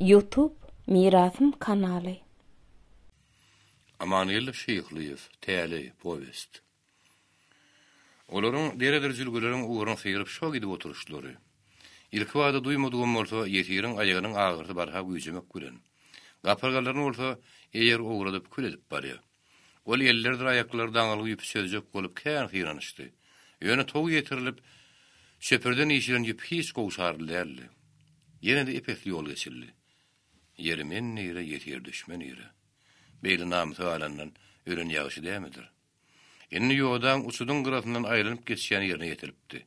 Youtube Mirasym kanaly. Amangeldi Şyhlyýew, Täleý, powest. Olaryň deredir jülgeleriň ugruny syryp şo gidip oturyşlary. Ilkibada duýmadygam bolsa, ýesiriň aýagynyň agyrysy barha güýjemek bilen. Gapyrgalaryny bolsa eýer owradyp kül edip barýar. Ol ellerdir aýaklary daňylgy ýüpi çözjek bolup kän synanyşdy. Ýöne tow ýetirilip, çöpürden işilen ýüp hiç gowşarly däldi. Ýene-de ep-esli ýol geçildi. Ýeri men nire, ýesir düşme nire? Beýle namysa galandan ölen ýagşy dämidir? Indi ýodaň uçudyň gyrasyndan aýlanyp geçýän ýerine ýetilipdi.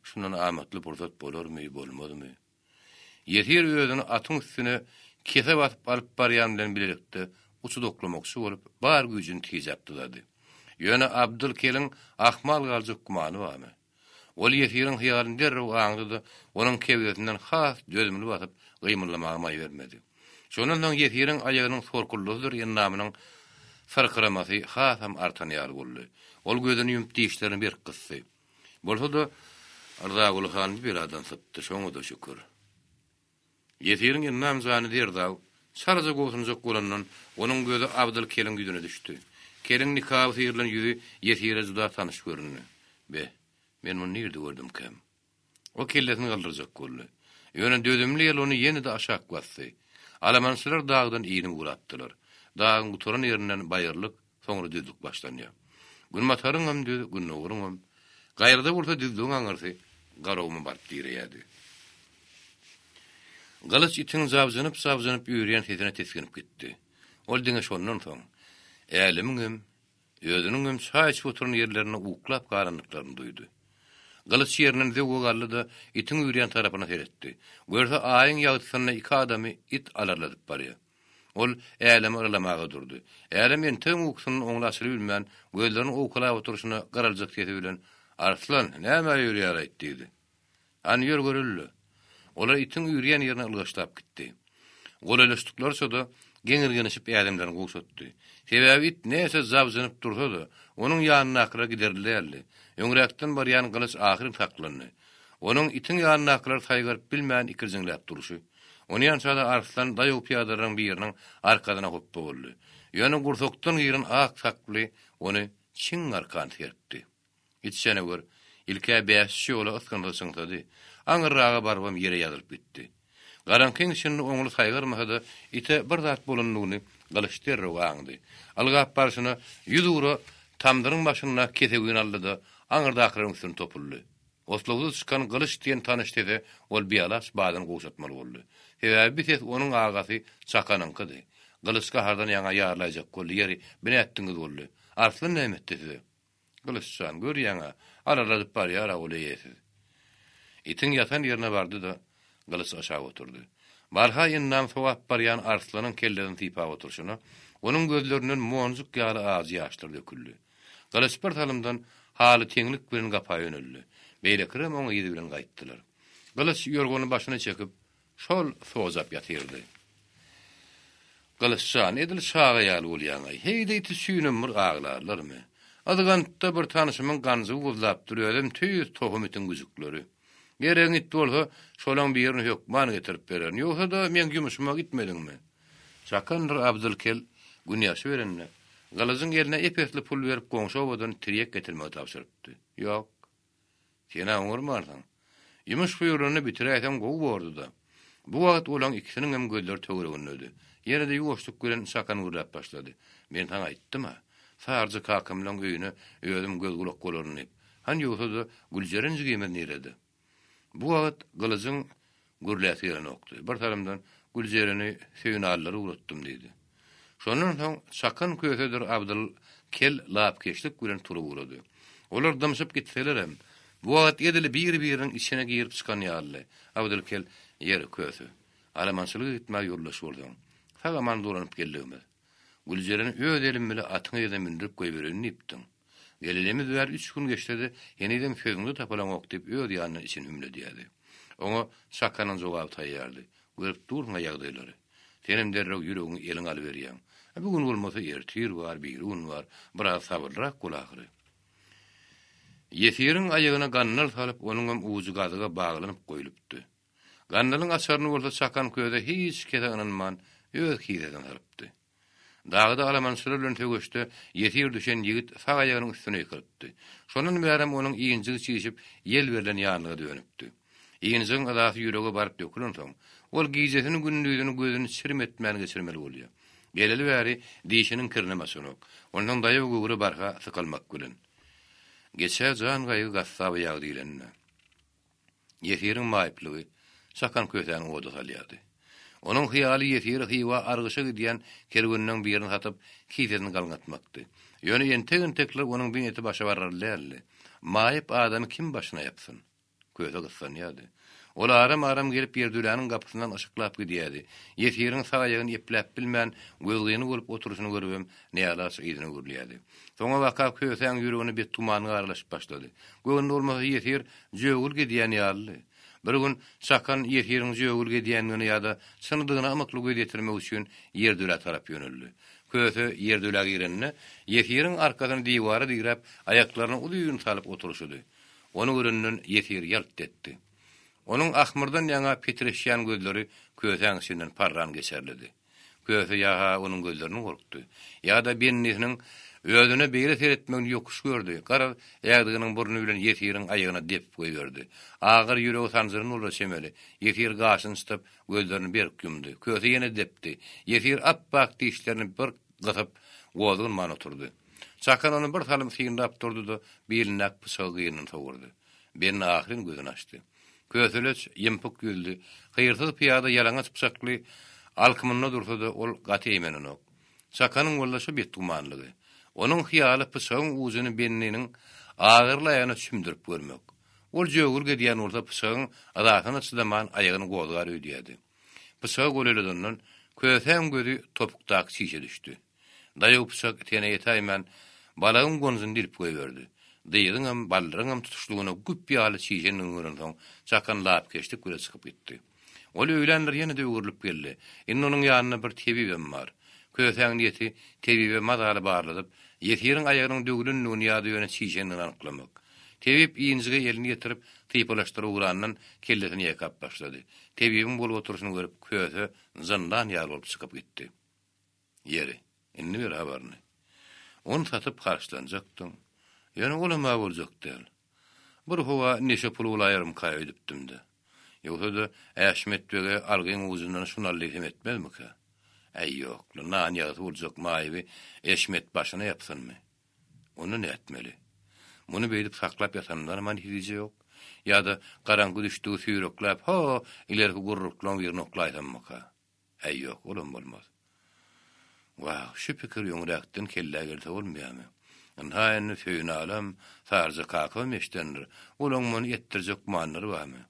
Şundan amatly pursat bolarmy, bolmazmy? Ýesir özüni atyň üstüne kese basyp alyp barýan bilen bilelikde uçut oklamakçy bolup, bar güýjüni tijäp dyzady. Ýöne Abdyl keliň ahmal galjak gümany barmy? Ol ýesiriň hyýalyny derrew aňdy-da, onuň kebzesinden has dözümli basyp, gymyldamaga maý bermedi. Şondan soň ýesiriň aýagynyň sorkuldasydyr endamynyň syrkyramasy hasam artan ýaly boldy. Ol gözüni ýumup dişlerini berk gysdy. Bolsa-da, Rzaguly han bir beladan sypdy, şoňa-da şükür. Ýesiriň endam jany derdaw, çalaja gobsunjak bolandan, onuň gözi Abdyl keliň ýüzüne düşdi. Keliň nikaby syrylan ýüzi ýesire juda tanyş göründi. Be, men muny nirde gördümkäm? O kellesini galdyrjak boldy. Ýöne dözümli el ony ýene-de aşak basdy. Alamançylar dagdan inip ugrapdylar. Dagyň gutaran ýerinden baýyrlyk, soňra düzlük başlanýar. Günbataryňam düz, gündogaryňam. Gaýrada bolsa düzlügiň aňyrsy Garaguma baryp direýärdi. Gylyç itiň jabjynyp-jabjynyp üýrýän sesine tisginip gitdi. Ol diňe şondan soň, Älemiňem, Özüniňem çaý içip oturan ýerlerinde uklap galandyklaryny duýdy. Gylyç ýerinden zöwwe galdy-da, itiň üýrýän tarapyna seretdi. Görse, aýyň ýagtysynda iki adamy it alarladyp barýar. Ol Älemi yralamaga durdy. Älem entegem ukusyndan oňly açylybilmän, gözlerini owkalap oturyşyna gyraljyk sesi bilen, Arslan, nämä üýrýär-aýt? diýdi. Hany ýör göreli-le. Olar itiň üýrýän ýerine ylgaşlap gitdi. Golaýlaşdyklaryça-da, geňirgenişip ädimlerini gowşatdy. Sebäbi it näçe jabjynyp dursa-da, onuň ýanyndakylar giderli däldi. Öňräkden barýan Gylyç ahyryn saklandy. Onuň itiň ýanyndakylary saýgaryp bilmän ikirjiňläp durşy. Onýança-da Arslan daýaw pyýadalaryň biriniň arkasyna hopba boldy. Ýöne gursakdan giren ak sakly ony çiň arkan serpdi. Içjene gör, ilk-ä bäş-üç ýola ysgynsyz çyňsady. Aňyrraga barybam ýere ýazylyp gitdi. Garaňkyň içinde oňly saýgarmasa-da, ite bir zat bolandygyny Gylyç derrew aňdy. Ylgap barşyna ýüzugra tamdyryň başyndaky kesewini aldy-da, aňyrdakylaryň üstüne topuldy. Oslagsyz çykan Gylyç diýen tanyş sese ol bialaç badyny gowşatmaly boldy. Sebäbi bi ses onuň agasy Çakanyňkydy. Gylyç gahardan ýaňa ýarylaýjak boldy, Ýeri, bi nätdiňiz boldy? Arslan näme etdi size? Gylyç jan, görýäň-ä, alarladyp barýar-a ol eýesiz. Itiň ýatan ýerine bardy-da, Gylyç aşak oturdy. Barha endamy sowap barýan Arslanyň kellesini sypap oturyşyna, onuň gözlerinden monjuk ýaly ajy ýaşlar döküldi. Gylyç bir salymdan haly teňlik bilen gapa ýöneldi. Beýlekilerem oň yzy bilen gaýtdylar. Gylyç ýorganyny başyna çekip, Şol sojap ýatyrdy. Gylyç jan, edil çaga ýaly bolýaň-aý. Heý-de it üçinem bir aglarlarmy? Yzgantda bir tanşymyň ganjygy guzlapdyr, özem tüýs tohum itiň güjükleri. Geregiň it bolsa, şolaň birini hökman getirip bererin. Ýogsa-da, meň ýumşuma gitmediňmi? Çakandyr Abdyl kel gün ýagşy berende, Gylyjyň eline ep-esli pul berip goňşy obadan tirýek getirmegi tabşyrypdy. Ýok. Sen-ä oňarmarsyň. Ýumuş buýrulanyny bitiräýseň gowy bordy-da. Bu wagt olaň ikisiniňem gözleri töweregindedi. Ýene-de ýuwaşlyk bilen Çakan gürläp başlady. Men saňa aýtdym-a, Sarjy kakamlaň öýüne özüm göz-gulak bolaryn diýip. Hany ýogsa-da Güljeren jigimiz nirede? Bu wagt Gylyjyň Gürläsi gelenokdy. Bir salymdan Güljereni Söýünalylara ugratdym diýdi. Şondan soň Çakan kösedir Abdyl kel lapykeçlik bilen turup ugrady. Olar dymşyp gitselerem, bu wagt edil bir-biriniň içine girip çykan ýalydy. Abdyl kel, Ýeri, köse, alamançylyga gitmäge ýoldaş bolsaň, sag-aman dolanyp geldigimiz. Güljereni öz elim bile atyň yzyna mündürip goýbereýin diýipdiň. Gelenimiz bäri üç gün geçse-de, henizem sözüňde tapylaňok diýip, öz ýanyndan içini hümledýärdi. Oňa Çakanyň jogaby taýýardy, Görüp dursuň-a ýagdaýlary. Senem derrew ýüregiňi eliňe alyberýäň. Bu gün bolmasa ertir bar, birigün bar, biraz sabyrlyrak bol ahyry. Ýesiriň aýagyna gandal salyp, onuňam ujy gazyga baglanyp goýlupdy. Gandalyň açaryny bolsa Çakan köze hiç kese ynanman, öz kisesine salypdy. Dagda alamançylar bilen söweşde ýesir düşen ýigit sag aýagynyň üstüne ýykylypdy. Şondan bärem onuň injigi çişip, ýel berlen ýanlyga dönüpdi. Injigiň yzasy ýürege baryp dökülensoň, ol gijesini-gündizini gözüni çirim etmän geçirmeli bolýar. Geleli bäri dişiniň kirinem açanok. Onsoň daýaw göwre barha sykalmak bilen. Geçä jan gaýgy gassaba ýag diýlenine. Ýesiriň maýyplygy Çakan kösäni oda salýardy. Onuň hyýaly ýesiri Hywa argyşa gidýän kerwenleň birini satyp, kisesini galňatmakdy. Ýöne entek-entekler onuň bu niýeti başa bararly däldi. Maýyp adamy kim başyna ýapsyn? Köse gyssanýardy. Ol aram-aram gelip ýerdöläniň gapysyndan yşyklap gidýärdi. Ýesiriň sag aýagyny epläp bilmän, gözgyny bolup oturyşyny görübem, näalaç yzyna öwrülýärdi. Soňabaka Kösäň ýüregine betgümanlyk aralaşyp başlady. Göwnüne bolmasa ýesir jögül gezýän ýalydy. Bir gün Çakan ýesiriň jögül gezýändigine ýa-da çynydygyna ymykly göz ýetirmek üçin ýerdölä tarap ýöneldi. Köse ýerdölä girende, ýesiriň arkasyny diwara diräp, aýaklaryny uzyn salyp oturyşydy. Ony görenden ýesir ýalt etdi. Onuň ahmyrdan ýaňa petreşýän gözleri Kösäň içinden parran geçerlidi. Köse ýa-ha onuň gözlerinden gorkdy, ýa-da bendisiniň özüne beýle seretmegini ýokuş gördi, garaz, ädiginiň burny bilen ýesiriň aýagyna depip goýberdi. Agyr ýüregi sanjyran bolara çemeli, ýesir gaşyny çytyp, gözlerini berk ýumdy. Köse ýene depdi. Ýesir ap-ak dişlerini bir gysyp, gozganman oturdy. Çakan ony bir salym synlap durdy-da, bilindäki pyçagy gynyndan sogurdy. Bendi ahyryn gözüni açdy. Köseleç, ýympyk ýüzli, hyrsyz pyýada ýalaňaç pyçakly alkymynda dursa-da, ol gaty eýmenenok. Çakanyň bolsa şu betgümanlygy. Onuň hyýaly pyçagyň ujuny bendiniň agyryly aýagyna çümdürip görmek. Ol jögül gezýän bolsa pyçagyň yzasyna çydaman aýagyny gozgar öýdýärdi. Pyçagy golaýladandan Kösäň gözi topukdaky çişe düşdi. Daýaw pyçak tene ýetäýmän, balagyň gonjuny dilip goýberdi. Dyzyňam, baldyryňam tutuşlygyna güp ýaly çişendigini görensoň, Çakan lapykeçlik bile çykyp gitdi. Ol öýländir ýene-de öwrülip geldi. Indi onuň ýanynda bir tebibem bar. Kösäň niýeti tebibe mazaly barladyp, ýesiriň aýagynyň döwlendigini ýa-da ýöne çişendigini anyklamak. Tebip injige elini ýetirip, sypalaşdyryp ugrandan kellesini ýaýkap başlady. Tebibiň bolup oturyşyny görüp, Köse zyndan ýaly bolup çykyp gitdi. Ýeri, indi ber habaryny. Ony satyp harçlanjakdyň. Ýöne olam-a boljak däl. Bir howa neşe puly bolaýarmyka öýdüpdim-de. Ýogsa-da, Äşmet bege algyň ujundan şuny al diýsem etmezmikä? Äý, ýok-la, nan ýagysy boljak maýyby Eşmet başyna ýapsynmy? Onda nätmeli? Muny beýdip saklap ýatandanam-a netije ýok. Ýa-da garaňky düşdügi süýrekläp, ho-o, ilerki gurruklaň birini oklaýsammyka? Äý, ýok, olam bolmaz. Wah, şu pikir öňräkden kellä gelse bolmaýamy? Ynha indi Söýünalam, Saryja kakam eşidendir. Olaň muny etdirjek gümanlary barmy?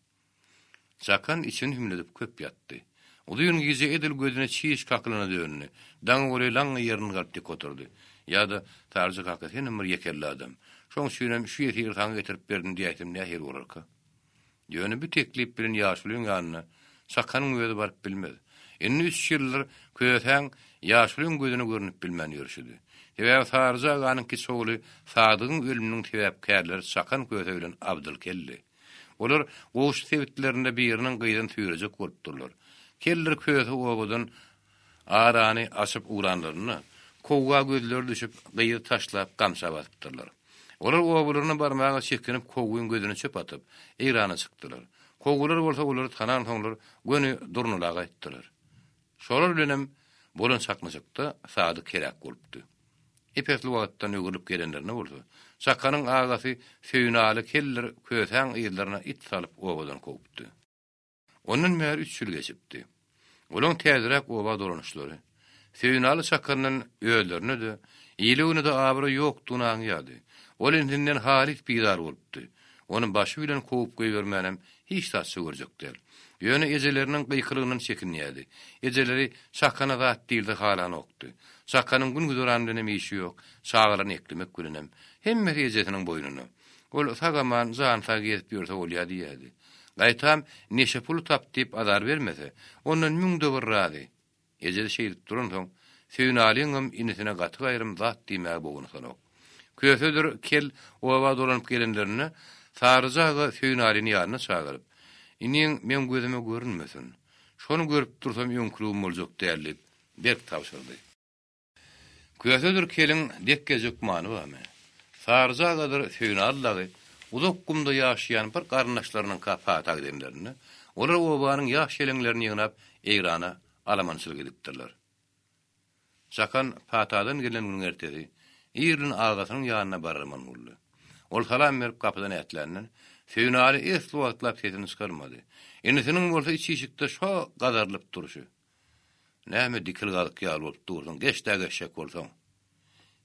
Çakan içini hümledip köp ýatdy. Uzyn gije edil gözüne çiş kakylana döndi. Daňa golaý laňňa ýerinden galyp dik oturdy. Ýa-da, Saryja kaka, senem bir ýekelle adam. Şoň üçinem şu ýesiri saňa getirip berdim diýäýsem nähili bolarka? Ýöne bu teklip bilen ýaşulyň ýanyna Çakanyň özi baryp bilmez. Indi üç ýyldyr Kösäň ýaşulyň gözüne görnüp bilmän ýörşüdi. Sebäbi Saryja aganyň kiçi ogly Sadygyň ölüminiň sebäpkärleri Çakan Köse bilen Abdyl keldi. Olar goňşy sebitlerinde biriniň gyzyny süýrejek bolupdyrlar. Keldir Köse obadan Arany açyp ugranlarynda, kowga gözleri düşüp, gyzy taşlap gamça basypdyrlar. Olar obalaryna barmaga çekinip kowgyň gözüne çöp atyp, Eýrana çykdylar. Kowgular bolsa olary tanansoňlar göni Durnula gaýtdylar. Şolar bilenem bolan çaknyşykda Sadyk heläk bolupdy. Ep-esli wagtdan öwrülip gelenlerinde bolsa, Çakanyň agasy Söýünaly keldir Kösäň yzlaryna it salyp obadan kowupdy. Ondan bäri üç ýyl geçipdi. Olaň täzeräk oba dolanyşlary, Söýünaly çakandan özlerine-de, ile-güne-de abraý ýokdugyny aňýardy. Ol indinden halys bizar bolupdy. Ony başy bilen kowup goýbermänem hiç zatça görjek däl. Ýöne ejeleriniň gykylygyndan çekinýärdi. Ejeleri Çakana zat diýilse halanokdy. Çakanyň gün-güzeran bilenem işi ýok, çagalaryny eklemek bilenem. Hemmesi ejesiniň boýnuna. Ol sag-aman, jany sag gezip ýörse bolýa diýýärdi. Gaýtam, neşe puly tap diýip azar bermese, ondan müňde bir razy. Ejesi şeýdip duransoň, Söýünalyňam inisine gaty-gaýrym zat diýmäge bognusanok. Kösedir Kel oba dolanyp gelenlerinde, Saryja aga Söýünalyny ýanyna çagyryp. Iniň meň gözüme görünmesin. Şony görüp dursam öňküligim boljak däl diýip, berk tabşyrdy. Kösedir keliň dekgejek many barmy? Saryja agadyr Söýünaly dagy uzak gumda ýaşaýan bir garyndaşlarynyňka pata gidenlerinde, olar obanyň ýaş ýeleňlerini ýygnap Eýrana alamançylyk edipdirler. Çakan patadan gelen günüň ertesi irden agasynyň ýanyna bararman boldy. Ol salam berip gapydan ätländen, Söýünaly esli wagtlap sesini çykarmady. Inisiniň bolsa iç işikde şo gazarylyp durşy. Näme dikil gazyk ýaly bolup dursuň, geç-dä geçjek bolsaň.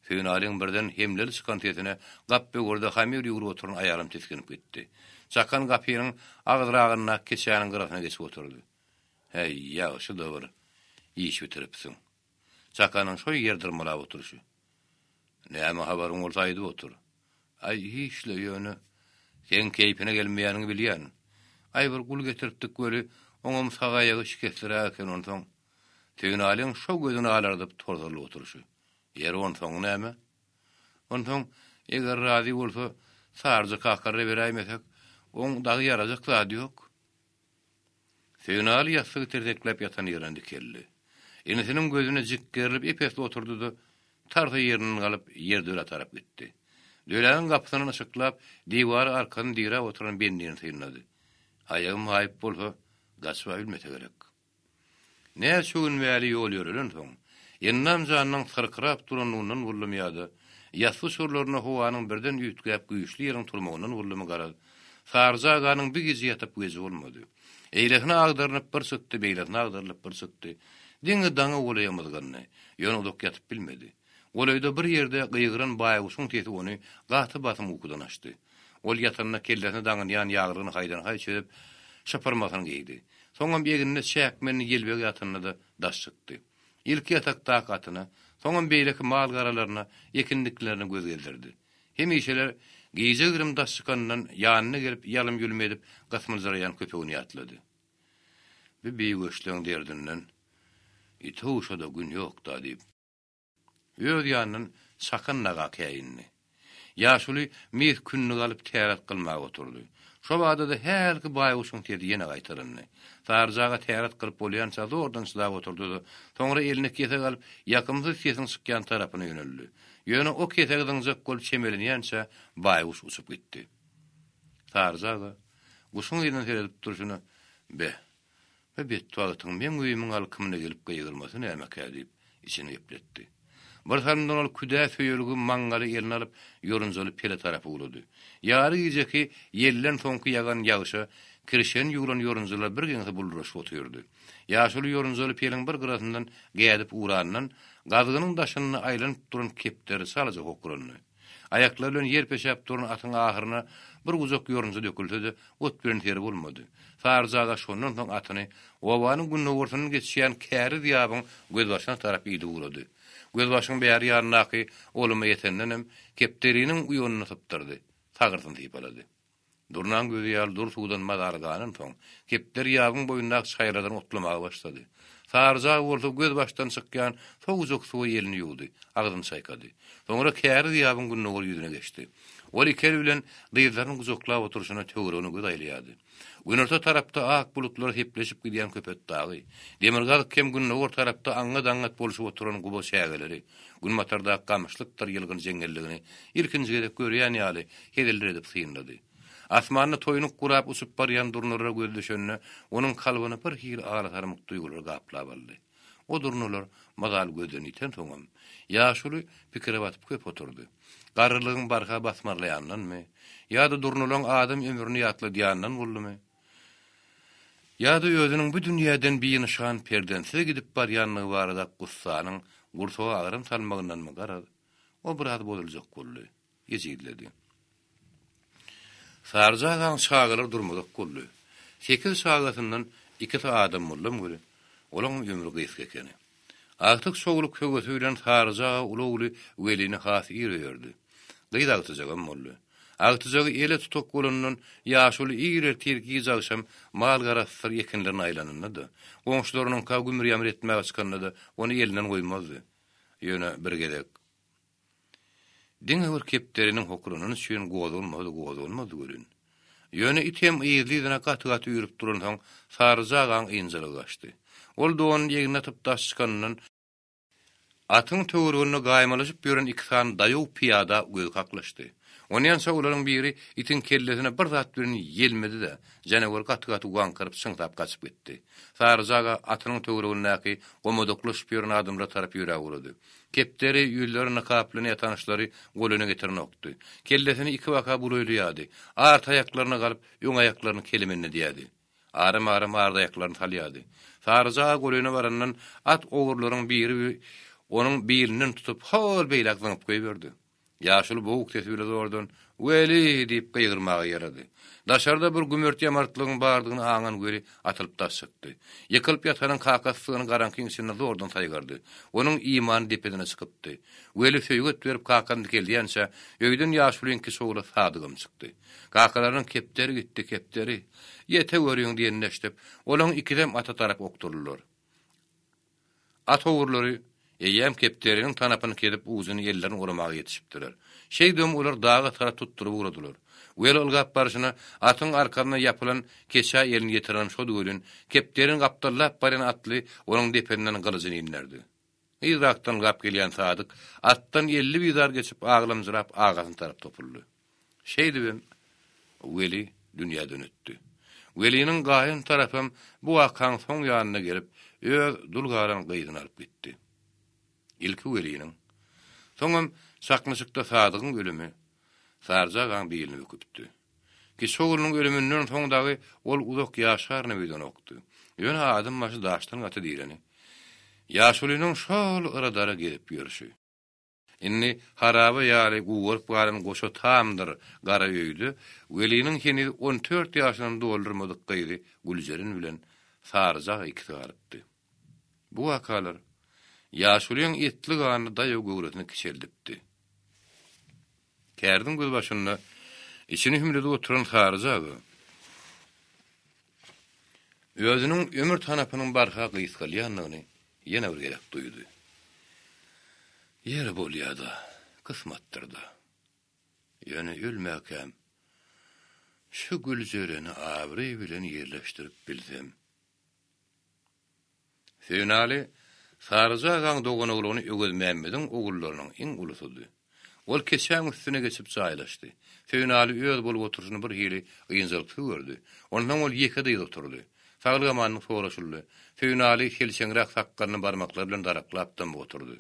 Söýünalyň birden hemleli çykan sesine gapböwürde hamyr ýugrup oturan aýalam tisginip gitdi. Çakan gapynyň agzyragyndaky keçäniň gyrasyna geçip oturdy. Häý, ýagşy-da bir iş bitiripsiň. Çakanyň şo ýer dyrmalap oturyşy. Näme habaryň bolsa aýdyp otur. Aý, hiç-le, ýöne seň keýpine gelmeýäniňi bilýän. Aý, bir gul getiripdik weli, oňam sag aýagy şikesliräk eken, onsoň. Söýünalyň şo gözüni alardyp torsarylyp oturyşy. Ýeri, onsoň näme? Onsoň, eger razy bolsa, Saryja kakaryna beräýmesek, oň dagy ýarajak zady ýok. Söýünaly ýassygy tirsekläp ýatan ýerinden dikeldi. Inisiniň gözüne jikgerilip ep-esli oturdy-da, tarsa ýerinden galyp, ýerdöla tarap gitdi. Döläniň gapysyndan yşyklap, diwara arkasyny diräp oturan bendini synlady. Aýagy maýyp bolsa, gaçyb-a bilmese gerek. Näçe gün bäri ýol ýörelensoň, Ennam janynyň syrkyrap duranlygyndan boldumy ýa-da ýasy uçurlarynda howanyň birden üýtgäp güýçli ýeliň turmagyndan boldumy garaz, Saryja aganyň bir gije ýatyp weji bolmady. Eýlesine agdarynyp bir çykdy, beýlesine agdarylyp bir çykdy. Diňe daňa golaý ymyzgandy. Ýöne uzak ýatyp bilmedi. Golaýda bir ýerde gygyran baýguşyň sesi ony gaty basym ukudan açdy. Ol ýatanda kellesine daňynýan ýaglygyny haýdan-haý çözüp, şypyrmasyny geýdi. Soňam egnine çäkmenini ýelbegi atyndy-da, daş çykdy. Ilki ýatakdaky atyna, soňam beýleki mal-garalaryna, ekindiklerine göz gezdirdi. Hemişeler gije-girim daş çykanyndan ýanyna gelip ýalym-ýulum edip gysmyljyraýan köpegini ýatlady. Bi bigöçleň derdinden ite-uşa-da gün ýok-da diýip. Öz ýanyndan çakan naga käýindi. Ýaşuly mis kündügi alyp täret kylmaga oturdy. Şo bada-da hälki baýguşuň sesi ýene gaýtalandy. Saryja aga täret kylyp bolýança zordan çydap oturdy-da, soňra eline kesek alyp, ýakymsyz sesiň çykýan tarapyna ýöneldi. Ýöne o kesegi zyňjak bolup çemelenýänçä baýguş uçup gitdi. Saryja aga guşuň yzyna seredip durşuna, Be, Bu betbagtyň meň öýümiň alkymyna gelip gygyrmasy nämekä diýip, içini gepletdi. Bir salymdan ol küdä söýelgi maňňaly eline alyp, ýorunjaly pele tarap ugrady. Ýary gijeki ýelden soňky ýagan ýagşa kirşen ýugran ýorunjalar birgeňsi bulduraşyp otyrdy. Ýaşuly ýorunjaly peliň bir gyrasyndan gädip ugrandan, gazgynyň daşynda aýlanyp duran kepderi çalaja hokrandy. Aýaklary bilen ýer peşäp duran atyň ahyryna bir gujak ýorunja dökülse-de, ot bilen seri bolmady. Saryja aga şondan soň atyny obanyň gündogarsyndan geçýän käriz ýabyň gözbaşyna tarap idip ugrady. Gözbaşyň bäri ýanyndaky oluma ýetendenem, kepderiniň uýanyny sypdyrdy, sagyrsyny sypalady. Durnaň gözi ýaly dur suwdan mazaly ganansoň, kepderi ýabyň boýundaky çaýradan otlamaga başlady. Saryja bolsa gözbaşdan çykýan sowujak suwa elini ýuwdy, agzyny çaýkady. Soňra käriz ýabyň gündogar ýüzüne geçdi. Ol iki eli bilen dyzlaryny gujaklap oturyşyna töweregine göz aýlaýardy. Günorta tarapda ak bulutlar sepleşip gidýän Köpetdagy, demirgazyk hem gündogar tarapda aňňat-aňňat bolşup oturan guba çägeleri, günbatardaky gamyşlykdyr ýylgyn jeňňelligini ilkinji gezek görýän ýaly heziller edip synlady. Asmanda toýnuk gurap uçup barýan durnalara gözi düşende, onuň kalbyny bir hili alasarmyk duýgular gaplap aldy. O durnalar mazaly gözden ýitensoňam, ýaşuly pikire batyp köp oturdy. Garrylygyň barha basmarlaýandanmy, ýa-da durnalaň adam ömrüni ýatladýandan boldumy, ýa-da özüniň bu dünýäden binyşan perzentsiz gidip barýanlygy barada gussanyň gursaga agram salmagyndanmy, garaz, o biraz bozuljak boldy, ejizledi. Saryja agaň çagalary durmazak boldy. Sekiz çagasyndan ikisi adam boldam weli, olaňam ömri gysga ekeni. Agtyk çowluk höwesi bilen Saryja aga uly ogly Welini has ir öýerdi. Gyz agtyjagam boldy. Agtyjagy ele tutak bolandan ýaşuly ir ertir giç agşam mal-garasydyr ekinlerine aýlananda-da, goňşularynyňka gümür-ýamyr etmäge çykanda-da ony elinden goýmazdy. Ýöne bir gezek. Diňe bir kepderiniň hokranany üçin gozganmady, gozganmady welin. Ýöne it hem yzly-yzyna gaty-gaty üýrüp duransoň, Saryja agaň ynjalygy gaçdy. Ol donuny egnine atyp daş çykanyndan, atyň töwereginde gaýmalaşyp ýören iki sany daýaw pyýada gözi kaklyşdy. Onýança olaryň biri itiň kellesine bir zat bilen ýelmedi-de, janawer gaty-gaty waňkyryp çyňsap gaçyp gitdi. Saryja aga atynyň töweregindäki gomadaklaşyp ýören adamlara tarap ýöräp ugrady. Kepderi, ýüzleri nykaply nätanyşlary goluna getirenokdy. Kellesini ikibaka bulaýlaýardy. Art aýaklaryna galyp, öň aýaklaryny kelemenledýärdi. Aram-aram art aýaklaryny salýardy. Saryja aga golaýyna barandan at ogurlaryň biri onuň bilinden tutup, hol beýläk zyňyp goýberdi. Ýaşuly boguk sesi bile zordan, Weli! diýip gygyrmaga ýarady. Daşarda bir gümert-ýamartlygyň bardygyny aňan Weli atylyp daş çykdy. Ýykylyp ýatanyň kakasydygyny garaňkyň içinde zordan saýgardy. Onuň imany depedine çykypdy. Weli söýget berip kakany dikeldýänçä, öýden ýaşulyň kiçi ogly Sadygam çykdy. Kakalarynyň Kepderi gitdi, kepderi! Ýeteweriň diýenini eşidip, olaň ikisem ata tarap okduryldylar. At ogurlary eýýäm kepderiniň tanapyny kesip ujuny ellerine oramaga ýetişipdiler. Şeýdibem olar daga tarap tutduryp ugradylar. Weli ylgap barşyna atyň arkasyna ýapylan keçä elini ýetirenem şody welin, kepderini gapdallap barýan atly onuň depesinden gylyjyny inderdi. Yzrakdan ylgap gelýän Sadyk atdan 50 bizar geçip aglamjyrap agasyna tarap topuldy. Şeýdibem, Weli dünýäden ötdi. Weliniň gaýyn tarapam bu wakaň soň ýanyna gelip, öz dul galan gyzyny alyp gitdi. Ilki Weliniň, soňam çaknyşykda Sadygyň ölümi Saryja agaň bilini büküpdi. Kiçi oglunyň ölüminden soň dagy ol uzak ýaşarynam öýdenokdy. Ýöne adam başy daşdan gaty diýleni. Ýaşulynyň şol yra-dara gezip ýörşi. Indi haraba ýaly gugaryp galan goşa tamdyr gara öýde Weliniň heniz on tört ýaşynam doldurmadyk gyzy Güljeren bilen Saryja ikisi galypdy. Bu wakalar ýaşulyň etli-ganly daýaw göwresini kiçeldipdi. Kärdiň gözbaşynda içini hümledip oturan Saryja aga özüniň ömür tanapynyň barha gysgalýandygyny ýene bir gezek duýdy. Ýeri bolýa-da, kysmatdyr-da. Ýöne ölmäkäm, şu Güljereni abraý bilen ýerleşdirip bilsem. Söýünaly Saryja agaň doganoglany Öwezmämmediň ogullarynyň iň ulusydy. Ol keçäň üstüne geçip jaýlaşdy. Söýünaly öz bolup oturyşyny bir hili ynjalyksyz gördi. Onsoň ol ýeke dyz oturdy. Saglyk-amanlyk soraşyldy. Söýünaly selçeňräk sakgalyny barmaklary bilen daraklap dymyp oturdy.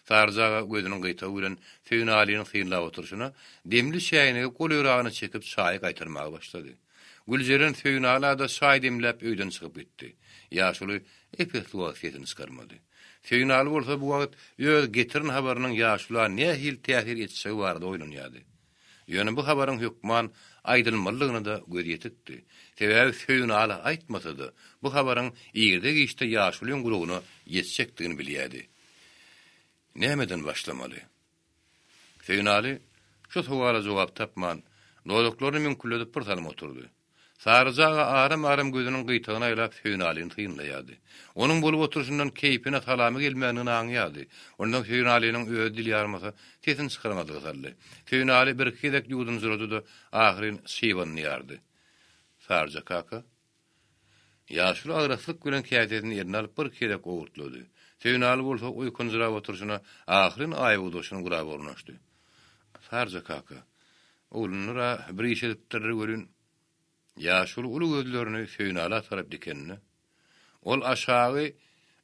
Saryja aga gözüniň gyýtagy bilen Söýünalyny synlap oturyşyna, demli çäýnegi golaýragyna çekip çaýy gaýtarmaga başlady. Güljeren Söýünala-da çaý demläp öýden çykyp gitdi. Ýaşuly ep-esli wagt sesini çykarmady. Söýünaly bolsa bu wagt öz getiren habarynyň ýaşula nähili täsir etjegi barada oýlanýardy. Ýöne bu habaryň hökman aýdylmalydygyna-da gözi ýetikdi. Sebäbi Söýünaly aýtmasa-da, bu habaryň irde-giçde ýaşulyň gulagyna ýetjekdigini bilýärdi. Nämeden başlamaly? Söýünaly şu sowala jogap tapman, dodaklaryny müňkülledip bir salym oturdy. Saryja aga aram-aram gözüniň gyýtagyny aýlap Söýünalyny synlaýardy. Onuň bolup oturyşyndan keýpine salamy gelmändigini aňýardy. Onsoň Söýünalynyň özi dil ýarmasa, sesini çykarmazlyga saldy. Söýünaly birki gezek ýuwdunjyrady-da, ahyryn şybanyny ýardy. Saryja kaka, Ýaşuly agraslyk bilen käsesini eline alyp birki gezek owurtlady. Söýünaly bolsa oýkanjyrap oturyşyna ahyryn aýbogdaşyny gurap ornaşdy. Saryja kaka, oglanlar-a bir iş edipdirler welin, ýaşuly uly gözlerini Söýünala tarap dikende, ol aşagy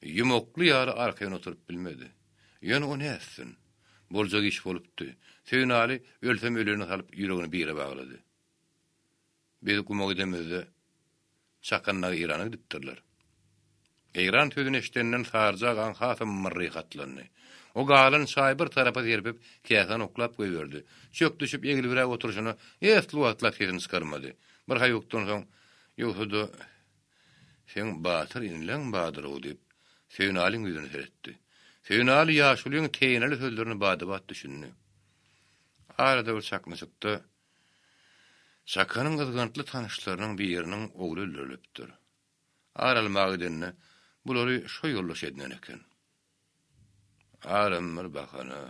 ýumakly ýaly arkaýyn oturyp bilmedi. Ýöne o nätsin? Boljak iş bolupdy. Söýünaly ölsem ölene salyp ýüregini bire baglady. Biz guma gidemizde, Çakan dagy Eýrana gidipdirler. Eýran sözüni eşidenden Saryja agaň hasam myrryhatlandy. O galan çaýy bir tarapa serpip, käsäni oklap goýberdi. Çök düşüp egilibräk oturyşyna esli wagtlap sesini çykarmady. Bir haýukdan soň, Ýogsa-da, seň batyr inileň bardyr-ow diýip, Söýünalyň ýüzüne seretdi. Söýünaly ýaşulyň teýeneli sözlerine bada-bat düşündi. Arada bir çaknyşykda Çakanyň yzgantly tanyşlarynyň biriniň ogly öldürilipdir. Ar almaga gidende, bulary şo ýoldaş edinen eken. Aram bir bahana.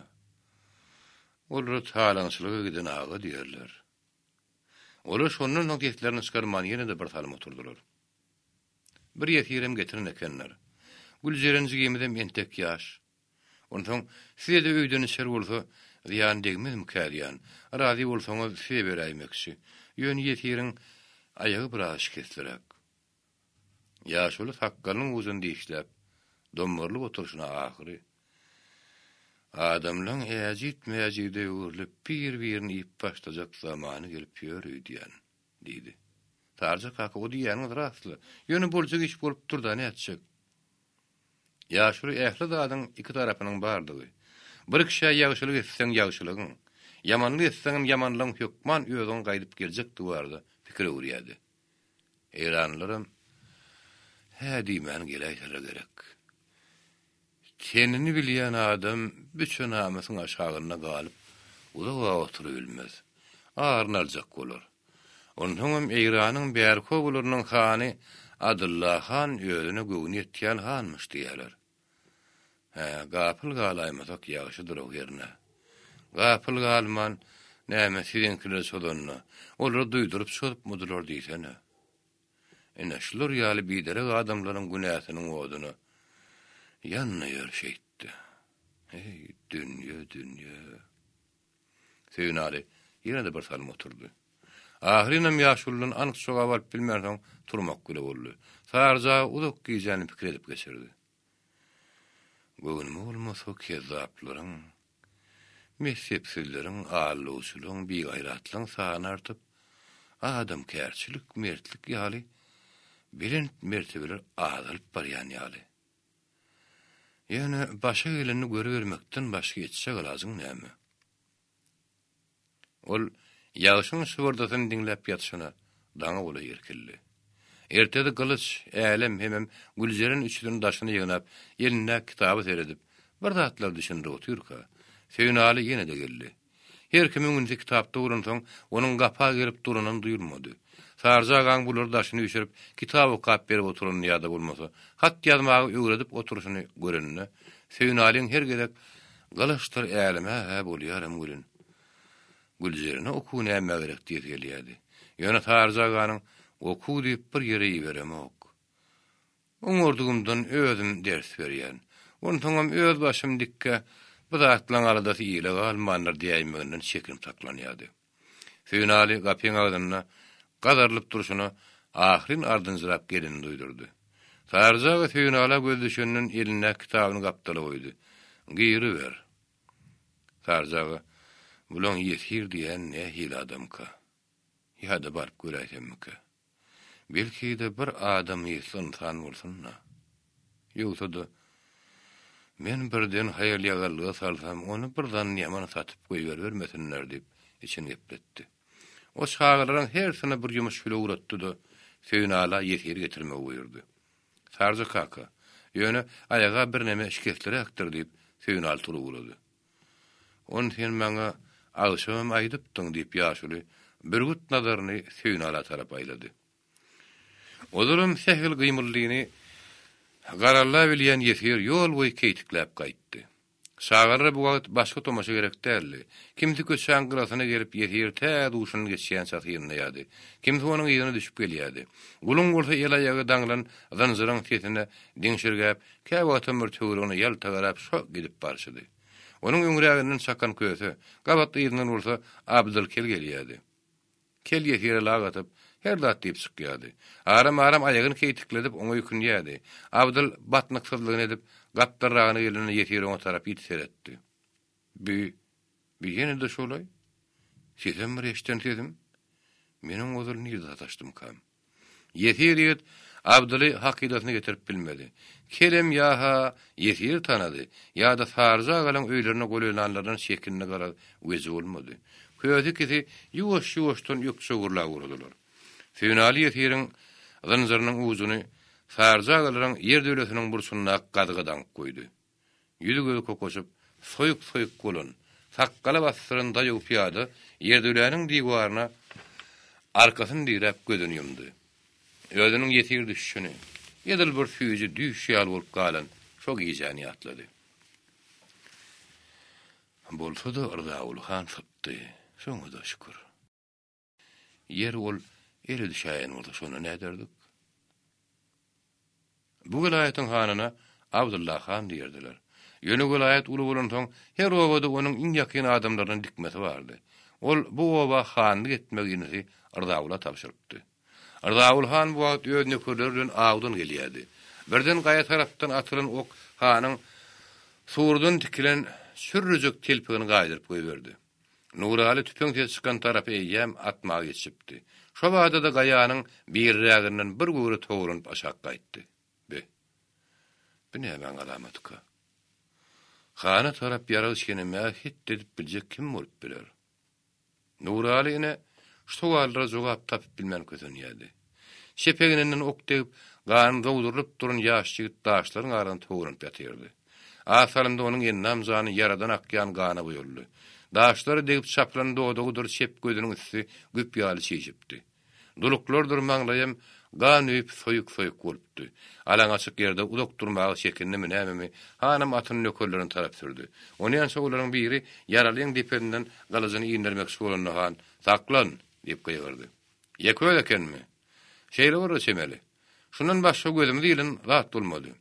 Olara talaňçylyga giden aga diýerler. Olar şondan soň seslerini çykarman ýene-de bir salym oturdylar. Bir ýesirem getiren ekenler. Güljeren jigimizem entek ýaş. Onsoň size-de öýden içer bolsa, zyýan degmezmikä diýýän. Razy bolsaňyz, size beräýmekçi. Ýöne ýesiriň aýagy biraz şikesliräk. Ýaşuly sakgalynyň ujuny dişläp, dommarylyp oturyşyna ahyry, Adamlaň äjit-mäjide öwrülip, bir-birini iýip başlajak zamany gelip ýör öýdýän, diýdi. Saryja kaka, o diýýäniňiz rast-la. Ýöne boljak iş bolup dur-da, nätjek? Ýaşuly ähli zadyň iki tarapynyň bardygy, bir kişä ýagşylyk etseň ýagşylygyň, ýamanlyk etseňem ýamanlygyň hökman özüňe gaýdyp geljekdigi barada pikir öwürýärdi. Eýranlylaram hä diýmän geläýseler gerek. Tenini bilýän adam büçe namysyň aşagynda galyp uzaga oturybilmez. Aryny aljak bolar. Onsoňam Eýranyň bärki obalarynyň hany Adylla han özüne göwni ýetýän hanmyş diýýärler. Hä, gapyl galaýmasak ýagşydyr-ow hernä. Gapyl galman, näme siziňkiler çozanda, olara duýduryp çozupmydylar diýsene. Ine, şular ýaly biderek adamlaryň günäsiniň oduna ýanna ýör şeýtdi. Heý, dünýe, dünýe. Söýünaly ýene-de bir salym oturdy. Ahyrynam ýaşuludan anyk jogap alyp bilmänsoň, turmak bile boldy. Saryja uzak gijäni pikir edip geçirdi. Göwnüme bolmasa, kezzaplaryň, messepsizleriň, aldawçylaryň, bigaýratlaryň sany artyp, adamkärçilik, mertlik ýaly belent mertebeler azalyp barýan ýaly. Ýöne başa gelenini görübermekden başga etjek alajyň näme? Ol ýagşyň şybyrdysyny diňläp ýatyşyna daňa golaý irkildi. Ertesi Gylyç, Älem hemem Güljeren üçüsini daşyna ýygnap, elindäki kitaba seredip, bir zatlar düşündirip otyrka, Söýünaly ýene-de geldi. Her kimiň ünsi kitapda bolansoň, onuň gapa gelip duranam duýulmady. Saryja agaň bulary daşyna üýşürip, kitap okap berip oturanyny ýa-da bolmasa, hat ýazmagy öwredip oturyşyny göreninde, Söýünalyň her gezek Gylyçdyr äleme-hä bolýaram welin, Güljerene okuw nämä gerek diýesi gelýärdi. Ýöne Saryja aganyň Okuw diýip bir ýere iberemok. Oňardygymdan özüm ders berýän. Onsoňam öz başym dikkä, bu zatlaň aladasy ile galmandyr diýäýmeginden çekinip saklanýardy. Söýünaly gapyň agzynda gazarylyp durşuna ahyryn ardynjyrap gelenini duýdurdy. Saryja aga Söýünala gözi düşenden elindäki kitabyny gapdala goýdy. Giriber. Saryja aga, Bulaň ýesir diýýän nähili adamka? Ýa-da baryp göräýsemmikä? Belki-de bir adam ysly ynsan bolsun-da. Ýogsa-da, men birden haýal-ýagallyga salsam, ony bir zannyýaman satyp goýberibermesinler diýip, içini gepletdi. O çagalaryň hersine bir ýumuş bile ugratdy-da, Söýünala ýesir getirmegi buýurdy. Sarja kaka, ýöne aýag-a birneme şikesliräkdir diýip, Söýünaly turup ugrady. Ony sen maňa agşamam aýdypdyň, diýip, ýaşuly bürgüt nazaryny Söýünala tarap aýlady. Ozalam sähel gymyldyny garallabilýän ýesir ýol boýy keýtikläp gaýtdy. Çagalara bu wagt başga tomaşa gerek däldi. Kimsi köçäň gyrasyna gelip ýesiri tä duşundan geçýänçä synlaýardy. Kimsi onuň yzyna düşüp gelýärdi. Guluň bolsa el-aýagy daňylan zynjyryň sesine diňşirgäp, käwagtam bir töweregine ýalta garap şo gidip barşydy. Onuň öňräginden Çakan köse, gabat yzyndan bolsa Abdyl kel gelýärdi. Kel ýesire lak atyp, her zat diýip çykýardy. Aram-aram aýagyny keýtikledip, oňa öýkünýärdi. Abdyl batnyksyzlygyny edip, gapdalragyna gelende ýesir oňa tarap ýiti seretdi. Bi, bi ýene-de şolaý? Sesem bir eşden sesim. Men oňa ozal nirde sataşdymkam? Ýesir ýigit Abdyly hakydasyna getirip bilmedi. Kelem ýa-ha ýesiri tanady, ýa-da Saryja agalaň öýlerine golaýlanlaryndan çekindi garaz, weji bolmady. Köse ikisi ýuwaş-ýuwaşdan ökje gurlap ugradylar. Söýünaly ýesiriň zynjyrynyň ujuny Saryja agalaryň ýerdölesiniň burçundaky gazyga daňyp goýdy. Ýüzi-gözi kokaşyp, soýuk-soýuk bolan, sakgala basdyran daýaw pyýada ýerdöläniň diwaryna arkasyny diräp gözüni ýumdy. Özüniň ýesir düşüşini, edil bir süýji düýş ýaly bolup galan şo gijäni ýatlady. Bolsa-da Yrzaguly han sypdy, şoňa-da şükür. Ýeri ol ele düşäýen bolsa şonda näderdik? Bu welaýatyň hanyna Abdylla han diýerdiler. Ýöne welaýat uly bolansoň, her obada onuň iň ýakyn adamlaryndan dikmesi bardy. Ol bu oba hanlyk etmegi inisi Yrzagula tabşyrypdy. Yrzagul han bu wagt öz nökerleri bilen awdan gelýärdi. Birden gaýa tarapdan atylan ok hanyň surdan tikilen çürrüjek telpegini gaýdyryp goýberdi. Nuraly tüpeň sesi çykan tarapa eýýäm atmaga ýetişipdi. Şo bada-da gaýanyň birräginden bir göwre towlanyp aşak gaýtdy. Be, bu nämäň alamatyka? Hana tarap ýarag çenemäge het edip biljek kim bolup biler? Nuraly ine, şu sowallara jogap tapyp bilmän kösenýärdi. Çep egninden ok degip, gany zogdurylyp duran ýaş ýigit daşlaryň arasynda towlanyp ýatyrdy. Az salymda onuň endam-jany ýaradan akýan gana boýaldy. Daşlara degip çapylan dodagydyr çep gözüniň üsti güp ýaly çişipdi. Duluklardyr maňlaýam gan öýüp soýuk-soýuk bolupdy. Alaň-açyk ýerde uzak durmaga çekindimi nämemi, hanam atyny nökerlerine tarap sürdi. Onýança olaryň biri ýaralyň depesinden gylyjyny indermekçi bolanda han, Saklan! diýip gygyrdy. Ýeke özi ekenmi? Şeýle bolara çemeli. Şundan başga gözümiz ilen zat bolmady.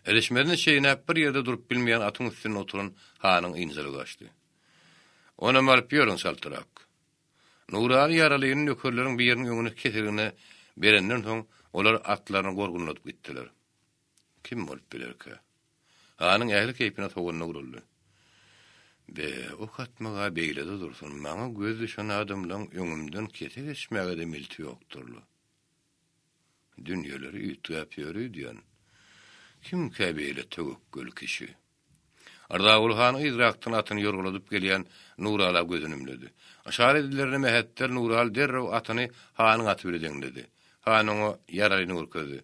Ilişmezini çeýnäp bir ýerde durup bilmeýän atyň üstünde oturan hanyň ynjalygy gaçdy. Onam alyp ýörüň çaltrak. Nuraly ýaralyny nökerleriň biriniň öňüne keseligine berenden soň, olar atlaryny gorgunladyp gitdiler. Kim bolup bilerkä? Hanyň ähli keýpine soganlyk uruldy. Be, ok atmag-a beýle-de dursun, maňa göz düşen adamlaň öňümden kese geçmäge-de milti ýokdur-la. Dünýeleri üýtgäp ýör öýdýän. Kimkä beýle töwekgel kişi? Yrzagul han yzrakdan atyny ýorgaladyp gelýän Nurala gözüni ümledi. Yşara edilerine mähetdel Nuraly derrew atyny hanyň aty bile deňledi. Han oňa ýaralyny görkezdi.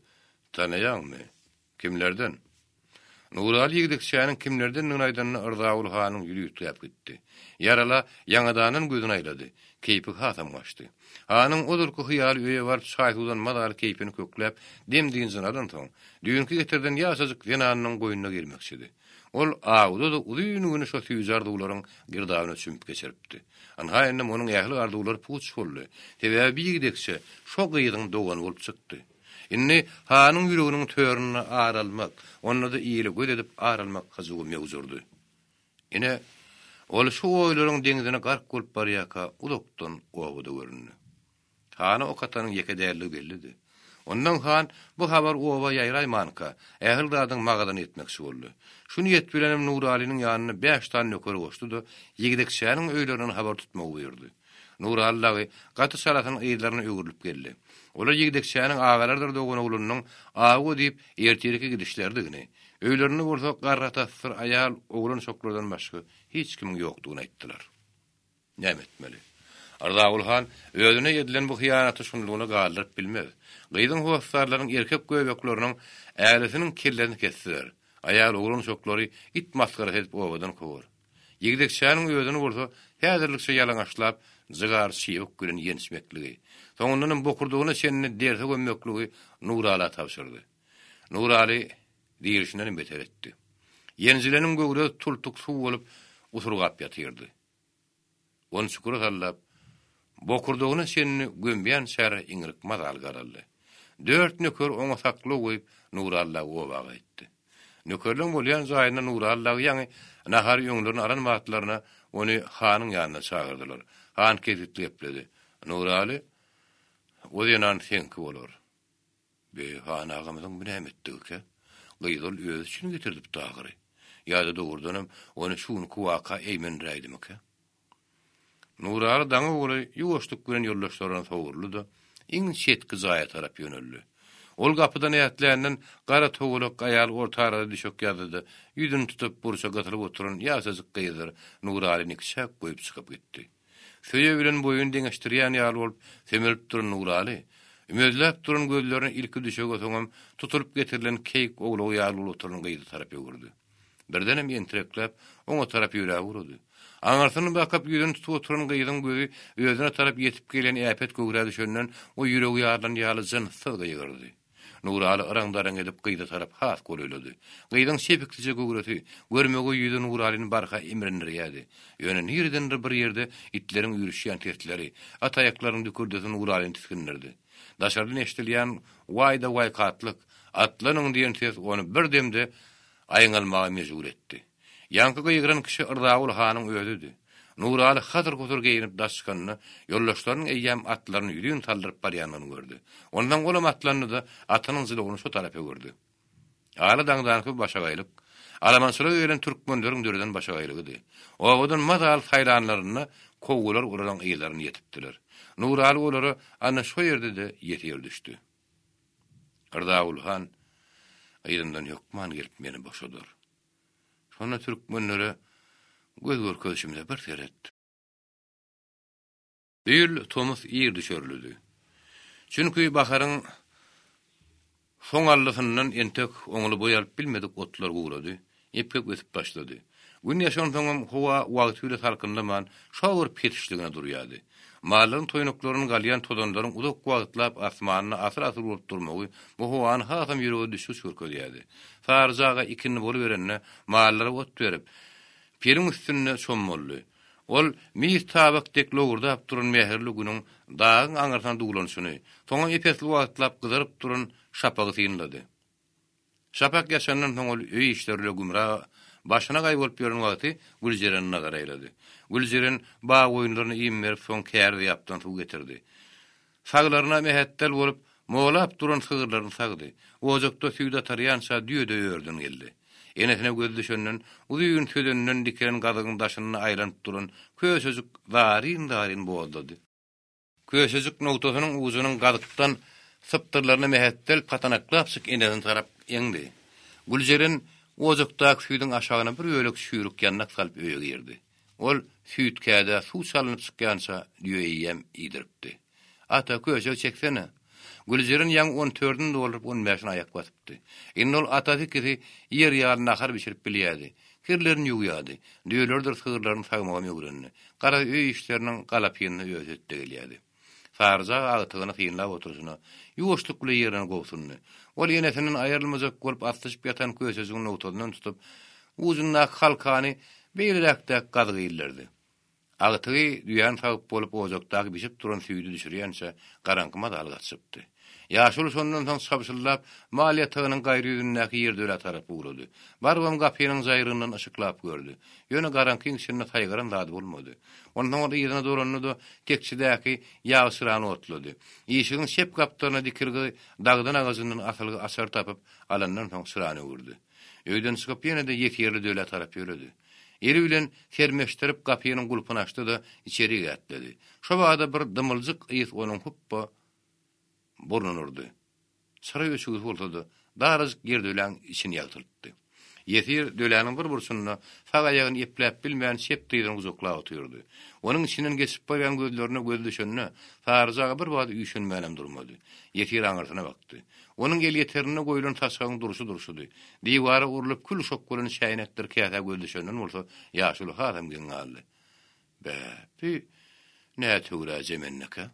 Tanaýaňmy? Kimlerden? Nuraly ýigdekçäniň kimlerdendigini aýdanda Yrzagul hanyň ýüzi üýtgäp gitdi. Ýarala ýaňadandan gözüni aýlady. Keýpi hasam gaçdy. Hanyň ozalky hyýaly öýe baryp çaý-suwdan mazaly keýpini kökläp, dem-dynjyny alansoň, düýnki getirden ýaşajyk zenanynyň goýnuna girmekçidi. Ol awda-da uzyn güni şo süýji arzuwlaryň girdabyna çümüp geçiripdi. Ynha indem onuň ähli arzuwlary puç boldy. Sebäbi bir ýigdekçe şo gyzyň dogany bolup çykdy. Indi hanyň ýüreginiň töründe ar almak, onda-da ile göz edip ar almak hyjuwy möwjürdi. Ine, ol şu oýlaryň deňzine gark bolup barýarka uzakdan oba-da göründi. Hana ok atanyň ýeke däldigi bellidi. Ondan han bu habar oba ýaýraýmanka, ähli zadyň magazyny etmekçi boldy. Şu niýet bilenem Nuralynyň ýanyna bäş sany nöker goşdy-da, ýigdekçäniň öýlerinden habar tutmagy buýurdy. Nuraly dagy gaty çalasyn yzlaryna öwrülip geldi. Olar ýigdekçäniň agalarydyr doganoglanynyň awa diýip ertirki gidişleridigini, öýlerinde bolsa garry atasydyr aýal, oglan-uşaklardan başga hiç kimiň ýokdugyny aýtdylar. Näme etmeli? Yrzagul han özüne edilen bu hyýanaty şunlugyna galdyryp bilmez. Gyzyň hossarlarynyň erkek göbekleriniň ählisiniň kellesini kesdiler. Aýal, oglan-uşaklary it masgarasy edip obadan kowar. Ýigdekçäniň özüni bolsa häzirlikçe ýalaňaçlap jygar çybyk bilen ýençmekligi, soňundanam bokurdagyna çenli derse gömmekligi Nurala tabşyrdy. Nuraly dirişindenem beter etdi. Ýenjileniň göwresi tultuk suw bolup usurgap ýatyrdy. Ony çukura sallap, bokurdagyna çenli gömýän çäre iňrik mazaly garaldy. Dört nöker oňa saklaw goýup, Nuraly dagy oba gaýtdy. Nökerleň bolýan jaýynda Nuraly dagy ýaňy nahary öňlerine alan wagtlaryna ony hanyň ýanyna çagyrdylar. Han kesgitli gepledi, Nuraly, o zenan seňki bolar. Be, han agamyzyň bu näme etdigikä? Gyzy ol özi üçin getirdipdi ahyry. Ýa-da dogrudanam ony şu günki waka eýmendiräýdimikä? Nuraly daňa golaý ýuwaşlyk bilen ýoldaşlaryndan sowruldy-da, iň çetki jaýa tarap ýöneldi. Ol gapydan ätländen gara togalak aýal orta arada düşek ýazdy-da, ýüzüni tutup burça gysylyp oturan ýaşajyk gyzdyr Nuralyny ikiçäk goýup çykyp gitdi. Söýe bilen boýuny deňeşdirýän ýaly bolup sömelip duran Nuraly, ümezläp duran gözlerini ilki düşege soňam tutulyp getirilen keýik owlagy ýaly bolup oturan gyza tarap öwürdi. Birdenem entirekläp, oňa tarap ýöräp ugrady. Aňyrsyny bakyp ýüzüni tutup oturan gyzyň gözi özüne tarap ýetip gelýän äpet göwrä düşenden o ýüregi ýarylan ýaly jynssyz gygyrdy. Nuraly yraň-daraň edip gyza tarap has golaýlady. Gyzyň çepiksije göwresi, görmegeý ýüzi Nuralyny barha imrindirýärdi. Ýöne niredendir bir ýerde itleriň üýrüşýän sesleri, at aýaklarynyň dükürdisi Nuralyny tisgindirdi. Daşardan eşidilýän waý-da-waýkatlyk, atlanyň diýen ses ony bir demde aýňalmaga mejbur etdi. Ýaňky gygyran kişi Yrzaguly hanyň özüdi. Nuraly hasyr-husur geýnip daş çykanda, ýoldaşlarynyň eýýäm atlaryny ýüzin saldyryp barýandygyny gördi. Onsoň olam atlandy-da, atynyň jylawyny şo tarapa öwürdi. Ala daňdanky başagaýlyk, alamançylyga gelen türkmenleriň döreden başagaýlygydy. Obadan mazaly saýlanlarynda kowgular olaryň yzlaryna ýetipdiler. Nuraly olara ana şo ýerde-de ýesir düşdi. Yrzaguly han yzymdan hökman gelip meni boşadar. Şonda türkmenlere göz görkezişimize bir seret. Bu ýyl tomus ir düşerilidi. Çünki baharyň soňallysyndan entek oňly boý alyp bilmedik otlar gurady, epgek ösüp başlady. Gün ýaşansoňam howa wagty bile salkynlaman, şo bir petişligine durýardy. Mallaryň toýnuklaryndan galýan tozanlaryň uzak wagtlap asmanda asyl-asyl bolup durmagy bu howany hasam ýürege düşgüç görkezýärdi. Saryja aga ikindi boluberende mallara ot berip, peliň üstünde çommaldy. Ol mis tabak dek lowurdap duran mähirli günüň dagyň aňyrsyna duwlanyşyny, soňam ep-esli wagtlap gyzaryp duran şapagy synlady. Şapak ýaşandan soň ol öý işleri bile gümra, başyna gaý bolup ýören wagty Güljerene nazar aýlady. Güljeren baggoýunlaryna iým berip soň käriz ýapdan suw getirdi. Saglaryna mähetdel bolup, molap duran sygyrlaryny sagdy. Ojakda süýt atarýança düýe-de örden geldi. Enesine gözi düşenden, uzyn sözünden dikilen gazygyň daşynda aýlanyp duran köşejik zaryn-zaryn bozlady. Köşejik nogtasynyň ujunyň gazykdan sypdyrlaryna mähetdel patanaklapjyk enesine tarap eňdi. Güljeren ojakdaky süýdüň aşagyna bir bölek çüýrük ýandak salyp öýe girdi. Ol süýt kädä suw çalynyp çykýança düýe eýýäm iýdiripdi. Ata, köşegi çeksene. Güljeren ýaňy on dördüni dolduryp on bäşine aýak basypdy. Indi ol atasy ikisi iýer ýaly nahar bişirip bilýärdi. Kirlerini ýuwýardy. Düýelerdir sygyrlaryny sagmagam öwrendi. Garaz, öý işleriniň galapynyna özi hötde gelýärdi. Saryja agtygyny synlap oturyşyna, ýuwaşlyk bilen ýerinden gobsundy. Ol enesinden aýrylmajak bolup aslyşyp ýatan köşejigiň nogtasyndan tutup, ujundaky halkany beýleräkdäki gazyga ildirdi. Agtygy düýäni sagyp bolup, ojakdaky bişip duran süýdi düşürýänçä, garaňky mazaly gaçypdy. Ýaşuly şondan soň çabşyldap, mal ýatagynyň gaýry ýüzündäki ýerdölä tarap ugrady. Barybam gapynyň jaýrygyndan yşyklap gördi. Ýöne garaňkyň içinde saýgaran zady bolmady. Onsoň ol yzyna dolandy-da, tekjedäki ýag çyrany otlady. Işigiň çep gapdalyna dikilgi dagdan agajyndan asylgy açar tapyp alandan soň çyrany öwürdi. Öýden çykyp ýene-de ýesirli dölä tarap ýöredi. Eli bilen sermeşdirip gapynyň gulpuny açdy-da, içerik ätledi. Şo bada bir dymyljyk ys onuň hupba burnuny urdy. Çyra öçügsi bolsa-da, darajyk ýerdöläň içini ýagtyltdy. Ýesir döläniň bir burçunda sag aýagyny epläp bilmän çep dyzyny gujaklap otyrdy. Onuň içinden geçip barýan gözlerine gözi düşende, Saryja aga bir bada üýşenmänem durmady. Ýesir aňyrsyna bakdy. Onuň elýeterinde goýlan saçagyň durşy-durşudy. Diwara urlup kül-uşak bolan çäýnekdir käsä gözi düşenden bolsa, ýaşuly hasam geň galdy. Bä, bi nätöwra jemendekä?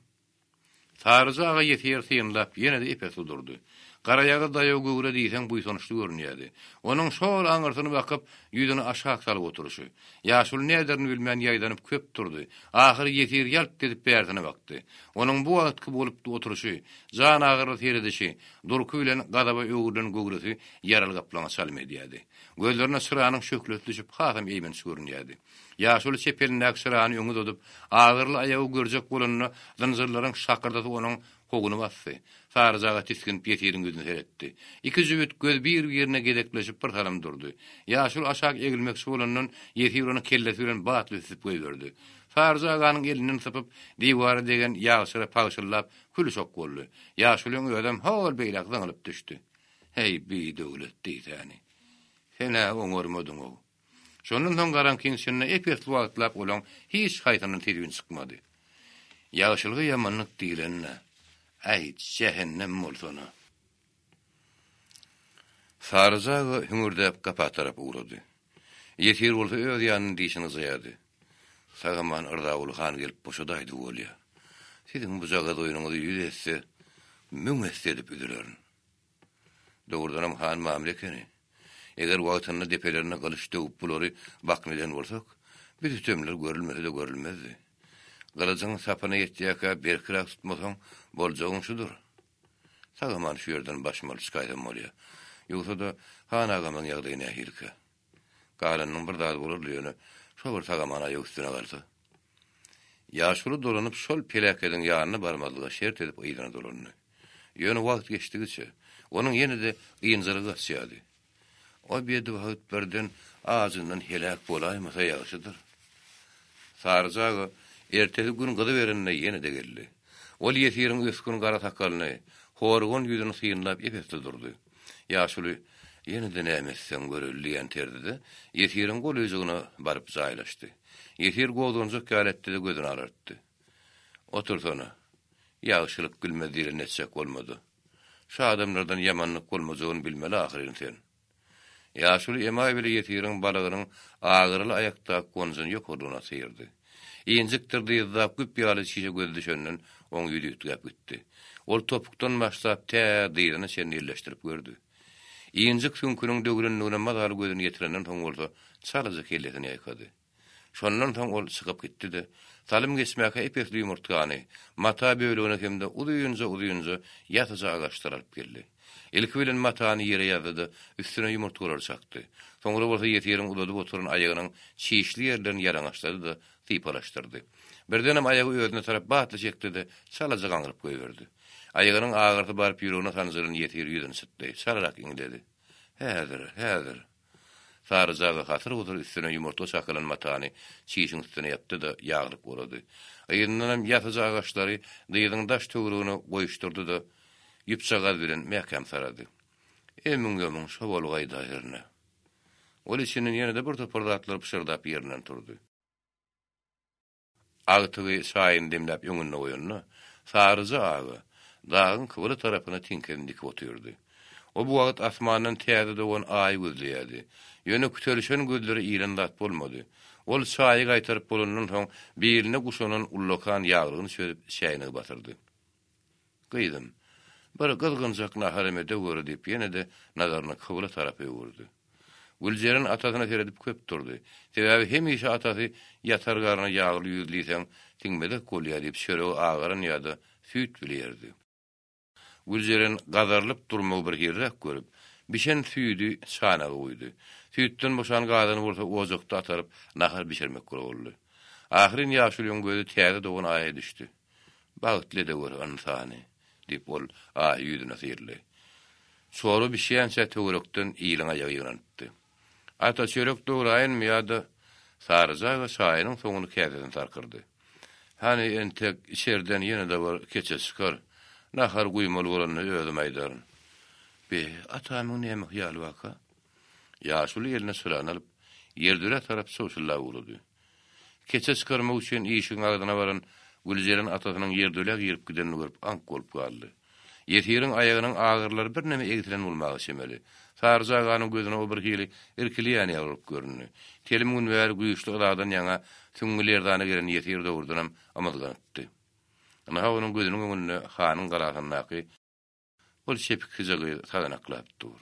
Saryja aga ýesiri synlap, ýene-de ep-esli durdy. Garaýagyz daýaw göwre diýseň buýsançly görünýärdi. Onuň şol aňyrsyny bakyp, ýüzüni aşak salyp oturyşy. Ýaşuly näderini bilmän ýaýdanyp köp durdy. Ahyry ýesir ýalp edip bärsine bakdy. Onuň bu wagtky bolup oturyşy, jan agyrly seredişi, durky bilen gazaba öwrülen göwresi ýaraly gaplaňa çalym edýärdi. Gözlerine çyranyň şöhlesi düşüp hasam eýmenç görünýärdi. Ýaşuly çep elindäki çyrany öňe uzadyp, agyryly aýagy görjek bolanda zynjyrlaryň şakyrdysy onuň howuny basdy. Saryja aga tisginip ýesiriň ýüzüne seretdi. Iki jübüt göz bir-birine gezekleşip bir salym durdy. Ýaşuly aşak egilmekçi bolandan ýesir ony kellesi bilen batly süsüp goýberdi. Saryja aganyň elinden sypyp, diwara degen ýag çyra pagşyldap, kül-uşak boldy. Ýaşulyň özem hol beýläk zyňylyp düşdi. Heý, bidöwlet diýsäni. Sen-ä oňarmadyň-ow. Şondan soň garaňkyň içinde ep-esli wagtlap olaň hiç haýsyndan ses-üýn çykmady. Ýagşylyga ýamanlyk diýlende, äý, jähennem bolsana! Saryja aga hüňürdäp gapa tarap ugrady. Ýesir bolsa öz ýanynda dişini gyjaýardy. Sag-aman Yrzaguly han gelip boşadaýdy bolýa. Siziň bujagaz oýnuňyzy ýüz esse, müň esse edip üzülerin. Dogrudanam han mamla ekeni. Eger wagtynda depelerine gylyç döwüp bulary bakna eden bolsak, bi sütemler görülmese-de görülmezdi. Gylyjyň sapyna ýetýärkä berkiräk tutmasaň, boljagyň şudur. Sag-aman şu ýerden başymy alyp çykaýsam bolýar. Ýogsa-da, han agamyň ýagdaýy nähilikä? Galanynyň bir zady bolardy, ýöne şo bir sag-aman aýak üstüne galsa. Ýaşuly dolanyp şol peläkediň ýanyna barmazlyga şert edip yzyna dolandy. Ýöne wagt geçdigiçe, onuň ýene-de ynjalygy gaçýardy. O bedibagt birden ajyndan heläk bolaýmasa ýagşydyr. Saryja aga ertesi gün gyzyberende ýene-de geldi. Ol ýesiriň ösgün gara sakalyny, horgan ýüzüni synlap ep-esli durdy. Ýaşuly, Ýene-de näme etseň göreli diýen terzde ýesiriň golaýjygyna baryp jaýlaşdy. Ýesir gozganjak ýaly etdi-de gözüni alartdy. Otursana. Ýagşylyk bilmez diýlenini etjek bolma-da. Şu adamlardan ýamanlyk bolmajagyny bilmeli ahyryn sen. Ýaşuly emaý bile ýesiriň balagynyň agyryly aýakdaky gonjyny ýokarlygyna syrdy. Injikdir dyzlap güp ýaly çişe gözi düşenden oň ýüzi üýtgäp gitdi. Ol topukdan başlap tä dyzyna çenli elleşdirip gördi. Injik süňküniň döwlendigine mazaly gözüni ýetirenden soň bolsa çalaja kellesini ýaýkady. Şondan soň ol çykyp gitdi-de, salym geçmäkä ep-esli ýumurtgany, mata bölegini hem-de uzynja-uzynja ýasyja agaçlar alyp geldi. Ilki bilen matany ýere ýazdy-da, üstüne ýumurtgalary çakdy. Soňra bolsa ýesiriň uzadyp oturan aýagynyň çişli ýerlerini ýalaňaçlady-da, sypalaşdyrdy. Birdenem aýagy özüne tarap batly çekdi-de, çalaja gaňryp goýberdi. Aýagynyň agyrysy baryp ýüregine sanjylan ýesir ýüzüni çytdy, çalarak iňledi. Häzir, häzir. Saryja aga hasyr-husur üstüne ýumurtga çakylan matany çişiň üstüne ýapdy-da, ýaglyk orady. Yzyndanam ýasyja agaçlary dyzyň daş-töweregine goýuşdyrdy-da, ýüpjagaz bilen mäkäm sarady. Emiň-gömüň şo bolgaý-da hernä. Ol içinden ýene-de bir topar zatlar pyşyrdap ýerinden turdy. Agtygy çaýyny demläp öňünde goýanda, Saryja aga dagyň kybla tarapyna tiňkesini dikip otyrdy. O bu wagt asmandan täze dogan Aýy gözleýärdi. Ýöne kütelişen gözleri ilen zat bolmady. Ol çaýy gaýtaryp bolandan soň, biline guşanan ullakan ýaglygyny çözüp, çäýnegi basyrdy. Gyzym, bir gyzgynjak naharam edeweri diýip ýene-de nazaryny kybla tarapa öwürdi. Güljeren atasyna seredip köp durdy. Sebäbi hemişe atasy ýatar garna ýagly ýüz diýseň siňmezek bolýar diýip çöregi agaran ýa-da süýt bile ýerdi. Güljeren gazarylyp durmagy birhiliräk görüp, bişen süýdi çanaga guýdy. Süýtden boşan gazany bolsa ojakda ataryp nahar bişirmek boldy. Ahyryn ýaşulyň gözi täze dogan aýa düşdi. Bagtly edeweri ynsany, diýip, ol Aýy ýüzüne syrly. Çorba bişýänçä töwerekden iliň aýagy ýygnanypdy. Ata, çörek dograýynmy ýa-da Saryja aga çaýynyň soňuny käsesine sarkyrdy. Hany, entek içerden ýene-de bir keçe çykar. Nahar guýmaly bolanda özüm aýdaryn. Be, atamyň näme hyýaly barka? Ýaşuly eline çyrany alyp, ýerdürä tarap çybşyldap ugrady. Keçe çykarmak üçin işigiň agzyna baran Güljeren atasynyň ýerdölä girip gidenini görüp aňk bolup galdy. Ýesiriň aýagynyň agyrylary birneme egsilen bolmaga çemeli. Saryja aganyň gözüne o birhili irkilýän ýaly bolup göründi. Telim gün bäri güýçli yzadan ýaňa süňňi lerzana gelen ýesir dogrudanam ymyzganypdy. Ynha onuň gözüniň öňünde hanyň galasyndaky Ol çepiksije gyz sazanaklap dur.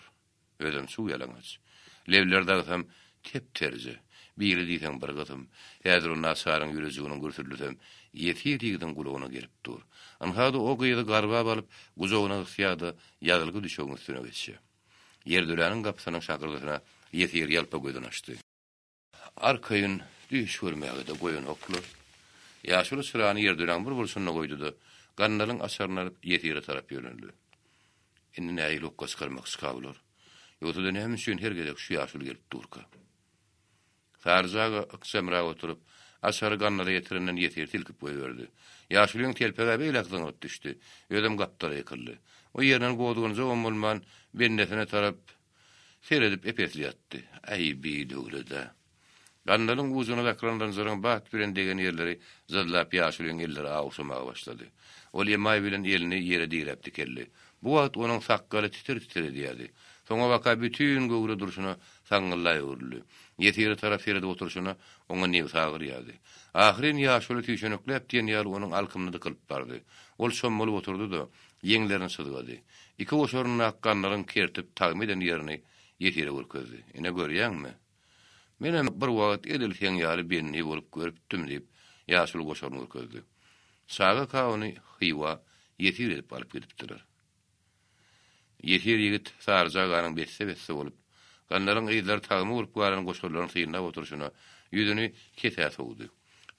Özem suw ýalaňaç. Lebleri dagysam tep-terje. Biri diýseň bir gysym. Häzir o naçaryň ýürejiginiň gürsüldisem ýesir ýigidiň gulagyna gelip dur. Ynha-da o gyzy garbap alyp, gujagyna gysýar-da, ýazylgy düşegiň üstüne geçýär. Ýerdöläniň gapysynyň şakyrdysyna ýesir ýalpa gözüni açdy. Arkaýyn düýş görmäge-de goýanoklar. Ýaşuly çyrany ýerdoläň bir burçunda goýdy-da, gandalyň açaryny alyp, ýesire tarap ýöneldi. Indi nähili hokga çykarmakçyka bular? Ýogsa-da näme üçin her gezek şu ýaşuly gelip durka? Saryja aga ykjamrak oturyp, açary gandala ýetirenden ýesiri silkip goýberdi. Ýaşulyň telpegi beýläk zyňylyp düşdi, özem gapdala ýykyldy. O ýerinden gozganjagam bolman, bendesine tarap Seredip ep-esli ýatdy. Äý, bi döwlet-ä. Gandalyň ujuna dakylan zynjyryň bat bilen degen ýerleri jyzlap ýaşulyň elleri awuşamaga başlady. Ol emaý bilen elini ýere diräp dikeldi. Bu wagt onuň sakgaly titir-titir edýärdi. Soňabaka bütin göwre durşuna saňňylla öwrüldi. Ýesire tarap seredip oturyşyna oňa nebsi agyrýardy. Ahyryn ýaşuly süýşenekläp diýen ýaly onuň alkymyna dykylyp bardy. Ol çommalyp oturdy-da. Ýeňlerini çyzgady. Iki goşaryndaky gandalyň kertip tagma eden ýerini ýesire görkezdi. Ine görýäňmi? Menem bir wagt edil seň ýaly bendi bolup görüpdim, diýip, ýaşuly goşaryny görkezdi. Çagaka ony Hywa ýesir edip alyp gidipdiler. Ýesir ýigit Saryja aganyň besse-besse bolup, gandalyň yzlary tagma bolup galan goşarlaryny synlap oturyşyna, ýüzüni kesä sowdy.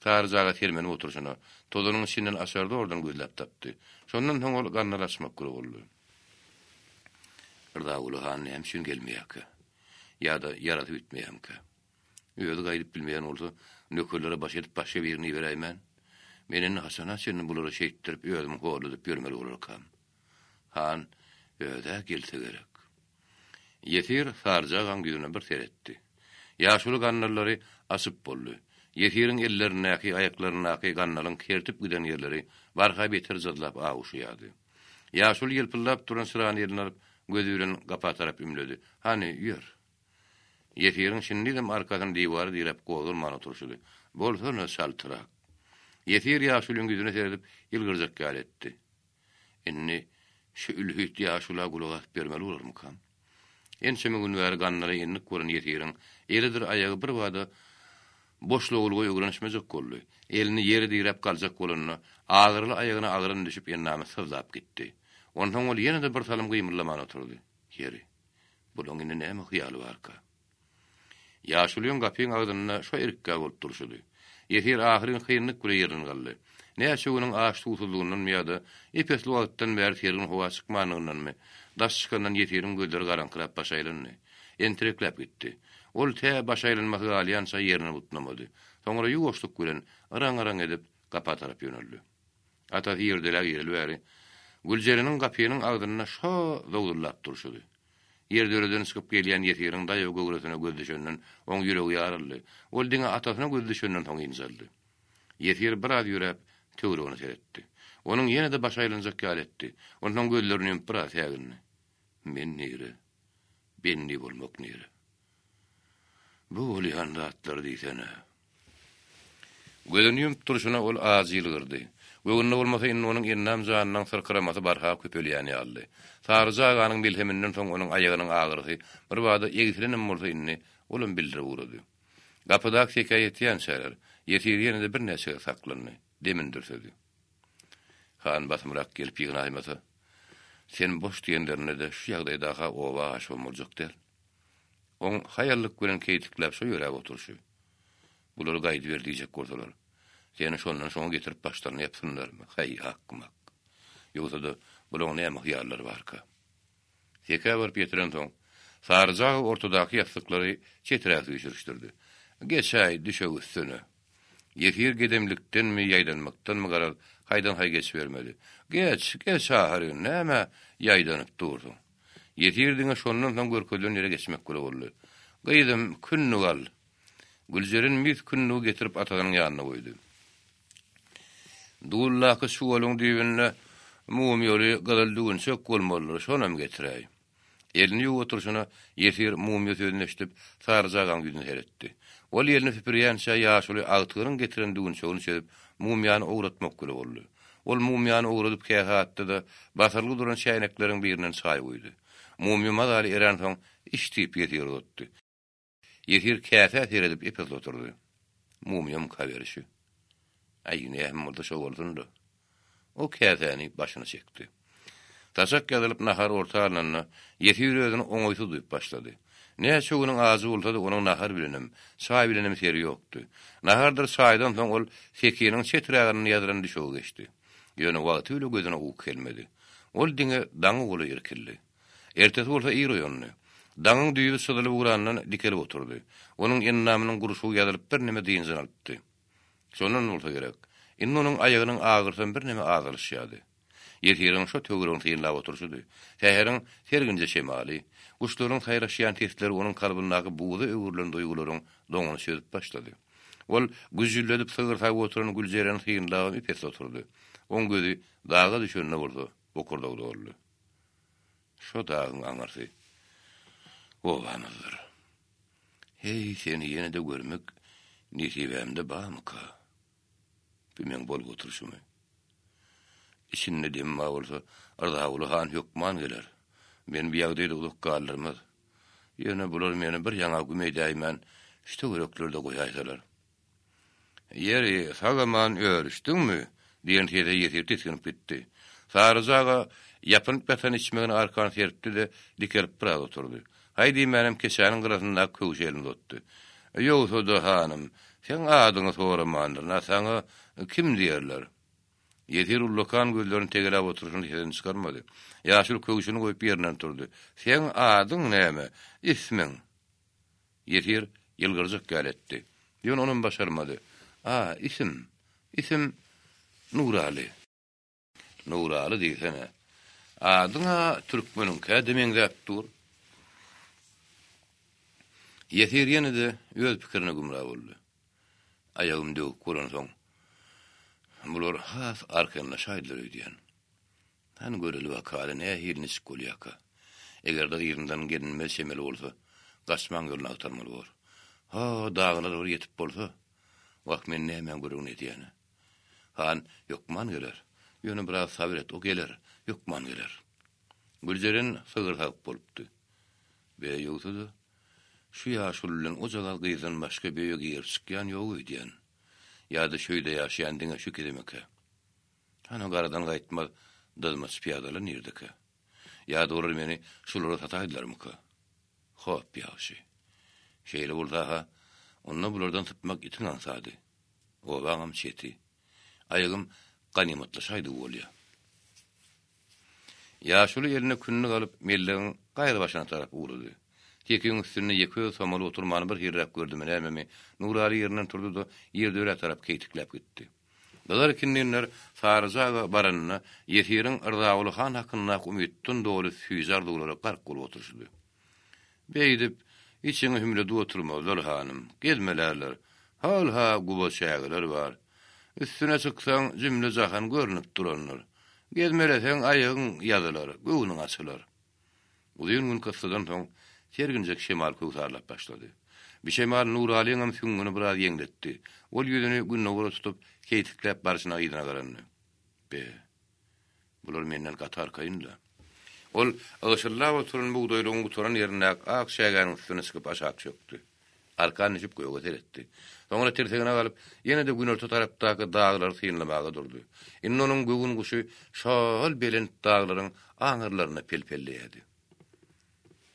Saryja aga sermenip oturyşyna, tozanyň içinden açary zordan gözläp tapdy. Şondan soň ol gandal açmak güle boldy. Rzaguly han näme üçin gelmeýärkä? Ýa-da ýarasy bitmeýärmikä? Özi gaýdyp bilmeýän bolsa, nökerlere baş edip başga birini iberäýmän? Men indi haçana çenli bulara şeýtdirip özümi horladyp ýörmeli bolarkam? Han öz-ä gelse gerek. Ýesir Saryja agaň ýüzüne bir seretdi. Ýaşuly gandallary açyp boldy. Ýesiriň ellerindäki, aýaklaryndaky gandalyň kertip giden ýerleri barha beter jyzlap awuşaýardy. Ýaşuly ýylpyldap duran çyrany eline alyp, gözi bilen gapa tarap ümledi. Hany, ýör. Ýesiriň şindizem arkasyny diwara diräp gozgalman oturyşydy. Bolsana çaltrak. Ýesir ýaşulyň ýüzüne seredip ýylgyrjak ýaly etdi. Indi şu ülhit ýaşula gulak asyp ýörmeli bolarmykam? Ençeme gün bäri gandala endik bolan ýesiriň elidir aýagy birbada boşlawlyga öwrenişmejek boldy. Elini ýere diräp galjak bolanda, agyryly aýagyna agram düşüp endamy syzlap gitdi. Onsoň ol ýene-de birsalym gymyldaman oturdy. Ýeri, bulaň indi näme hyýaly barka? Ýaşulyň gapyň agzynda şo irkgä bolup durşudy. Ýesir ahyryn kynlyk bile ýerinden galdy. Näçe günüň aç-suwsuzlygyndanmy ýa-da ep-esli wagtdan bäri sergin howa çykmanlygyndanmy, daş çykandan ýesiriň gözleri garaňkyrap baş aýlandy. Entirekläp gitdi. Ol tä baş aýlanmasy galýança ýerinden butnamady. Soňra ýuwaşlyk bilen, yraň-yraň edip, gapa tarap ýöneldi. Atasy ýerdelä gireli bäri, Güljereniň gapynyň agzynda şo zowzullap durşudy. Ýerdöleden çykyp gelýän ýesiriň daýaw göwresine göz düşenden oň ýüregi ýaryldy. Ol diňe atasyna gözi düşenden soň ynjaldy. Ýesir biraz ýöräp, töweregine seretdi. Onuň ýene-de başy aýlanjak ýaly etdi. Onsoň gözlerini ýumup biraz sägindi. Men nire? Bendi bolmak nire? Bu bolýan zatlar diýsene. Gözüni ýumup durşuna ol ajy ýylgyrdy. Göwnüne bolmasa indi onuň endam-janynyň syrkyramasy barha köpelýän ýalydy. Saryja aganyň melheminden soň onuň aýagynyň agyrysy birbada egsilenem bolsa indi olam bildirip ugrady. Gapydaky sekä ýetýänçäler, ýesir ýene-de birnäçe gezek saklandy, demini dürsedi. Han basymrak gelip ýygnaýmasa, sen boş diýenlerinde-de şu ýagdaýda-ha oba aşybam boljak däl. Oň haýallyk bilen keýtikläp şo ýöräp oturyşy. Bulary gaýdyber diýjek bolsalar, seni şondan şoňa getirip başlaryna ýapsynlarmy, haý, akmak. Ýogsa-da, bulaň näme hyýallary barka? Sekä baryp ýetirensoň, Saryja aga ortadaky ýassyklary çeträk süýşürişdirdi. Geçäý, düşek üstüne. Ýesir gedemlikdenmi, ýaýdanmakdanmy garaz, haýdan-haý geçibermedi. Geç, geç ahyryn, nämä ýaýdanyp dursuň? Ýesir diňe şondan soň görkezilen ýere geçmek bile boldy. Gyzym, kündük al! Güljeren mis kündügi getirip atasynyň ýanyna goýdy. Duldaky çuwalyň düýbünde mumyýaly gyzyl düwünçek bolmalydyr, şonam getiräý. Elini ýuwup oturyşyna, ýesir mumyýa sözüni eşidip, Saryja agaň ýüzüne seretdi. Ol elini süpürýänçä ýaşuly agtygynyň getiren düwünçegini çözüp, mumyýany owratmak bile boldy. Ol mumyýany owradyp käsä atdy-da, basyrylgy duran çäýnekleriň birinden çaý guýdy. Mumyýa mazaly eränsoň, iç diýip ýesir uzatdy. Ýesir käsä seredip epesli oturdy. Mumyýamyka berişi? Äý, näme bolsa şo bolsun-da. O käsäni başyna çekdi. Saçak ýazylyp nahar orta alnanda, ýesir özüni oňaýsyz duýup başlady. Näçe günüň ajy bolsa-da onuň nahar bilenem, çaý bilenem seri ýokdy. Nahardyr çaýdan soň ol sekiniň çeträginde ýazylan düşege geçdi. Ýöne wagty bile gözüne uky gelmedi. Ol diňe daňa golaý irkildi. Ertesi bolsa ir oýandy. Daňyň düýbi çyzylyp ugrandan dikelip oturdy. Onuň endamynyň gurşugy ýazylyp birneme dynjyny alypdy. Şondan bolsa gerek, indi onuň aýagynyň agyrysam birneme azalyşýardy. Ýesiriň şo töweregini synlap oturyşydy. Säheriň serginje şemaly, guşlaryň saýraşýan sesleri onuň kalbyndaky buza öwrülen duýgularyň doňuny çözüp başlady. Ol güjjülledip sygyr sagyp oturan Güljereni synlabam ep-esli oturdy. Oň gözi daga düşende bolsa bokurdagy doldy. Şo dagyň aňyrsy obamyzdyr. Heý, seni ýene-de görmek nesibämde barmyka? Bu meň bolup oturyşymy? Içinde dem bar bolsa, Yrzaguly han hökman geler. Meni bu ýagdaýda uzak galdyrmaz. Ýöne bular meni bir ýaňa güm edäýmän, şu töwereklerde goýaýsalar. Ýeri, sag-aman örüşdiňmi? diýen sese ýesir tisginip gitdi. Saryja aga ýapynyp ýatan içmegini arkan serpdi-de, dikelip biraz oturdy. Haý diýmänem keçäniň gyrasyndaky köwşe elini uzatdy. Ýogsa-da, hanym, seň adyňy soramandyryn-a, saňa kim diýerler? Ýesir ullakan gözlerini tegeläp oturyşyna sesini çykarmady. Ýaşuly köwşüni goýup ýerinden turdy. Seň adyň näme? Ismiň? Ýesir ýylgyrjak ýaly etdi. Ýöne onam başarmady. A, isim? Isim Nuraly. Nuraly diýsene. Adyň-a türkmeniňkä-de meňzäp dur. Ýesir ýene-de öz pikirine gümra boldy. Aýagym döwük bolansoň, bular has arkaýynlaşaýdylar öýdýän. Hany göreli bakaly nähili niçik bolýaka. Eger-de yzyndan gelinmez çemeli bolsa, gaçmaň ýoluny agtarmaly bor. Ho, daglara bir ýetip bolsa. Wah, men nämäň gürrüňini edýän-ä. Han hökman geler. Ýöne biraz sabyr et, o geler, hökman geler. Güljeren sygyr sagyp bolupdy. Be, ýogsa-da, şu ýaşuly bilen ojagaz gyzdan başga bu öýe girip-çykýan ýok öýdýän. Ýa-da şu öýde ýaşaýan diňe şu ikizimikä? Hany garadan gaýtmaz dyzmaç pyýadalar nirdekä? Ýa-da olar meni şulara sataýdylarmyka? Hop, ýagşy. Şeýle bolsa-ha, onda bulardan sypmak itiň aňsady. Obaňam çeti. Aýagym ganymatlaşaýdygy bolýa. Ýaşuly eline kündük alyp, mellegiň gaýra başyna tarap ugrady. Sekiň üstünde ýeke özi somalyp oturmany bir hiliräk gördümi nämemi, Nuraly ýerinden turdy-da, ýerdöwrä tarap keýtikläp gitdi. Gyzar ikindinler Saryja aga baranynda ýesiriň Yrzaguly han hakyndaky umytdan doly süýji arzuwlara gark bolup oturyşydy. Beýdip, içiňi hümledip oturmazlar, hanym, gezmelärler. Hol-ha guba çägeler bar. Üstüne çyksaň, jümle-jahan görnüp durandyr. Gezmeleseň, aýagyň ýazylar, göwnüň açylar. Uzyn gün kyssadan soň serginjek şemal köwsarlap başlady. Bi şemal Nuralyňam süňňüni biraz ýeňletdi. Ol ýüzüni gündogara tutup, keýtikläp barşyna yzyna garandy. Be, bular menden gaty arkaýyn-la. Ol ygşyllap oturan bugdaýlygyň gutaran ýerindäki ak çägäniň üstüne çykyp aşak çökdi. Arkan düşüp göge seretdi. Soňra tirsegine galyp, ýene-de günorta tarapdaky daglary synlamaga durdy. Indi onuň göwün guşy şo-ol belent daglaryň aňyrlarynda pel-pelleýärdi.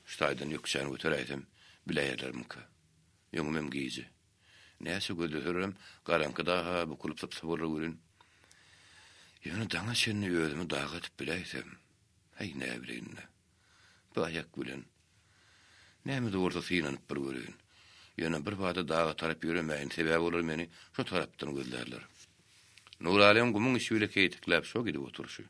Şu taýdan ýükçäni göteräýsem, biläýerlermikä? Öňümem gije. Näçe gözleselerem, garaňky dag-a bukulyp sypsa bolar welin, ýöne daňa çenli özümi daga atyp biläýsem, häý, näbileýin-dä. Bu aýak bilen. Näme-de bolsa synanyp bir göreýin. Ýöne bir bada daga tarap ýöremäýin, sebäbi olar meni şo tarapdan gözlärler. Nuralyň gumuň içi bile keýtikläp şo gidip oturyşy.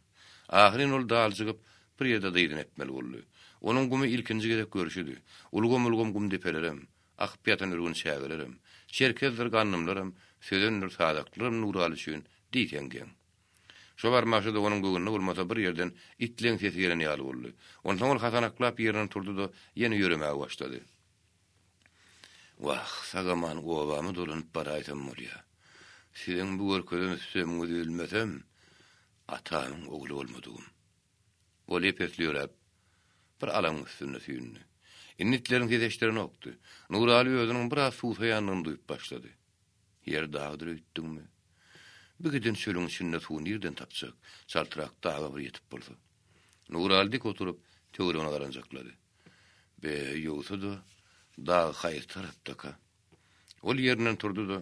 Ahyryn ol daljygyp, bir ýerde dyzyny epmeli boldy. Onuň gumy ilkinji gezek görşüdi. Ulgam-ulgam gum depelerem, akyp ýatan ürgün çägelerem, çerkezdir gandymlaram, sözendir sazaklaram Nuraly üçin diýseň geň. Şo barmaşa-da onuň göwnüne bolmasa bir ýerden itleň sesi gelen ýaly boldy. Onsoň ol hasanaklap ýerinden turdy-da, ýene ýöremäge başlady. Wah, sag-aman obama dolanyp baraýsam bolýa. Siziň bu görkezen sütemiňizi bilmesem, atamyň ogly bolmadygym. Ol ep-esli ýöräp, bir alaňyň üstünde süýndi. Indi itleriň sesi eşidilenokdy. Nuraly özüniň biraz suwsaýandygyny duýup başlady. Ýer dagdyr öýtdüňmi? Bu giden çölüň içinde suw nirden tapjak? Çaltrak daga bir ýetip bolsa. Nuraly dik oturyp, töweregine garanjaklady. Be, ýogsa-da, dag haýsy tarapdaka? Ol ýerinden turdy-da,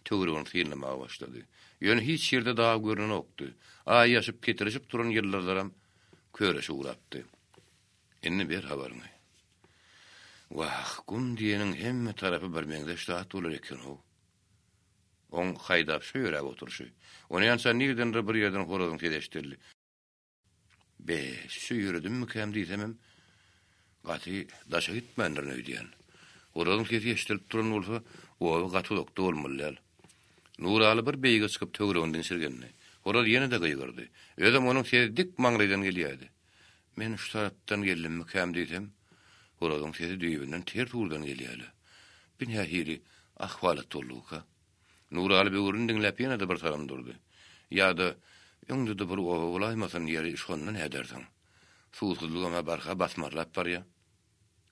töweregini synlamaga başlady. Ýöne hiç ýerde dag görnenokdy. Aý ýaşyp, ketirişip duran ýyldyzlaram köreşe ugrapdy. Indi ber habaryňy. Wah, gum diýeniň hemme tarapy birmeňzeş zat bolar eken-ow. Oň haýdap şo ýöräp oturyşy. Onýança nirdendir bir ýerden horazyň sesi eşidildi. Be, şü ýöredimmikäm diýsemem, gaty daşa gitmändirin öýdýän. Horazyň sesi eşidilip duran bolsa, oba gaty uzakda bolmaly däl. Nuraly bir beýige çykyp töweregini diňşirgendi. Horaz ýene-de gygyrdy. Özem onuň sesi dik maňlaýdan gelýärdi. Men şu tarapdan geldimmikäm diýsem, horazyň sesi düýbünden ters ugurdan gelýär-le. Bi nähili ahwalat boldugyka? Nuraly böwrüni diňläp ýene-de bir salym durdy. Ýa-da. Öňde-de bir oba bolaýmasyn, ýeri şonda nädersiň? Suwsuzlygam-a barha basmarlap barýa.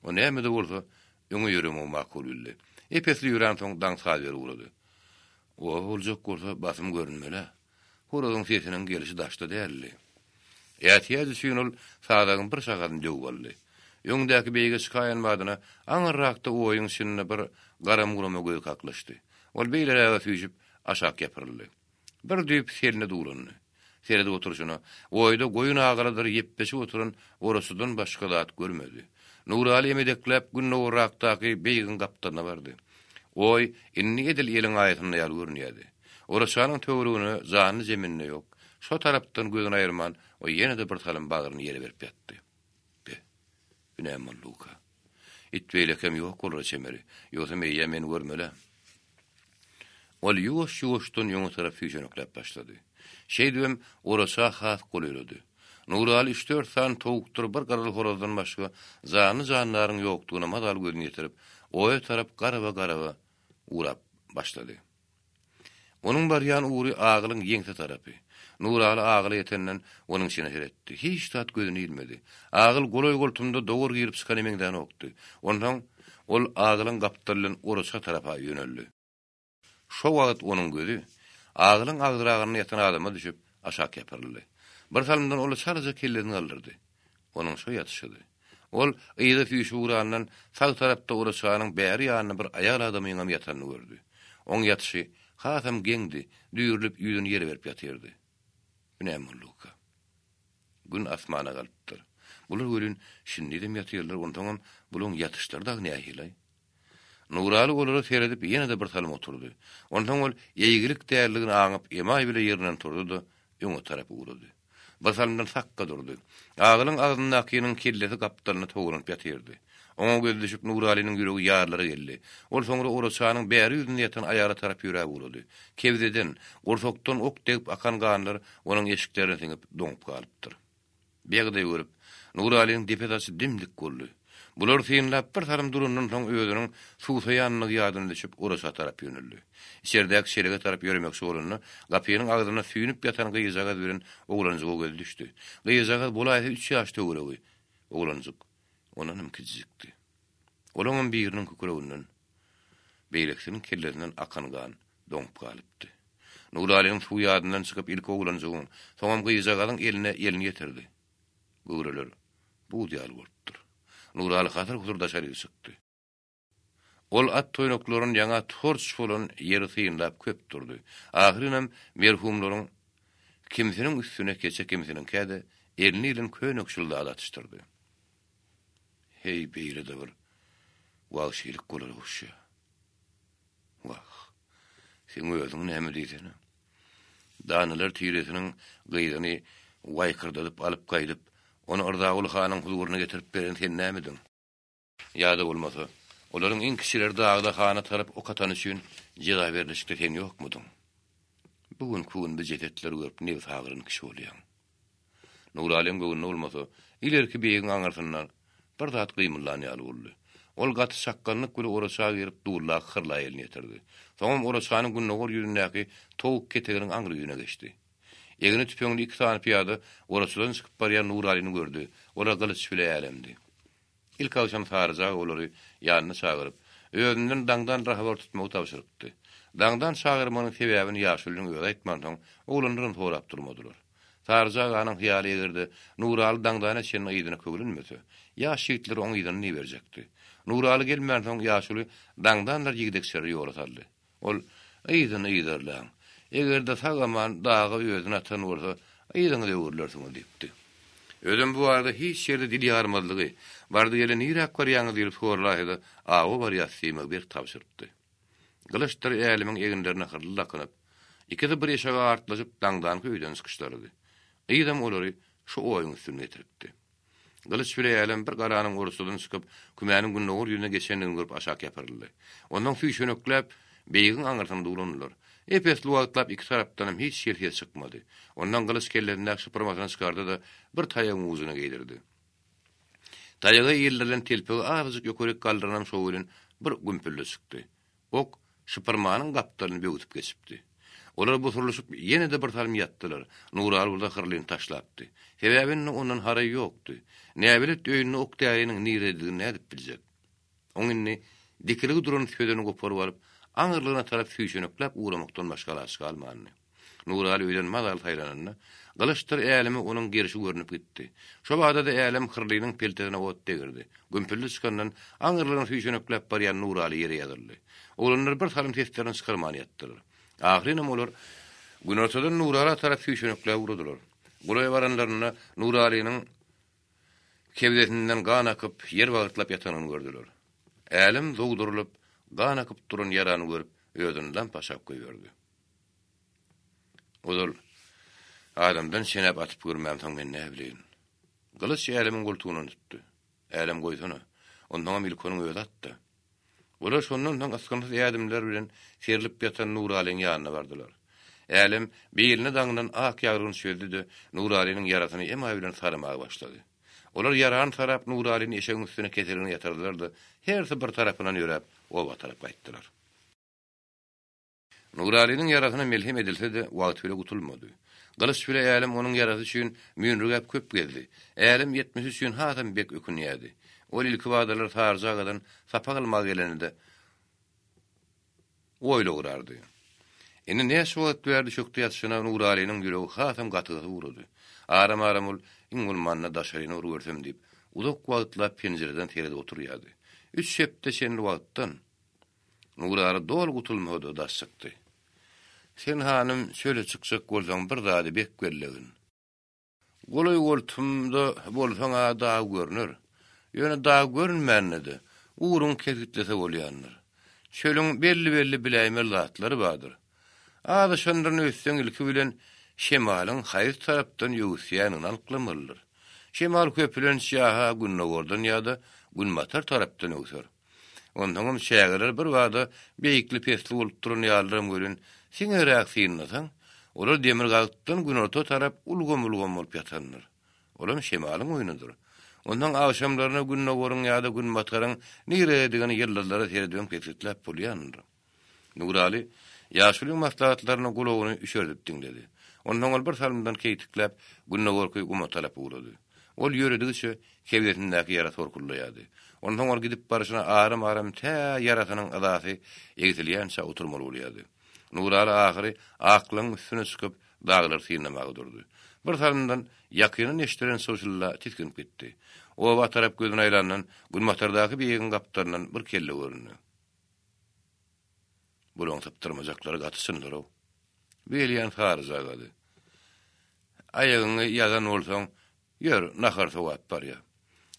O näme-de bolsa, öňe ýöremegi makul bildi. Ep-esli ýöränsoň daň saz berip ugrady. Oba boljak bolsa basym görünmeli-ä. Horazyň sesiniň gelşi daşda däldi. Ätiýaç üçin ol sazagyň bir şahasyny döwüp aldy. Öňdäki beýige çykaýan badyna aňyrrakda oýuň içinde bir garam-gurama göz kaklyşdy. Ol beýleräge süýşüp, aşak ýapyryldy. Bir düýp seline duwlandy. Seredip oturyşyna, oýda goýun agalydyr ýepbeşip oturan oraçydan başga zat görmedi. Nuraly emedekläp gündogarrakdaky beýigiň gapdalyna bardy. Oý indi edil eliň aýasynda ýaly görünýärdi. Oraçanyň töweregine janly-jemende ýok. Şo tarapdan gözüni aýyrman, o ýene-de bir salym bagryny ýere berip ýatdy. Be, bu näme bolduka? It beýlekem ýok bolara çemeli. Ýogsam eýýäm meni görmel-ä. Ol ýuwaş-ýuwaşdan öňe tarap süýşenekläp başlady. Şeýdibem oraça has golaýlady. Nuraly üç-dört sany towukdyr bir gyryl horazdan başga janly-jandaryň ýokdugyna mazaly gözüni ýetirip, oýa tarap garaba-garaba ugrap başlady. Onuň barýan ugry agylyň ýeňse tarapy. Nuraly agyla ýetenden onuň içine seretdi. Hiç zat gözüne ilmedi. Agyl golaý-goltumda dowar girip çykana meňzänokdy. Onsoň ol agylyň gapdaly bilen oraça tarapa ýöneldi. Şo wagt onuň gözi agylyň agzyragynda ýatan adama düşüp, aşak ýapyryldy. Bir salymdan ol çalaja kellesini galdyrdy. Onuň şo ýatyşydy. Ol yza süýşüp ugrandan sag tarapda oraçanyň bäri ýanynda bir aýal adamyňam ýatanyny gördi. Oň ýatyşy hasam geňdi, düýrlüp ýüzüni ýere berip ýatyrdy. Bu näme bolduka? Gün asmana galypdyr. Bular welin şindizem ýatyrlar, onsoňam bulaň ýatyşlary dagy nähili-aý? Nuraly olara seredip ýene-de bir salym oturdy. Onsoň ol eýgilik däldigini aňyp emaý bile ýerinden turdy-da, öňe tarap ugrady. Bir salymdan sakga durdy. Agylyň agzyndakynyň kellesi gapdalynda towlanyp ýatyrdy. Oňa gözi düşüp Nuralynyň ýüregi ýarylara geldi. Ol soňra oraçanyň bäri ýüzünde ýatan aýala tarap ýöräp ugrady. Kebzeden, gursakdan ok degip akan ganlar onuň eşiklerine siňip, doňup galypdyr. Bu ýagdaýy görüp, Nuralynyň depe saçy dim-dik boldy. Bulary synlap bir salym durandan soň özüniň suwsaýandygy ýadyna düşüp, oraça tarap ýöneldi. Içerdäki çelege tarap ýöremekçi bolanda, gapynyň agzynda süýnüp ýatan gyzjagaz bilen oglanjyga gözi düşdi. Gyzjagaz bolaýsa üç ýaş töweregi, oglanjyk ondanam kiçijikdi. Olaňam biriniň kükreginden, beýlekisiniň kellesinden akan gan doňup galypdy. Nuralynyň suw ýadyndan çykyp ilki oglanjygyň, soňam gyzjagazyň eline elini ýetirdi. Göwreler buz ýaly bolupdyr. Nuraly hasyr-husur daşaryk çykdy. Ol at toýnaklaryny ýaňa torç bolan ýeri synlap köp durdy. Ahyrynam merhumlaryň kimsiniň üstüne keçe kimsiniňkä-de eline ilen köýnekçil zat atyşdyrdy. Heý, beýle-de bir wagşylyk bolar ogşýa. Wah, seň özüň näme diýsene. Danalar tiresiniň gyzyny waýkyrdadyp alyp gaýdyp, ony Yrzaguly hanyň huzuryna getirip beren sen nämediň? Ýa-da bolmasa, olaryň iň kiçileri dagda hana tarap ok atany üçin jeza berlişikde sen ýokmudyň? Bu günki gün bu jesetleri görüp nebsagyryn kişi bolýaň. Nuralyň göwnüne bolmasa, ilerki beýigiň aňyrsynda bir zat gymyldan ýaly boldy. Ol gaty çakganlyk bile oraça girip, dullaky hyrla elini ýetirdi. Soňam oraçanyň gündogar ýüzündäki towuk keteginiň aňry ýüzüne geçdi. Egni tüpeňli iki sany pyýada oraçadan çykyp barýan Nuralyny gördi, olar gylyç bile älemdi. Ilkagşam Saryja aga olary ýanyna çagyryp, özünden daňdan habar tutmagy tabşyrypdy. Daňdan çagyrmagynyň sebäbini ýaşulynyň özi aýtmansoň, oglanlaram sorap durmadylar. Saryja aganyň hyýaly eger-de Nuraly daňdana çenli yzyna köwlenmese, ýaş ýigitleri oň yzyna iberjekdi. Nuraly gelmänsoň ýaşuly daňdanlar ýigdekçeleri ýola saldy. Ol, Yzyny yzarlaň. Eger-de sag-aman daga özüni atan bolsa, yzyňyzy öwrülersiňiz diýipdi. Özem bu barada hiç ýerde dil ýarmazlygy, bardy-geldi niräk barýaňyz diýlip soralaýsa-da, awa barýas diýmegi berk tabşyrypdy. Gylyçdyr Älemiň eginlerine hyrly dakynyp, ikisi bir eşege artlaşyp daňdanky öýden çykyşlarydy. Yzam olary şu oýuň üstüne getiripdi. Gylyç bile Älem bir garanyň ortadan çykyp, kümäniň gündogar ýüzüne geçendigini görüp aşak ýapyryldy. Onsoň süýşenekläp, beýigiň aňyrsyna duwlandylar. Ep-esli wagtlap iki tarapdanam hiç hili ses çykmady. Ondan Gylyç kellesindäki şypyrmasyny çykardy-da, bir taýagyň ujuna geýdirdi. Taýaga ildirilen telpegi azajyk ýokaryk galdyranam şo welin bir gümpüldi çykdy. Ok şypyrmanyň gapdalyny böwsüp geçipdi. Olar busurylyşyp ýene-de bir salym ýatdylar. Nuraly bolsa hyrlyny taşlapdy. Sebäbi indi ondan haraý ýokdy. Näbelet öýünde ok-däriniň nirededigini nädip biljek? Oň indi dikilgi duran sözüni goparyp alyp, aňyrlygyna tarap süýşenekläp ugramakdan başga alaç galmandy. Nuraly öýden mazaly saýlananda, Gylyçdyr Äleme onuň gerşi görnüp gitdi. Şo bada-da Älem hyrlynyň peltesine ot degirdi. Gümpüldi çykandan aňyrlygyna süýşenekläp barýan Nuraly ýere ýazyldy. Oglanlar bir salym seslerini çykarman ýatdylar. Ahyrynam olar günortadan Nurala tarap süýşenekläp ugradylar. Golaý baranlarynda Nuralynyň Kebzesinden gan akyp, ýer bagyrtlap ýatanyny gördüler. Älem zowdurylyp, gan akyp duran ýarany görüp, özüni lamp aşak goýberdi. Ozal adamdan çenäp atyp görmämsoň men näbileýin. Gylyç Älemiň goltugyndan tutdy. Älem goýsana, onsoňam ilki onuň özi atdy. Olar şondan soň ysgynsyz ädimler bilen serlip ýatan Nuralyň ýanyna bardylar. Älem beline daňylan ak ýaglygyny çözdü-de, Nuralynyň ýarasyny emaý bilen saramaga başlady. Olar ýarany sarap, Nuralyny eşegiň üstüne keseligine ýatyrdylar-da, hersi bir tarapyndan ýöräp, oba tarap gaýtdylar. Nuralynyň ýarasyna melhem edilse-de, wagty bile gutulmady. Gylyç bile Älem onuň ýarasy üçin müýnürgäp köp gezdi. Älem ýetmesi üçin hasam bek ökünýärdi. Ol ilkibadalar Saryja agadan sapak almaga geleninde oýlugyrardy. Indi näçe wagt bäri düşekde ýatyşyna Nuralynyň ýüregi hasam gatygysyp ugrady. Aram-aram ol, iň bolmanda daşaryny bir görsem diýip, uzak wagtlap penjireden seredip oturýardy. Üç hepde çenli wagtdan, Nurary doly gutulmasa-da daş çykdy. Sen hanym çöle çykjak bolsaň bir zady bek bellegin. Golaý-goltumda bolsaň-a dag görner. Ýöne dag görünmände-de, ugruňy kesgitlese bolýandyr. Çölüň belli-belli biläýmeli zatlary bardyr. Azaşandyryn öýtseň ilki bilen şemalyň haýsy tarapdan öwüsýändigini anyklamalydyr. Şemal köplenç ýa-ha gündogardan ýa-da günbatar tarapdan öwser. Onsoňam çägeler birbada beýikli-pesli bolup duran ýalydyram welin, siňeräk synlasaň, olar demirgazykdan günorta tarap ulgam-ulgam bolup ýatandyr. Olam şemalyň oýnudyr. Onsoň agşamlaryna gündogaryň ýa-da günbataryň nirededigini ýyldyzlara seredibem kesgitläp bolýandyr. Nuraly ýaşulyň maslahatlaryny gulagyny üşerdip diňledi. Onsoň ol bir salymdan keýtikläp, gündogarky guma tarap ugrady. Ol ýöredigiçe kebzesindäki ýara sorkullaýardy. Onsoň ol gidip barşyna aram-aram tä ýarasynyň yzasy egsilýänçä oturmaly bolýardy. Nuraly ahyry aklaňyň üstüne çykyp, daglary synlamaga durdy. Bir salymdan ýakyndan eşidilen çybşylda tisginip gitdi. Oba tarap gözüni aýlandan günbatardaky beýigiň gapdalyndan bir kelle göründi. Bulaň sypdyrmajaklary gaty çyndyr-ow. Bu gelýän Saryja agady. Aýagyňy ýazan bolsaň, ýör, nahar sowap barýa.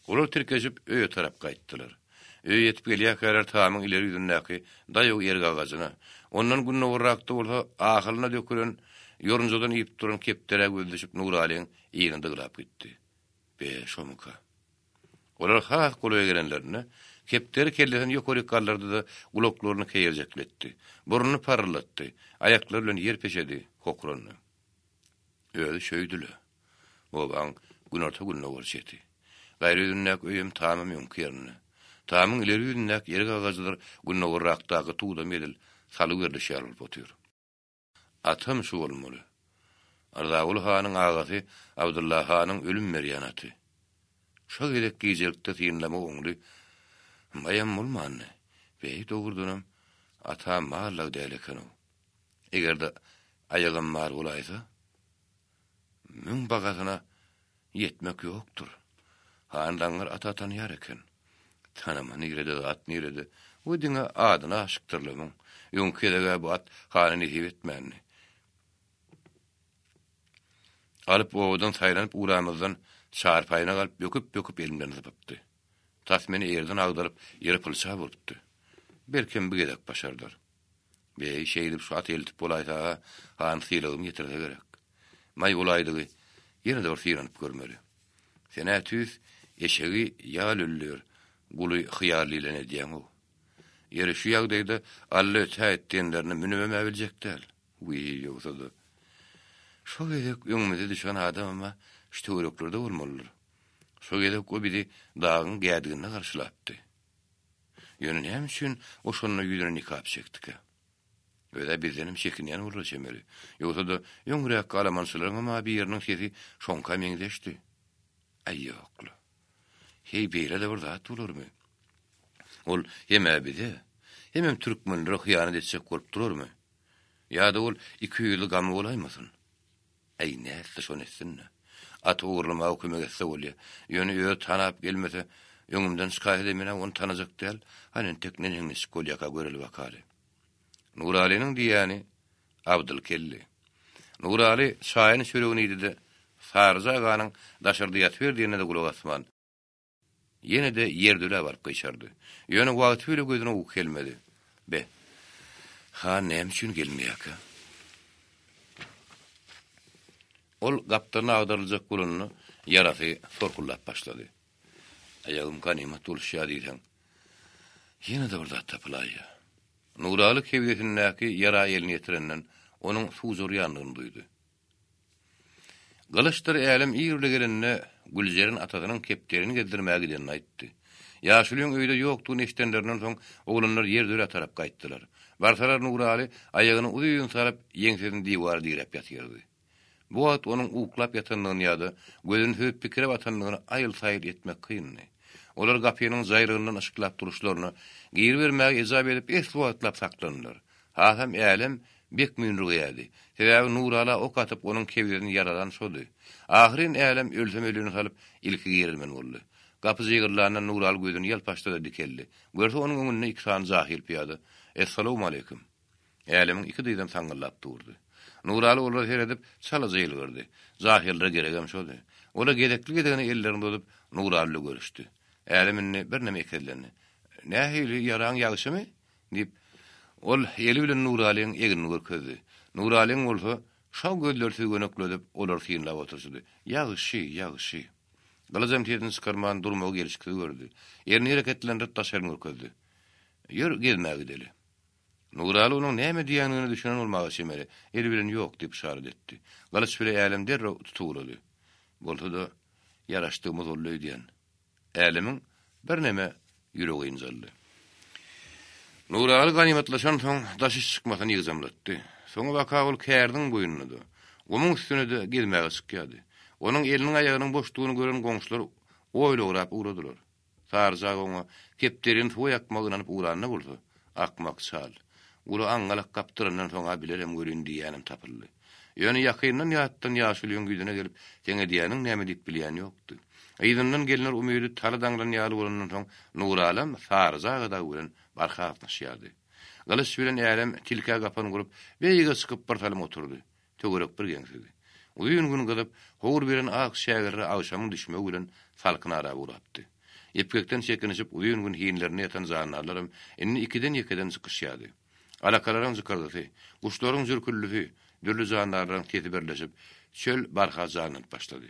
Olar tirkeşip öýe tarap gaýtdylar. Öýe ýetip gelýärkäler tamyň ileri ýüzündäki daýaw erik agajyna, ondan gündogarrakda bolsa ahylyna dökülen ýorunjadan iýip duran kepderä gözi düşüp Nuralyň yzyny dyglap gitdi. Be, şomyka? Olar has golaýa gelenlerinde, kepderi kellesini ýokaryk galdyrdy-da, gulaklaryny keýerjekletdi. Burnuny parryldatdy, aýaklary bilen ýer peşedi, hokrandy. Özi şöýdü-le. Obaň günorta-gündogar çeti. Gaýry ýüzündäki öýem tamam öňki ýerinde. Tamyň ileri ýüzündäki erik agajydyr gündogarrakdaky tudam edil salyk berlişi ýaly bolup otyr. Atam şu bolmaly. Rzaguly hanyň agasy Abdylla hanyň ölüm berýän aty. Şo gezek gijelikde synlama oňly maýam bolmandy. Beý, dogrudanam, atam mallag däl eken-ow. Eger-de aýagam bar bolaýsa, Müň bagasyna ýetmek ýokdur. Han zaňňar ata tanýar eken. Tanama nirede, zat nirede. Bu diňe adyna aşykdyrla muň. Öňki gezeg-ä bu at hana nesip etmändi. Alyp obadan saýlanyp ugramyzdan çarpaýyna galyp böküp-böküp elimden zypypdy. Tas meni ýerden agdaryp, ýere pylçap urupdy. Belkem bu gezek başardar. Beý, şeýdip şu aty eltip bolaýsa-a, han sylagymy ýetirse gerek. Maý bolaýdygy, ýene-de bir synanyp görmeli. Sen-ä tüýs eşegi ýal öllür, guly hyýal diýlen edýäň-ow. Ýeri, şu ýagdaýda Alla ötäýt diýenlerine münübem-ä biljek däl. Wiý, ýogsa-da. Şo gezek öňümize düşen adamam-a şu töwereklerde bolmalydyr. Şo gezek o bizi dagyň gädiginde garşylapdy. Ýöne näme üçin o şonda ýüzüne nikap çekdikä? Öz-ä bizdenem çekinýän bolara çemeli. Ýogsa-da, öňräkki alamançylaryňam-a biriniň sesi şoňka meňzeşdi. Aý, ýok-la. Heý, beýle-de bir zat bolarmy? Ol hem-ä bize, hemem türkmenlere hyýanat etjek bolup durarmy? Ýa-da ol ikiýüzli gamy bolaýmasyn? Äý, nätse şony etsin-dä. Aty ogurlamaga kömek etse bolýa. Ýöne özi tanap gelmese, öňümden çykaýsa-da men-ä ony tanajak däl. Hany entek neneň-niçik bolýaka göreli bakaly. Nuralynyň diýýäni Abdyl keldi. Nuraly çaýyny çöregini iýdi-de, Saryja aganyň daşarda ýatyber diýenine-de gulak asman, ýene-de ýerdölä baryp gyşardy. Ýöne wagty bile gözüne uky gelmedi. Be, han näme üçin gelmeýärkä? Ol gapdalyna agdaryljak bolanda, ýarasy sorkuldap başlady. Aýagym ganymat boluşýar diýseň, ýene-de bir zat tapylaýýar. Nuraly kebzesindäki ýara elini ýetirenden, onuň suwjarýandygyny duýdy. Gylyçdyr Älem ir bile gelende, Güljeren atasynyň kepderini gezdirmäge gidenini aýtdy. Ýaşulyň öýde ýokdugyny eşidenlerinden soň, oglanlar ýerdölä tarap gaýtdylar. Barsalar Nuraly aýagyny uzyn salyp, ýeňsesini diwara diräp ýatyrdy. Bu wagt onuň uklap ýatandygyny ýa-da gözüni süzüp pikire batandygyny aýyl-saýyl etmek kyndy. Olar gapynyň jaýrygyndan yşyklap duruşlaryna, giribermäge ejap edip esli wagtlap saklandylar. Hasam Älem bek müýnürgeýärdi. Sebäbi Nurala ok atyp onuň kebzesini ýaralan şody. Ahyryn Älem ölsem ölini salyp, ilki girilmeli boldy. Gapy jygyrlandan Nuraly gözüni ýalp açdy-da dikeldi. Görse onuň öňünde iki sany jahyl pyýada. Essalawmaleýkim. Älemiň iki dyzam saňňyldap durdy. Nuraly olara seredip, çalaja ýylgyrdy. Jahyllara geregem şody. Olar gezekli-gezegine ellerini uzadyp, Nuraly bilen görüşdi. Älem indi birneme ekezlendi. Nähili, ýaraň ýagşymy? Diýip, ol eli bilen Nuralyň egnini görkezdi. Nuralyň bolsa, şaw gözleri süzgenekledip, olary synlap oturyşydy. Ýagşy, ýagşy. Gylyjam sesini çykarman durmagy gelşiksiz gördi. Elini hereketlendirip daşaryny görkezdi. Ýör, gezmäge gideli. Nuraly onuň näme diýýändigine düşünen bolmaga çemeli, eli bilen ýok diýip yşarat etdi. Gylyç bile Älem derrew tutuwlady. Bolsa-da, ýaraşdygymyz boldy öýdýän. Älemiň birneme ýüregi ynjaldy. Nuraly ganymatlaşansoň, daş iş çykmasyny ýygjamlatdy. Soňabaka ol kärdiň boýunda-da, gumuň üstünde-de gezmäge çykýardy. Onuň eliniň-aýagynyň boşdugyny gören goňşular oýlagrap ugradylar. Saryja aga oňa kepderini suwa ýakmagy ynanyp ugranda bolsa, Akmak çal. Uly aňňalak gapdyrandan soň-a bilerem welin diýýänem tapyldy. Ýöne ýakyndan-ýatdan ýaşulyň ýüzüne gelip, seň edýäniň näme diýip bilýän ýokdy. Yzyndan gelner umydy tala daňlan ýaly bolandan soň Nuralam Saryja aga dagy bilen barha gatnaşýardy. Gylyç bilen Älem tilkä gapan gurup, beýige çykyp birsalym oturdy. Töwerek bir geňsidi. Uzyn gün gyzyp, howur beren ak şägerre agşamyň düşmegi bilen salkyn ara ugrapdy. Epgekden çekinişip uzyn gün hinlerinde ýatan jandarlaram indi ikiden-ýekeden çykyşýardy. Alakalaryň jykyrdysy, guşlaryň jürküldisi, dürli jandarlaryň sesi birleşip, çöl barha janlanyp başlady.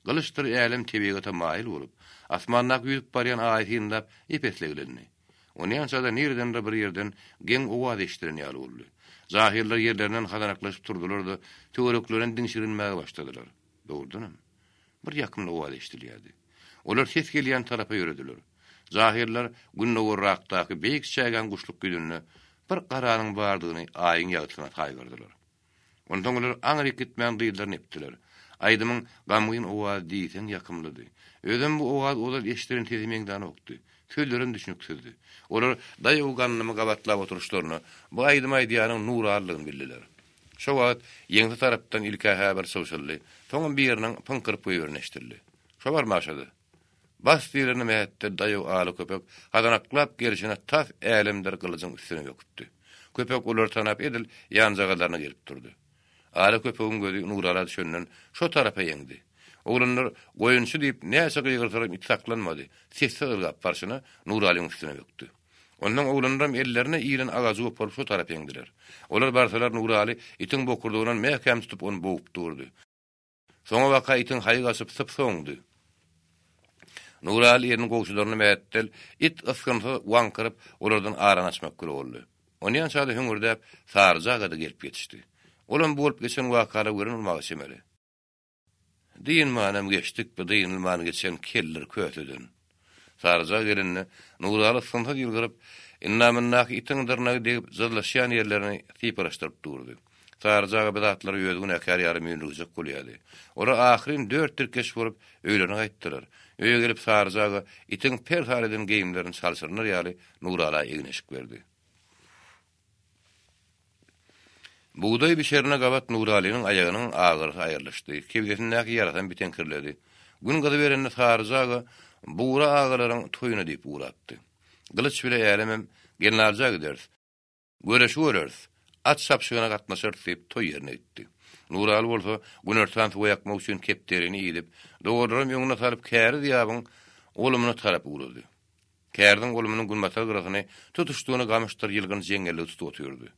Gylyçdyr älem tebigata maýyl bolup, asmandaky ýüzüp barýan aýy synlap ep-esli eglendi. Onýança-da niredendir bir ýerden geň owaz eşidilen ýaly boldy. Jahyllar ýerlerinden hadanaklaşyp turdular-da, töwereklerine diňşirgenmäge başladylar. Dogrudanam, bir ýakymly owaz eşidilýärdi. Olar ses gelýän tarapa ýörediler. Jahyllar gündogarrakdaky beýik çägäň guşluk ýüzünde bir garanyň bardygyny aýyň ýagtysyna saýgardylar. Onsoň olar aňryk gitmän dyzlaryny epdiler. Aýdymyň gamgyn owazy diýseň ýakymlydy. Özem bu owaz ozal eşidilen sese meňzänokdy. Sözlerem düşnüksizdi. Olar daýaw ganlymy gabatlap oturyşlaryna bu aýdymy aýdýanyň Nuralydygyny bildiler. Şo wagt ýeňse tarapdan ilkä-hä bir çybşyldy, soňam biriniň pyňkyryp goýbereni eşidildi. Şo barmaşa-da. Bas diýleni mähetdel daýaw ala köpek hazanaklap gelşine tas älemdir gylyjyň üstüne böküpdi. Köpek olary tanap edil ýanjagazlaryna gelip durdy. Ala köpegiň gözi Nurala düşenden şo tarapa ýeňdi. Oglanlar goýunçy diýip näçe gygyrsalam it saklanmady, sessiz ylgap barşyna Nuralyň üstüne bökdi. Ondan oglanlaram ellerine ilen agajy goparyp şo tarapa eňdiler. Olar barsalar Nuraly itiň bokurdagyndan mäkäm tutup ony bogup durdy. Soňabaka itiň haýy gaçyp sypsa oňdy. Nuraly elini gowşudaryna mähetdel, it ysgynsyz waňkyryp, olardan arany açmak güle boldy. Onýança-da hüňürdäp, Saryja aga-da gelip ýetişdi. Olam bu bolup geçen wakalary gören bolmaga çemeli. Dynmanam geçdik bi dynylman geçen kellir köseden. Saryja gelende, Nuraly ysgynsyz ýylgyryp. Endamyndaky itiň dyrnagy degip jyzlaşýan ýerlerini sypalaşdyryp durdy. Saryja aga bir zatlary özi günäkär ýaly müýnürgejek bolýardy. Olar ahyryn dört tirkeş bolup, öýlerine gaýtdylar. Öýe gelip Saryja aga itiň per-sar eden geýimlerini çalşyrynar ýaly Nurala egin-eşik berdi. Bugdaý bişerine gabat Nuralynyň aýagynyň agyrysy aýrylyşdy, kebzesindäki ýarasam biteňkirledi. Gün gyzyberende Saryja aga Bugra agalaryň toýuna diýip ugrapdy. Gylyç bile Älemem, Gelnalyja gideris. Göreşi göreris, at çapyşygyna gatnaşarys diýip, toý ýerine gitdi. Nuraly bolsa günortan suwa ýakmak üçin kepderini idip, dowarlaram öňüne salyp käriz ýabyň olumyna tarap ugrady. Kärdiň golumynyň günbatar gyrasyny tutuşdygyna gamyşdyr ýylgyn jeňňelligi tutup otyrdy.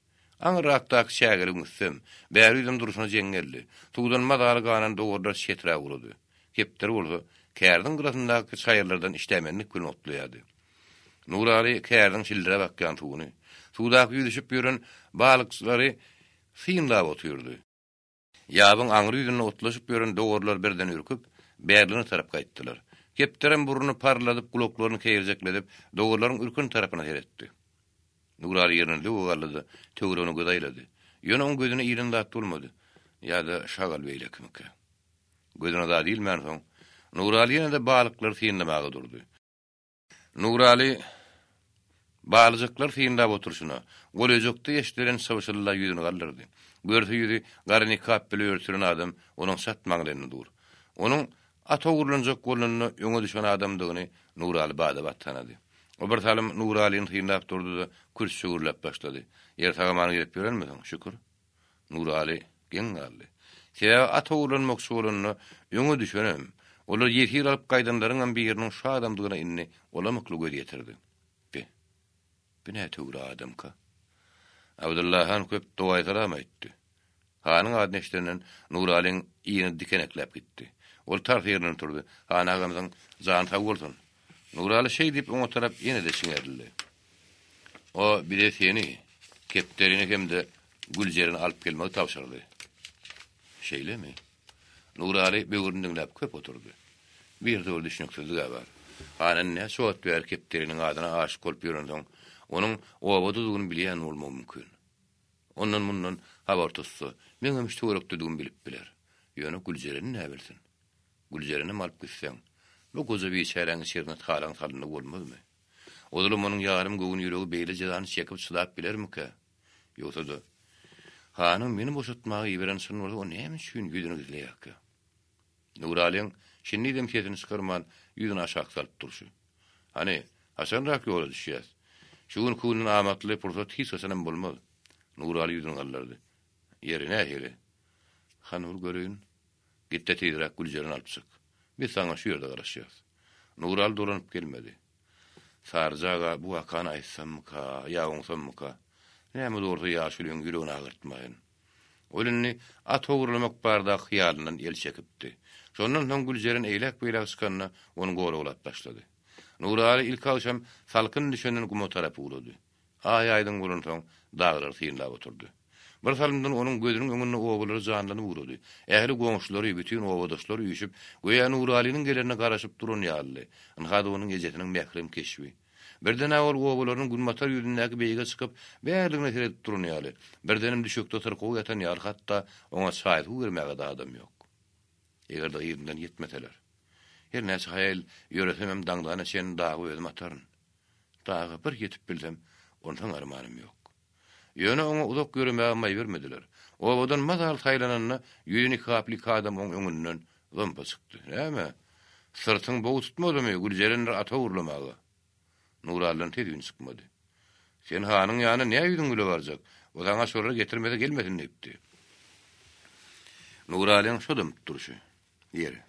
Aňyrrakdaky çägeligiň üstem, bäri ýüzem durşuna jeňňeldi. Suwdan mazaly ganan dowarlar çeträk ugrady. Kepderi bolsa, kärdiň gyrasyndaky çaýyrlardan işdämenlik bilen otlaýardy. Nuraly kärdiň şildiräp akýan suwuny, suwdaky ýüzüşip ýören balykçylary synlap otyrdy. Ýabyň aňry ýüzünde otlaşyp ýören dowarlar birden ürküp, bärligine tarap gaýtdylar. Kepderem burnuny parladyp, gulaklaryny keýerjekledip, dowarlaryň ürken tarapyna seretdi. Nuraly ýerinden zöwwe galdy-da, töweregine göz aýlady. Ýöne oň gözüne ilen zat bolmady. Ýa-da şagal beýlekimikä? Gözüne zat ilmänsoň, Nuraly ýene-de balyklary synlamaga durdy. Nuraly balyjyklary synlap oturyşyna, golaýjakda eşidilen şybyşylda ýüzüni galdyrdy. Görse ýüzi gara nikap bile örtülen adam onuň çat maňlaýynda dur. Onuň at ogurlanjak bolnanda öňe düşen adamdygyny Nuraly bada-bat tanady. O bir salym Nuralyny synlap durdy-da, kürsçe gürläp başlady. Ýer sag-aman gelip ýörenmisiň, şükür. Nuraly geň galdy. Sebäbi at ogurlanmakçy bolanda öňe düşenem, olary ýesir alyp gaýdanlaryňam biriniň şu adamdygyna indi olam ykly göz ýetirdi. Be, bu nätöwra adamka? Abdylla han köp dogaýsalam aýtdy. Hanyň adyny eşidenden Nuralyň yny dikenekläp gitdi. Ol tars ýerinden turdy. Han agamyzyň jany sag bolsun. Nuraly şeý diýip oňa tarap ýene-de çiňerildi. O bize seni, Kepderini hem-de Güljereni alyp gelmegi tabşyrdy. Şeýlemi? Nuraly böwrüni diňläp köp oturdy. Bu ýerde bir düşnüksizlig-ä bar. Han indi näçe wagt bäri Kepderiniň adyna aşyk bolup ýörensoň, onuň obadadygyny bilýän bolmagy mümkin. Ondan-mundan habar tutsa, meňem şu töwerekdedigimi bilip biler. Ýöne Güljereni näbilsin? Güljerenem alyp gitseň, bu goja biçäräň içerine talaň salyndy bolmazmy? Ozalam onuň ýarym göwün ýüregi beýle jezany çekip çydap bilermikä? Ýogsa-da, hanyň meni boşatmaga iberen çyn bolsa, o näme üçin ýüzüni gizleýärkä? Nuralyň şindizem sesini çykarman, ýüzüni aşak salyp durşy. Hany, haçanrak ýola düşýäs? Şu günki günden amatly pursat hiç haçanam bolmaz. Nuraly ýüzüni galdyrdy. Ýeri, nähili? Hany bir göreýin. Git-de tizräk Güljereni alyp çyk. Biz saňa şu ýerde garaşýas. Nuraly dolanyp gelmedi. Saryja aga bu wakany aýtsammyka, ýa oňsammyka? Näme dogrusy ýaşulyň ýüregini agyrtmaýyn. Ol indi at ogurlamak baradaky hyýalyndan el çekipdi. Şondan soň Güljeren eýläk-beýläk çykanda ony goraglap başlady. Nuraly ilki agşam salkyn düşenden guma tarap ugrady. Aý aýdyň bolansoň, daglary synlap oturdy. Bir salymdan onuň gözüniň öňünde obalary janlanyp ugrady. Ähli goňşulary, bütin obadaşlary üýşüp, göýä Nuralynyň gelerine garaşyp duran ýalydy. Ynha-da onuň ejesiniň mährem keşbi. Birden-ä ol obalarynyň günbatar ýüzündäki beýige çykyp, bärligine seredip duran ýaly. Birdenem düşekde syrkaw ýatan ýaly, hatda oňa çaý-suw bermäge-de adam ýok. Eger-de yzyndan ýetmeseler. Her näçe haýal ýöresemem daňdana çenli dagy özüm ataryn. Daga bir ýetip bilsem, onsoň armanym ýok. Ýöne oňa uzak ýöremäge maý bermediler. Obadan mazaly saýlananda ýüzi nikaply iki adam oň öňünden zompa çykdy. Näme? Syrtyň bogy tutmadymy Güljerendir ata ogurlamaga? Nuralydan ses-üýn çykmady. Sen hanyň ýanyna nä ýüzüň bile barjak? O saňa şolary getirmese gelmesin diýipdi. Nuralyň şo dymyp durşy. Ýeri.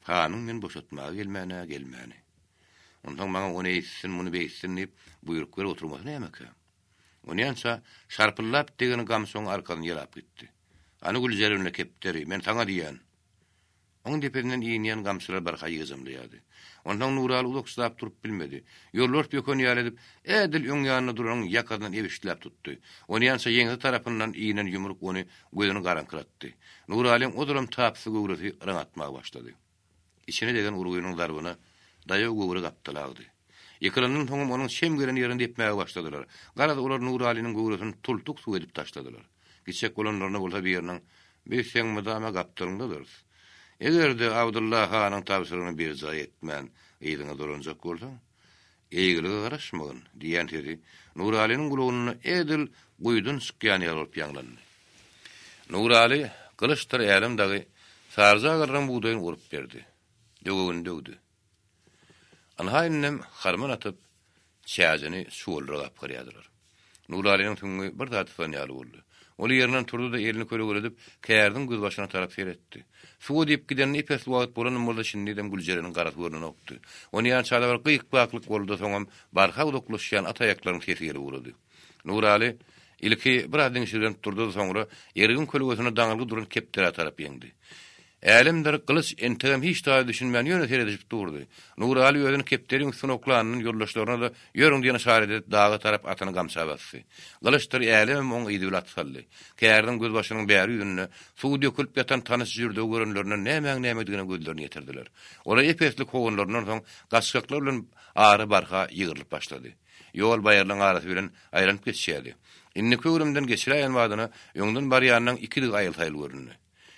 Hanyň meni boşatmaga gelmän-ä gelmäni. Onsoň maňa ony eýtsin, muny beýtsin diýip, buýruk berip oturmasy nämekä? Onýança şarpyldap degen gamçy oň arkasyny ýalap gitdi. Hany Güljeren bilen Kepderi, men saňa diýýän! Oň depesinden inýän gamçylar barha ýygjamlaýardy. Onsoň Nuraly uzak çydap durup bilmedi. Ýolbars böken ýaly edip, edil öň ýanynda duranyň ýakasyndan ebiştläp tutdy. Onýança ýeňse tarapyndan inen ýumruk ony gözüni garaňkyratdy. Nuralyň ozalam tapsyz göwresi yraň atmaga başlady. Içine degen urgynyň zarbyna daýaw göwre gapdala agdy. Ýykylandan soňam onuň çem gelen ýerini depmäge başladylar. Garaz, olar Nuralynyň göwresini tultuk suw edip taşladylar. Gitjek bolanlarynda bolsa biriniň, Biz seň mydama gapdalyňdadyrys. Eger-de Abdylla hanyň tabşyrygyny berjaý etmän, yzyňa dolanjak bolsaň, eýgilige garaşmagyn diýen sözi Nuralynyň gulagynda edil guýudan çykýan ýaly bolup ýaňlandy. Nuraly Gylyçdyr Älem dagy Saryja agallaryň bugdaýyny orup berdi. Döwegini döwdi. Ynha indem harman atyp, çäjini çuwallara gapgarýardylar. Nuralynyň süňňi bir zat tutan ýaly boldy. Ol ýerinden turdy-da elini kölegeledip, kärdiň gözbaşyna tarap seretdi. Suwa diýip gidenine ep-esli wagt bolanam bolsa şindizem Güljereniň garasy görnenokdy. Onýança-da bir gyk-baklyk boldy-da soňam barha uzaklaşýan at aýaklaryň sesi gelip ugrady. Nuraly ilki biraz diňşirgenip durdy-da soňra erigiň kölegesinde daňylgy duran kepderä tarap ýeňdi. Älemdir Gylyç entegem hiç zada düşünmän ýöne seredişip durdy. Nuraly özüni kepderiň üstüne oklanyndan ýoldaşlaryna-da ýörüň diýen yşarat edip daga tarap atyny gamça basdy. Gylyçdyr Älemem oň yzy bile at saldy. Kärdiň gözbaşynyň bäri ýüzünde suw dökülip ýatan tanyş jürdegi görenlerinde nämäň-nämedigine gözlerini ýetirdiler. Olar ep-esli kowanlaryndan soň gaçgaklar bilen ara barha ýygrylyp başlady. Ýol baýyrlaryň arasy bilen aýlanyp geçýärdi. Indiki öwrümden geçiräýen badyna öňden barýanyň ikidigi aýyl-saýyl göründi.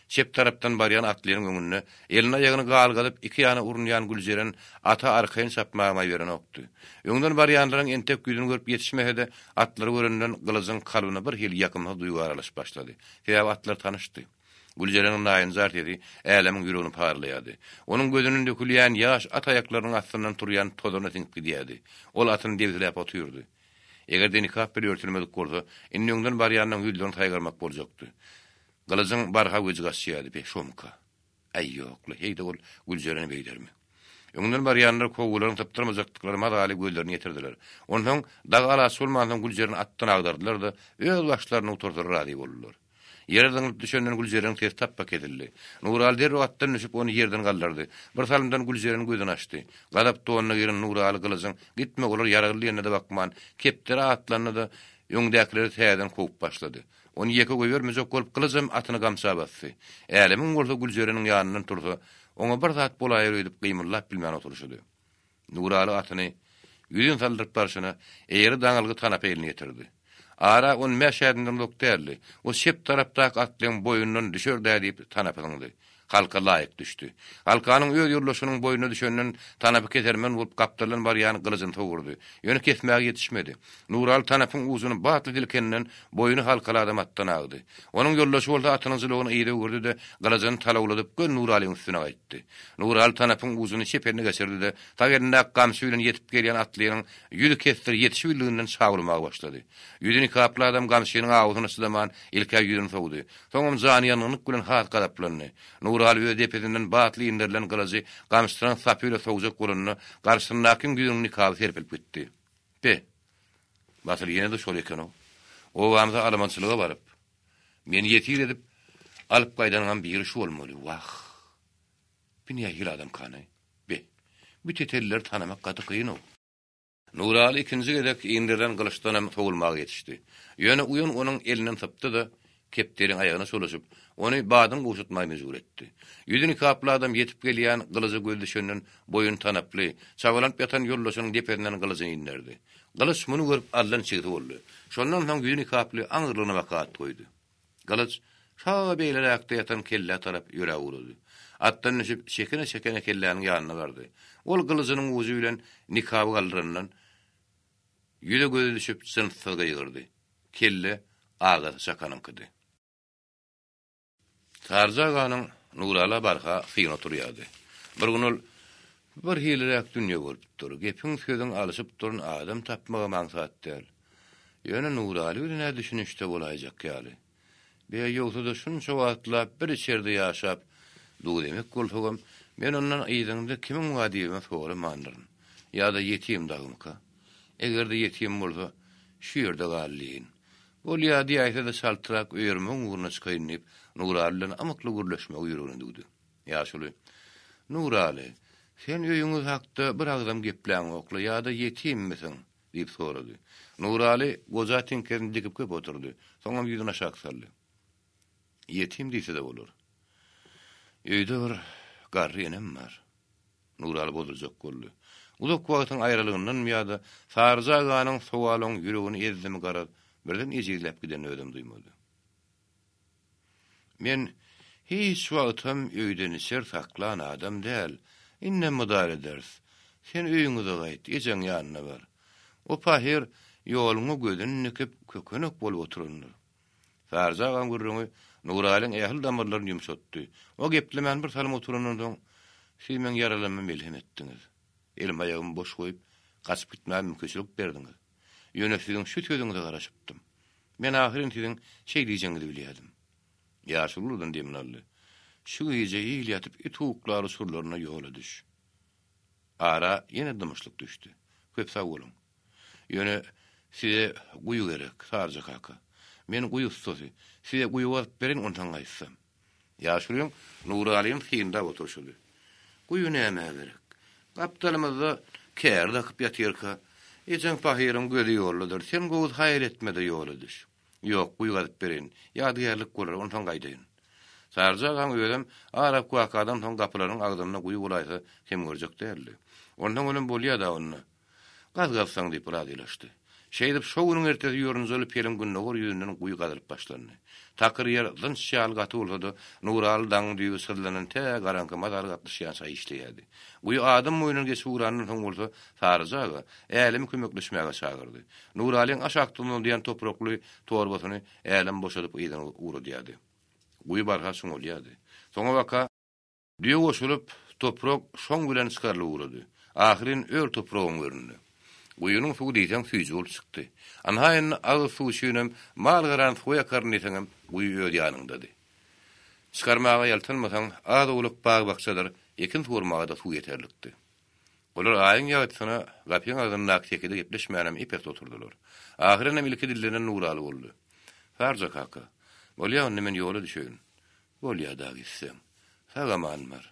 Çep tarapdan barýan atlynyň öňünde elini-aýagyny galgadyp iki ýana urunýan Güljeren ata arkaýyn çapmaga maý berenokdy. Öňden barýanlaryň entek ýüzüni görüp ýetişmese-de, atlary görenden Gylyjyň kalbyna bir hili ýakymsyz duýgy aralaşyp başlady. Sebäbi atlar tanyşdy. Güljereniň naýynjar sesi Älemiň ýüregini paralaýardy. Onuň gözünden dökülýän ýaş at aýaklarynyň astyndan turýan tozana siňip gidýärdi. Ol atyny debsiläp otyrdy. Eger-de nikap bile örtülmedik bolsa, indi öňden barýanlaryň ýüzlerini saýgarmak boljakdy. Gylyjyň barha güýji gaçýardy, Be, şomyka? Äý, ýok-la, heý-de ol Güljereni beýdermi? Öňden barýanlar kowgularyň sypdyrmajakdyklary mazaly gözlerini ýetirdiler. Onsoň, dagy alaç bolmansoň Güljereni atdan agdardylar-da, öz başlaryny otursalar razy boldular. Ýere zyňlyp düşenden Güljereniň sesi tapba kesildi. Nuraly derrew atdan düşüp, ony ýerden galdyrdy. Bir salymdan Güljeren gözüni açdy. Gazap donuna giren Nuraly Gylyjyň Gitme, olar ýaragly diýenine-de bakman, kepderi atlandy-da, öňdäkileri täzeden kowup başlady. Ony ýeke goýbermejek bolup Gylyjam atyny gamça basdy. Älemiň bolsa Güljereniň ýanyndan tursa, oňa bir zat bolaýar öýdüp gymyldap bilmän oturyşydy. Nuraly atyny ýüzin saldyryp barşyna, eýeri daňylgy tanapa elini ýetirdi. Ara on bäş ädimden uzak däldi. O çep tarapdaky atlyň boýundan düşer-dä diýip tanapy zyňdy. Halka laýyk düşdi. Halkanyň öz ýoldaşynyň boýnuna düşenden tanapy kesermen bolup gapdaldan barýan gylyjyny sowurdy. Ýöne kesmäge ýetişmedi. Nuraly tanapyň ujuny batly silkeninden boýny halkaly adam atdan agdy. Onuň ýoldaşy bolsa atynyň jylawyny yza öwürdi-de, gylyjyny talawladyp göni Nuralyň üstüne gaýtdy. Nuraly tanapyň ujuny çep eline geçirdi-de, sag elindäki gamçy bilen ýetip gelýän atlynyň ýüzi kesdir ýetişibildiginden çawlamaga başlady. Ýüzi nikaply adam gamçynyň awusyna çydaman, ilk-ä ýüzüni sowdy. Soňam janyýangynlyk bilen has gazaplandy. Nuraly öz depesinden batly inderilen gylyjy gamçysynyň sapy bilen sowjak bolanda, garşysyndakyň ýüzüniň nikaby serpilip gitdi. Be! Batyr ýene-de şol eken-ow. Obamyza alamançylyga baryp, meni ýesir edip, alyp gaýdanyňam biri şu bolmaly. Wah! Bi nähili adamkany? Be! Bi tetellileri tanamak gaty kyn-ow. Nuraly ikinji gezek inderilen gylyçdanam sowulmaga ýetişdi. Ýöne uýan onuň elinden sypdy-da, kepderiň aýagyna çolaşyp, ony badyny gowşatmaga mejbur etdi. Ýüzi nikaply adam ýetip gelýän gylyja gözi düşenden boýuny tanaply, çabalanyp ýatan ýoldaşynyň depesinden gylyjyny inderdi. Gylyç muny görüp allan çigsi boldy. Şondan soň ýüzi nikaply aňyrlygyna baka at goýdy. Gylyç şa beýleräkde ýatan kellä tarap ýöräp ugrady. Atdan düşüp, çekene-çekene kelläniň ýanyna bardy. Ol gylyjynyň ujy bilen nikaby galdyrandan, ýüze gözi düşüp, jynssyz gygyrdy. Kelle agasy Çakanyňkydy. Saryja aganyň Nurala barha syny oturýardy. Bir gün ol, Bir hiliräk dünýe bolupdyr. Gepiň-sözüň alyşyp duran adam tapmagam aňsat däl. Ýöne Nuraly bilen-ä düşünişde bolaýjak ýaly. Be, ýogsa-da şunça wagtlap bir içerde ýaşap, duz-emek bolsagam, men ondan yzyňda kimiň bar diýibem soramandyryn. Ýa-da ýetim dagymyka? Eger-de ýetim bolsa, şu ýerde gal diýeýin. Bolýa diýäýse-de çaltrak öýermegiň ugruna çykaýyn diýip, Nuraly bilen ymykly gürleşmegi ýüregine düwdi. Ýaşuly, Nuraly, sen öýüňiz hakda bir agzam gepläňokla ýa-da ýetimmisiň? diýip sorady. Nuraly goja tiňkesini dikip köp oturdy. Soňam ýüzüni aşak saldy. Ýetim diýse-de bolar. Öýde bir garry enem bar. Nuraly bozuljak boldy. Uzak wagtyň aýralygyndanmy ýa-da Saryja aganyň sowaly oň ýüregini ezdimi garaz, birden ejizläp gidenini özem duýmady. Men hiç wagtam öýden içer saklan adam däl, indem mydar ederis. Sen öýüňize gaýt, ejeň ýanyna bar. O pahyr ýoluňa gözüni dikip, kökenek bolup oturandyr. Saryja agaň gürrüňi Nuralyň ähli damarlaryny ýumşatdy. O geplemän bir salym oturandan soň, Siz meň ýaralanyma melhem etdiňiz. Elim-aýagymy boş goýup, gaçyp gitmäge mümkinçilik berdiňiz. Ýöne siziň şu sözüňize garaşypdym. Men ahyryn siziň şeý diýjegiňizi bilýärdim. Ýaşuly uludan demini aldy. Şu gije il ýatyp it uklar uçurlarynda ýola düş. Ara ýene dymyşlyk düşdi. Köp sag boluň. Ýöne size guýy gerek, Saryja kaka. Men guýy ussasy. Size guýy gazyp bereýin, onsoň gaýtsam. Ýaşulyň Nuralyny synlap oturyşydy. Guýy nämä gerek? Gapdalymyzda käriz akyp ýatyrka, ejeň pahyryň gözi ýoldadyr, sen gowusy haýal etme-de ýola düş. Ýok, guýy gazyp bereýin, ýadygärlik bolar, onsoň gaýdaýyn. Saryja agaň özem arap wakadan soň gapylaryň agzynda guýy bolaýsa kem görjek däldi. Onsoň ölem bolýa-da onda. Gaz gazsaň diýip razylaşdy. Şeýdip, şo günüň ertesi ýorunjaly peliň gündogar ýüzünden guýy gazylyp başlandy. Takyr ýer zynç ýaly gaty bolsa-da, Nuraly daňyň düýbi syzlandan tä garaňky mazaly gatlyşýança işleýärdi. Guýy adam boýundan geçip ugrandan soň bolsa Saryja aga Älemi kömekleşmäge çagyrdy. Nuralyň aşakdan uzadýan toprakly torbasyny Älem boşadyp yzyna ugradýardy. Guýy barha çuňalýardy. Soňabaka. Düýe goşulyp, toprak şoň bilen çykarylyp ugrady. Ahyryn öl topragam göründi. Guýynyň suwy diýseň süýji bolup çykdy. Anha indi agyz suwy üçinem mal-garany suwa ýakaryn diýseňem guýy öz ýanyňdady. Çykarmaga ýaltanmasaň, az-owlak bag-bakjadyr ekin suwarmaga-da suw ýeterlikdi. Olar aýyň ýagtysyna gapyň agzyndaky sekide gepleşmänem ep-esli oturdylar. Ahyrynam ilki dillenen Nuraly boldy. Sarja kaka, bolýa onda men ýola düşeýin. Bolýa-da gitseň. Sag-aman bar.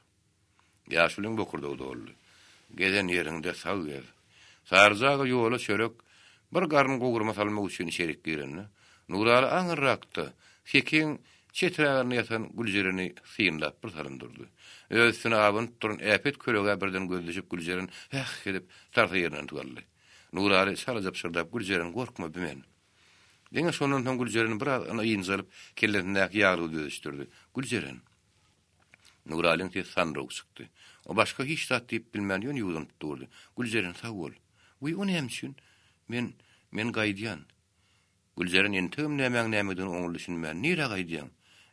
Ýaşulyň bokurdagy doldy. Gezen ýeriňde sag gez. Saryja aga ýola çörek, bir garyn gowurma salmak üçin içerik girende, Nuraly aňyrrakda, sekiň çeträginde ýatan Güljereni synlap bir salym durdy. Öz üstüne abanyp duran äpet kölegä birden gözi düşüp Güljeren häh edip, tarsa ýerinden tugaldy. Nuraly çalaja pyşyrdap, Güljeren, gorkma, bi men. Diňe şondan soň Güljeren biraz ynjalyp, kellesindäki ýaglygy düzüşdirdi. Güljeren! Nuralyň sesi sandyrawuk çykdy. O başga hiç zat diýip bilmän ýöne ýuwdunyp durdy. Güljeren, sag bol. Wiý, o näme üçin? Men, men gaýdýan. Güljeren entegem nämäň nämedigine oňly düşünmän, Nirä gaýdýaň?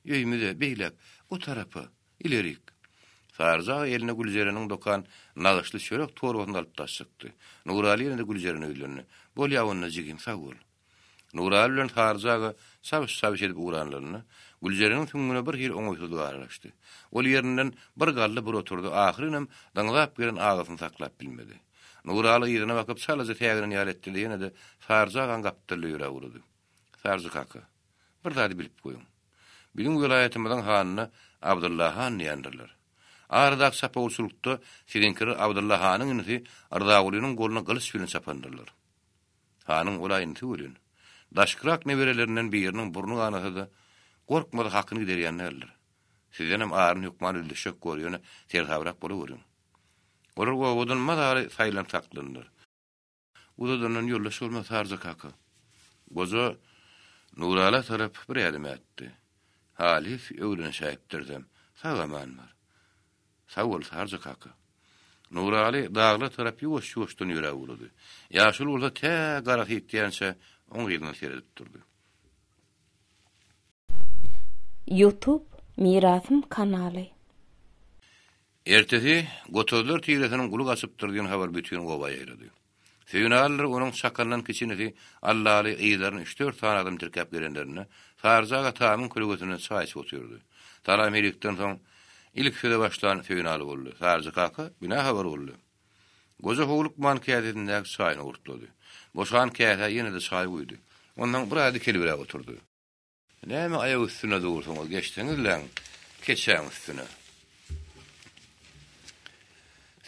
Öýümize, beýläk, o tarapa, ilerik. Saryja aga eline Güljereniň dokan nagyşly çörek torbasyny alyp daş çykdy. Nuraly ýene-de Güljerene ýüzlendi. Bolýa onda jigim, sag bol. Nuraly bilen Saryja aga çabyş-çabyş edip ugranlarynda, Güljereniň süňňüne bir hili oňaýsyzlyk aralaşdy. Ol ýerinden bir galdy, bir oturdy, ahyrynam dyňzap gelen agasyny saklap bilmedi. Nuraly yzyna bakyp, çalaja säginen ýaly etdi-de, ýene-de Saryja agaň gapdalyna ýöräp ugrady. Saryja kaka, bir zady bilip goýuň. Biziň welaýatymyzyň hanyna Abdylla han diýendirler. Aradaky çapawulçylykda siziňkiler Abdylla hanyň inisi Rzagulynyň goluna gylyç bilen çapandyrlar. Hanyň ol-a inisi welin, daşkyrak neberelerinden biriniň burny ganasa-da, gorkmasa hakyny giderýän däldir. Sizdenem aryny hökman üzlüşjek bor, ýöne seresabrak bolaweriň. Olar obadan mazaly saýlanyp saklandylar. Uzadandan ýoldaş bolmaz, Sarja kaka. Goja Nurala tarap bir ädim ätdi. Halys öwrenişäýipdirdem. Sag-aman bar. Sag bol, Sarja kaka. Nuraly daglar tarap ýuwaş-ýuwaşdan ýöräp ugrady. Ýaşuly bolsa tä garasy ýitýänçä oň yzyndan seredip durdy. Youtube Mirasym kanaly. Ertesi gotazlar tiresiniň guly gaçypdyr diýen habar bütin oba ýaýrady. Söýünalydyr onuň çakandan kiçi inisi Allaly yzlaryna üç-dört sany adam tirkäp gelenlerinde, Saryja aga tamyň kölegesinde çaý içip otyrdy. Salam-helikden soň, ilki söze başlan Söýünaly boldy. Saryja kaka, bina habar boldy. Goja howlukman käsesindäki çaýyny gurtlady. Boşan käsä ýene-de çaý guýdy. Onsoň biraz dikelibräk oturdy. Näme aýak üstünde dursuňyz, geçseňizläň keçäň üstüne.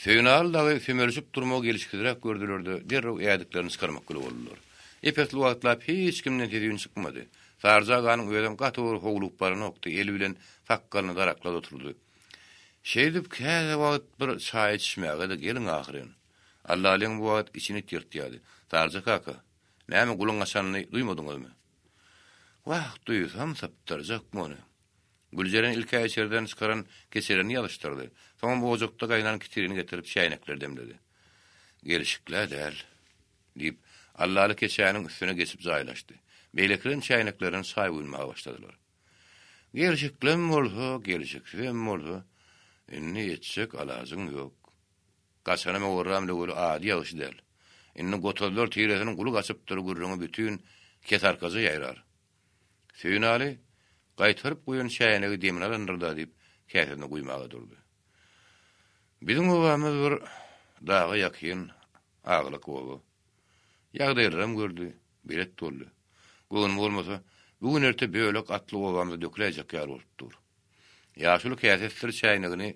Söýünaly dagy sömelişip durmagy gelşiksizräk gördüler-de, derrew ädiklerini çykarmak bile boldular. Ep-esli wagtlap hiç kimden ses-üýn çykmady. Saryja aganyň özem gaty bir howlugyp baranokdy, eli bilen sakgalyny daraklap oturdy. Şeýdip, käte wagt bir çaý içişmäge-de geliň ahyryn. Allalyň bu wagt içini it ýyrtýardy. Saryja kaka, näme guluň gaçanyny duýmadyňyzmy? Wah, duýsam sypdyrjakmy ony. Güljeren ilk-ä içerden çykaran keçelerini ýazyşdyrdy. Soňam ojakda gaýnan kitirini getirip çäýnekleri demledi. Gelşikl-ä däl. Diýip, Allaly keçäniň üstüne geçip jaýlaşdy. Beýlekilerem çäýneklerden çaý guýunmaga başladylar. Gelşiklem bolsa, gelşiksizem bolsa, indi etjek alajyň ýok. Gaçanam owarram löweli ady ýagşy däl. Indi gotazlar tiresiniň guly gaçypdyr gürrüňi bütin Kesarkaja ýaýrar. Söýünaly, gaýtaryp guýan çäýnegi demini alandyr-da diýip, käsesine guýmaga durdy. Biziň obamyz bir daga ýakyn aglyk oba. Ýagdaýlaram gördi, belet boldy. Göwnüme bolmasa, bu gün-erte bölek atly obamyza döküläýjek ýaly bolup dur. Ýaşuly käsesdir çäýnegini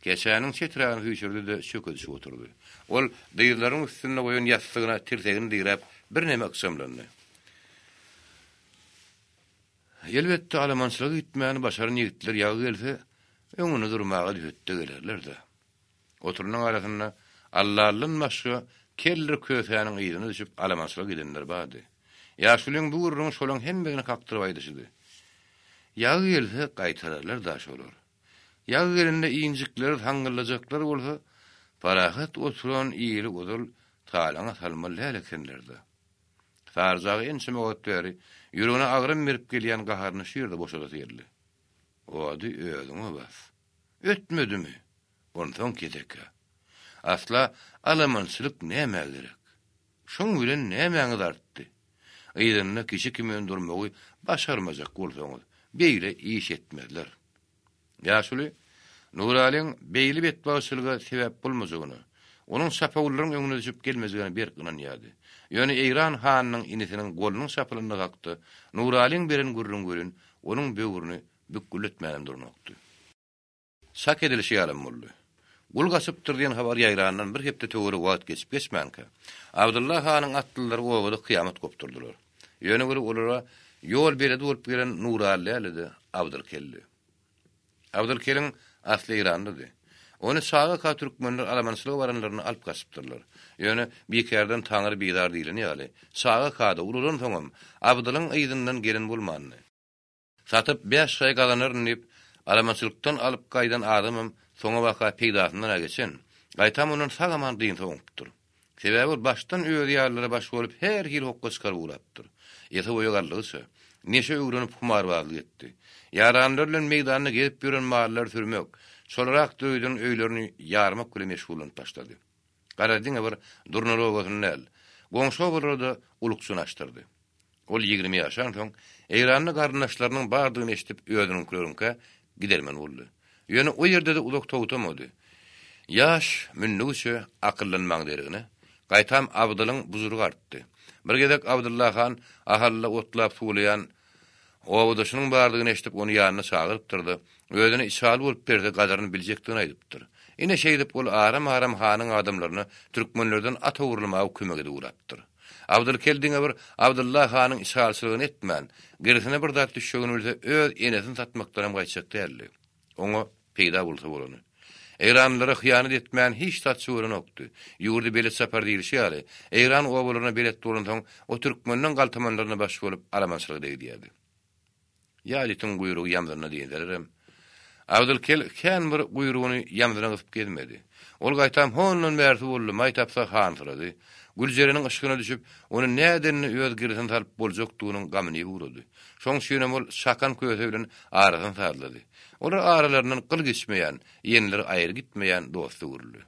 keçäniň çeträgine süýşürdi-de, çöke düşüp oturdy. Ol dyzlarynyň üstünde goýan ýassygyna tirsegini diräp, birneme ykjamlandy. Elbetde, alamançylyga gitmäni başaran ýigitler ýagy gelse, öňünde durmaga hötde gelerler-dä. Oturanyň arasynda Allalydan başga Keldir Kösäniň yzyna düşüp alamançylyga gidenler bardy. Ýaşulyň bu gürrüňi şolaň hemmesine kakdyryp aýdyşydy. Ýagy gelse gaýtararlar-da şolar. Ýagy gelende injikleri saňňyldajaklar bolsa, parahat oturan ili ozal talaňa salmaly däl ekenler-dä. Saryjaga ençeme wagt bäri ýüregine agram berip gelýän gaharyny şu ýerde boşadasy geldi. Ody özüňe bas. Ötmedimi? Onsoň keseki. Asla alamançylyk nämä gerek? Şoň bilen nämäňiz artdy? Yzynda kişi kimin durmagy başarmajak bolsaňyz, beýle iş etmezler. Ýaşuly, Nuralyň beýle betbagtçylyga sebäp bolmajagyna, onuň çapawullaryň öňüne düşüp gelmejegine berk ynanýardy. Ýöne Eýran hanynyň inisiniň golunyň çapylandygy hakda Nuralyň beren gürrüňi welin, onuň böwrüni bükgüldetmänem duranokdy. Çak edilişi ýalam boldy. Gul gaçypdyr diýen habar ýaýrandan bir hepde töweregi wagt geçip-geçmänkä, Abdylla hanyň atlylary obada kyýamat gopdurdylar. Ýöne weli olara ýol beledi bolup gelen Nuraly däldi-de, Abdylkeldi. Abdylkeliň asly Eýrandady. Ony çagaka türkmenler alamançylyga baranlarynda alyp gaçypdyrlar. Ýöne bikärden Taňry bizar diýleni ýaly, çagaka-da, ulalansoňam, Abdylyň yzyndan gelen bolmandy. Satyp bäş şaý gazanaryn diýip, alamançylykdan alyp gaýdan adamam soňabaka peýdasyndan-a geçen, gaýtam ondan sag-aman dynsa oňupdyr. Sebäbi ol başdan özi ýalylara baş bolup her hili hokga çykaryp ugrapdyr. Ese-boýa galdygyça, neşe öwrenip humarbazlyk etdi. Ýaranlary bilen meýdanda gezip ýören mallary sürmek, çolarak döwden öýlerini ýarmak bilen meşgullanyp başlady. Gara diňe bir Durnaly obasyny däl, goňşy obalara-da ulukjyny açdyrdy. Ol 20 ýaşansoň, Eýranda garyndaşlarynyň bardygyny eşidip özüniňkileriňkä gidermen boldy. Ýöne o ýerde-de uzak togtamady. Ýaş mündügiçe akyllanmagyň deregine, gaýtam Abdylyň bujurygy artdy. Bir gezek Abdylla han Ahalda otlap suwlaýan obadaşynyň bardygyny eşidip ony ýanyna çagyrypdyr-da, özüne içaly bolup berse gadyryny biljekdigini aýdypdyr. Ine şeýdip ol aram-aram hanyň adamlaryna türkmenlerden at ogurlamaga kömek edip ugrapdyr. Abdylkel diňe bir Abdylla hanyň içalyçylygyny etmän, gerisine bir zat düşjegini bilse öz enesini satmakdanam gaýtjak däldi. Oňa peýda bolsa bolany. Eýranlylara hyýanat etmän hiç zatça görenokdy. Ýurdy belet çapar diýlişi ýaly, Eýran obalaryna belet bolansoň, o türkmenden galtamanlaryna baş bolup alamançylyga degidýärdi. Ýa itiň guýrugy ýamzynda diýenlerem. Abdylkel kän bir guýrugyny ýamzyna gysyp gezmedi. Ol gaýtam hondan bärsi boldy, maý tapsa hansyrady. Güljereniň yşkyna düşüp, ony nädenini öz girisine salyp boljakdygynyň gamyny iýip ugrady. Şoň üçinem ol Çakan köse bilen arasyny sazlady. Olar aralaryndan gyl geçmeýän, ýenleri aýry gitmeýän dosta öwrüldi.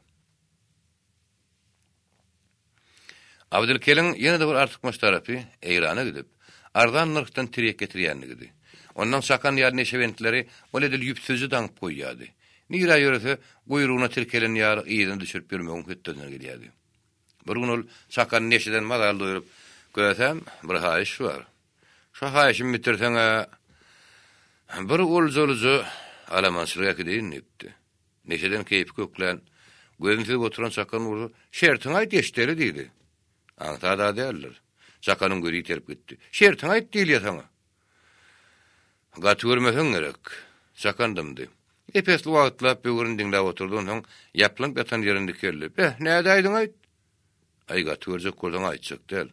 Abdylkeliň ýene-de bir artykmaç tarapy Eýrana gidip, arzan nyrhdan tirýek getirýänligidi. Ondan çakan ýaly neşebentleri ol edil ýüpsüzje daňyp goýýardy. Nirä ýörese, guýrugyna tirkelen ýaly yzyny düşürip ýörmegiň hötdesinden gelýärdi. Bir gün ol çakany neşeden mazaly doýrup, Kösäm, bir haýyş bar. Şo haýyşymy bitirseň-ä, bir oljalyja alamançylyga äkideýin diýipdi. Neşeden keýpi köklän, gözüni süzüp oturan Çakan bolsa, Şertiňi aýt, eşideli diýdi. Aňsat-a däldir. Çakanyň gözi ýiterip gitdi. Şertiňi aýt diýilýä saňa. Gaty görmeseň gerek. Çakan dymdy. Ep-esli wagtlap böwrüni diňläp oturdy, onsoň ýaplanyp ýatan ýerinde dikeldi. Beh, nädäýdiň-aýt? Aý, gaty görjek bolsaň aýtjak däl.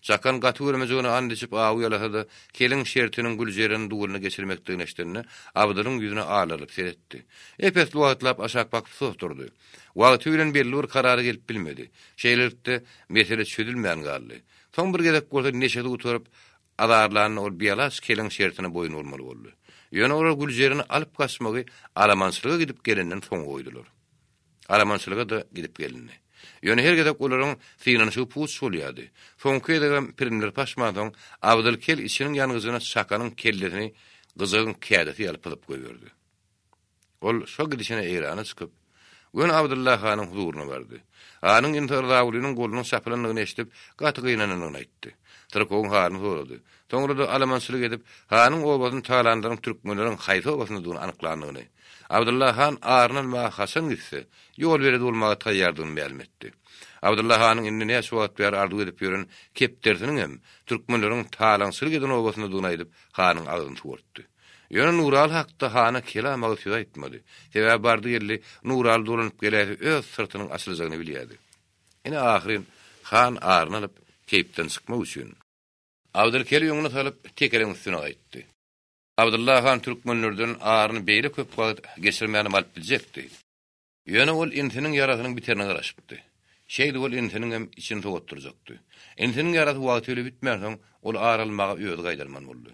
Çakan gaty görmejegine and içip awy ýalasa-da, keliň şertiniň Güljereniň duluna geçirmekdigini eşidende, Abdylyň ýüzüne alarylyp seretdi. Ep-esli wagtlap aşak bakyp sus durdy. Wagty bilen belli bir karara gelip bilmedi. Şeýlelikde, mesele çözülmän galdy. Soň bir gezek bolsa neşesi gutaryp, azarlanda ol bialaç keliň şertine boýun bolmaly boldy. Ýöne olar Güljereni alyp gaçmagy alamançylyga gidip gelenden soňa goýdular. Alamançylyga-da gidip gelindi. Ýöne her gezek olaryň synanyşygy puç bolýardy. Soňky gezegem pirimler paşmansoň, Abdyl kel içiniň ýangyjyna çakanyň kellesini gyjagyň kädesi ýaly pyzyp goýberdi. Ol şo gidişine Eýrana çykyp, göni Abdylla hanyň huzuryna bardy. Hanyň inisi Yrzagulynyň golunyň çapylandygyny eşidip, gaty gynanandygyny aýtdy. Syrkawyň halyny sorady. Soňra-da alamançylyk edip, hanyň obasyny talanlaryň türkmenleriň haýsy obasyndadygyny anyklandygyny, Abdylla han aryny almaga haçan gitse, ýol beredi bolmaga taýýardygyny mälim etdi. Abdylla hanyň indi näçe wagt bäri arzuw edip ýören kepderisiniňem türkmenleriň talaňçylyk eden obasyndadygyny aýdyp, hanyň agzyny suwartdy. Ýöne Nuraly hakda hana kelam agyz söz aýtmady. Sebäbi bardy-geldi Nuraly dolanyp geläýse öz syrtynyň açyljagyny bilýärdi. Ine ahyryn han aryny alyp, keýpden çykmak üçin. Abdylkeli öňüne salyp, tekeleň üstüne gaýtdy. Abdylla han türkmenlerden aryny beýle köp wagt geçirmänem alyp biljekdi. Ýöne ol inisiniň ýarasynyň biterine garaşypdy. Şeýdip ol inisiniňem içini sowatdyrjakdy. Inisiniň ýarasy wagty bile bitmänsoň, ol ar almaga özi gaýdarman boldy.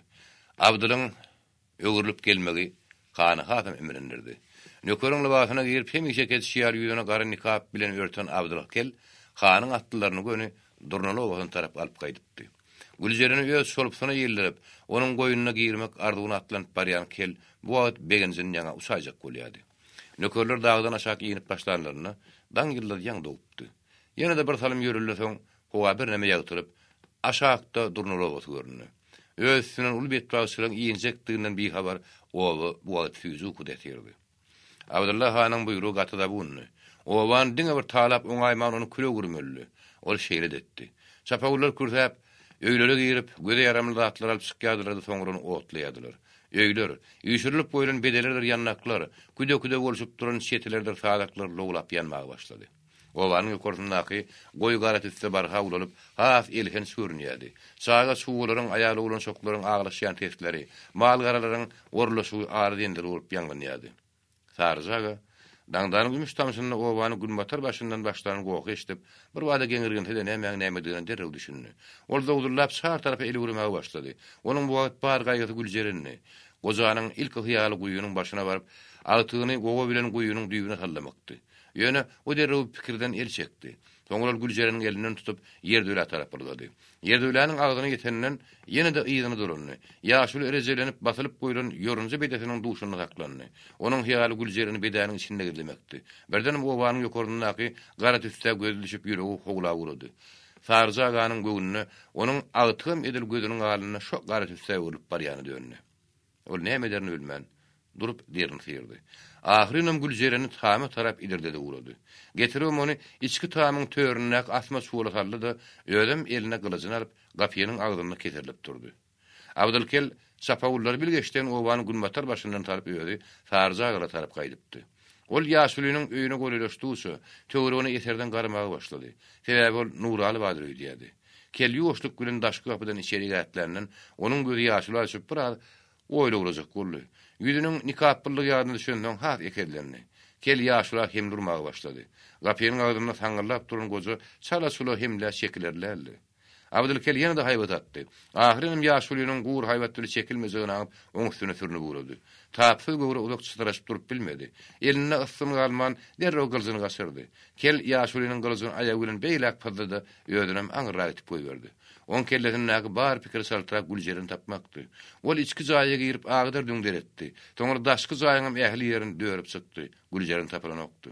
Abdylyň öwrülip gelmegi hany hasam imrindirdi. Nökeriň lybasyna girip, hemişeki edişi ýaly ýüzüni gara nikap bilen örten Abdyl kel hanyň atlylaryny göni Durnaly obasyna tarap alyp gaýdypdy. Güljereni öz çolpusyna ýeldirip, onuň goýnuna girmek arzuwyna atlanyp barýan kel bu wagt begenjinden ýaňa uçaýjak bolýardy. Nökerler dagdan aşak inip başlanlarynda, daň ýyldyzy ýaňy dogupdy. Ýene-de bir salym ýöreldi soň, howa birneme ýagtylyp, aşakda Durnaly obasy göründi. Öz üstünden uly betbagtçylygyň injekdiginden bihabar oba bu wagt süýji ukuda ýatyrdy. Abdylla hanyň buýrugy gaty zabundy. Obany diňe bir talap oňaýman ony küle öwürmelidi. Ol şeýle-de etdi. Çapawullar kürsäp, öýlere girip, göze ýaramly zatlary alyp çykýardylar-da soňra ony otlaýardylar. Öýler, üýşürilip goýlan bedelerdir ýandaklar, küde-küde bolşup duran çetilerdir sazaklar lowlap ýanmaga başlady. Obanyň ýokarsyndaky goýy gara tüsse barha ulalyp, has elhenç görünýärdi. Çaga-çugalaryň, aýal-oglançaklaryň aglaşýan sesleri, mal-garalaryň orlaşygy aly-zenzil bolup ýaňlanýardy. Saryja aga, daňdanyň ümüş tamşynda obanyň günbatar başyndan başlan gohy eşidip, birbada geňirgense-de nämäň nämedigine derrew düşündi. Ol zowzullap çar tarapa el üwremäge başlady. Onuň bu wagt bar gaýgysy Güljerendi. Gojanyň ilki hyýaly guýynyň başyna baryp, agtygyny gowa bilen guýynyň düýbüne sallamakdy. Ýöne, o derrew pikirden el çekdi. Soňra ol Güljereniň elinden tutup, ýerdölä tarap ylgady. Ýerdöläniň agzyna ýetenden, ýene-de yzyna dolandy. Ýaşuly rejelenip, basylyp goýlan ýorunja bedesiniň duşunda saklandy. Onuň hyýaly Güljereni bedäniň içinde gizlemekdi. Birdenem obanyň ýokarsyndaky gara tüssä gözi düşüp ýüregi howla ugrady. Saryja aganyň göwnüne onuň agtygam edil gözüniň alnynda şo gara tüssä öwrülip barýana döndi. Ol näme ederini bilmän, durup derini syrdy. Ahyrynam Güljereni tama tarap idirdedi ugrady. Getiribem ony içki tamyň töründäki asma çuwala saldy-da, özem eline gylyjyny alyp, gapynyň agzynda keserilip durdy. Abdylkel çapawullary bilgeşden obanyň günbatar başyndan salyp özi Saryjagala tarap gaýdypdy. Ol ýaşulynyň öýüne golaýlaşdygyça, töweregine eserdeň garamaga başlady. Sebäbi ol Nuraly bardyr öýdýärdi. Kel ýuwaşlyk bilen daşky gapydan içerik ätländen, onuň gözi ýaşula düşüp biraz oýlawlajak boldy. Ýüzüniň nikaplylygy ýadyna düşensoň has ekezlendi. Kel ýaşula hemle urmaga başlady. Gapynyň agzynda saňňyldap duran goja çala-çula hemlä çekilerli däldi. Abdylkel ýene-de haýbat atdy. Ahyrynam ýaşulynyň gury haýbat bile çekilmejegini aňyp, oň üstüne sürnüp ugrady. Tapsyz göwre uzak çytraşyp durup bilmedi. Elinde ysgyn galman, derrew gylyjyny gaçyrdy. Kel ýaşulynyň gylyjyny aýagy bilen beýläk pyzdy-da, özünem aňyrrak itip goýberdi. Oň kellesindäki bar pikiri çaltrak Güljereni tapmakdy. Ol içki jaýa girip agdar-düňder etdi. Soňra daşky jaýyňam ähli ýerini dörüp çykdy. Güljeren tapylanokdy.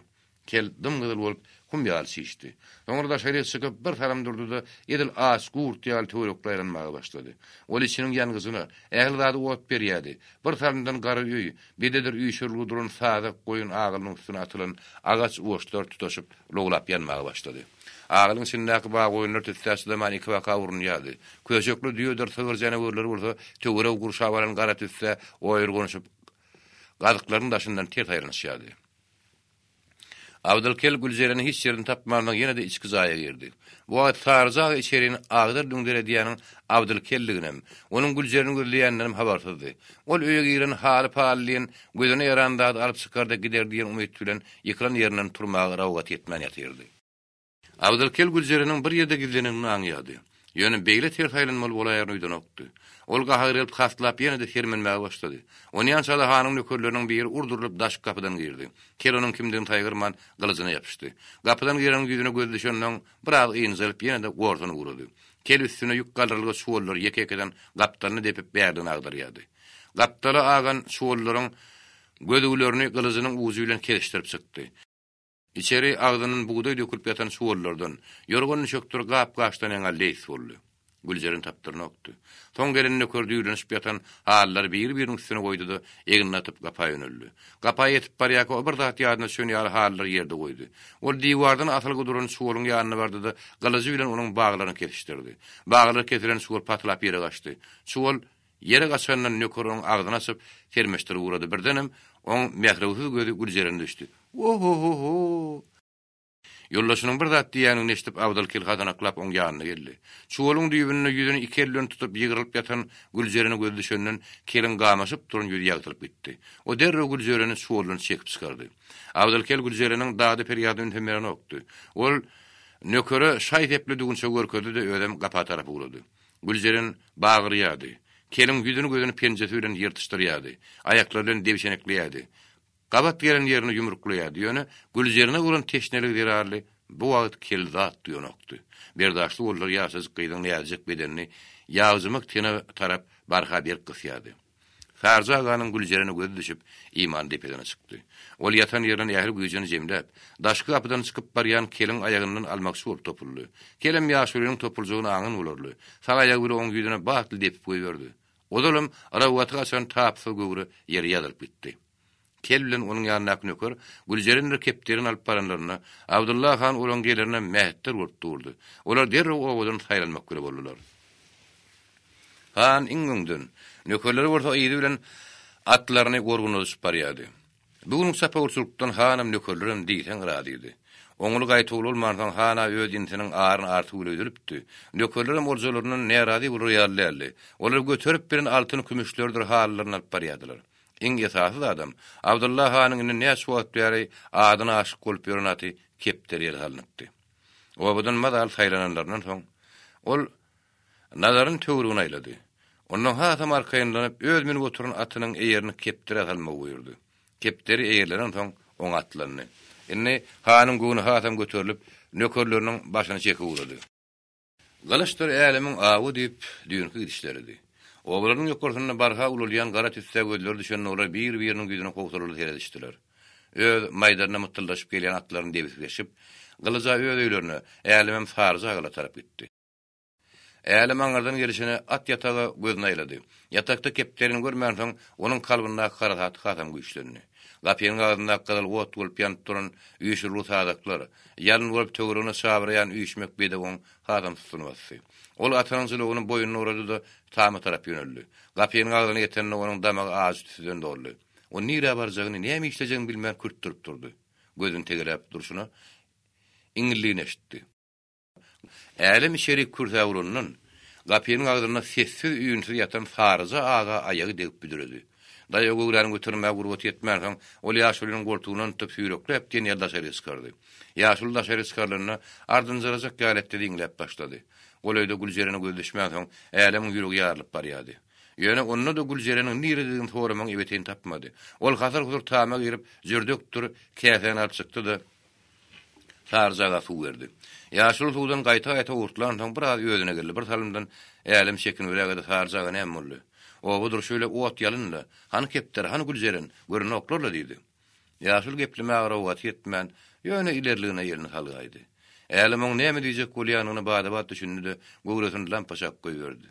Kel dym-gyzyl bolup, hum ýaly çişdi. Soňra daşaryk çykyp, bir salym durdy-da, edil aç gurt ýaly töwerekli aýlanmaga başlady. Ol içiniň ýangyjyna, ähli zady ot berýärdi. Bir salymdan gara öý, bededir üýşürilgi duran sazak goýun agylynyň üstüne atylan agaç oçlar tutaşyp, lowlap ýanmaga başlady. Agylyň içindäki baggoýunlar tüssä çydaman ikibaka urunýardy. Köşekli düýedir sygyr janawerleri bolsa töweregi gurşap alan gara tüssä oýurganyşyp, gazyklaryň daşyndan ters aýlanyşýardy. Abdylkel Güljereni hiç ýerini tapmansoň ýene-de içki jaýa girdi. Bu wagt Saryja aga içerini agdar-düňder edýäniň Abdylkelliginem, onuň Güljereni gözleýänindenem habarsyzdy. Ol öýe giren haly-paly diýen gözüne ýaran zady alyp çykar-da gider diýen umyt bilen ýykylan ýerinden turmaga rowgaty ýetmän ýatyrdy. Abdylkel Güljereniň bir ýerde gizlenenini aňýardy. Ýöne beýle ters aýlanmaly bolaýaryny öýdenokdy. Ol gahary gelip haslap ýene-de sermenmäge başlady. Onýança-da hanyň nökerleriniň biri urdurylyp daşky gapydan girdi. Kel onuň kimdigini saýgarman, gylyjyna ýapyşdy. Gapydan gireniň ýüzüne gözi düşensoň, biraz ynjalyp ýene-de gorsunyp ugrady. Kel üstüne ýük galdyrylgy çuwallary ýeke-ýekeden gapdalyna depip bärligine agdarýardy. Gapdala agan çuwallaryň gözüglerini gylyjynyň ujy bilen kesişdirip çykdy. Içeri agzyndan bugdaý dökülip ýatan çuwallardan, ýorgan-düşekdir gap-gaçdan ýaňa leýs boldy. Güljeren tapdyrnokdy. Soň gelen nöker düýrlenişip ýatan halylary biri-biriniň üstüne goýdy-da, egnine atyp gapa ýöneldi. Gapa ýetip barýarka o bir zat ýadyna düşen ýaly halylary ýerde goýdy. Ol diwardan asylgy duran çuwalyň ýanyna bardy-da, gylyjy bilen onuň baglaryny kesişdirdi. Baglary kesilen çuwal patylap ýere gaçdy. Çuwal Ýere gaçandan nöker oň agzyny açyp, sermeşdirip ugrady. Birdenem, oň mährewsiz gözi Güljerene düşdi. O-ho-ho-ho! Ýoldaşynyň bir zat diýýänini eşidip, Abdyl kel hasanaklap oň ýanyna geldi. Çuwalyň düýbünde ýüzüni iki eli bilen tutup ýygrylyp ýatan Güljerene gözi düşenden, keliň gamaşyp duran ýüzi ýagtylyp gitdi. O derrew Güljereni çuwaldan çekip çykardy. Abdyl kel Güljereniň dady-perýadyna ünsem berenokdy. Ol nökere şaý-sepli düwünçegi görkezdi-de, özem gapa tarap ugrady. Güljeren bagyrýardy. Keliň ýüzüni-gözüni penjesi bilen ýyrtyşdyrýardy. Aýaklary bilen debşenekleýärdi. Gabat gelen ýerini ýumruklaýardy. Ýöne Güljerene bolan teşneligi zerarly bu wagt kel zat duýanokdy. Berdaşly gollar ýaşajyk gyzyň näzijek bedenini ýagjymak tene tarap barha berk gysýardy. Sarja aganyň Güljerene gözi düşüp, imany depedene çykdy. Ol ýatan ýerinden ähli güýjüni jemläp, daşky gapydan çykyp barýan keliň aýagyndan almakçy bolup topuldy. Kelem ýaşulynyň topuljagyny aňan bolarly, sag aýagy bile oň ýüzüne batly depip goýberdi. Ozalam röwwaty gaçan tapsyz göwre ýere ýazylyp gitdi. Kel bilen onuň ýanyndaky nöker Güljerendir kepderini alyp baranlarynda, Abdylla han olaryň gelerine mähetdel bolup durdy. Olar derrew obadan saýlanmak bile boldular. Han iň öňden, nökerleri bolsa yzy bilen atlaryny gorgunladyşyp barýardy. Bu günki çapawulçylykdan hanam, nökerlerem diýseň razydy. Oňly gaýtawul bolmansoň han-a öz inisiniň aryny artyk öýdülipdi. Nökerlerem oljalaryndan närazy bolar ýaly däldi. Olar göterip beren altyn-kümüşleridir halylaryny alyp barýardylar. Iň esasy zadam, Abdylla hanyň indi näçe wagt bäri adyna aşyk bolup ýören aty kepderi ýere salnypdy. Obadan mazaly saýlananlaryndan soň, ol Nazaryny töweregine aýlady. Ondan hasam arkaýynlanyp, öz münüp oturan atynyň eýerini kepderä salmagy buýurdy. Kepderi eýerlenensoň, oňa atlandy. Indi hanyň göwni hasam göterilip, nökerleriniň başyny çekip ugrady. Gylyçdyr älemiň awy diýip, düýnki gidişleridi. Obalaryň ýokarsynda barha ulalýan gara tüssä gözleri düşende olar bir-biriniň ýüzüne howsalaly seredişdiler. Öz maýdalyna mytdyldaşyp gelýän atlaryny debisleşip, Gylyja öz öýlerine, Älemem Saryja gala tarap gitdi. Älem aňyrdan gelşine at ýataga gözüni aýlady. Ýatakda kepderini görmänsoň, onuň kalbyndaky harasat hasam güýçlendi. Gapynyň agzyndaky gyzyl ot bolup ýanyp duran üýşürilgi sazaklar, ýalyn bolup töweregine çabraýan üýşmek bedew oň hasam sustuny basdy. Ol atynyň jylawyny boýnuna orady-da, tama tarap ýöneldi. Gapynyň agzyna ýetende onuň damagy ajy tüsseden doldy. O nirä barjagyny, näme işlejegini bilmän kürtdürip durdy. Gözüni tegeläp durşuna iňňildigini eşitdi. Älem içerik kürsä urandan, gapynyň agzynda sessiz-üýnsüz ýatan Saryja aga aýagy degip büdredi. Daýaw göwräni götermäge gurbaty ýetmänsoň, ol ýaşulynyň goltugyndan tutup süýrekläp diýen ýaly daşaryk çykardy. Ýaşuly daşaryk çykarylanda, ardynjyrajak ýaly etdi-de iňläp başlady. Golaýda Güljerene gözi düşmänsoň, Älemiň ýüregi ýarylyp barýardy. Ýöne onda-da Güljereniň nirededigini soramagyň ebeteýini tapmady. Ol hasyr-husur tama girip, jürdekdir käsäni alyp çykdy-da, Saryjaga suw berdi. Ýaşuly suwdan gaýta-gaýta owurtlansoň, biraz özüne geldi. Bir salymdan Älem çekinibräge-de Saryjaga näme boldy? Oba durşy bile ot-ýalyn-la. Hany kepderi, hany Güljeren? Görünoklar-la diýdi. Ýaşuly geplemäge rowgaty ýetmän, ýöne ilerligine elini salgaýdy. Älem oň näme diýjek bolýanyna bada-bat düşündi-de, göwresini lampa çakyp goýberdi.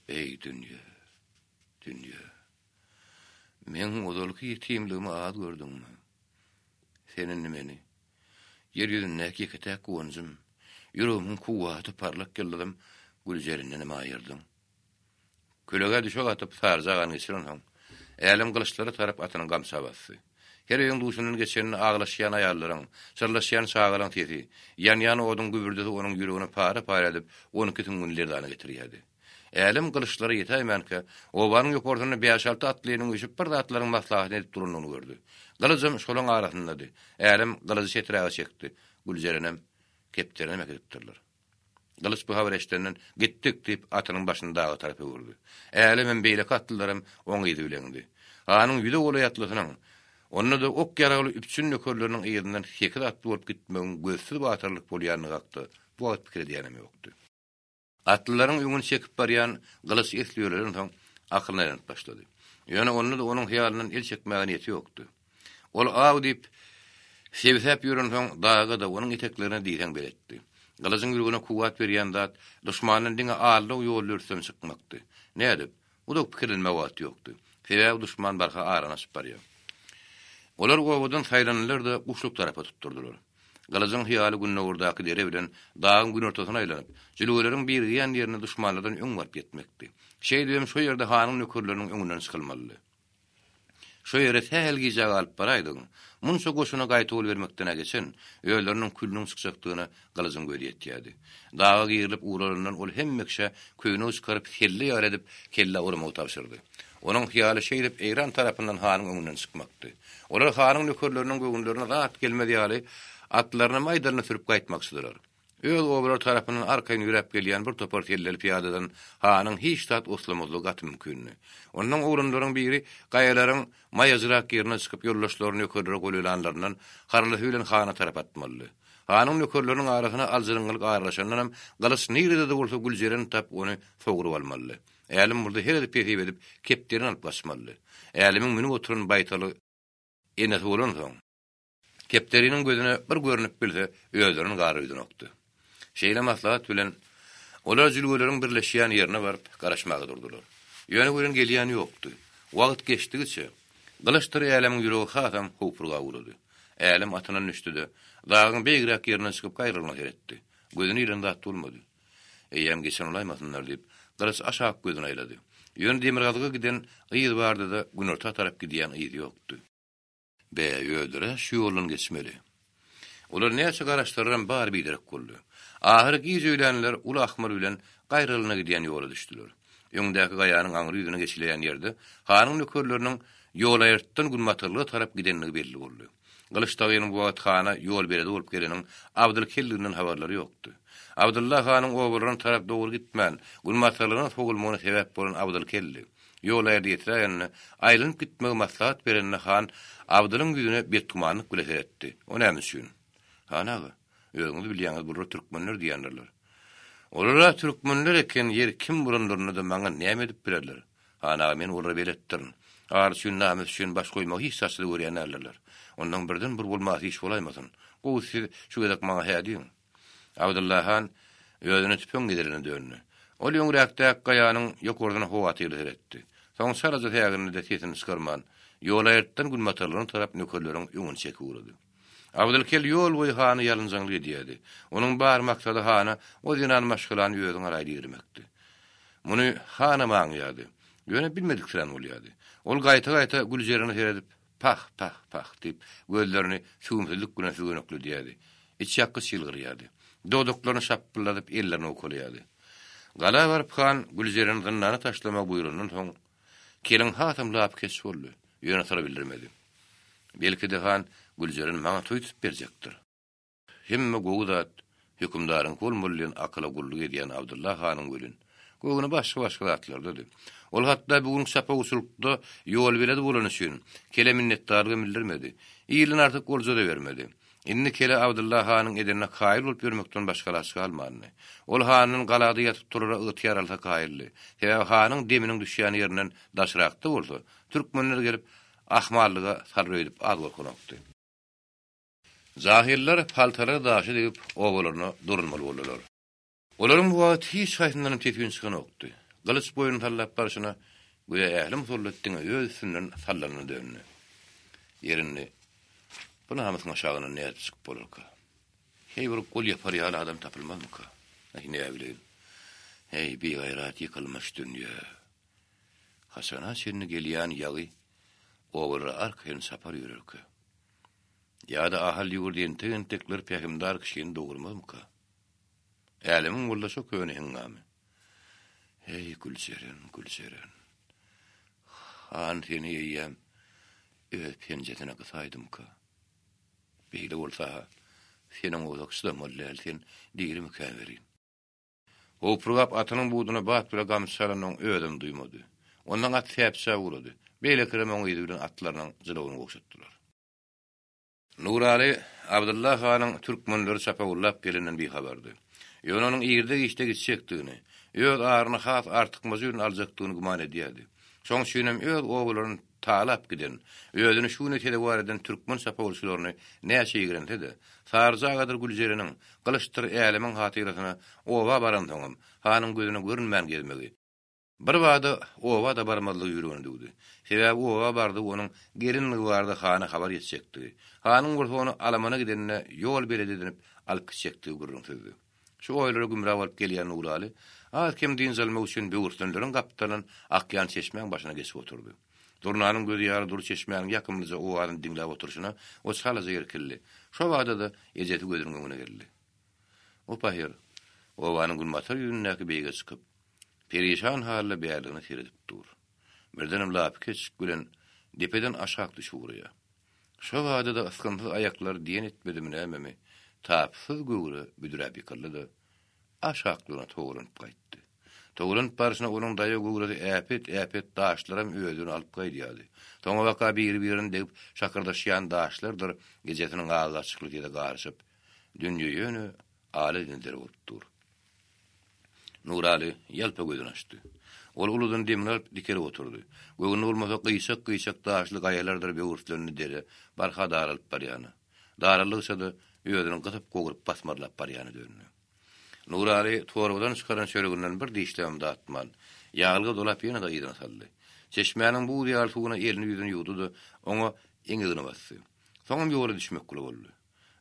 Eý, dünýe! Dünýe! Meň ozalky ýetimligimi az gördüňmi? Sen indi meni, Ýer ýüzündäki ýeke-täk guwanjym, ýüregimiň kuwwaty, parlak ýyldyzym Güljerindenem aýyrdyň. Kölegä düşek atyp, Saryja agany geçirensoň, Älem gylyçlara tarap atyny gamça basdy. Her öýüň duşundan geçeninde aglaşýan aýallaryň, çyrlaşýan çagalaň sesi, ýanýan oduň gübürdisi onuň ýüregini para-para edip, onki süňňüni lerzana getirýärdi. Älem gylyçlara ýetäýmänkä, obanyň ýokarsynda bäş-alty atlynyň üýşüp bir zatlaryň maslahatyny edip duranyny gördi. Gylyjam şolaň arasyndady. Älem gylyjy çeträge çekdi. Güljerenem, Kepderinem äkidipdirler. Gylyç bu habary eşidenden, Gitdik! diýip, atynyň başyny daga tarap öwürdi. Älemem, beýleki atlylaram oň yzy bileňdi. Hanyň ýüze golaý atlysynyň, onda-da ok-ýaragly üpjün nökerleriniň yzyndan sekiz atly bolup gitmegiň gözsüz batyrlyk bolýandygy hakda bu wagt pikir edýänem ýokdy. Atlylaryň öňüni çekip barýan Gylyç esli ýörelensoň, akylyna aýlanyp başlady. Ýöne onda-da onuň hyýalyndan el çekmäge niýeti ýokdy. Ol aw diýip, sebsäp ýörensoň, daga-da, onuň eteklerine diýseň beletdi. Gylyjyň ýüregine kuwwat berýän zat, duşmandan diňe aldaw ýolly rüstem çykmakdy. Nädip? Uzak pikirlenmäge wagt ýokdy. Sebäbi duşman barha arany açyp barýar. Olar obadan saýlandylar-da, guşluk tarapa tutdurdylar. Gylyjyň hyýaly gündogardaky dere bilen dagyň günortasyna aýlanyp, jülgeleriň birigýän ýerine duşmanlardan öň baryp ýetmekdi. Şeýdibem şo ýerde hanyň nökerleriniň öňünden çykylmalydy. Şo ýere sähel gijä galyp baraýdygyň, munça goşuna gaýtawul bermekden-ä geçen, özleriniň külüniň çykjakdygyna Gylyjyň gözi ýetýärdi. Daga girilip ugralandan ol hemme kişä köýnek çykaryp, selle ýaly edip, kellä urmagy tabşyrdy. Onuň hyýaly şeýdip Eýran tarapyndan hanyň öňünden çykmakdy. Olar hanyň nökerleriniň göwünlerine zat gelmez ýaly, atlaryny maýdalyna sürüp gaýtmakçydylar. Öz obalary tarapyndan arkaýyn ýöräp gelýän bir topar selleli pyýadadan hanyň hiç zat oslamazlygy gaty mümkindi. Ondan oglanlaryň biri gaýalaryň maýajyrak ýerine çykyp ýoldaşlaryny nökerlere golaýlanlaryndan harlysy bilen hana tarap atmalydy. Hanyň nökerleriniň arasyna aljyraňňylyk aralaşandanam Gylyç nirede-de bolsa Güljereni tapyp ony sogrup almalydy. Älem murda her edip hesip edip kepderini alyp gaçmalydy. Älemiň münüp oturan baýtaly enesi bolansoň, Kepderiniň gözüne bir görnüp bilse, özlerini gar öýdenokdy. Şeýle maslahat bilen, olar jülgeleriň birleşýän ýerine baryp, garaşmaga durdular. Ýöne welin gelýän ýokdy. Wagt geçdigiçe, Gylyçdyr Älemiň ýüregi hasam howpurga ugrady. Älem atyndan düşdi-de, dagyň beýigräk ýerine çykyp gaýralygyna seretdi. Gözüne ilen zat bolmady. Eýýäm geçen bolaýmasynlar diýip, Gylyç aşak gözüni aýlady. Ýöne demirgazyga giden yz bardy-da, günorta tarap gidýän yz ýokdy. Be, özleri-ä şu ýoldan geçmeli. Olar näçe garaşsalaram bary biderek boldy. Ahyry giç öýlänler uly ahmyr bilen gaýralyna gidýän ýola düşdüler. Öňdäki gaýanyň aňry ýüzüne geçiläýen ýerde hanyň nökerleriniň Ýolaýyrtdan günbatarlyga tarap gidendigi belli boldy. Gylyç dagynyň bu wagt hana ýol beledi bolup geleniň Abdyl kelliginden habarlary ýokdy. Abdylla hanyň obalaryna tarap dogry gitmän, günbatarlygyna sowulmagyna sebäp bolan Abdyl kelli. Ýolaýyrda ýetiräýende, aýlanyp gitmegi maslahat berende han Abdylyň ýüzüne betgümanlyk bile seretdi. O näme üçin? Han aga, özüňiz bilýäňiz, bular türkmenler diýendirler. Olar-a türkmenler eken, ýeri kim bolanlarynda-da maňa näme edip bilerler? Han aga, men olara beletdirin. Ar üçin, namys üçin baş goýmagy hiç zatça-da görýän däldirler. Onnoň birden bir bolmasy iş bolaýmasyn. Gowusy siz şu gezek maňa hä diýiň. Abdylla han özüne tüpeň gezerine döndi. Ol öňräkdäki gaýanyň ýokarsyna howatyrly seretdi. Soň çalaja sägindi-de sesini çykarman, Ýolaýyrtdan günbatarlygyna tarap nökerleriň öňüni çekip ugrady. Abdylkel ýol boýy hana ýalynjaňlyk edýärdi. Onuň bar maksady hana o zenan maşgalany özüň araý diýdirmekdi. Muny hanam aňýardy. Ýöne bilmediksirän bolýardy. Ol gaýta-gaýta Güljerene seredip, Pah, pah, pah! diýip, gözlerini süwümsizlik bilen sügenekledýärdi. Içýakgyç ýylgyrýardy. Dodaklaryny şapbyldadyp, ellerini owkalaýardy. Gala baryp han Güljereni zyndana taşlamagy buýrandan soň, Keliň hasam lapykeç boldy, ýöne syr bildirmedi. Belki-de han Güljeren maňa toý tutup berjekdir. Hemme gowy zat hökümdaryňky bolmaly diýen akyla gulluk edýän Abdylla hanyň welin, göwni başga-başga zatlardady. Ol hatda bu günki çapawulçylykda ýolbeledi bolany üçin, Kele minnetdarlygam bildirmedi. Ilden artyk olja-da bermedi. Indi Kele Abdylla hanyň edenine kaýyl bolup ýörmekden başga alaç galmandy. Ol handan galada ýatyp turara ygtyýar alsa kaýyldy. Sebäbi hanyň deminiň düşýän ýerinden daşrakda bolsa, türkmenler gelip, ahmallyga salar öýdüp az gorkanokdy. Jahyllar paltalary daşa degip, obalaryna dolanmaly boldular. Olaryň bu wagt hiç haýsyndanam teswin çykanokdy. Gylyç boýnuny sallap barşyna, göýä ähli musallat diňe öz üstünden sallanyna döndi. Ýeri indi, bu namysyň aşagyndan nädip çykyp bolarka? Heý, bir gol ýapar ýaly adam tapylmazmyka? Äý, näbileýin. Heý, bigaýrat ýykylmyş dünýe. Haçana çenli gelýän ýagy obalara arkaýyn çapar ýörerkä? Ýa-da Ahal ýurdy entek-entekler pähimdar kişini dogurmazmyka? Älemiň boldy şo köne heňňamy. Heý, Güljeren, Güljeren. Han seni eýýäm öz penjesine gysaýdymyka? Beýle bolsa-ha, seniň uzak çydamaly däl, sen dirimikä welin? Howpurgap atynyň buduna bat bile gamçy çalanyny özem duýmady. Ondan at säpjäp ugrady. Beýlekilerem oň yzy bilen atlarynyň jylawyny gowşatdylar. Nuraly Abdylla hanyň türkmenleri çapawullap gelenden bihabardy. Ýöne onuň irde-giçde gitjekdigini, öz aryny has artykmajy bilen aljakdygyny güman edýärdi. Şoň üçinem öz obalaryny talap giden, özüni şu güne sezewar eden türkmen çapawulçylaryny näçe ýigrense-de, Saryja agadyr Güljereniň, Gylyçdyr Älemiň hatyrasyna oba baransoňam, hanyň gözüne görünmän gezmegi, birbada oba-da barmazlygy ýüregine düwdi. Sebäbi oba bardygy onuň gelinligi barada hana habar ýetjekdigi, hanyň bolsa ony alamana gideninde ýol beledi edinip alyp gitjekdigi gürrüňsizdi. Şu oýlara gümra bolup gelýän Nuraly az-kem dynç almak üçin böwürslenleriň gapdalyndan akýan çeşmäň başyna geçip oturdy. Durnanyň gözi ýaly dury çeşmäniň ýakymlyja owazyny diňläp oturyşyna o çalaja irkildi. Şo bada-da ejesi gözüniň öňüne geldi. O pahyr obanyň günbatar ýüzündäki beýige çykyp, perişan halda bärligine seredip dur. Birdenem lapykeçlik bilen depeden aşak düşüp ugraýar. Şo bada-da ysgynsyz aýaklar diýen etmedimi nämemi, tapsyz göwre büdräp ýykyldy-da, aşaklygyna towlanyp gaýtdy. Towlanyp barşyna onuň daýaw göwresi äpet-äpet daşlaram özi bilen alyp gaýdýardy. Soňabaka biri-birine degip şakyrdaşýan daşlardyr ejesiniň agy açykly sesi garyşyp, dünýe ýöne ala-eder bolup dur. Nuraly ýalpa gözüni açdy. Ol uludan demini alyp, dikelip oturdy. Göwnüne bolmasa, gyýçak-gyýçak daşly gaýalardyr böwürslenli dere barha daralyp barýana, daraldygyça-da özüni gysyp-gowrup basmarlap barýana döndi. Nuraly torbadan çykaran çöreginden bir dişlemem datman, ýaglyga dolap ýene-de yzyna saldy. Çeşmäniň buz ýaly suwuna elini-ýüzüni ýuwdy-da, oňa eňegini basdy. Soňam ýola düşmekli boldy.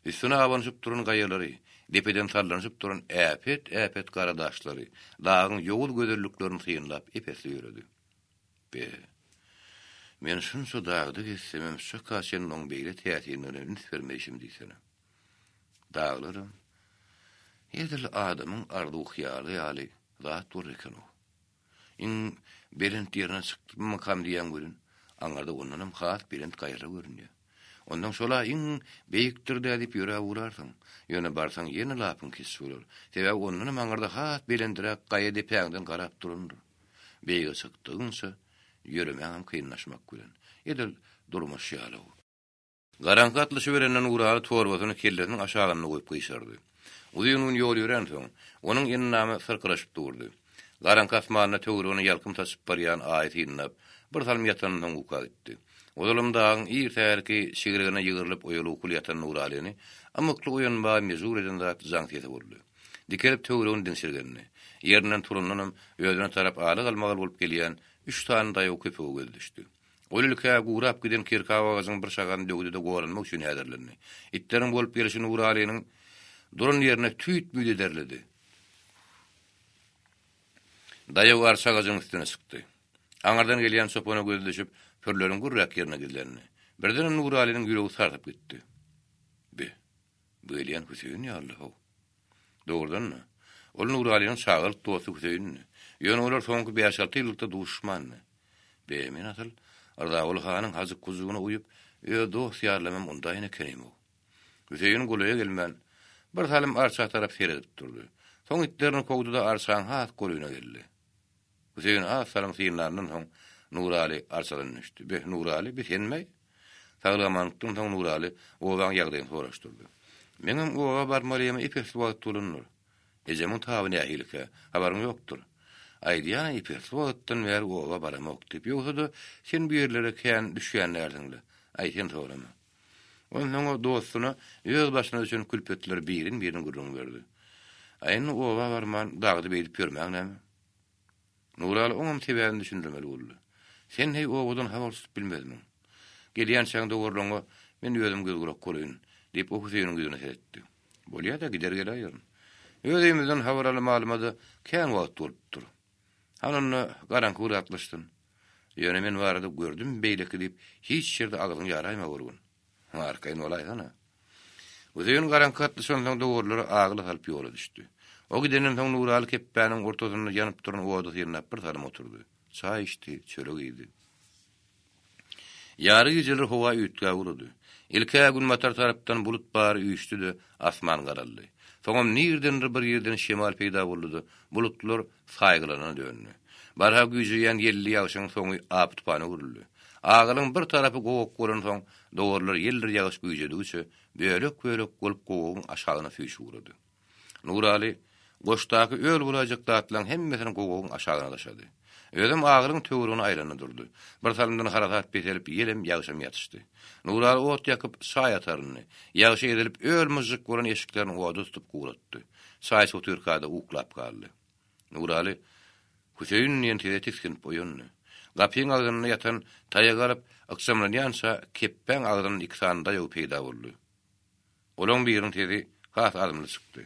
Üstüne abanyşyp duran gaýalary, depeden sallanyşyp duran äpet-äpet gara daşlary, dagyň ýowuz gözelliklerini synlap ep-esli ýöredi. Be, men şunça dagda gezsemem şu çaka çenli oň beýle täsinligine üns bermeýşim diýsene. Daglaram edil adamyň arzuw-hyýaly ýaly zat bolar eken-ow. Iň belent ýerine çykdymmykam diýýän welin, aňyrda ondanam has belent gaýalar görünýär. Onnoň şol-a iň beýikdir-dä diýip ýöräp ugrarsyň. Ýöne barsaň ýene lapyň keç bolar. Sebäbi ondanam aňyrda has belendiräk gaýa depäňden garap durandyr. Beýige çykdygyňça ýöremäňem kynlaşmak bilen. Edil durmuş ýaly. Garaňky gatlyşyberende Nuraly torbasyny kellesiniň aşagynda goýup gyşardy. Uzyn gün ýol ýöränsoň, onuň endamy syrkyraşyp durdy. Garaňky asmanda töweregine ýalkym saçyp barýan Aýy synlap, bir salym ýatandan soň uka gitdi. Ozalam dagyň ir säherki şigregine ýygrylyp oýaly-ukuly ýatan Nuralyny ymykly oýanmaga mejbur eden zat jaň sesi boldy. Dikelip töweregini diňşirgendi. Ýerinden turandanam özüne tarap ala-galmagal bolup gelýän üç sany daýaw köpege gözi düşdi. Ol ilk-ä gurap giden kerkaw agajyň bir şahasyny döwdi-de goranmak üçin häzirlendi. Itleriň bolup gelşi Nuralynyň duran ýerine tüýt-müýt ederledi. Daýaw arça agajyň üstüne çykdy. Aňyrdan gelýän çopana gözi düşüp, pürleriň gürräk ýerine gizlendi. Birdenem Nuralynyň ýüregi sarsyp gitdi. Be, bu gelýän Hüseýin ýaly-how. Dogrudan-da, ol Nuralynyň çagalyk dosty Hüseýindi. Ýöne olar soňky bäş-alty ýyllykda duşuşmandy. Be, men asyl Yrzaguly hanyň hajyk-hujugyna uýup, öz dost-ýarlamam undaýyn ekenim-ow. Hüseýin golaýa gelmän, bir salym arça tarap seredip durdy. Soň itlerini kowdy-da arçaň has golaýyna geldi. Hüseýin az salym synlandan soň Nuraly arçadan düşdi. Be, Nuraly, bi senmi-äý? Saglyk-amanlykdan soň Nuraly obaň ýagdaýyny soraşdyrdy. Meňem oba barmalyma ep-esli wagt bolandyr. Ejemiň taby nähilikä, habaryň ýokdur. Aýdýan-a ep-esli wagtdan bäri oba baramok diýip, ýogsa-da sen bu ýerlere kän düşýän dälsiň-le. Aý, sen sorama. Onsoň o dostuna öz başyna düşen külpetleri birin-birin gürrüň berdi. Aý, indi oba barman, dagda beýdip ýörmäň näme? Nuraly oňam sebäbini düşündirmeli boldy. Sen heý obadan habar tutup bilmezmiň? Gelýänçäň dowarlaňa men özüm göz-gulak bolaýyn, diýip, o Hüseýiniň ýüzüne seretdi. Bolýa-da, gider geläýerin. Öz öýümizden habar almalyma-da kän wagt bolupdyr. Hany onda garaňky bir gatlyşsyn. Ýöne men barada gördüm beýleki diýip, hiç ýerde agzyňy ýaraýma bir gün. Arkaýyn bolaýsana. Hüseýin garaňky gatlyşansoň dowarlary agyla salyp ýola düşdi. O gidenden soň Nuraly kepbäniň ortasynda ýanyp duran ody synlap bir salym oturdy. Çaý içdi, çörek iýdi. Ýary gijeler howa üýtgäp ugrady. Ilk-ä günbatar tarapdan bulut bary üýşdi-de, asman garaldy. Soňam nirdendir bir ýerden şemal peýda boldy-da, bulutlar saýgylana döndi. Barha güýjeýän ýelli ýagşyň soňy apy-tupana öwrüldi. Agylyň bir tarapy gowak bolansoň, dowarlar ýeldir ýagyş güýjedigiçe, bölek-bölek bolup gowagyň aşagyna süýşüp ugrady. Nuraly goşdaky öl bolaýjak zatlaryň hemmesini gowagyň aşagyna daşady. Özem agylyň töweregine aýlandy durdy. Bir salymdan harasat peselip, ýelem, ýagşam ýatyşdy. Nuraly ot ýakyp, çaý ataryndy. Ýagşa ezilip, öl-myžžyk bolan eşiklerini oda tutup guratdy. Çaý içip otyrka-da uklap galdy. Nuraly, Hüseýin diýen sese tisginip oýandy. Gapyň agzynda ýatan taýagy alyp, ykjamlanýança kepbäň agzynda iki sany daýaw peýda boldy. Olaň biriniň sesi has azmly çykdy.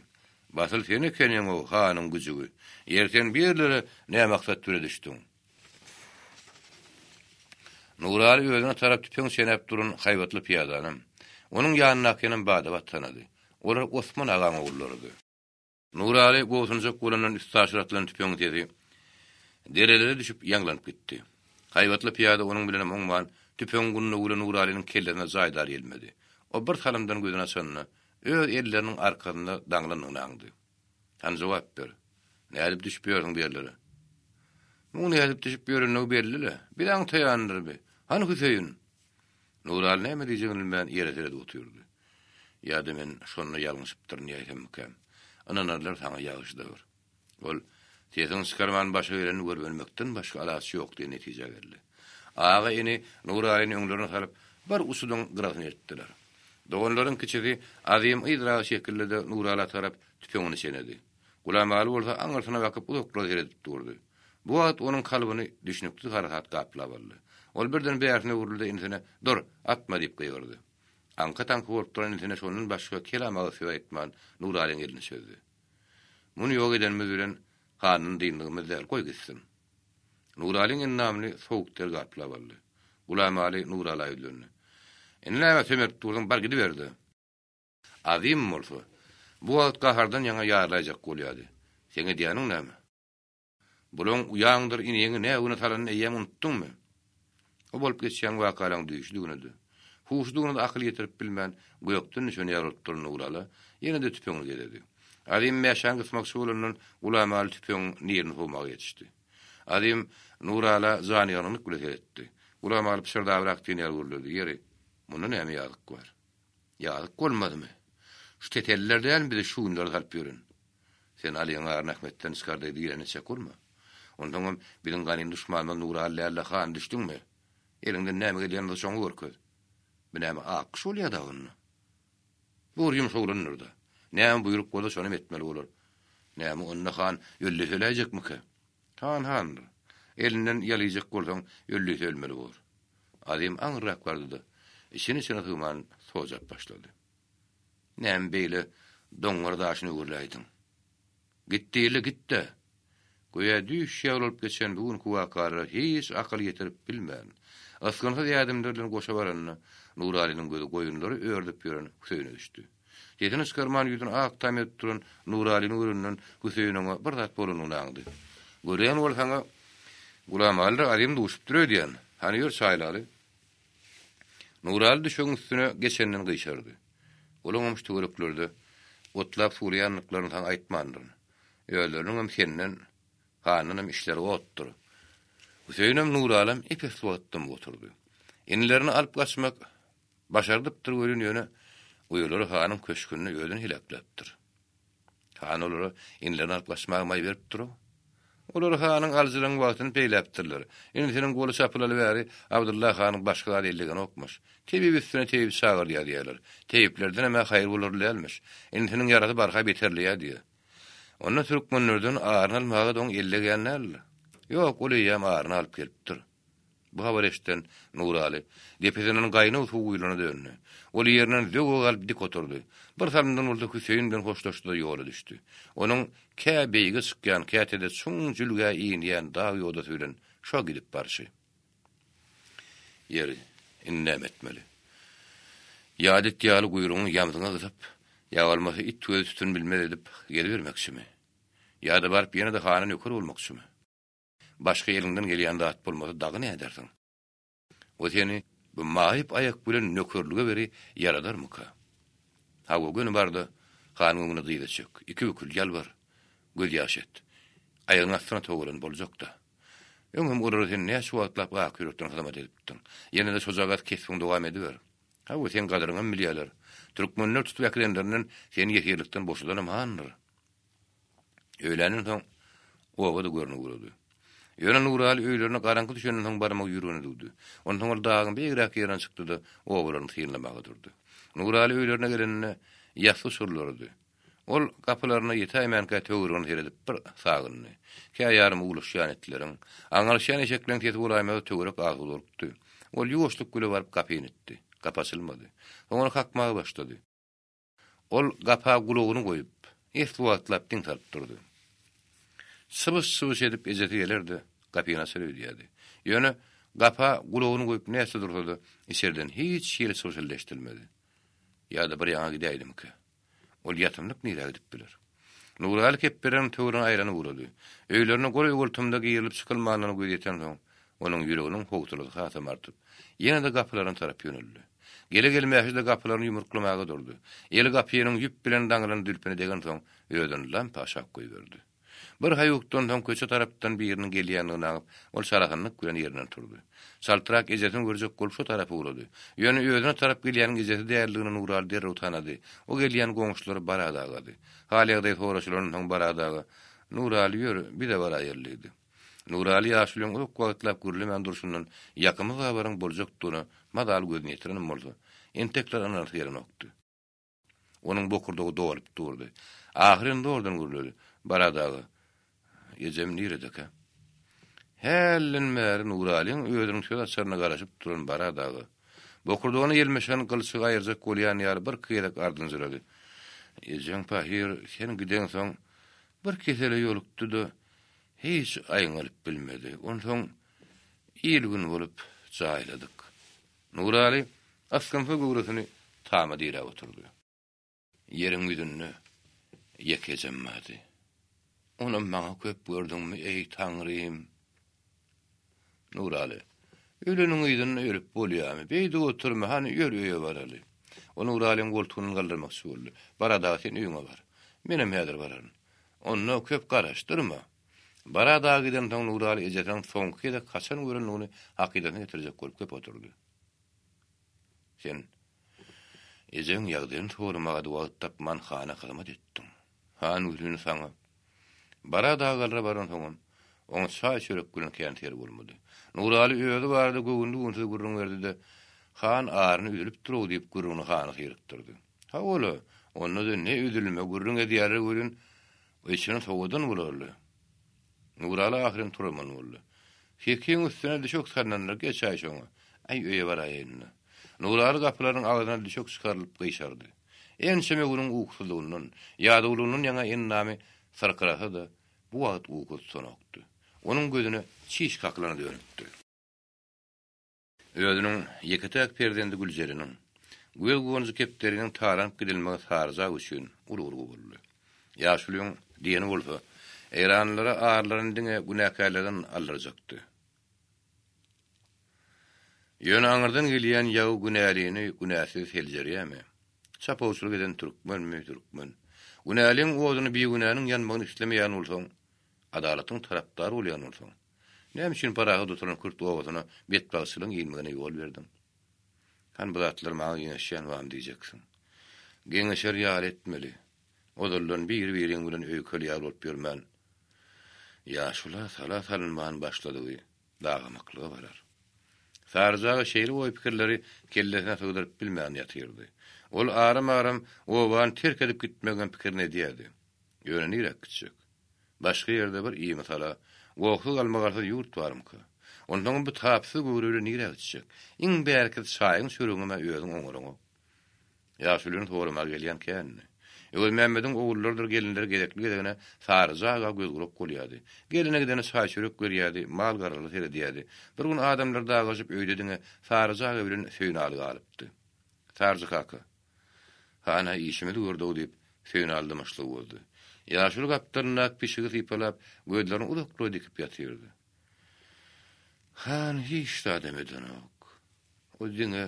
Basyl sen ekeniň-ow, hanyň güjügi. Ýeri sen bu ýerlere nä maksat bile düşdüň? Nuraly özüne tarap tüpeň çenäp duran haýbatly pyýadanam, onuň ýanyndakynam bada-bat tanady. Olar Osman agaň ogullarydy. Nuraly gobsunjak bolandan üstaşyr atylan tüpeňiň sesi derelere düşüp ýaňlanyp gitdi. Haýbatly pyýada onuň bilenem oňman, tüpeňiň gundagy bilen Nuralynyň kellesine jaýdar ýelmedi. O bir salymdan gözüni açanda, öz elleriniň arkasynda daňlandygyny aňdy. Hany jogap ber. Nädip düşüp ýörsüň bu ýerlere? Muň nädip düşüp ýörenligi belli-le. Bizi aňtaýandyr bi. Hany Hüseýin? Nuraly näme diýjegini bilmän ýere seredip otyrdy. Ýa-da men şonda ýalňyşypdyryn diýäýsemmikäm? Ynanarlar saňa ýagşy-da bir. Ol, Sesiňi çykarman başa gelenini görüp ölmekden başga alaç ýok diýen netijä geldi. Aga-ini Nuralyny öňlerine salyp, bir uçudyň gyrasyna eltdiler. Doganlaryň kiçisi Azym yzraga çekildi-de Nurala tarap tüpeňini çenedi. Gulamaly bolsa aňyrsyna bakyp uzaklara seredip durdy. Bu wagt onuň kalbyny düşnüksiz harasat gaplap aldy. Ol birden bärsine öwrüldi-de inisine, Dur, atma! diýip gygyrdy. Aňka-taňka bolup duran inisine şondan başga kelam agyz söz aýtman, Nuralyň elini çözdi. Muny ýok edenimiz bilen handan dyndygymyz däl, goý gitsin. Nuralyň endamyny sowuk der gaplap aldy. Gulamaly Nurala ýüzlendi. Indi näme sömerip dursuň, bar gidiber-de. Azym bolsa, bu wagt gahardan ýaňa ýarylaýjak bolýardy. Seň edýäniň näme? Bulaň uýaňdyr iniňi nä güne salanyny eýýäm unutdyňmy? O bolup geçýän wakalaň düýşüdigine-de, huşudygyna-da akyl ýetirip bilmän, gökden düşen ýaly bolup duran Nurala ýene-de tüpeňini gezedi. Azym mäşäni gysmakçy bolandan Gulamaly tüpeňiň nirini sowmaga ýetişdi. Azym Nurala janyýangynlyk bile seretdi. Gulamaly pyşyrdabrak diýen ýaly gürledi, Ýeri, munda näme ýazyk bar? Ýazyk bolmadymy? Şu tetelliler dälmi bizi şu günlere salyp ýören? Sen Alyň aryny Ahmetden çykar-da diýleni çek bolma. Onsoňam biziň ganym duşmanymyz Nuraly däl-de han, düşdüňmi? Eliňden näme gelýän bolsa şoňy görkez. Bu näme ak guş bolýa dagy onda? Bu bir ýumşak oglandyr-da. Näme buýruk bolsa şonam etmeli bolar. Näme onda han öllese öläýjekmikä? Han handyr. Elinden ýalyjak bolsaň öllese ölmeli bor. Azym aňyrrak bardy-da, içini-içine sygman sojap başlady. Näme beýle doňňara daşyny öwrüläýdiň? Git diýildi, git-de! Göýä düýş ýaly bolup geçen bu günki wakalara hiç akyl ýetirip bilmän, ysgynsyz ädimler bilen goşa baranda, Nuralynyň gözi goýunlary ördüp ýören Hüseýine düşdi. Sesini çykarman ýüzüni ak tam edip duran Nuralyny görenden Hüseýin oňa bir zat bolanyny aňdy. Görýän bolsaň-a, Gulamalydyr Azym duşupdyr öýdýän. Hany ýör çaýlaly. Nuraly düşegiň üstüne geçenden gyşardy. Olaňam şu töwereklerde otlap suwlaýandyklaryny saňa aýtmandyryn. Özleriniňem senden, handanam işleri otdur. Hüseýinem, Nuralam ep-esli wagt dymyp oturdy. Inilerini alyp gaçmak başardypdyr welin ýöne uýalary hanyň köşgünde özüni heläkläpdir. Han olara inilerini alyp gaçmaga maý beripdir-ow. Olar hanyň alyjylygyň wagtyny peýläpdirler. Inisiniň goly çapylaly bäri Abdylla hanyň başga zat ellegenokmyş. Tebip üstüne tebip çagyrýar diýýärler. Tebiplerdenem-ä haýyr bolarly dälmiş. Inisiniň ýarasy barha beterleýär diýýär. Onda türkmenlerden aryny almaga-da oň ellegýän däldir. Ýok, ol eýýäm aryny alyp gelipdir. Bu habary eşiden Nuraly, depesinden gaýnag suw guýlana döndi. Ol ýerinden zöwwe galyp dik oturdy. Bir salymdan bolsa Hüseýin bilen hoşlaşdy-da ýola düşdi. Onuň kä beýige çykýan, käte-de çuň jülgä inýän dag ýodasy bilen şo gidip barşy. Ýeri, indi näme etmeli? Ýa-da it ýaly guýrugyňy ýamzyňa gysyp, ýa bolmasa it gözi tütün bilmez edip gezibermekçimi? Ýa-da baryp ýene-de hana nöker bolmakçymy? Başga eliňden gelýän zat bolmasa dagy nädersiň? O seni bu maýyp aýak bilen nökerlige beri ýaradarmyka? Hawa, göni bar-da, hanyň öňünde dyza çök, iki bükül, ýalbar, gözýaş et. Aýagynyň astyna togalan boljak-da. Öňem olara sen näçe wagtlap ak ýürekden hyzmat edipdiň. Ýene-de şojagaz kesbiňi dowam ediber. Hawa, seň gadyryňam bilýärler. Türkmenler tutup äkidenlerinden seni ýesirlikden boşadanam handyr. Öýländen soň oba-da görnüp ugrady. Ýöne Nuraly öýlerine garaňky düşenden soň barmagy ýüregine düwdi. Onsoň ol dagyň beýigräk ýerine çykdy-da, obalaryny synlamaga durdy. Nuraly öýlerine geleninde ýassy uçurlarydy. Ol gapylaryna ýetäýmänkä töweregine seredip bir sagyndy. Kä ýarym uwlaşýan itleriň, aňalyşýan eşekleriň sesi bolaýmasa töwerek asuda bolupdy. Ol ýuwaşlyk bile baryp gapyny itdi. Gapy açylmady. Soň ony kakmaga başlady. Ol gapa gulagyny goýup, esli wagtlap diň salyp durdy. Çybyş-çybyş edip ejesi geler-de, gapyny açar öýdýärdi. Ýöne gapa gulagyny goýup näçe dursa-da, içeriden hiç hili çybşyldy eşidilmedi. Ýa-da bir ýaňa gidäýdimikä? Ol ýatymlyk nirä gidip biler? Nuraly kepderiniň töweregine aýlanyp ugrady. Öýlerine golaý-goltumda girilip-çykylmandygyna gözi ýetensoň, onuň ýüreginiň howsalasy hasam artyp, ýene-de gapylaryna tarap ýöneldi. Gele-gelmäşe-de gapylaryny ýumruklamaga durdy. Eli gapynyň ýüp bilen daňylan zülpüne degensoň, özüni lampa aşak goýberdi. Bir haýukdan soň köçe tarapdan biriniň gelýändigini aňyp, ol çalasynlyk bilen ýerinden turdy. Çaltrak ejesini görjek bolup şo tarapa ugrady. Ýöne özüne tarap gelýäniň ejesi däldigini Nuraly derrew tanady. O gelýän goňşulary Barat agady. Hal-ýagdaý soraşylandan soň Barat aga, Nuraly ýör, biz-e baraýaly diýdi. Nuraly ýaşulyň uzak wagtlap gürlemän durşundan ýakymsyz habaryň boljakdygyna mazaly gözüni ýetirenem bolsa, entekler ynanasy gelenokdy. Onuň bokurdagy dolup durdy. Ahyryn zordan gürledi. Barat aga, ejem niredekä? Hälden bäri Nuralyň özüniň söz açaryna garaşyp duran Barat aga, bokurdagyna ýelmeşen gylçygy aýyrjak bolýan ýaly birki gezek ardynjyrady. Ejeň pahyr, sen gideňsoň bir kesele ýolukdy-da, hiç aýňalyp bilmedi. Onsoň il-gün bolup jaýladyk. Nuraly ysgynsyz göwresini tama diräp oturdy. Ýeriň ýüzünde ýeke ejem bardy. Onam maňa köp gördüňmi, eý, Taňrym? Nuraly, Öleniň yzynda ölüp bolýamy? Beýdip oturma, hany, ýör öýe baraly. O Nuralyň goltugyndan galdyrmakçy boldy. Barat aga, sen öýüňe bar. Menem häzir bararyn. Onda köp garaşdyrma. Barat aga gidensoň Nuraly ejesiniň soňky gezek haçan görendigini hakydasyna getirjek bolup köp oturdy. Sen ejeň ýagdaýyny soramaga-da wagt tapman hana hyzmat etdiň. Han welin saňa Barat agalara baransoňam, oňa çaý-çörek bilen kän seri bolmady. Nuraly özi barada göwünli-göwünsiz gürrüň berdi-de, Han aryny üzülipdir-ow diýip gürrüňini hana syrykdyrdy. Hawa-la, onda-da ne üzülme, gürrüň edýärler welin, Içini sowadan bolarly. Nuraly ahyryn turaman boldy. Sekiň üstüne düşek salnandyr, geçäý şoňa. Äý, öýe baraýaýyn-da. Nuraly gapylaryň agzyna düşek çykarylyp gyşardy. Ençeme günüň ukusyzlygyndan, ýadawlygyndan ýaňa endamy syrkyrasa-da, bu wagt uky tutanokdy. Onuň gözüne çiş kakylana dönüpdi. Özüniň ýeke-täk perzendi Güljereniň, göz guwanjy kepderiniň talanyp gidilmegi Saryja üçin uly urgy boldy. Ýaşulyň diýeni bolsa, eýranlylara arlaryny diňe günäkärlerden aldyrjakdy. Ýöne aňyrdan gelýän ýagy günälini günäsiz seljerýärmi? Çapawçylyk eden türkmenmi, türkmen. Günäliň oduny bigünäniň ýanmagyny islemeýän bolsaň, adalatyň tarapdary bolýan bolsaň, Näme üçin parahat oturan kürt obasyna betbagtçylygyň inmegine ýol berdiň? Hany bu zatlar maňa geňeşýän bamy diýjeksiň. Geňeşer ýaly etmeli. Ozaldan bir-biriň bilen öýkeli ýaly bolup ýörmän, ýaşula sala salynman başladygy dagamaklyga barar. Saryja aga şeýle oý-pikirleri kellesine sygdyryp bilmän ýatyrdy. Ol aram-aram obany terk edip gitmegiňem pikirini edýärdi. Ýöne niräk gitjek? Başga ýerde bir imisala, gohsuz-galmagalsyz ýurt barmyka? Onsoňam bu tapsyz göwre bilen nirä gitjek? Iň bärkisi çaýyň çöregiňem-ä özüň oňaraňok. Ýaşulyny soramaga gelýän kändi. Öwezmämmediň ogullarydyr gelinleri gezekli-gezegine Saryja aga göz-gulak bolýardy. Gelene-gidene çaý-çörek berýärdi, mal-garalara seredýärdi. Bir gün adamlar dagaşyp öýde diňe Saryja aga bilen Söýünaly galypdy. Saryja kaka, Han-a işimizi gördügi diýip, Söýünaly dymyşlygy bozdy. Ýaşuly gapdalyndaky pişigi sypalap, gözlerini uzaklyga dikip ýatyrdy. Han hiç zadam edenok. O diňe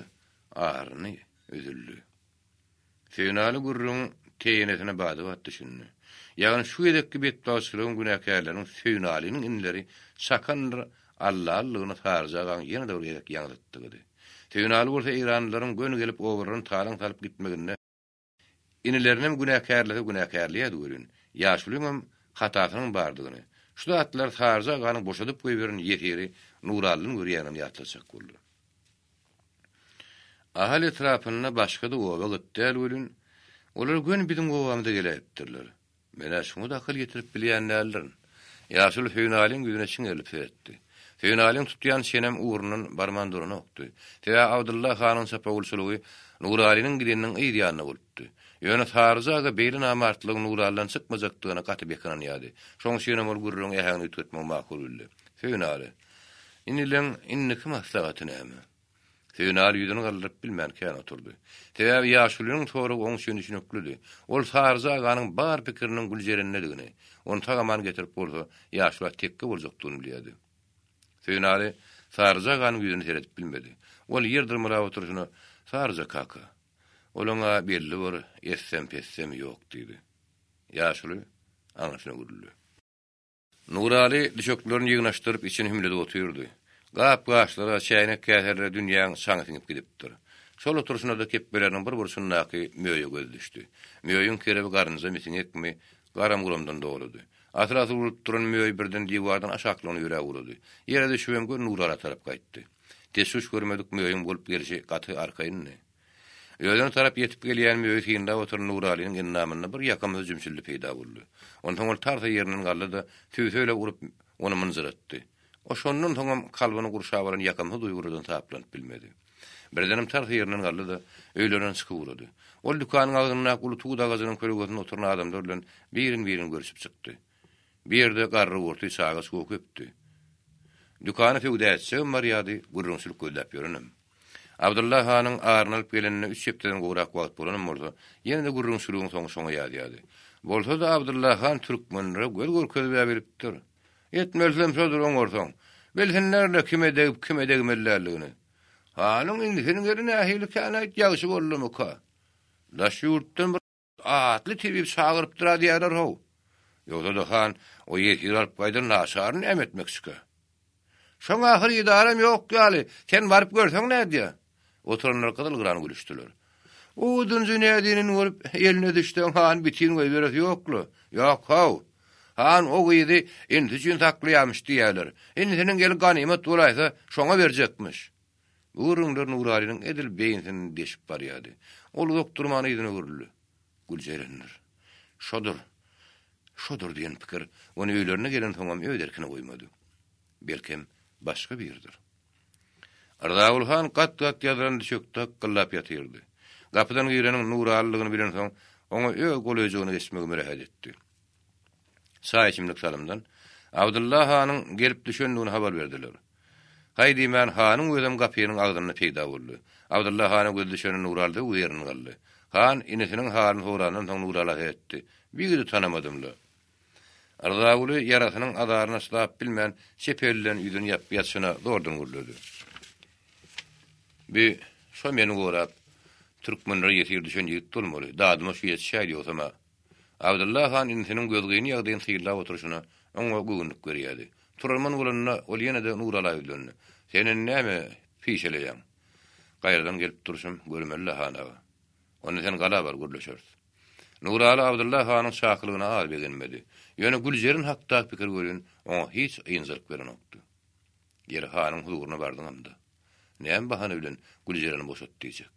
aryny üzüldi. Söýünaly gürrüňiň teýenesine bada-bat düşündi. Ýagny şu gezekki betbagtçylygyň günäkärleriniň Söýünalynyň inileri Çakandyr Allalydygyny Saryja agaň ýene-de bir gezek ýaňzytdygydy. Söýünaly bolsa eýranlylaryň göni gelip obalaryny talaň salyp gitmeginde inilerinem günäkärlese günäkärleýärdi welin, ýaşulyňam hatasynyň bardygyny, şu zatlary Saryja aganyň boşadyp goýberen ýesiri Nuralydan görýändigini ýatlatjak boldy. Ahal etrapynda başga-da oba gyt däl welin, olar göni biziň obamyza geläýipdirler. Men-ä şuňa-da akyl ýetirip bilýän däldirin. Ýaşuly Söýünalyň ýüzüne çiňerilip seretdi. Söýünalyň tutýan çenem ugrundan barman duranokdy. Sebäbi Abdylla hanyň çapawulçylygy Nuralynyň gideniniň yz ýanynda bolupdy. Ýöne Saryja aga beýle namartlygyň Nuralydan çykmajakdygyna gaty bek ynanýardy. Şoň üçinem ol gürrüňiň äheňini üýtgetmegi makul bildi. Söýünaly, Inileň indiki maslahaty näme? Söýünaly ýüzüni galdyryp bilmän kän oturdy. Sebäbi ýaşulynyň soragy oň üçin düşüniklidi. Ol Saryja aganyň bar pikiriniň Güljerendedigini, ony sag-aman getirip bolsa, ýaşula tekge boljakdygyny bilýärdi. Söýünaly Saryja aganyň ýüzüne seredip bilmedi. Ol ýer dyrmalap oturyşyna, Saryja kaka, olaň-a belli bir etsem-petsemi ýok diýdi. Ýaşuly aňyrsyna öwrüldi. Nuraly düşeklerini ýygnaşdyryp içini hümledip otyrdy. Gap-gaçlara, çäýnek-käselere dünýäň çaňy siňip gidipdir. Şol oturyşyna-da kepbeleriniň bir burçundaky möýe gözi düşdi. Möýüň kerebi garynjamy, siňekmi, garam-guramdan doludy. Asyl-asyl urulyp duran möý birden diwardan aşaklygyna ýöräp ugrady. Ýere düşübem göni Nurala tarap gaýtdy. Deş-duş görmedik möýüň bolup gelşi gaty arkaýyndy. Özüne tarap ýetip gelýän möýi synlap oturan Nuralynyň endamynda bir ýakymsyz jümşüldi peýda boldy. Onsoň ol tarsa ýerinden galdy-da, sübse urup, ony mynjyratdy. O şondan soňam kalbyny gurşap alan ýakymsyz duýgulardan saplanyp bilmedi. Birdenem tarsa ýerinden galdy-da, öýlerinden çykyp ugrady. Ol dükanyň agzyndaky uly tut agajynyň kölegesinde oturan adamlar bilen birin-birin görüşip çykdy. Bu ýerde garry-gurty, çaga-çuga köpdi. Dükana söwda etjegem barýardy, gürrüňçilik gözläp ýörenem. Abdylla hanyň aryny alyp gelenine üç hepdeden gowrak wagt bolanam bolsa, ýene-de gürrüňçiligiň soňy şoňa ýazýardy. Bolsa-da Abdylla han türkmenlere göz görkezib-ä bilipdir. Etmelisem şodur oňarsaň. Bilsinler-le kime degip, kime degmeli däldigini. Hanyň indisiniň eli nähilikäni-aýt, ýagşy boldumyka? Daş ýurtdan bir. Atly tebip çagyrypdyr-a diýýärler-how. Ýogsa-da han o ýesiri alyp gaýdan naçaryny näme etmekçikä? Şoň ahyr ydaram ýok ýaly, sen baryp görseň nädýä? Oturanlar gyzyl-gyran gülüşdiler. Odunjy nädenini bolup, eline düşseň han bitin goýberesi ýok-la. Ýok-how. Han o gyzy inisi üçin saklaýarmyş diýýärler. Inisiniň eli ganymat bolaýsa, şoňa berjekmiş. Bu gürrüňler Nuralynyň edil beýnisini deşip barýardy. Ol uzak durman yzyna öwrüldi. Güljerendir. Şodur. Şodur diýen pikir ony öýlerine gelensoňam öz erkine goýmady. Belkem, başga biridir. Yrzaguly han gat-gat ýazylan düşekde hykgyldap ýatyrdy. Gapydan gireniň Nuralydygyny bilensoň, oňa öz golaýjygyna geçmegi mürähet etdi. Çaý içimlik salymdan Abdylla hanyň gelip düşendigini habar berdiler. Haý diýmän, hanyň özem gapynyň agzynda peýda boldy. Abdylla hana gözi düşende Nuraly zöwwe ýerinden galdy. Han inisiniň halyny sorandan soň Nurala seretdi. Bu ýigidi tanamadym-la. Yrzaguly ýarasynyň azaryna çydap bilmän, çep eli bilen ýüzüni ýapyp ýatyşyna zordan gürledi. Bi şo meni gorap, türkmenlere ýesir düşen ýigit bolmaly. Dadyma şu ýetişäýdi ýogsam-a. Abdylla han inisiniň gözgyny ýagdaýyny synlap oturyşyna oňa göwünlik berýärdi. Turarman bolanda, ol ýene-de Nurala ýüzlendi. Sen indi näme pişeleýäň? Gaýradan gelip durşum, görmeli-le, han aga. Onda sen gala bar, gürleşeris. Nuraly Abdylla hanyň çakylygyna az begenmedi. Ýöne Güljeren hakdaky pikir welin, oňa hiç ynjalyk berenokdy. Ýeri hanyň huzuryna bardyňam-da. Näme bahana bilen Güljereni boşat diýjek?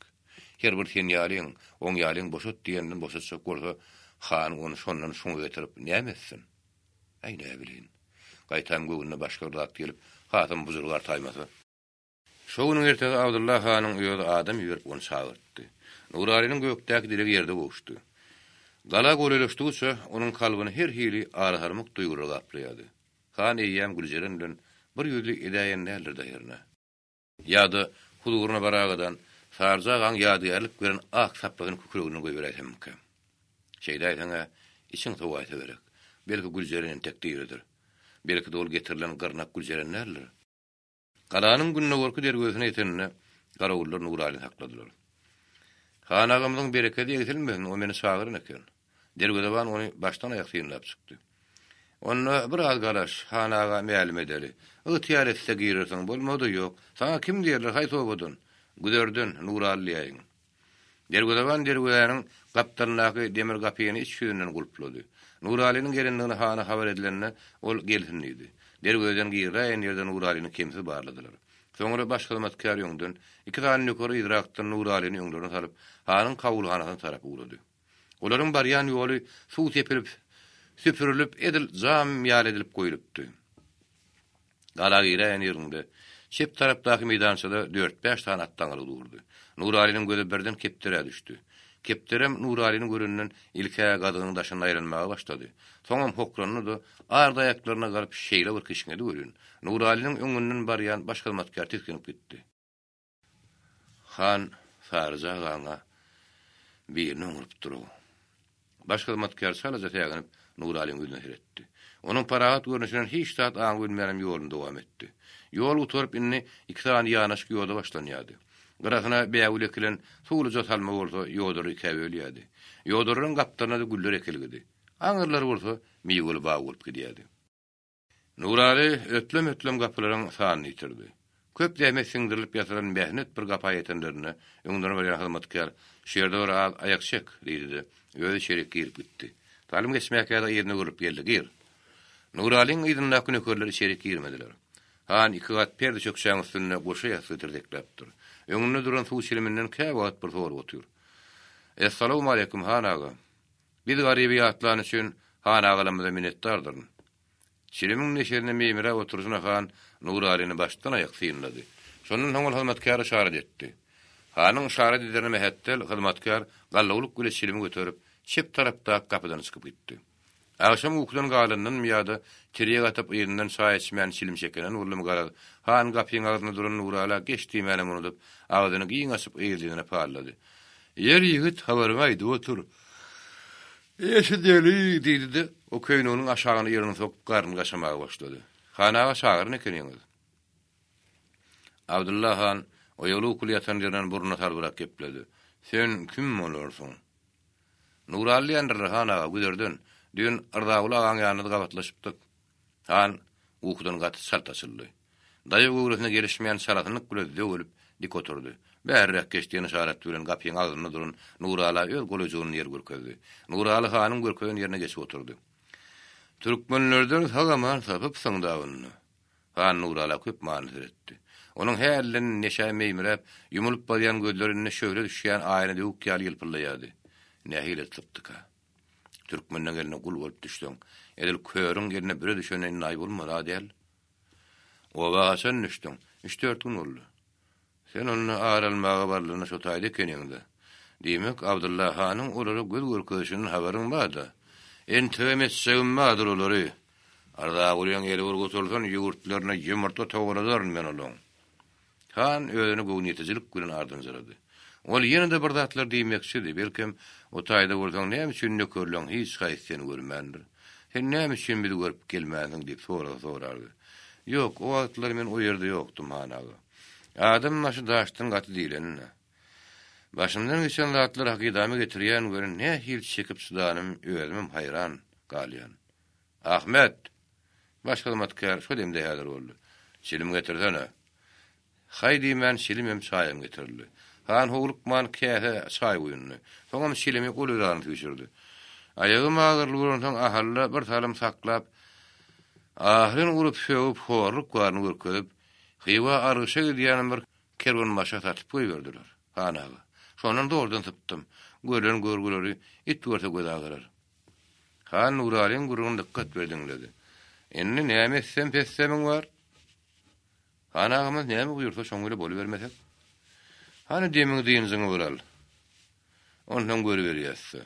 Her bir sen ýalyň, oň ýalyň boşat diýenden boşatjak bolsa, han ony şondan şuňa getirip näme etsin? Äý, näbileýin. Gaýtam göwnüne başga bir zat gelip, hasam bujurygy artaýmasa. Şo günüň ertesi Abdylla hanyň özi adam iberip ony çagyrtdy. Nuralynyň gökdäki dilegi ýerde gowuşdy. Gala golaýlaşdygyça, onuň kalbyny her hili araharmyk duýgular gaplaýardy. Han eýýäm Güljeren bilen bir ýüzli edäýen däldir-dä hernä. Ýa-da huzuryna baragadan. Saryja agaň ýadygärlik beren ak saplasyny kükreginden goýberäýsemmikä? Şeýdäýseň-ä, içiň sowaýsa gerek. Belki Güljeren entek diridir. Belki-de ol getirilen gyrnak Güljeren däldir. Galanyň gündogarky derwezesine ýeteninde garawullar Nuralyny sakladylar. Han agamyzyň berekedi egsilmesin, o meni çagyran eken. Derwezeban ony başdan-aýak synlap çykdy. Onda bir az garaş, han aga mälim edeli. Ygtyýar etse girersiň, bolmasa-da ýok. Saňa kim diýerler, haýsy obadan? Güzerden, Nuraly diýäýiň. Derwezeban derwezäniň gapdalyndaky demir gapyny iç ýüzünden gulplady. Nuralynyň gelendigini hana habar edilende, ol gelsin diýdi. Derwezeden giräýen ýerde Nuralyny kemsiz barladylar. Soňra baş hyzmatkär öňden, iki sany nöker yzrakdan Nuralyny öňlerine salyp, hanyň kabulhanasyna tarap ugrady. Olaryň barýan ýoly suw sepilip, süpürilip, edil jam ýaly edilip goýlupdy. Gala giräýen ýerinde, çep tarapdaky meýdançada dört-bäş sany at daňyly durdy. Nuralynyň gözi birden kepderä düşdi. Kepderem Nuralyny görenden ilk-ä gazygynyň daşynda aýlanmaga başlady. Soňam hokrandy-da, ardy aýaklaryna galyp şeýle bir kişňedi welin, Nuralynyň öňünden barýan baş hyzmatkär tisginip gitdi. Han Saryja agaňa birini oňurypdyr-ow. Baş hyzmatkär çalaja säginip, Nuralyň ýüzüne seretdi. Onuň parahat görnüşinden hiç zat aňy bilmänem ýoluny dowam etdi. Ýol gutaryp indi iki sany ýanaşyk ýoda başlanýardy. Gyrasyna bägül ekilen suwluja salma bolsa ýodalary ikä bölýärdi. Ýodalaryň gapdalyna-da güller ekilgidi. Aňyrlary bolsa miweli bag bolup gidýärdi. Nuraly ötlem-ötlem gapylaryň sanyny ýitirdi. Köp zähmet siňdirilip ýasalan mähnet bir gapa ýetenlerinde, öňden barýan hyzmatkär, Şu ýerde bir az aýak çek! diýdi-de, özi içerik girip gitdi. Salym geçmäkä-de yzyna öwrülip geldi, Gir! Nuralyň yzyndaky nökerler içerik girmediler. Han iki gat perde çökçäň üstünde goşa ýassygy tirsekläpdir. Öňünde duran suw çiliminden käwagt bir sorup otyr. Essalawmaleýkim, han aga! Biz garyby ýatlany üçin han agalarymyza minnetdardyryn. Çilimiň neşesine meýmiräp oturyşyna han Nuralyny başdan-aýak synlady. Şondan soň ol hyzmatkäre yşarat etdi. Hanyň yşarat ederine mähetdel hyzmatkär gallawlyk bile çilimi göterip, çep tarapdaky gapydan çykyp gitdi. Agşam ukudan galandanmy ýa-da tirýek atyp yzyndan çaý içmän çilim çekenden boldumy garaz, han gapyň agzynda duran Nurala geç diýmänem unudyp, agzyny giň açyp yzly-yzyna pallady. Ýer ýigit, habaryňy aýdyp otur. Eşideli, diýdi-de, o köýneginiň aşagyna elini sokup garnyny gaşamaga başlady. Han aga çagyran ekeniňiz. Abdylla han oýaly-ukuly ýatan ýerinden burnuna salybrak gepledi. Sen kim bolarsyň? Nuraly diýendirler, han aga, güzerden. Düýn Yrzaguly agaň ýanynda gabatlaşypdyk. Han ukudan gaty çalt açyldy. Daýaw göwresine gelişmeýän çalasynlyk bilen zöwelip, dik oturdy. Bärräk geç diýen yşarat bilen gapyň agzynda duran Nurala öz golaýjygyny ýer görkezdi. Nuraly hanyň görkezen ýerine geçip oturdy. Türkmenlerden sag-aman tapypsyň dawunyny. Han Nurala köp manyly seretdi. Onuň häliden neşä meýmiräp, ýumulyp barýan gözleri indi şöhle düşýän aýna döwük ýaly ýylpyldaýardy. Nähili sypdyka? Türkmeniň eline gul bolup düşseň, edil körüň eline büre düşenden naý bolmaz-a däl. Oba haçan düşdüň? Üç-dört gün boldy. Sen onda ar almaga barlanda şo taýda ekeniň-dä. Diýmek, Abdylla hanyň olara göz görkezişinden habaryň bar-da. Entegem etjegim bardyr olary. Arzagulyň eli bir gutulsyn, ýüwürtlerine ýumurtga towaladaryn men olaň. Han özüni göwnüýetijilik bilen ardynjyrady. Ol ýene-de bir zatlar diýmekçidi, belkem, o taýda bolsaň näme üçin nökerleň hiç haýsy seni görmändir? Sen näme üçin bizi görüp gelmänsiň diýip sorasa sorardy. Ýok, o wagtlar men o ýerde ýokdum, han aga. Adam başy daşdan gaty diýlenine. Başymdan geçen zatlar hakydama getirýän welin nähili çekip çydanym özümem haýran galýan. Ahmet! Baş hyzmatkär şo demde häzir boldy. Çilim getirsene. Haý diýmän çilimem çaýam getirildi. Han howlukman käsä çaý guýundy. Soňam çilimi gol yraryna süýşürdi. Aýagym agyrly bolansoň Ahalda bir salym saklap, ahyryn urup sögüp horluk baryny görkezip, Hywa argyşa gidýän bir kerwenbaşa satyp goýberdiler, han aga. Şondan zordan sypdym. Görlen görgüleri it görse gözi agyrar. Han Nuralyň gürrüňini dykgat bilen diňledi. Indi näme etsem-petsemiň bar? Han agamyz näme buýursa şoň bile bolubermesek. Hany demiňi dynjyňy bir al. Onsoň görüberýäs-dä.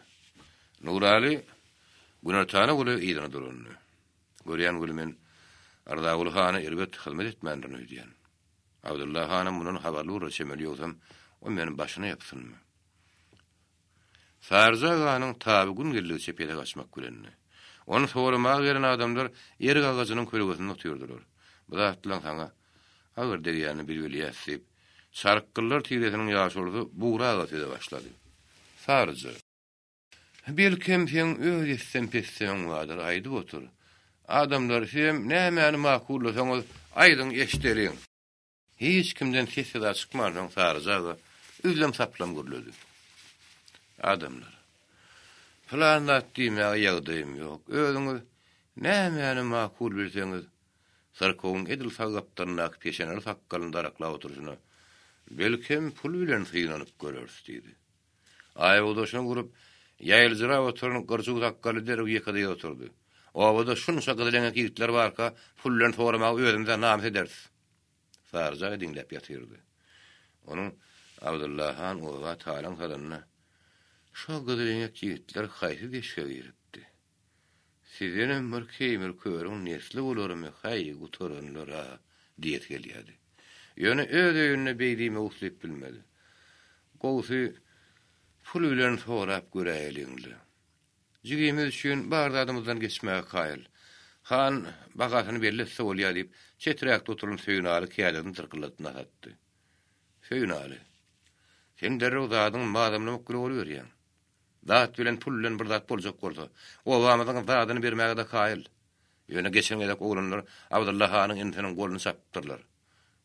Nuraly günortana golaý yzyna dolandy. Görýän weli men Arzaguly hana erbet hyzmat etmändirin öýdýän. Abdylla hanam mundan habarly bolar çemeli ýogsam. O meni başyna ýapsynmy? Saryja aganyň taby gün geldigiçe pese gaçmak bilendi. Ony soramaga gelen adamlar erik agajynyň kölegesinde otyrdylar. Bu zatlaň saňa agyr degýänini biz bilýäs, diýip, Çarykgyllar tiresiniň ýaşulusy Bugra aga söze başlady. Saryja. Belkem seň öz etsem-pessemiň bardyr, aýdyp otur. Adamlar, sizem nämäni makullasaňyz, aýdyň, eşideliň. Hiç kimden ses-seda çykmansoň Saryja aga üzlem-saplam gürledi. Adamlar, pylan zat diýmäge ýagdaýym ýok, özüňiz nämäni makul bilseňiz, syrkawyň edil sag gapdalyndaky peşeneli sakgalyny daraklap oturyşyna, belkem pul bilen synanyp göreris diýdi. Aýbogdaşyny gurup, ýaýyljyrap oturan gyrjyw sakgally derrew ýeke-de oturdy. Obada şunça gyzyleňek ýigitler barka, pul bilen soramagy özümize namys ederis. Saryja aga diňläp ýatyrdy. Onuň Abdylla han oba talaň salanda, Şo gyzyleňek ýigitler haýsy deşige giripdi? Sizdenem bir Keýmir körüň nesli bolarmy, haý, gutaranlar-a! diýesi gelýärdi. Ýöne öz öýünde beý diýmegi uslyp bilmedi. Gowusy, pul bilen sorap göräýeliň-le. Jigimiz üçin bar zadymyzdan geçmäge kaýyl. Han bahasyny belli etse bolýar diýip, çeträkde oturan Söýünaly kädisini tyrkyldadyp nas atdy. Söýünaly, sen derrew zadyňy mazamlamak bile boluberýäň. Zat bilen pul bilen bir zat boljak bolsa, obamyzyň zadyny bermäge-de kaýyl. Ýöne geçen gezek oglanlar Abdylla hanyň inisiniň goluny çapypdyrlar.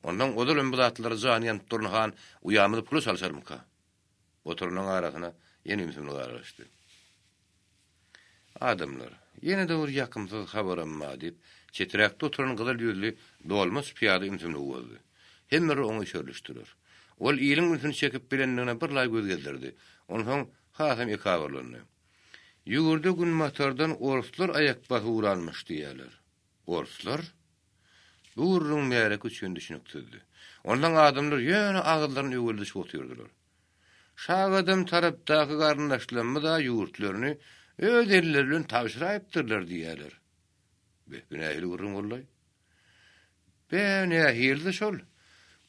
Onsoň ozalam bu zatlara jany ýanyp duran han uýamyzy pula çalşarmyka? Oturanyň arasyna ýene ümsümlik aralaşdy. Adamlar, ýene-de bir ýakymsyz habaram bar, diýip, çeträkde oturan gyzyl ýüzli dolmaç pyýada ümsümligi bozdy. Hemmeler oňa üşerilişdiler. Ol iliň ünsüni çekip bilendigine birlaý göz gezdirdi. Onsoň hasam ekabyrlandy. Ýurda günbatardan orslar aýak basyp ugranmyş diýýärler. Orslar? Bu gürrüň märeke üçin düşüniksizdi. Onsoň adamlar ýöne agyzlaryny öweldişip otyrdylar. Şagadam tarapdaky garyndaşlarymyz-a ýurtlaryny öz elleri bilen tabşyraýypdyrlar diýýärler. Beh, bu nähili gürrüň boldy-aý? Bä, nähilidi şol?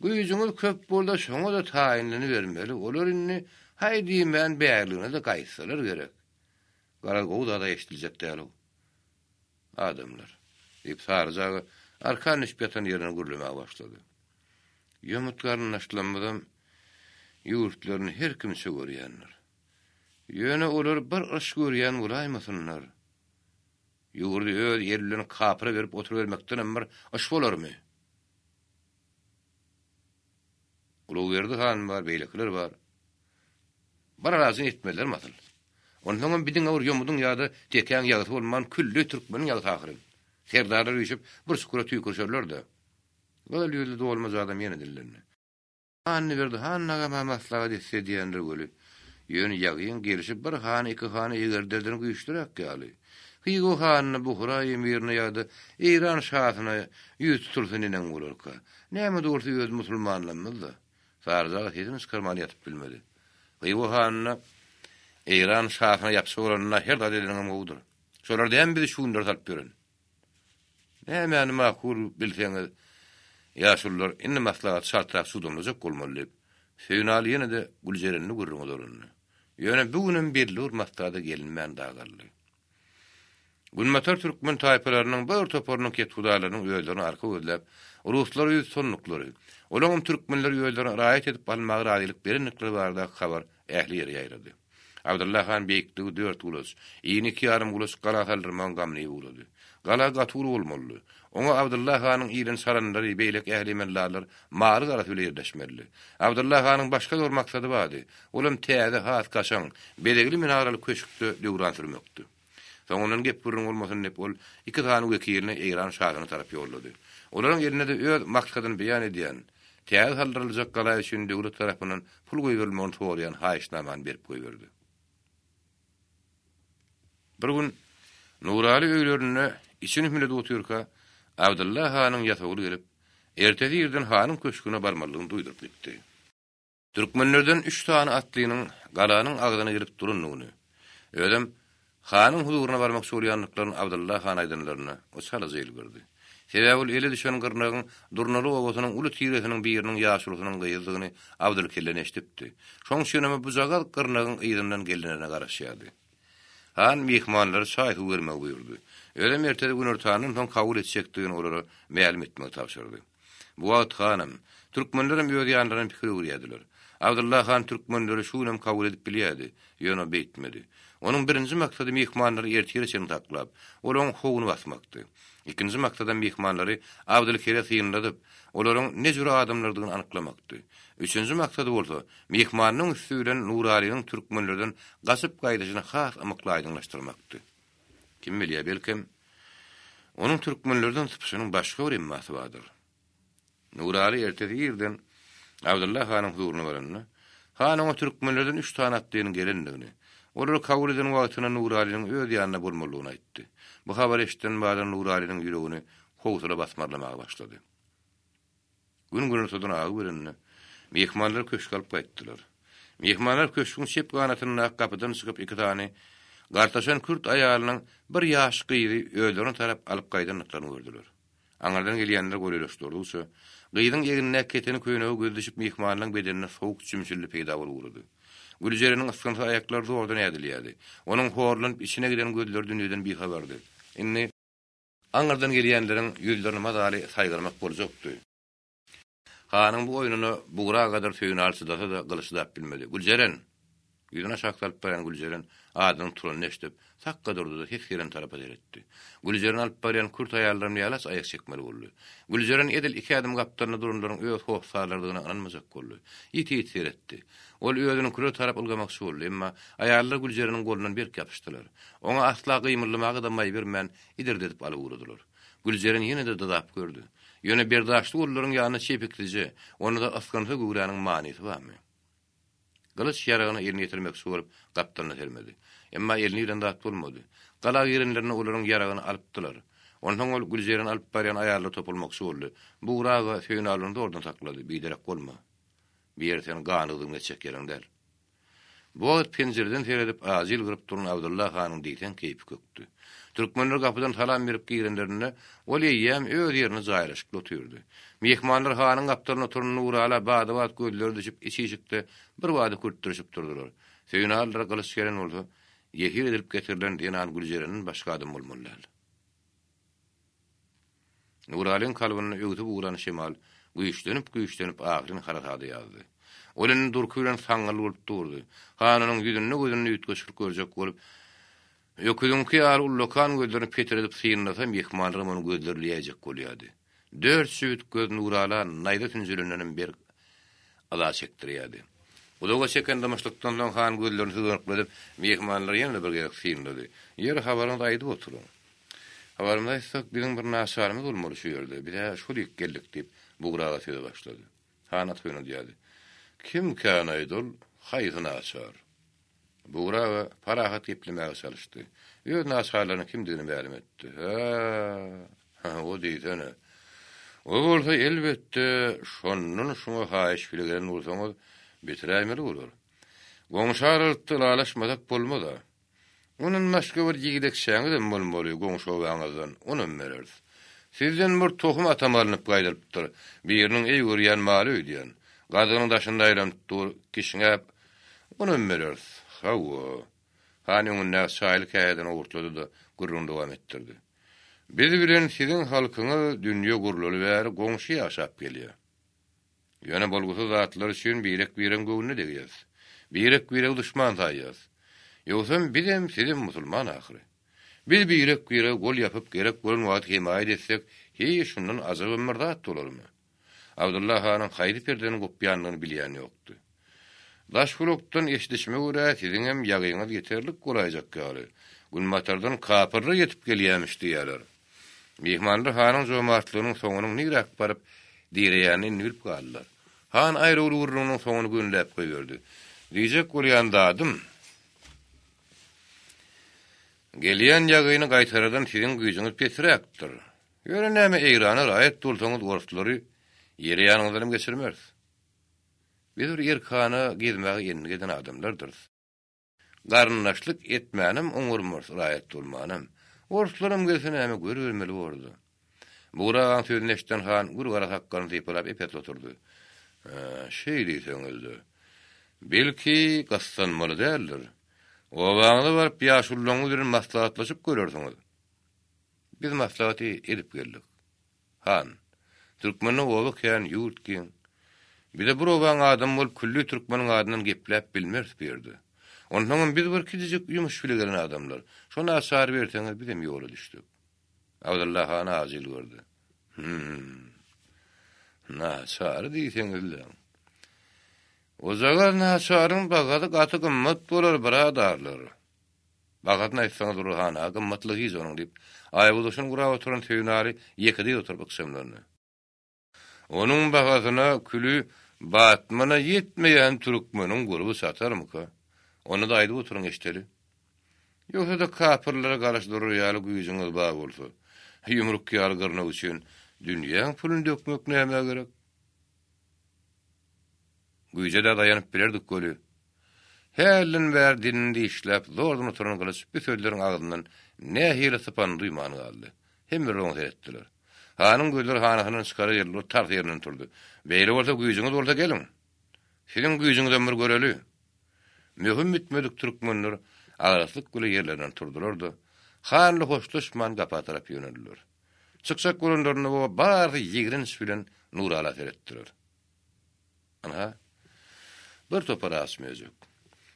Güýjüňiz köp bolsa şoňa-da taýynlanybermeli, olar indi haý diýmän bärligine-de gaýtsalar gerek. Garaz, gowy zad-a eşidiljek däl-ow. Adamlar, diýip, Saryja aga arkan düşüp ýatan ýerinden gürlemäge başlady. Ýomut garyndaşlarymyzam ýurtlaryny her kimçe görýändir. Ýöne olar bir yş görýän bolaýmasynlar. Ýurdy öz eli bilen kapyra berip oturybermekdenem bir yş bolarmy? Ulugberdi han bar, beýlekiler bar. Bir alajyny etmelilermi asyl? Onsoňam bi diňe bir ýomudyň ýa-da tekäň ýagysy bolman, külli türkmeniň ýagysy ahyryn. Serdarlar üýşüp, bir çukura tüýkürişerler-de. Gyzyl ýüzli dolmajy adam ýene dillendi. Annaberdi han dagam-a maslahat etse diýendir weli, ýöne ýagyň gelşi bir han, iki hany egerderden güýçlüräk ýaly. Hywa hanyna, Buhara emirine ýa-da Eýran şasyna ýüz tutulsa neneň bolarka? Näme-de bolsa öz musulmanlarymyz-da. Saryja aga sesini çykarman ýatyp bilmedi. Hywa hanyna, Eýran şasyna ýapyşyp bolanda her zat edeniňem gowudyr. Şolar dämi bizi şu günlere salyp ýören? Nämäni makul bilseňiz, ýaşulular, indi maslahaty çaltrak çugdamlajak bolmaly diýip, Söýünaly ýene-de Güljerenli gürrüňe dolandy. Ýöne bu günem belli bir maslahata gelinmän dagaldy. Günbatar türkmen taýpalarynyň bir toparynyň kethudalarynyň özlerine arka gözläp, ruslara ýüz tutandyklary, olaňam türkmenleri özlerine raýat edip almaga razylyk berendikleri baradaky habar ähli ýere ýaýrady. Abdylla han beýikligi dört gulaç, ini iki ýarym gulaç gala saldyrmagyň gamyny iýip ugrady. Gala gaty uly bolmalydy. Oňa Abdylla hanyň ilen çalanlary, beýleki ähli emeldarlar maly-garasy bile ýerleşmelidi. Abdylla hanyň başga-da bir maksady bardy. Olam täze, has kaşaň, bezegli minaraly köşkde döwran sürmekdi. Soňundan gep-gürrüň bolmasyn diýip, ol iki sany wekilini Eýran şasyna tarap ýollady. Olaryň elinde-de öz maksadyny beýan edýän, täze saldyryljak gala üçin döwlet tarapyndan pul goýberilmegini soraýan haýyşnamany berip goýberdi. Bir gün Nuraly öýlerinde içini hümledip otyrka, Abdylla hanyň ýasawuly gelip, ertesi irden hanyň köşgüne barmalydygyny duýduryp gitdi. Türkmenlerden üç sany atlynyň galanyň agzyna gelip durandygyny, özem hanyň huzuryna barmakçy bolýandyklaryny Abdylla hana aýdanlarynda, o çalaja ýylgyrdy. Sebäbi ol ele düşen gyrnagyň Durnaly obasynyň uly tiresiniň biriniň ýaşulusynyň gyzydygyny Abdylkellen eşidipdi. Şoň üçinem bujagaz gyrnagyň yzyndan gelnerine garaşýardy. Han myhmanlara çaý-suw bermegi buýurdy. Özem ertesi günortandan soň kabul etjekdigini olara mälim etmegi tabşyrdy. Bu wagt hanam, türkmenlerem öz ýanlaryndan pikir öwürýärdiler. Abdylla han türkmenleri şu günem kabul edip bilýärdi, ýöne beýtmedi. Onuň birinji maksady myhmanlary ertire çenli saklap, olaryň howuny basmakdy. Ikinji maksadam myhmanlary Abdylkere synladyp, olaryň ne jüre adamlardygyny anyklamakdy. Üçünji maksady bolsa, myhmanyň üsti bilen Nuralynyň türkmenlerden gaçyp gaýdyşyny has ymykly aýdyňlaşdyrmakdy. Kim bilýär, belkem, onuň türkmenlerden sypyşynyň başga bir emmasy bardyr. Nuraly ertesi irden Abdylla hanyň huzuryna baranda, han oňa türkmenlerden üç sany atlynyň gelendigini, olary kabul eden wagtynda Nuralynyň öz ýanynda bolmalydygyny aýtdy. Bu habary eşiden badyna Nuralynyň ýüregini howsala basmarlamaga başlady. Gün günortadan agyberende, myhmanlary köşge alyp gaýtdylar. Myhmanlar köşgüň çep ganatyndaky gapydan çykyp iki sany gartaşan kürt aýalynyň bir ýaş gyzy özlerine tarap alyp gaýdandyklaryny gördüler. Aňyrdan gelýänler golaýlaşdyrdygyça, gyzyň egnindäki keteni köýnege göz düşüp myhmanlaryň bedeninde sowuk jümşüldi peýda bolup ugrady. Güljereniň ysgynsyz aýaklary zordan ädilýärdi. Onuň horlanyp içine giden gözleri dünýeden bihabardy. Indi. Aňyrdan gelýänleriň ýüzlerini mazaly saýgarmak boljakdy. Hanyň bu oýnuna Bugra gadar Söýünaly çydasa-da, Gylyç çydap bilmedi. Güljeren! Ýüzüni aşak salyp barýan Güljeren adynyň turanyny eşidip, sakga durdy-da, ses gelen tarapa seretdi. Güljereni alyp barýan kürt aýallaram nälaç aýak çekmeli boldy. Güljeren edil iki ädim gapdalynda duranlaryň öz hossarlarydygyna ynanmajak boldy. Ýiti-ýiti seretdi. Ol özüniňkilere tarap ylgamakçy boldy, emma aýallar Güljereniň golundan berk ýapyşdylar. Oňa asla gymyldamaga-da maý bermän, idirdedip alyp ugradylar. Güljeren ýene-de dyzap gördi. Ýöne berdaşly gullaryň ýanynda çepiksije, onda-da ysgynsyz göwräniň manysy barmy? Gylyç ýaragyna elini ýetirmekçi bolup, gapdalyna sermedi. Emma elini ilen zat bolmady. Gala girenlerinde olaryň ýaragyny alypdylar. Onsoň ol Güljereni alyp barýan aýallara topulmakçy boldy. Bugra aga Söýünalyny zordan saklady, Biderek bolma. Bu ýer seniň ganygyzyňy etjek ýeriň däl. Bu wagt penjireden seredip ajy ýylgyryp duran Abdylla hanyň diýseň keýpi kökdi. Türkmenler gapydan salam berip girenlerinde, ol eýýäm öz ýerinde jaýlaşykly otyrdy. Myhmanlar hanyň gapdalynda oturan Nurala bada-bat gözleri düşüp iç-işikde birbada kürtdürişip durdular. Söýünalylara gylyç gelen bolsa, ýesir edilip getirilen zenan Güljerenden başga adam bolmaly däl. Nuralyň kalbynda öwsüp ugran şemal güýçlenip-güýçlenip ahyryn harasada ýazdy. Ol indi durky bilen saňňyl bolup durdy. Han onuň ýüzünde-gözünde üýtgeşiklik görjek bolup, öküziňki ýaly ullakan gözlerini petredip synlasa, myhmanlaram ony gözlerleýäýjek bolýardy. Dört jübüt göz Nurala naýza sünjülendenem berk yza çekdirýärdi. Uzaga çeken dymyşlykdan soň han gözlerini süzgünekledip, myhmanlary ýene-de bir gezek synlady. Ýeri, habaryňyzy aýdyp oturyň. Habarymyzy aýtsak, biziň bir naçarymyz bolmaly şu ýerde, biz-ä şol ýük geldik, diýip, Bugra aga söze başlady. Han at oýnadýardy. Kimkän-aýt ol, haýsy naçar? Bugra aga parahat geplemäge çalyşdy. Öz naçarlarynyň kimdigini mälim etdi. Hä, o diýsene. O bolsa, elbetde, şondan şuňa haýyş bile gelen bolsaňyz, bitiräýmeli bolar. Goňşy aralykda ylalaşmasak bolmaz-a. Ondan başga bir ýigdekçäňizem bolmaly goňşy obaňyzdan, onam bereris. Sizden bir tohum atam alnyp gaýdylypdyr, biriniň eý görýän maly öýdýän. Gazygynyň daşynda aýlanyp dur, kişňäp, onam bereris. Hawa. Han öňündäki çaýly käseden owurtlady-da, gürrüňini dowam etdirdi. Biz bilen siziň halkyňyz dünýe gurlaly bäri goňşy ýaşap gelýär. Ýöne bolgusyz zatlar üçin birek-biregiň göwnüne degýäris. Birek-biregi duşman saýýarys. Ýogsam bizem, sizem musulman ahyry. Biz birek-birege gol ýapyp gerek bolan wagty hemaýat etsek, heý, şundan ajabam bir zat bolarmy? Abdylla hanyň haýsy perdeniň gopýandygyny bilýän ýokdy. Daş gulakdan eşidişime görä, siziňem ýagyňyz ýeterlik bolaýjak ýaly. Günbatardan kapyrlar ýetip gelýämiş diýýäler. Myhmanlar hanyň jomartlygynyň soňunyň niräk baryp direýänini indi bilip galdylar. Han aýrawly gürrüňiniň soňuny gönüläp goýberdi. Diýjek bolýan zadym, gelýän ýagyny gaýtarardan siziň güýjüňiz pesräkdir. Ýöne näme Eýrana raýat bolsaňyz orslary ýere ýanyňyzdanam geçirmeris. Biz bir erkana gezmäge endik eden adamlardyrys. Garyndaşlyk etmänem oňarmarys, raýat bolmanam. Orslaram gelse näme görübermeli bordy. Bugra agaň sözüni eşiden han gür gara sakgalyny sypalap ep-esli oturdy. Hä, şeý diýseňiz-de. Belki, gyssanmaly däldir. Obaňyza baryp ýaşulularyňyz bilen maslahatlaşyp görersiňiz. Biz maslahaty edip geldik. Han, türkmende oba kän, ýurt giň. Bize bir obaň adamy bolup külli türkmeniň adyndan gepläp bilmeris bu ýerde. Onsoňam biz bir kiçijik ýumuş bile gelen adamlar. Şo naçary berseňiz bizem ýola düşsek. Abdylla han ajy ýylgyrdy. Hüm. Naçary diýseňizläň. Ojagaz naçaryň bagasy gaty gymmat bolar, byradarlar. Bahasyny aýtsaňyz Ruhan aga, gymmatlygy hiç onuň, diýip, aýbogdaşyny gurap oturan Söýünaly ýeke-de oturyp ykjamlandy. Onuň bahasyna küli batmana ýetmeýän türkmeniň gurby çatarmyka? Onda-da aýdyp oturyň eşideli. Ýogsa-da kapyrlara garaş durar ýaly güýjüňiz bar bolsa, ýumruk ýaly gyrnak üçin dünýäň puluny dökmek nämä gerek? Güýje-de daýanyp bilerdik weli, hälden bäri dilini dişläp zordan oturan Gylyç bu sözleriň agzyndan nähili sypanyny duýman galdy. Hemmeler oňa seretdiler. Hanyň gözleri hanasyndan çykara geldi, ol tars ýerinden turdy. Beýle bolsa güýjüňiz bolsa geliň. Siziň güýjüňizem bir göreli. Möhüm bitmedik türkmenler agraslyk bile ýerlerinden turdular-da, hanly hoşlaşman gapa tarap ýöneldiler. Çykjak bolanlarynda bolsa barysy ýigrenç bilen Nurala seretdiler. Ynha, bir topar aç möjek.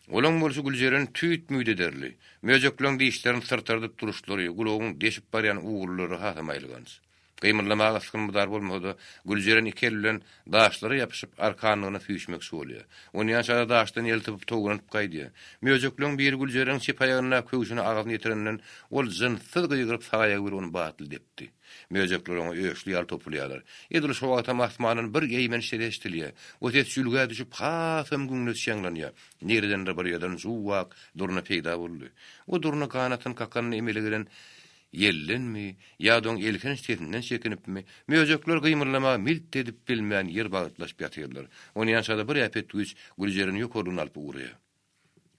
Olaň bolşy Güljeren tüýt-müýt ederli. Möjekleň dişlerini syrtardyp duruşlary, gulagyň deşip barýan ugurlary hasam aýylganç. Gymyldamaga ysgyn-mydar bolmasa-da, Güljeren iki eli bilen daşlara ýapyşyp, arkanlygyna süýşmekçi bolýar. Onýança-da daşdan el sypyp towlanyp gaýdýar. Möjekleň biri Güljereniň çep aýagyndaky köwşüni agzyna ýetirenden, ol jynssyz gygyryp sag aýagy bilen ony batly depdi. Möjekler oňa öçli ýaly topulýarlar. Edil şo wagtam asmandan bir eýmenç ses eşidilýär. O ses jülgä düşüp hasam güňleç ýaňlanýar. Niredendir bir ýerden juw-ak durna peýda boldy. O durna ganatyny kakanda emele gelen ýeldenmi ýa-da oň elhenç sesinden çekinipmi, möjekler gymyldamaga milt edip bilmän ýer bagytlaşyp ýatyrlar. Onýança-da bir äpet güýç Güljereni ýokarlygyna alyp ugraýar.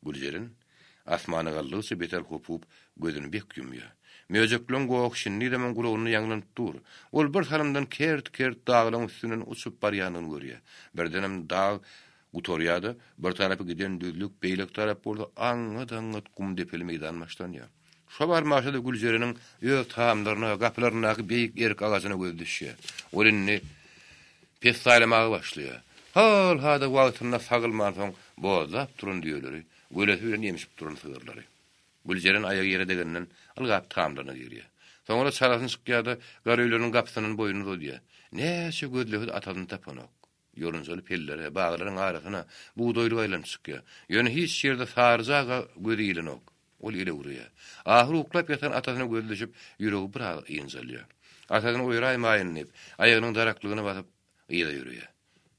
Güljeren asmana galdygyça beter hopup, gözüni bek ýumýar. Möjekleň gohy şindizem oň gulagynda ýaňlanyp dur. Ol bir salymdan kert-kert daglaň üstünden uçup barýanyny görýär. Birdenem dag gutarýar-da, bir tarapy giden düzlük, beýleki tarap bolsa aňňat-aňňat gum depeli meýdan başlanýar. Şo barmaşa-da Güljereniň öz tamdyryna, gapylaryndaky beýik erik agajyna gözi düşýär. Ol indi pessaýlamaga başlaýar. Hal-ha-da wagtynda sagylmansoň bozlap duran düýeleri, gölesi bilen emşip duran sygyrlary. Güljeren aýagy ýere degenden ylgap tamdyryna girýär. Soňra çalasyn çykýar-da, garöýleriniň gapysyndan boýnuny uzadýar. Näçe gözlese-de atasyny tapanok. Ýorunjaly pellere, baglaryň arasyna bugdaýlyk aýlanyp çykýar. Ýöne hiç ýerde Saryja aga gözi ilenok. Ol elewreýär. Ahyr uklap ýatan atasyna gözi düşüp, ýüregi biraz ynjalýar. Atasyny oýraýmaýyn diýip, aýagynyň daraklygyna basyp, yza ýöreýär.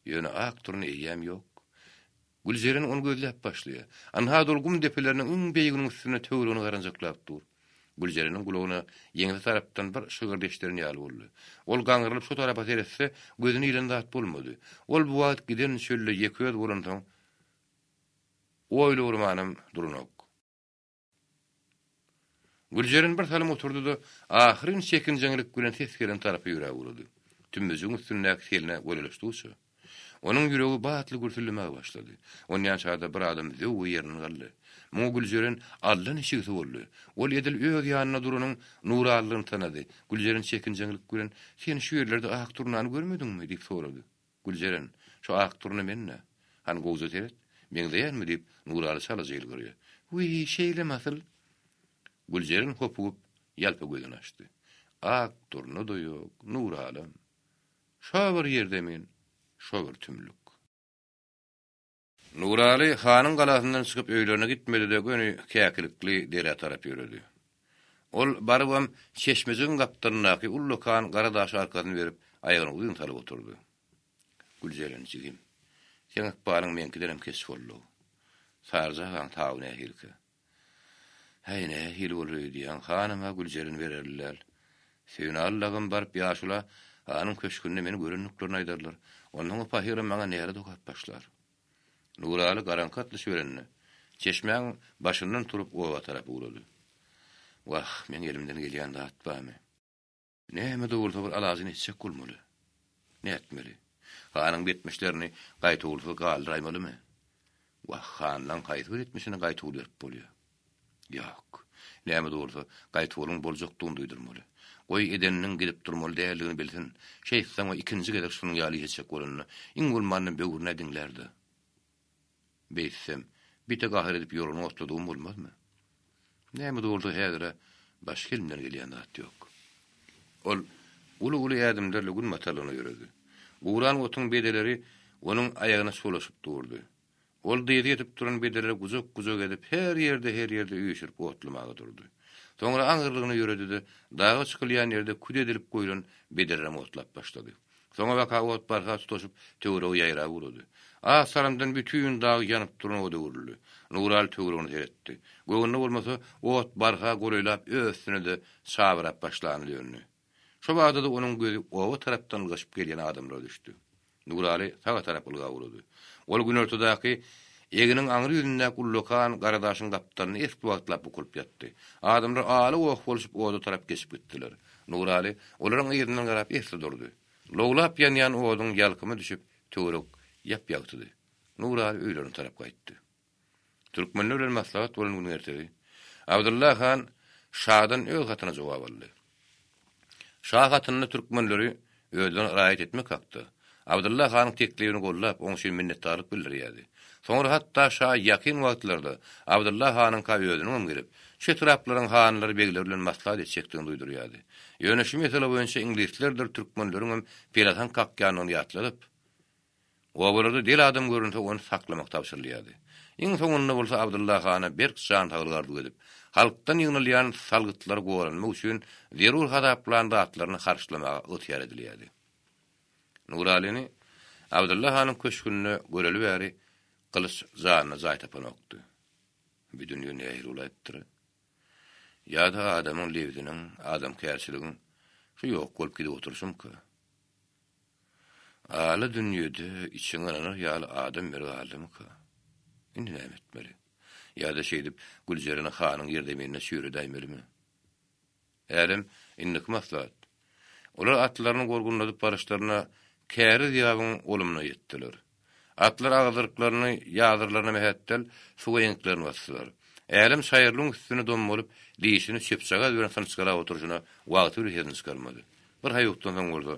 Ýöne ak durna eýýäm ýok. Güljeren ony gözläp başlaýar. Anha-da ol gum depeleriniň iň beýiginiň üstünde töweregini garanjaklap dur. Güljereniň gulagyna ýeňse tarapdan bir şygyrdy eşdilen ýaly boldy. Ol gaňrylyp şo tarapa seretse, gözüne ilen zat bolmady. Ol bu wagt giden çölde ýeke özi bolansoň, oýlugurmanam duranok. Güljeren bir salym oturdy-da, ahyryn çekinjeňlik bilen ses gelen tarapa ýöräp ugrady. Tümmejigiň üstündäki seline golaýlaşdygyça, onuň ýüregi batly gürsüldemäge başlady. Onýança-da bir adam zöwwe ýerinden galdy. Muňa Güljeren Alla niçigsi boldy. Ol edil öz ýanynda duranyň Nuralydygyny tanady. Güljeren çekinjeňlik bilen, Sen şu ýerlerde ak durnany görmediňmi? diýip sorady. Güljeren, Şu ak durna men-dä. Hany gowja seret, meňzeýänmi? diýip, Nuraly çalaja ýylgyrýar. Wiý, şeýlemi asyl? Güljeren hopugyp, ýalpa gözüni açdy. Ak durna-da ýok, Nuralam. Şo bir ýerzemin, şo bir tümlük. Nuraly hanyň galasyndan çykyp öýlerine gitmedi-de göni Käkilikli derä tarap ýöredi. Ol barybam çeşmejigiň gapdalyndaky ullakan gara daşa arkasyny berip, aýagyny uzyn salyp oturdy. Güljeren jigim, seň ykbalyň meňkidenem keç boldy-ow. Saryja agaň taby nähilikä? Häý, nähili bolar öýdýäň, hanam-a Güljeren bererli däl. Söýünaly dagam baryp ýaşula hanyň köşgünde meni görendiklerini aýdarlar. Onsoň o pahyram maňa nälet okap başlar. Nuraly garaňky atlyşyberende, çeşmäň başyndan turup oba tarap ugrady. Wah, meň elimden gelýän zat barmy? Näme-de bolsa bir alajyny etjek bolmaly. Nätmeli? Hanyň bu etmişlerini gaýtawulsyz galdyraýmalymy? Wah, hanlaň haýsy bir etmişine gaýtawul berip bolýar? Ýok. Näme-de bolsa, gaýtawulyň boljakdygyny duýdurmaly. Goý, edeniniň gidip durmaly däldigini bilsin. Şeýtseň, o ikinji gezek şunuň ýaly iş etjek bolanda, iň bolmanda böwrün-ä diňlär-dä. Beýtsem, bite gahar edip ýorgany otladygym bolmazmy? Näme-de bolsa häzir-ä başga elimden gelýän zat ýok. Ol uly-uly ädimlerle günbatarlygyna ýöredi. Guran otuň bedeleri onuň aýagyna çolaşyp durdy. Ol dyzy ýetip duran bedeleri gujak-gujak edip, her ýerde-her ýerde üýşürip otlamaga durdy. Soňra aňyrlygyna ýöredi-de, daga çykylýan ýerde küde edilip goýlan bedelerem otlap başlady. Soňabaka ot barha tutaşyp, töwerege ýaýrap ugrady. Az salymdan bütin dag ýanyp duran oda öwrüldi. Nuraly töweregine seretdi. Göwnüne bolmasa, ot barha golaýlap öz üstüne-de çabyrap başlanyna döndi. Şo bada-da onuň gözi oba tarapdan ylgaşyp gelýän adamlara düşdi. Nuraly saga tarap ylgap ugrady. Ol günortadaky eginiň aňry ýüzündäki ullakan gara daşyň gapdalynda esli wagtlap bukulyp ýatdy. Adamlar aly-goh bolşup oda tarap geçip gitdiler. Nuraly olaryň yzyndan garap esli durdy. Lowlap ýanýan oduň ýalkymy düşüp, töwerek ýap-ýagtydy. Nuraly öýlerine tarap gaýtdy. Türkmenler bilen maslahat bolan günüň ertesi Abdylla han şadan öz hatyna jogap aldy. Şa hatynda türkmenleri özlerine raýat etmek hakda Abdylla hanyň teklibini goldap, oň üçin minnetdarlyk bildirýärdi. Soňra hatda şa ýakyn wagtlarda Abdylla hanyňka özüniňem gelip, şu etraplaryň hanlary begleri bilen maslahat etjekdigini duýdurýardy. Ýöne şu mesele boýunça iňlislerdir türkmenleriňem pelesaň kakýandygyny ýatladyp, Obalarda del adam görünse ony saklamak tabşyrylýardy. Iň soňunda bolsa Abdylla hana berk jan saglyk arzuw edip, halkdan ýygnalýan salgytlary goranmak üçin zerur hasaplan zatlaryny harçlamaga ygtyýar edilýärdi. Nuralyny Abdylla hanyň köşgünde göreli bäri Gylyç janyna jaý tapanokdy. Bu dünýe nähili bolaýypdyr? Ýa-da adamyň lebziniň, adamkärçiligiň şu ýok bolup gidip oturyşymyka? Ala dünýede içiňe ynanar ýaly adam beri galdymyka? Indi näme etmeli? Ýa-da şeýdip Güljereni hanyň ýerzeminine çüýredäýmelimi? Älem, indiki maslahat. Olar atlaryny gorgunladyp baryşlaryna Käriz ýabyň olumyna ýetdiler. Atlar agyzdyryklaryny ýazyrlaryna mähetdel, suwa eňeklerini basdylar. Älem çaýyrlygyň üstünde dommalyp, dişini çöpjagaz bilen synçgylap oturyşyna wagty bile sesini çykarmady. Bir haýukdan soň bolsa,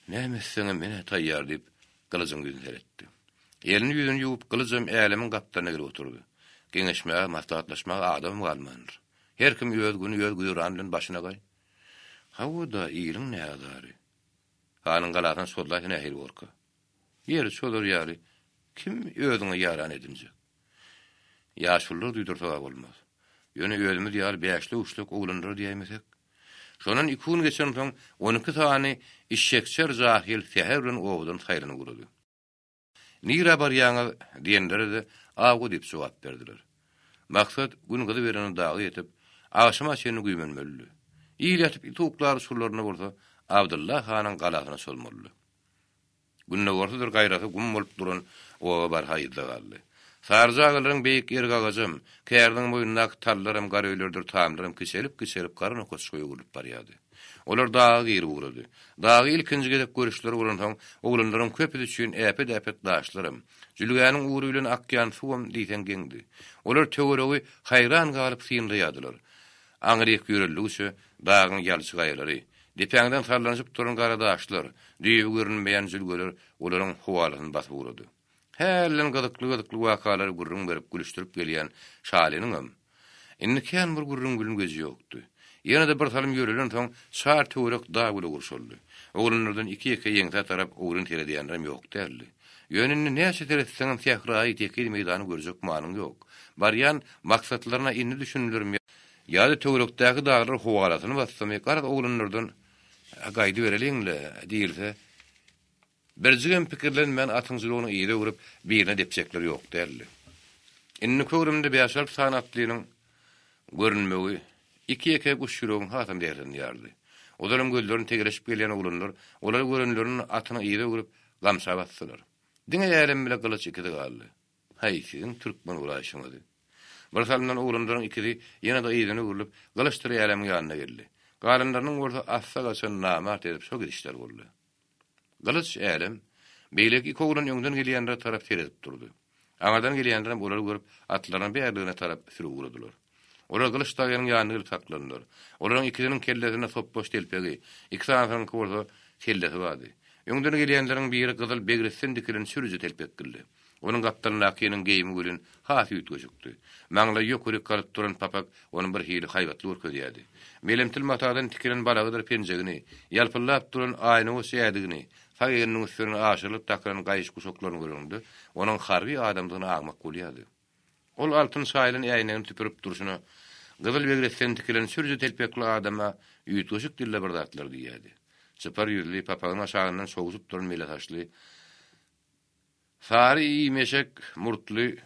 Näme etseňem men-ä taýýar diýip, Gylyjyň ýüzüne seretdi. Elini-ýüzüni ýuwup, Gylyjam Älemiň gapdalyna gelip oturdy. Geňeşmäge, maslahatlaşmaga adamam galmandyr. Her kim öz güni, öz güzerany bilen başyna gaý. Hawa-da, iliň näzary. Hanyň galasyna çozlaýsa nähili borka? Ýeri çozar ýaly kim özüňe ýaran edinjek? Ýaşulular duýdursa-a bolmaz. Ýöne özümiz ýaly bäşlek-üçlek oglanlara diýäýmesek. Şondan iki gün geçensoň, 12 sany işşekçer jahyl säher bilen obadan saýlanyp ugrady. Nirä barýaňyz? diýenlere-de Awga diýip jogap berdiler. Maksat gün gyzyberende daga ýetip, agşama çenli güýmenmelidi. Il ýatyp it uklar uçurlarynda bolsa Abdylla hanyň galasyna çozmalydy. Gündogarsydyr gaýrasy gum bolup duran oba barha yzda galdy. Saryja agalaryň beýik erik agajam, käriniň boýundaky tallaram, garöýlerdir tamlaram kiçelip-kiçelip gara nokaçga öwrülip barýardy. Olar daga girip ugrady. Dagy ilkinji gezek görüşleri bolansoň, oglanlaryň köpüsi üçin äpet-äpet daşlaram, jülgäniň ugry bilen akýan suwam diýseň geňdi. Olar töweregi haýran galyp synlaýardylar. Aňryk ýöreldigiçe dagyň ýalçy gaýalary, depäňden sallanyşyp duran gara daşlar, düýbi görünmeýän jülgeler olaryň howalasyny basyp ugrady. Hälden gyzykly-gyzykly wakalary gürrüň berip gülüşdirip gelýän Şalynyňam indi kän bir gürrüň bilen gözi ýokdy. Ýene-de bir salym ýörelensoň çar töwerek dag bile gurşaldy. Oglanlardan iki-ýeke ýeňsä tarap ogryn seredýänlerem ýok däldi. Ýöne indi näçe seretseňem sähraýy tekiz meýdany görjek manyň ýok. Barýan maksatlaryna indi düşündilermi ýa-da töwerekdäki daglar howalasyny basdymy, garaz oglanlardan Gaýdybereliň-le diýilse, Birjigem pikirlenmän atyň jylawyny yza öwrüp, birine depjekler ýok däldi. Indiki öwrümde bäş-alty sany atlynyň görünmegi iki-ýeke guş ýüregiň hasam derdini ýardy. Ozalam gözlerini tegeleşip gelýän oglanlar olary görenlerinde atyny yza öwrüp, gamça basdylar. Diňe Älem bile Gylyç ikisi galdy. Haý, siziň türkmen bolaýşyňyzy! Bir salymdan oglanlaryň ikisi ýene-de yzyna öwrülip, Gylyçdyr Älemiň ýanyna geldi. Galanlarynyň bolsa assa gaçan namart edip şo gidişleri boldy. Gylyç Älem, beýleki iki oglan öňden gelýänlere tarap seredip durdy. Aňyrdan gelýänlerem olary görüp, atlaryny bärligine tarap sürüp ugradylar. Olar Gylyç dagynyň ýanyna gelip saklandylar. Olaryň ikisiniň kellesinde sopbaş telpegi, iki sanysynyňky bolsa sellesi bardy. Öňden gelýänleriň biri gyzyl begresden dikilen sürüji telpekgildi. Onuň gapdalyndakynyň geýimi welin has üýtgeşikdi. Maňlaýy ýokaryk galyp duran papak ony birhili haýbatly görkezýärdi. Melemtil matadan tikilen balagydyr penjegini, ýalpyldap duran aýnagoç ädigini, sag egniniň üstünden aşyrylyp dakylan gaýyş guşaklaryny göreňde, onuň harby adamdygyny aňmak bolýardy. Ol altyn çaýylan äýnegini süpürip durşuna, gyzyl begresden tikilen sürüji telpekli adama üýtgeşik dilde bir zatlar diýýärdi. Çypar ýüzli, papagynyň aşagyndan çowşup duran mele saçly, Sary iýmeşek murtly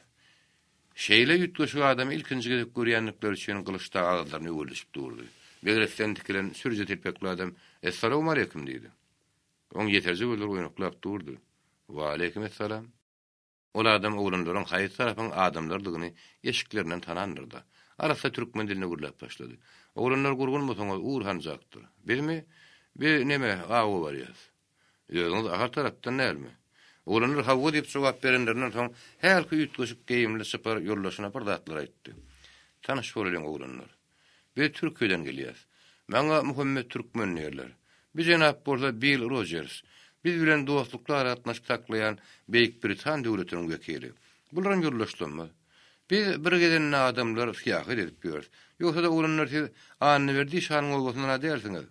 şeýle üýtgeşik adamy ilkinji gezek görýändikleri üçin Gylyç dagy agyzlaryny öwürdişip durdy. Begresden tikilen sürüji telpekli adam, Essalawmaleýkim! diýdi. Oň ýeserje gözleri oýnaklap durdy. Waleýkim essalam! Ol adam oglanlaryň haýsy tarapyň adamlardygyny eşiklerinden tanandyr-da. Arassa türkmen dilinde gürläp başlady. Oglanlar gurgunmysyňyz, ugur hanjakdyr? Bizmi? Biz, neme, awa barýas. Özüňiz Ahal tarapdan dälmi? Oglanlar hawa diýip jogap berenlerinden soň, hälki üýtgeşik geýimli çypar ýoldaşyna bir zatlar aýtdy. Tanyş bolalyň, oglanlar. Biz Türkiýeden gelýäs. Maňa Muhammet Türkmen diýerler. Bu jenap bolsa Bill Rojers. Biz bilen dostlukly aragatnaşyk saklaýan Beýik Britan döwletiniň wekili. Bularam ýoldaşlarymyz. Biz bir gezende adamlar syýahat edip ýörüs. Ýogsa-da oglanlar siz Annaberdi işanyň obasyndan-a dälsiňiz?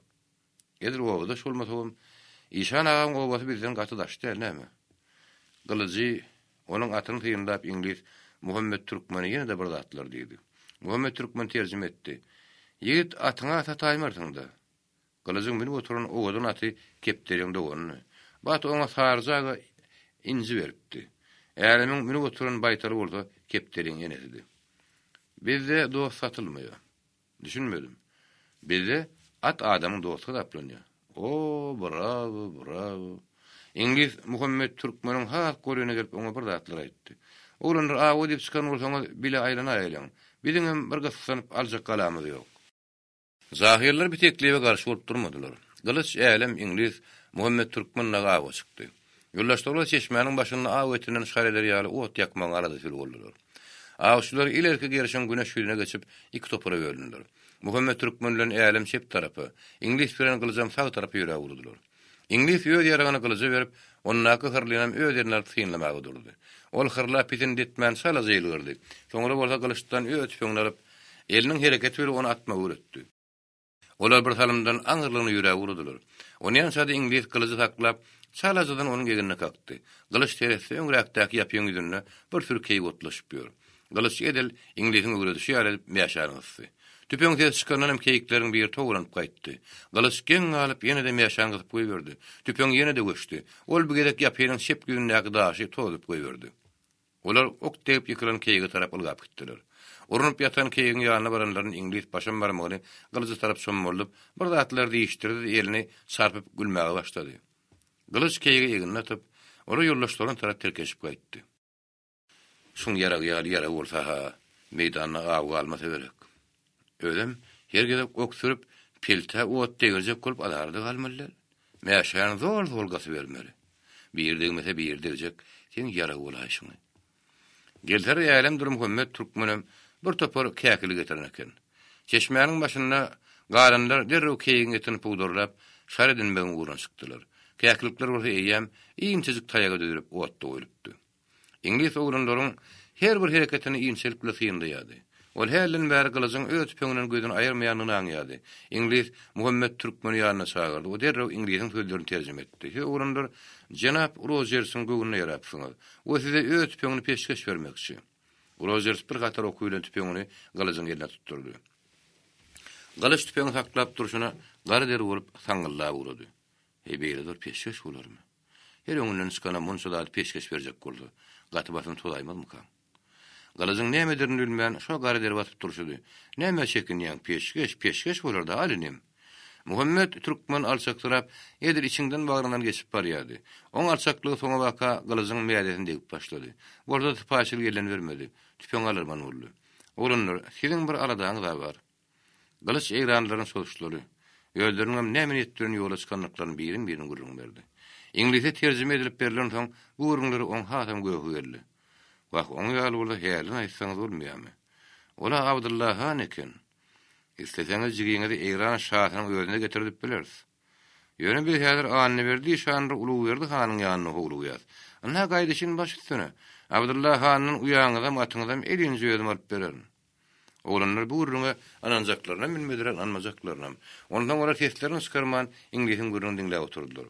Edil obadaş bolmasagam, Işan agaň obasy bizden gaty daş däl, näme? Gylyjy, onuň atyny synlap iňlis Muhammet Türkmene ýene-de bir zatlar diýdi. Muhammet Türkmen terjime etdi. Ýigit, atyňa sataýmarsyň-da. Gylyjyň münüp oturan owadan aty kepderiň doganydy. Bu aty oňa Saryja aga inji beripdi. Älemiň münüp oturan baýtaly bolsa kepderiň enesidi. Bizde dost satylmaýar. Düşünmedim. Bizde at adamyň dosty hasaplanýar. O, brawo, brawo. Iňlis Muhammet türkmeniň has golaýyna gelip oňa bir zatlar aýtdy. Oglanlar awa diýip çykan bolsaňyz bile aýlanaýalyň. Biziňem bir gyssanyp aljak galamyz ýok. Jahyllar bir teklibe garşy bolup durmadylar. Gylyç Älem iňlis Muhammet türkmen dagy awa çykdy. Ýoldaşlar çeşmäniň başynda aw etinden şar eder ýaly ot ýakmagyň aladasyly boldular. Awçylar ilerki gerşiň güneş ýüzüne geçip, iki topara bölündiler. Muhammet türkmen bilen Älem çep tarapa, iňlis bilen Gylyjam sag tarapa ýöräp ugradylar. Iňlis öz ýaragyny Gylyja berip, ondaky hyrlynam öz eline alyp synlamaga durdy. Ol hyrla pisint etmän çalaja ýylgyrdy. Soňra bolsa Gylyçdan öz tüpeňini alyp, eliniň hereketi bilen ony atmagy öwretdi. Olar bir salymdan aňyrlygyna ýöräp ugradylar. Onýança-da iňlis gylyjy saklap, çalajadan onuň egnine kakdy. Gylyç seretse öňräkdäki ýapyň ýüzünde bir süri keýik otlaşyp ýör. Gylyç edil iňlisiň öwredişi ýaly edip mäşäni gysdy. Tüpeň sesi çykandan hem keýikleriň biri togalanyp gaýtdy. Gylyç geň galyp ýene-de mäşäni gysyp goýberdi. Tüpeň ýene-de göçdi. Ol bu gezek ýapynyň çep ýüzündäki daşy tozup goýberdi. Olar ok degip ýykylan keýige tarap ylgap gitdiler. Urnup ýatan keýigiň ýanyna baranlarynda iňlis başam barmagyny gylyja tarap çommaldyp, bir zatlar diýişdirdi-de elini çarpyp gülmäge başlady. Gylyç keýigi egnine atyp, olar ýoldaşlaryna tarap tirkeşip gaýtdy. Şuň ýaragy ýaly ýaragy bolsa-ha, meýdanda aw galmasa gerek. Özem her gezek ok sürüp, peltä ot degirjek bolup azara-da galmaly däl. Mäşäni zol-zol gysybermeli. Biri degmese biri degjek, seň ýaragy bolaýşyňy. Gelser Älem Durmuhammet türkmenem bir topar käkili getiren eken. Çeşmäniň başynda galanlar derrew keýigiň etini pudarlap, şar edinmegiň ugruna çykdylar. Käkilikler bolsa eýýäm inçejik taýaga düzülip otda goýlupdy. Iňlis oglanlaryň her bir hereketini inçelik bilen synlaýardy. Ol hälden bäri Gylyjyň öz tüpeňinden gözüni aýyrmaýandygyny aňýardy. Iňlis Muhammet türkmeni ýanyna çagyrdy. O derrew iňlisiň sözlerini terjime etdi. Siz oglanlar jenap Rojersiň göwnüne ýarapsyňyz. O size öz tüpeňini peşgeş bermekçi. Rojers bir hatar oky bilen tüpeňini Gylyjyň eline tutdurdy. Gylyç tüpeňi saklap durşuna gara der bolup saňňyldap ugrady. Heý, beýle zor peşgeş bolarmy? Her öňünden çykana munça zady peşgeş berjek bolsa, gaty basym tozaýmazmykaň? Gylyjyň näme ederini bilmän, şo gara deri basyp durşudy. Nämä çekinýäň, peşgeş, peşgeş bolar-da, al inim! Muhammet türkmen alçaksyrap, edil içiňden-bagryňdan geçip barýardy. Oň alçaklygy soňabaka Gylyjyň mädesine degip başlady. Bolsa sypaýyçylyk elden bermedi. Tüpeňi alarman boldy. Oglanlar, siziň bir aladaňyz-a bar. Gylyç eýranlylaryň çozuşlary. Özleriniňem näme niýet bilen ýola çykandyklaryny birin-birin gürrüň berdi. Iňlise terjime edilip berlensoň, bu gürrüňlere oň hasam göhi geldi. Wah, oň ýaly bolsa hälden aýtsaňyz bolmaýamy? Ol-a Abdylla han eken. Isleseňiz jigiňizi Eýran şasynyň özüne getirdip bileris. Ýöne biz häzir Annaberdi işandyr Ulugberdi hanyň ýanyna howlugýas. Ynha gaýdyşyn baş üstüne. Abdylla handan uýaňyzam, atyňyzam elinje özüm alyp bererin. Oglanlar bu gürrüňe ynanjaklarynam bilmediler, ynanmajaklarynam. Onsoň olar seslerini çykarman, iňlisiň gürrüňini diňläp oturdylar.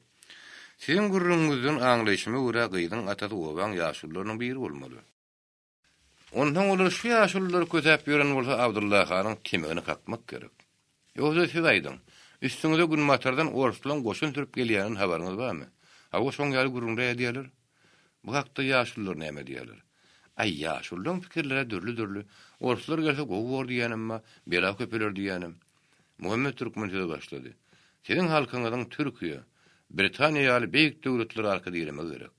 Siziň gürrüňiňizden aňlaýşyma görä, gyzyň atasy obaň ýaşulularynyň biri bolmaly. Onsoň olar şu ýaşululary kösäp ýören bolsa Abdylla hanyň temegini kakmak gerek. Ýogsa siz aýdyň, üstüňize günbatardan orslaň goşun sürüp gelýäninden habaryňyz barmy? Hawa, şoň ýaly gürrüňler edýärler. Bu hakda ýaşulular näme diýýärler? Aý, ýaşululaň pikirleri-ä dürli-dürli. Orslar gelse gowy bor diýýänem bar, bela köpeler diýýänem. Muhammet Türkmen söze başlady. Siziň halkyňyzyň Türkiýe, Britaniýa ýaly beýik döwletlere arka diremegi gerek.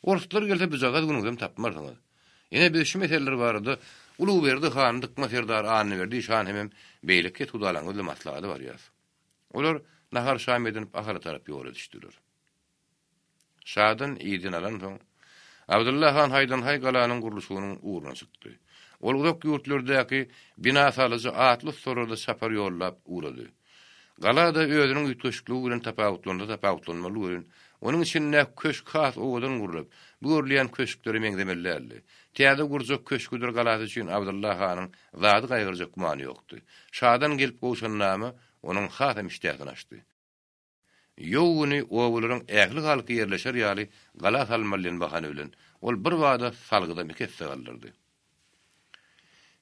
Orslar gelse bujagaz günüňizem tapmarsyňyz. Ine biz şu meseleler barada Ulugberdi han, Dykma serdar Annaberdi işan hemem beýleki kethudalarymyz bilen maslahata barýarys. Olar nahar-şam edinip Ahala tarap ýola düşdüler. Şadan izin alansoň, Abdylla han haýdan-haý galanyň gurluşygynyň ugruna çykdy. Ol uzak ýurtlardaky bina salyjy atly ussalara-da çapar ýollap ugrady. Gala-da özüniň üýtgeşikligi bilen tapawutlansa tapawutlanmaly welin, onuň içindäki köşk has owadan gurlup, bu görülýän köşklere meňzemeli däldi. Täze gurjak köşgüdir galasy üçin Abdylla hanyň zady gaýgyrjak gümany ýokdy. Şadan gelip gowşan nama onuň hasam işdäsini açdy. Ýow güni obalaryň ähli halky ýerleşer ýaly gala salmaly diýen bahana bilen, ol birbada salgydam esse galdyrdy.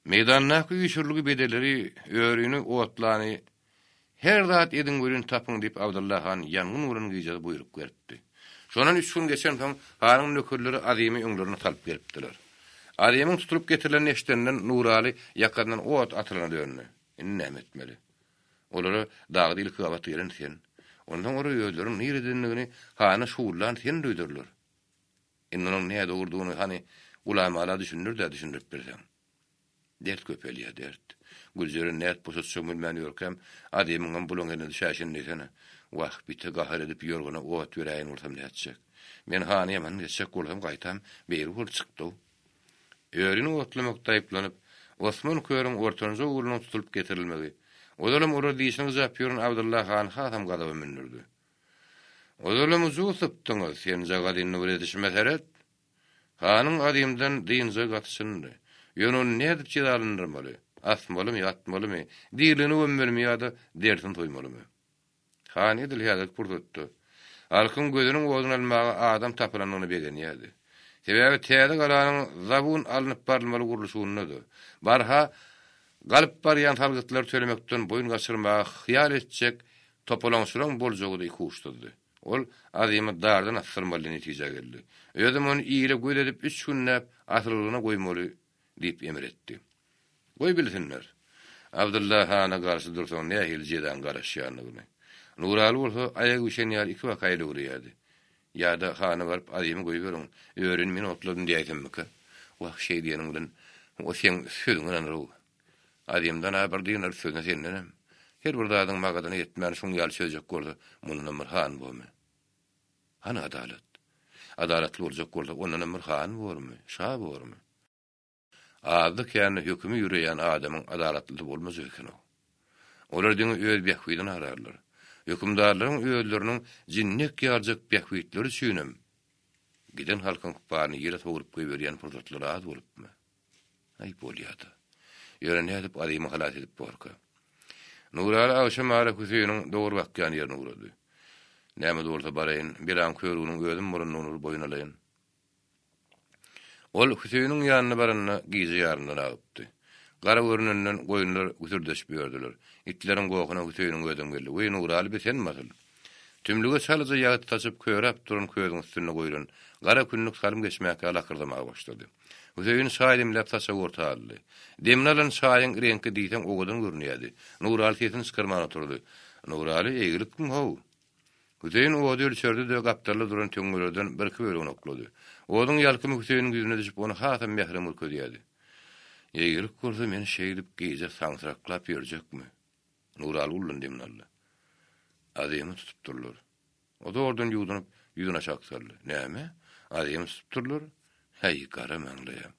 Meýdandaky üýşürilgi bedeleri, örini, otlany, her zat ediň welin tapyň diýip Abdylla han ýangyn bolan gije buýruk beripdi. Şondan üç gün geçensoň, hanyň nökerleri Azymy öňlerine salyp gelipdiler. Azymyň tutulyp getirilenini eşidenden Nuraly ýakasyndan ot atylana döndi. Indi näme etmeli? Olara dagda ilki gabat gelen sen. Onsoň olar özleriniň niredendigini hana şuwullan sen duýdurlar. Indi onuň nädogrudygyny hany Gulamala düşündir-dä, düşündirip bilseň. Dert köpelýär, dert. Güljeren nädip boşatjagymy bilmän ýörkäm, Azymyňam bulaň eline düşäýşini diýsene. Wah, bite gahar edip ýorgana ot beräýen bolsam nätjek. Men hany ýaman geçjek bolsam gaýtam beýle bolup çykdy-ow. Örini otlamakda aýyplanyp, Osman körüň ortanjy oglunyň tutulyp getirilmegi, ozalam olar dişini gyjap ýören Abdylla hany hasam gazaba mündürdi. Ozalam ujyz sypdyňyz, senjagaz indi bir edişime seret! Hanyň azymdan dynjagy gaty çyndy. Ýöne ony nädip jezalandyrmaly? Asmalymy, atmalymy, diriligine gömmelimi ýa-da derisini soýmalymy? Han edil häzirki pursatda halkyň gözüniň oduny almaga adam tapylandygyna begenýärdi. Sebäbi täze galanyň zabun alnyp barylmaly gurluşygynda-da, barha galyp barýan salgytlary tölemekden boýun gaçyrmaga hyýal etjek topalaňçylaryň boljagy-da ikuçsuzdy. Ol Azymy dardan asdyrmaly diýen netijä geldi. Özem ony ile göz edip üç günläp asylgylygyna goýmaly diýip emr etdi. Goý bilsinler, Abdylla hana garşy dursaň nähili jezaň garaşýandygyny. Nuraly bolsa aýagy bişen ýaly ikibaka elewreýärdi. Ýa-da hana baryp Azymy goýberiň, örini men otladym diýäýsemmikä? Wah, şeý diýeniň bilen o seň sözüňe ynanyr-ow. Azymdan-a bir dynar sözüne sendenem. Her bir zadyň magadyna ýetmän şuň ýaly çözjek bolsa, mundanam bir han bormy? Hany adalat? Adalatly boljak bolsa, ondanam bir han bormy, şa bormy? Azda-kände hökümi ýöreýän adamyň adalatlysy bolmajak eken-ow. Olar diňe öz bähbidini ararlar. Hökümdarlaryň özleriniň jinnek ýaljak bähbitleri üçinem giden halkyň ykbalyny ýele sowrup goýberýän pursatlary az bolupmy? Aý, bolýa-da. Ýöne nädip Azymy halas edip borka? Nuraly agşamara Hüseýiniň dogry bakýan ýerine ugrady. Näme-de bolsa baraýyn, belaň körüginiň özüm bolandygyny bir boýun alaýyn. Ol Hüseýiniň ýanyna baranda gije ýarymdan agypdy. Gara görnenden goýunlar güsürdeşip ýördüler. Itleriň gohuna Hüseýiniň özem geldi. Weý, Nuraly bi senmi asyl? Tümlüge çalaja ýagty saçyp köräp duran közüň üstünde goýlan gara kündük salym geçmäkä lakyrdamaga başlady. Hüseýin çaý demläp saçagy orta aldy. Demini alan çaýyň reňki diýseň owadan görünýärdi. Nuraly sesini çykarman oturdy. Nuraly, eýgilikmiň how? Hüseýin ody ölçerdi-de, gapdalda duran töňňelerden birki bölegini oklady. Oduň ýalkymy Hüseýiniň ýüzüne düşüp, ony hasam mährem görkezýärdi. Eýgilik bolsa, men şeýdip gije saňsyraklap ýörjekmi? Nuraly ullan demini aldy. Azymy tutupdyrlar. O zordan ýuwdunyp, ýüzüni aşak saldy. Näme? Azymy tutupdyrlar? Häý, gara maňlaýa.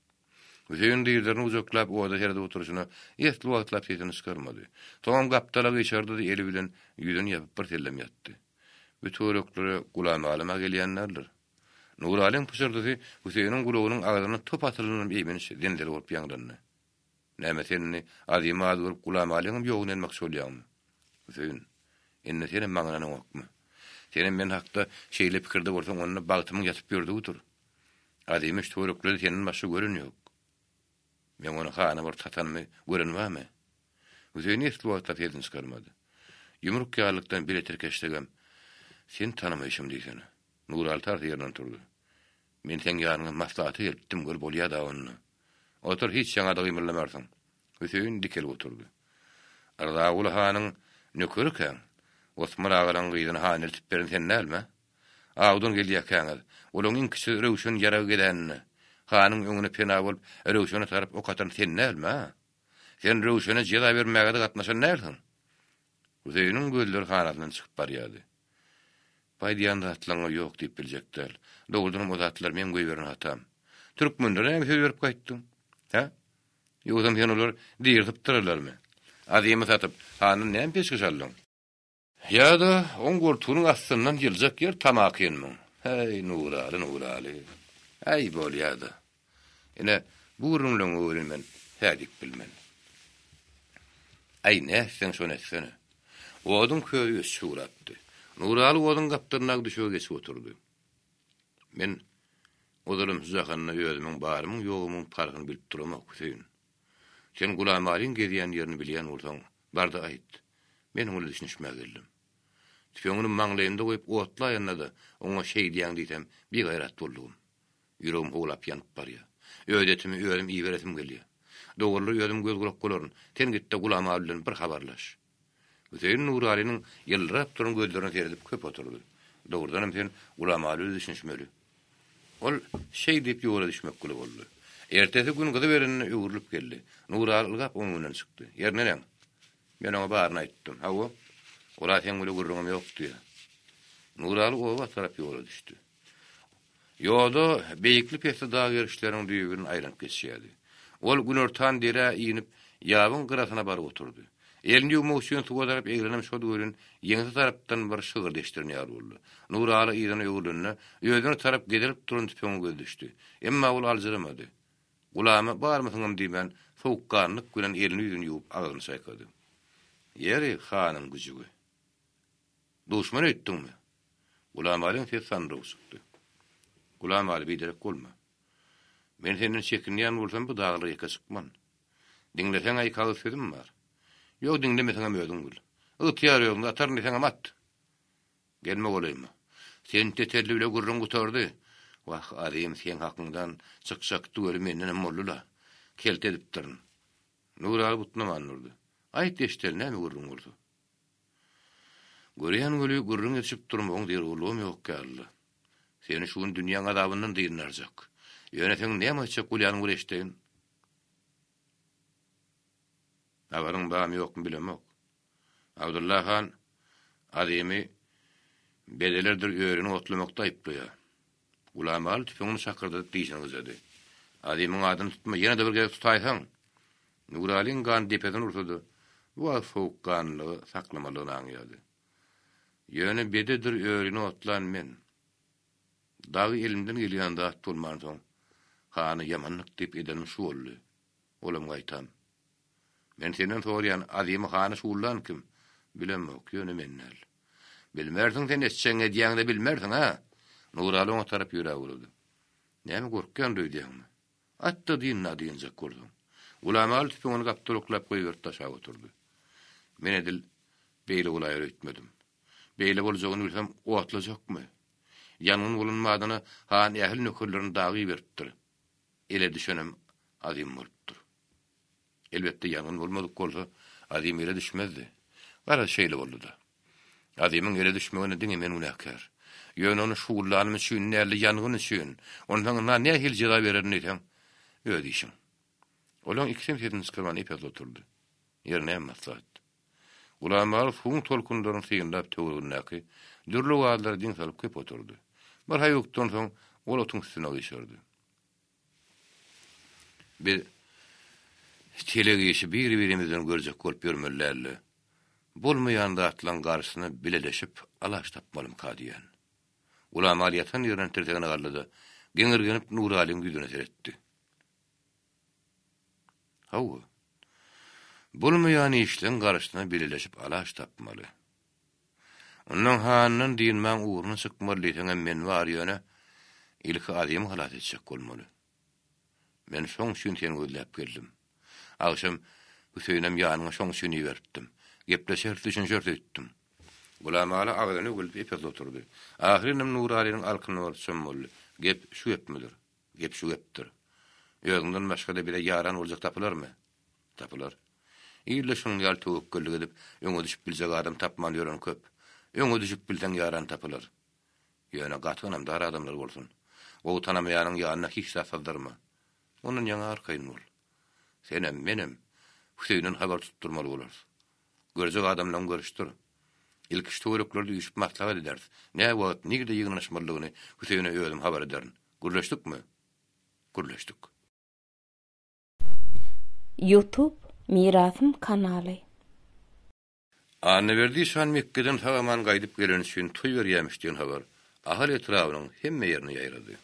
Hüseýin dyzlaryny gujaklap oda seredip oturyşyna esli wagtlap sesini çykarmady. Soňam gapdala gyşardy-da eli bilen ýüzüni ýapyp bir sellem ýatdy. Bu töwereklere Gulamalyma gelýän däldir. Nuralyň pyşyrdysy Hüseýiniň gulagynyň agzyna top atylanam eýmenç zenzele bolup ýaňlandy. Näme sen indi Azymy az görüp Gulamalyňam ýoguny elmekçi bolýaňmy? Hüseýin, indi senem maňa ynanaňokmy? Senem men hakda şeýle pikirde bolsaň onda bagtymyň ýatyp ýördügidir. Azymy şu töwereklerde senden başga gören ýok. Meň ony hana bir satanymy gören barmy? Hüseýin esli wagtlap sesini çykarmady. Ýumruk ýarlykdan bile tirkeşsegem, seni tanamaýşym diýsene. Nuraly tarsa ýerinden turdy. Men seň ýanyňa maslahata gelipdim, gör bolýa-da onda. Otur, hiç ýaňa-da gymyldamarsyň. Hüseýin dikelip oturdy. Yrzaguly hanyň nökerikäň, Osman agalaň gyzyny hana eltip beren sen dälmi? Awdan gelýärkäňiz, olaň iň kiçisi Röwşen ýarag gezäninde, hanyň öňüne pena bolup, Röwşene tarap ok atan sen dälmi, a? Sen Röwşene jeza bermäge-de gatnaşan dälsiň. Hüseýiniň gözleri hanasyndan çykyp barýardy. Bu aýdýan zatlaňňa ýok diýip biljek däl. Dogrudanam o zatlar meň goýberen hatam. Türkmenlere näme söz berip gaýtdyň? Hä? Ýogsam sen olar diri sypdyrarlarmy? Azymy satyp, handan näme peşgeş aldyň? Ýa-da oň goltugynyň astyndan ýyljak ýer tamakinmiň? Häý, Nuraly, Nuraly. Äý, bolýa-da. Ine, bu gürrüňleňňe welin men hä diýip bilmen. Äý, nätseň şony etsene. Oduň közi öçüp ugrapdy. Nuraly oduň gapdalyndaky düşege geçip oturdy. Men ozalam şu jahanda özümiň barymyň-ýogumyň parhyny bilip duramok, Hüseýin. Sen Gulamalyň gezýän ýerini bilýän bolsaň, bar-da aýt. Men oňa düşünişmäge geldim. Tüpeňini maňlaýymda goýup otlaýanda-da, oňa şeýdýäň diýsem, bigaýrat boldugym. Ýüregim howlap ýanyp barýar. Öz etimi özüm iýiberesim gelýär. Dogruly özüm göz-gulak bolaryn. Sen git-de Gulamaly bilen bir habarlaş. Hüseýin Nuralynyň ýyldyrap duran gözlerine seredip köp oturdy. Dogrudanam sen Gulamaly bilen düşünişmeli. Ol şeý diýip ýola düşmekgili boldy. Ertesi gün gyzyberende öwrülip geldi. Nuraly ylgap oň öňünden çykdy. Ýeri neneň? Men oňa baryny aýtdym. Hawa, ol-a seň bile gürrüňim ýok diýýär. Nuraly oba tarap ýola düşdi. Ýoda beýikli-pesli dag gerişleriniň düýbünden aýlanyp geçýärdi. Ol günortan derä inip, ýabyň gyrasyna baryp oturdy. Elini ýuwmak üçin suwa tarap eglenem şol welin, ýeňse tarapdan bir şygyrdy eşdilen ýaly boldy. Nuraly yzyna öwrülende, özüne tarap gezelip duran tüpeňe gözi düşdi. Emma ol aljyramady. Gulama barmysyňam diýmän, sowukganlyk bilen elini-ýüzüni ýuwup, agzyny çaýkady. Ýeri, hanyň güjügi. Duşman öýtdüňmi? Gulamalyň sesi sandyrawy çykdy. Gulamaly, biderek bolma. Men senden çekinýän bolsam, bu daglara ýeke çykman. Diňleseň-ä iki agyz sözüm bar. Ýok, diňlemeseňem özüň bil. Ygtyýar özüňde, ataryn diýseňem at. Gelme golaýyma. Sen tetelli bile gürrüň gutardy. Wah, azym, seň hakyňdan çykjakdy weli mendenem boldy-la. Kelte edipdirin. Nuraly butnaman durdy. Aýt, eşideli, näme gürrüň bolsa. Görýän weli gürrüň edişip durmagyň zerurlygam ýok ýaly-la. Seni şu gün dünýäň azabyndan dyndarjak. Ýöne seň näme aýtjak bolýanyňy bir eşdeýin. Habaryň barmy ýokmy bilemok. Abdylla han Azymy bedelerdir örüni otlamakda aýyplaýar. Gulamaly tüpeňini şakyrdadyp dişini gyjady. Azymyň adyny tutma, ýene-de bir gezek tutaýsaň! Nuralyň gany depesine ursa-da, bu wagt sowukganlylygy saklamalydygyny aňýardy. Ýöne bededir örüni otlan men. Dagy elimden gelýän zat bolmansoň, hana ýamanlyk diýip edenim şu boldy. Olam gaýtam. Men senden soraýan, Azymy hana şugullan kim? Bilemok, ýöne men däl. Bilmersiň sen etjegiňi edýäňde bilmersiň, hä? Nuraly oňa tarap ýöräp ugrady. Näme gorkýan öýdýäňmi? At-da dynna dynjak bolsaň. Gulamaly tüpeňini gapdal oklap goýberip daşap oturdy. Men edil beýle bolaýar öýtmedim. Beýle boljagyny bilsem otlajakmy? Ýangyn bolan badyna han ähli nökerlerini daga iberipdir. Ele düşenem Azym bolupdyr. Elbetde, ýangyn bolmadyk bolsa, Azym ele düşmezdi. Garaz, şeýle boldy-da. Azymyň ele düşmegine diňe men günäkär. Ýöne ony şugullanym üçin däl-de, ýangyn üçin. Onsoň ynha nähili jeza bererin diýseň, öz işiň. Olaň ikisem sesini çykarman ep-esli oturdy. Ýeri näme maslahat? Gulamaly suwuň tolkunlaryny synlap töweregindäki dürli owazlara diň salyp köp oturdy. Bir haýukdan soň ol otuň üstüne gyşardy. Biz telek işi bir-birimizden görjek bolup ýörmeli däl-de, bolmaýan zatlaryň garşysyna bileleşip alaç tapmalymyka diýýän. Gulamaly ýatan ýerinden tirsegine galdy-da, geňirgenip Nuralyň ýüzüne seretdi. Hawa, bolmaýan işleň garşysyna bileleşip alaç tapmaly. Ondan handan dynmaň ugruna çykmaly diýseňem men bar ýöne ilki Azymy halas etjek bolmaly. Men şoň üçin seni gözläp geldim. Agşam Hüseýinem ýanyňa şoň üçin iberipdim. Gepleşeris düşünişeris öýtdüm. Gulamaly agzyny öwülip epesli oturdy. Ahyrynam Nuralynyň alkymyna baryp çom boldy. Gep şu gepmidir? Gep şu gepdir. Özüňden başga-da bize ýaran boljak tapylarmy? Tapylar. Ilde şunuň ýaly töwekgellik edip, öňe düşüp biljek adam tapman ýören köp. Öňe düşüp bilseň ýaran tapylar. Ýöne gaty ynamdar adamlar bolsun. Gowy tanamaýanyň ýanyna hiç zat syzdyrma. Ondan ýaňa arkaýyn bol. Senem, menem Hüseýinden habar tutdurmaly bolarys. Görjek adamlaň görüşdir. Ilki şu töwereklerde üýşüp maslahat ederis. Näwagt, nirde ýygnanyşmalydygyny Hüseýine özüm habar ederin. Gürleşdikmi? Gürleşdik. Youtube Mirasym kanaly. Annaberdi işan Mekgeden sag-aman gaýdyp geleni üçin toý berýämiş diýen habar Ahal etrabynyň hemme ýerine ýaýrady.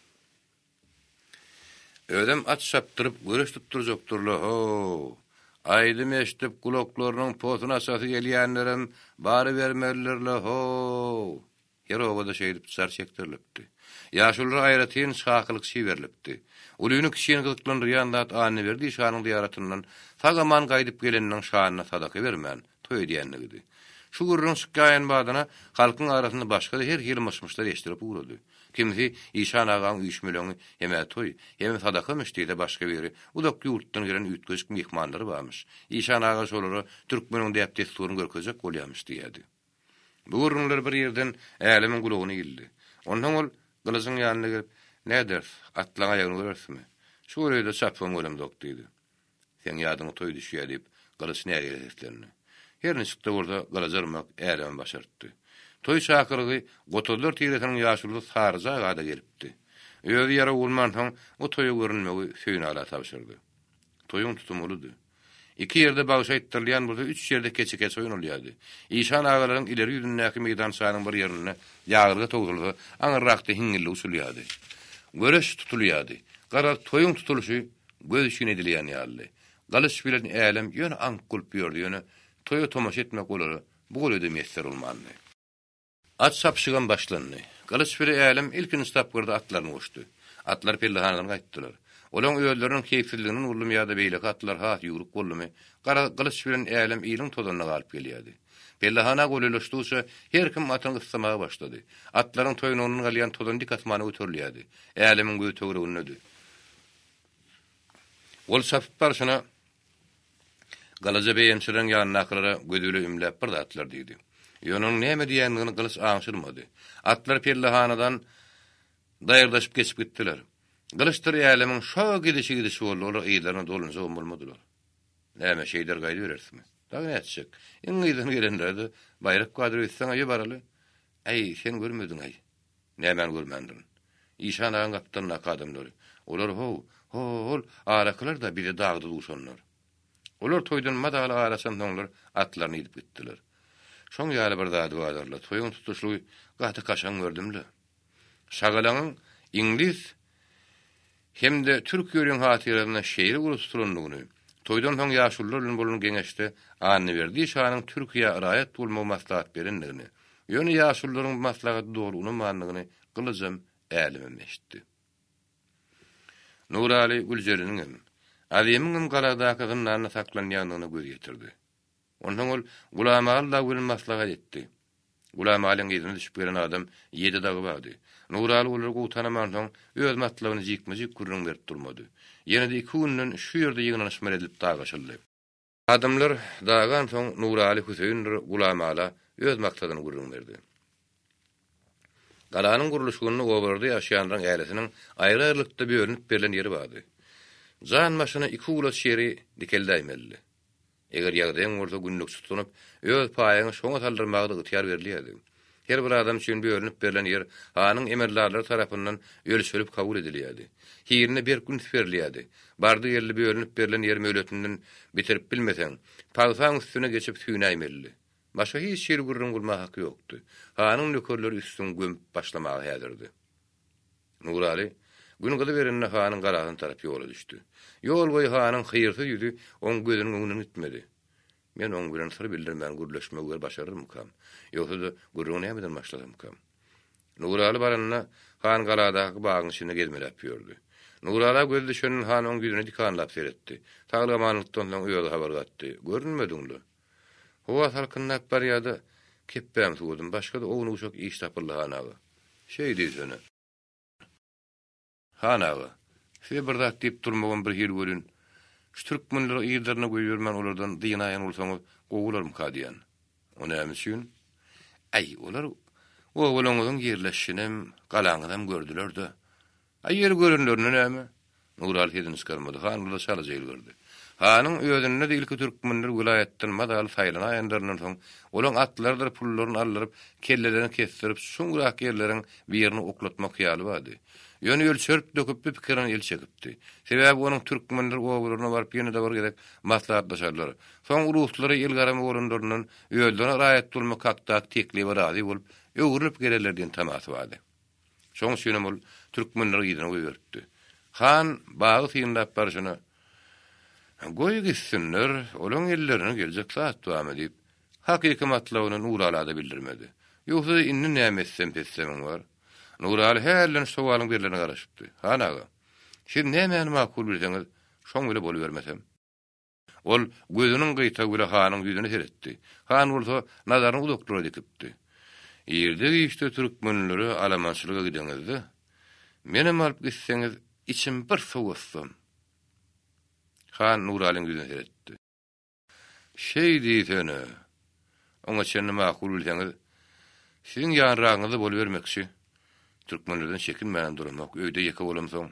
Özem at çapdyryp, göreş tutdurjakdyrla, ho-ow! Aýdym eşidip, gulaklarynyň posuny açasy gelýänlerem barybermelidir-le, ho-ow! Her obada şeýdip jar çekdirilipdi. Ýaşululara aýratyn çakylykçy berlipdi. Ulyny-kiçini gyzyklandyrýan zat Annaberdi işanyň zyýaratyndan sag-aman gaýdyp geleniniň şanyna sadaka bermän, toý edýänligidi. Şu gürrüň çykýaýan badyna halkyň arasynda başga-da her hili myş-myşlar eşidilip ugrady. Kimsi Işan agaň üýşmeleňi hem-ä toý, hemem sadakamyş diýse, başga biri uzak ýurtdan gelen üýtgeşik myhmanlary barmyş, Işan aga şolara türkmeniň däp-dessuryny görkezjek bolýarmyş diýýärdi. Bu gürrüňler bir ýerden Älemiň gulagyna ildi. Onsoň ol Gylyjyň ýanyna gelip, Näderis, atlaň aýagyny görerismi? Şu golaýda çapgyn göremzok diýdi. Seň ýadyňa toý düşýä diýip, Gylyç nägile seslendi. Her niçik-de bolsa, Gylyjy yrmak Äleme başartdy. Toý çakylygy Gotazlar tiresiniň ýaşulusy Saryja aga-da gelipdi. Özi ýaraw bolmansoň, o toýa görünmegi Söýünala tabşyrdy. Toýuň tutumy uludy. Iki ýerde bagşy aýtdyrylýan bolsa, üç ýerde keçe-keçe oýnalýardy. Işan agalaryň ileri ýüzündäki meýdançanyň bir ýerinde ýagyrga towsulsa, aňyrrakda hiňňillik uçulýardy. Göreş tutulýardy. Garaz, toýuň tutulyşy göz üçin edilýän ýalydy. Gylyç bilen Älem ýöne aňk bolup ýördi, ýöne toýa tomaşa etmek olara bu golaýda miýesser bolmandy. At çapyşygam başlandy. Gylyç bile Älem ilkinji tapgyrda atlaryny goşdy. Atlar pellehanadan gaýtdylar. Olaň özleriniň keýpsizliginden boldumy ýa-da beýleki atlar has ýüwrük boldumy, garaz, Gylyç bilen Älem iliň tozanyna galyp gelýärdi. Pellehana golaýlaşdygyça her kim atyny gyssamaga başlady. Atlaryň toýnagyndan galýan tozan dik asmana göterilýärdi. Älemiň gözi töweregindedi. Ol çapyp barşyna Gylyja beýemçileriň ýanyndakylara gözi bile ümläp bir zatlar diýdi. Ýöne onuň näme diýendigini Gylyç aňşyrmady. Atlar pellehanadan daýyrdaşyp geçip gitdiler. Gylyçdyr Älemiň şo gidişi-gidişi boldy, olar yzlaryna dolanjagam bolmadylar. Näme, şeýder gaýdybererismi? Dagy nätjek? Iň yzdan gelenlere-de baýrak bardyr öýtseň-ä ýö baraly. Äý, sen görmediň-äý. Nämäni görmändirin? Işan agaň gapdalyndaky adamlary. Olar how, ho-ol, arakylar-da bize dagda duşanlar. Olar toýdan mazaly araçansoňlar atlaryny idip gitdiler. Şoň ýaly bir zady bardyr-la, toýuň tutuşlygy gaty kaşaň gördüm-le. Şagalaňyň iňlis hem-de türk ýörüň hatyrasyna şeýle uly tutulandygyny, toýdan soň ýaşulular bilen bolan geňeşde Annaberdi şanyň Türkiýä raýat bolmagy maslahat berendigini, ýöne ýaşulularyň bu maslahaty dogry unamandygyny Gylyjam, Älemem eşitdi. Nuraly Güljereniňem, Azymyňam galadaky zyndanda saklanýandygyna göz ýetirdi. Onsoň ol Gulamaly dagy bilen maslahat etdi. Gulamalyň yzyna düşüp gelen adam ýedi dagy bardy. Nuraly olary gowy tanamansoň, öz matlabyny jikme-jik gürrüň berip durmady. Ýene-de iki günden şu ýerde ýygnanyşmaly edilip dagaşyldy. Adamlar dagansoň Nuraly Hüseýindir Gulamala öz maksadyny gürrüň berdi. Galanyň gurluşygynda obalarda ýaşaýanlaryň ählisiniň aýry-aýrylykda bölünip berlen ýeri bardy. Jan başyna iki gulaç ýeri dikeldäýmelidi. Eger ýagdaýyň bolsa günlükçi tutunyp, öz paýyňy şoňa saldyrmaga-da ygtyýar berilýärdi. Her bir adam üçin bölünip berlen ýer hanyň emeldarlary tarapyndan ölçelip kabul edilýärdi. Hiline berk üns berilýärdi. Bardy-geldi bölünip berlen ýeri möhletinden bitirip bilmeseň, pagsaň üstüne geçip süýnäýmelidi. Başga hiç hili gürrüň gurmaga haky ýokdy. Hanyň nökerleri üstüňi gömüp başlamaga häzirdi. Nuraly Gün gyzyberende hanyň galasyna tarap ýola düşdi. Ýol boýy hanyň hyýrsyz ýüzi oň gözüniň öňünden gitmedi. Men oň bilen syr bildirmän gürleşmegi bir başararmykam? Ýogsa-da, gürrüňi nämeden başlasamkam? Nuraly baranda, han galadaky bagyň içinde gezmeläp ýördi. Nurala gözi düşenden han oň ýüzüne dikanlap seretdi. Saglyk-amanlykdan soň özi habar gatdy, Görünmediň-le. Howa salkynlap barýa-da, kepbämi suwadym, başga-da ownuk-uşak iş tapyldy, han aga. Şeý diýsene. Han aga, size bir zat diýip durmagam bir hili welin, şu türkmenleri yzlaryna goýbermän olardan dynaýan bolsaňyz gowy bolarmyka diýýän. O näme üçin? Äý, olar obalaňyzyň ýerleşişinem, galaňyzam gördüler-de. Aý, ýeri görenlerinde näme? Nuraly sesini çykarmady. Han bolsa çalaja ýylgyrdy. Hanyň özünde-de ilki türkmenler welaýatdan mazaly saýlanaýanlaryndan soň, olaň atlarydyr pullaryny aldyryp, kellelerini kesdirip, çuňrak ýerleriň birine oklatmak hyýaly bardy. Ýöne ölçerip-döküp bu pikirinden el çekipdi. Sebäbi onuň türkmenler obalaryna baryp ýene-de bir gezek maslahatlaşarlar. Soň ruslara elgarama bolanlaryndan özlerine raýat bolmak hakdaky teklibe razy bolup, öwrülip gelerler diýen tamasy bardy. Şoň üçinem ol türkmenleri yzyna goýberipdi. Han bagy synlap barşyna, Goý gitsinler, olaň ellerine geljek zat barmy diýip, hakyky matlabyny Nurala-da bildirmedi. Ýogsa-da indi näme etsem-petsemiň bar? Nuraly hälden şu sowalyň berlerine garaşypdy. Han aga, siz nämäni makul bilseňiz, şoň bile bolubermesem. Ol gözüniň gyýtagy bile hanyň ýüzüne seretdi. Han bolsa nazaryny uzaklara dikipdi. Irde-giçde türkmenlere alamançylyga gideňizde, menem alyp gitseňiz, içim bir sowatsam. Han Nuralyň ýüzüne seretdi. Şeý diýsene. Oňa çenli makul bilseňiz, siziň ýanyragyňyzda bolubermekçi. Türkmenlerden çekinmänem duramok, öýde ýeke bolamsoň.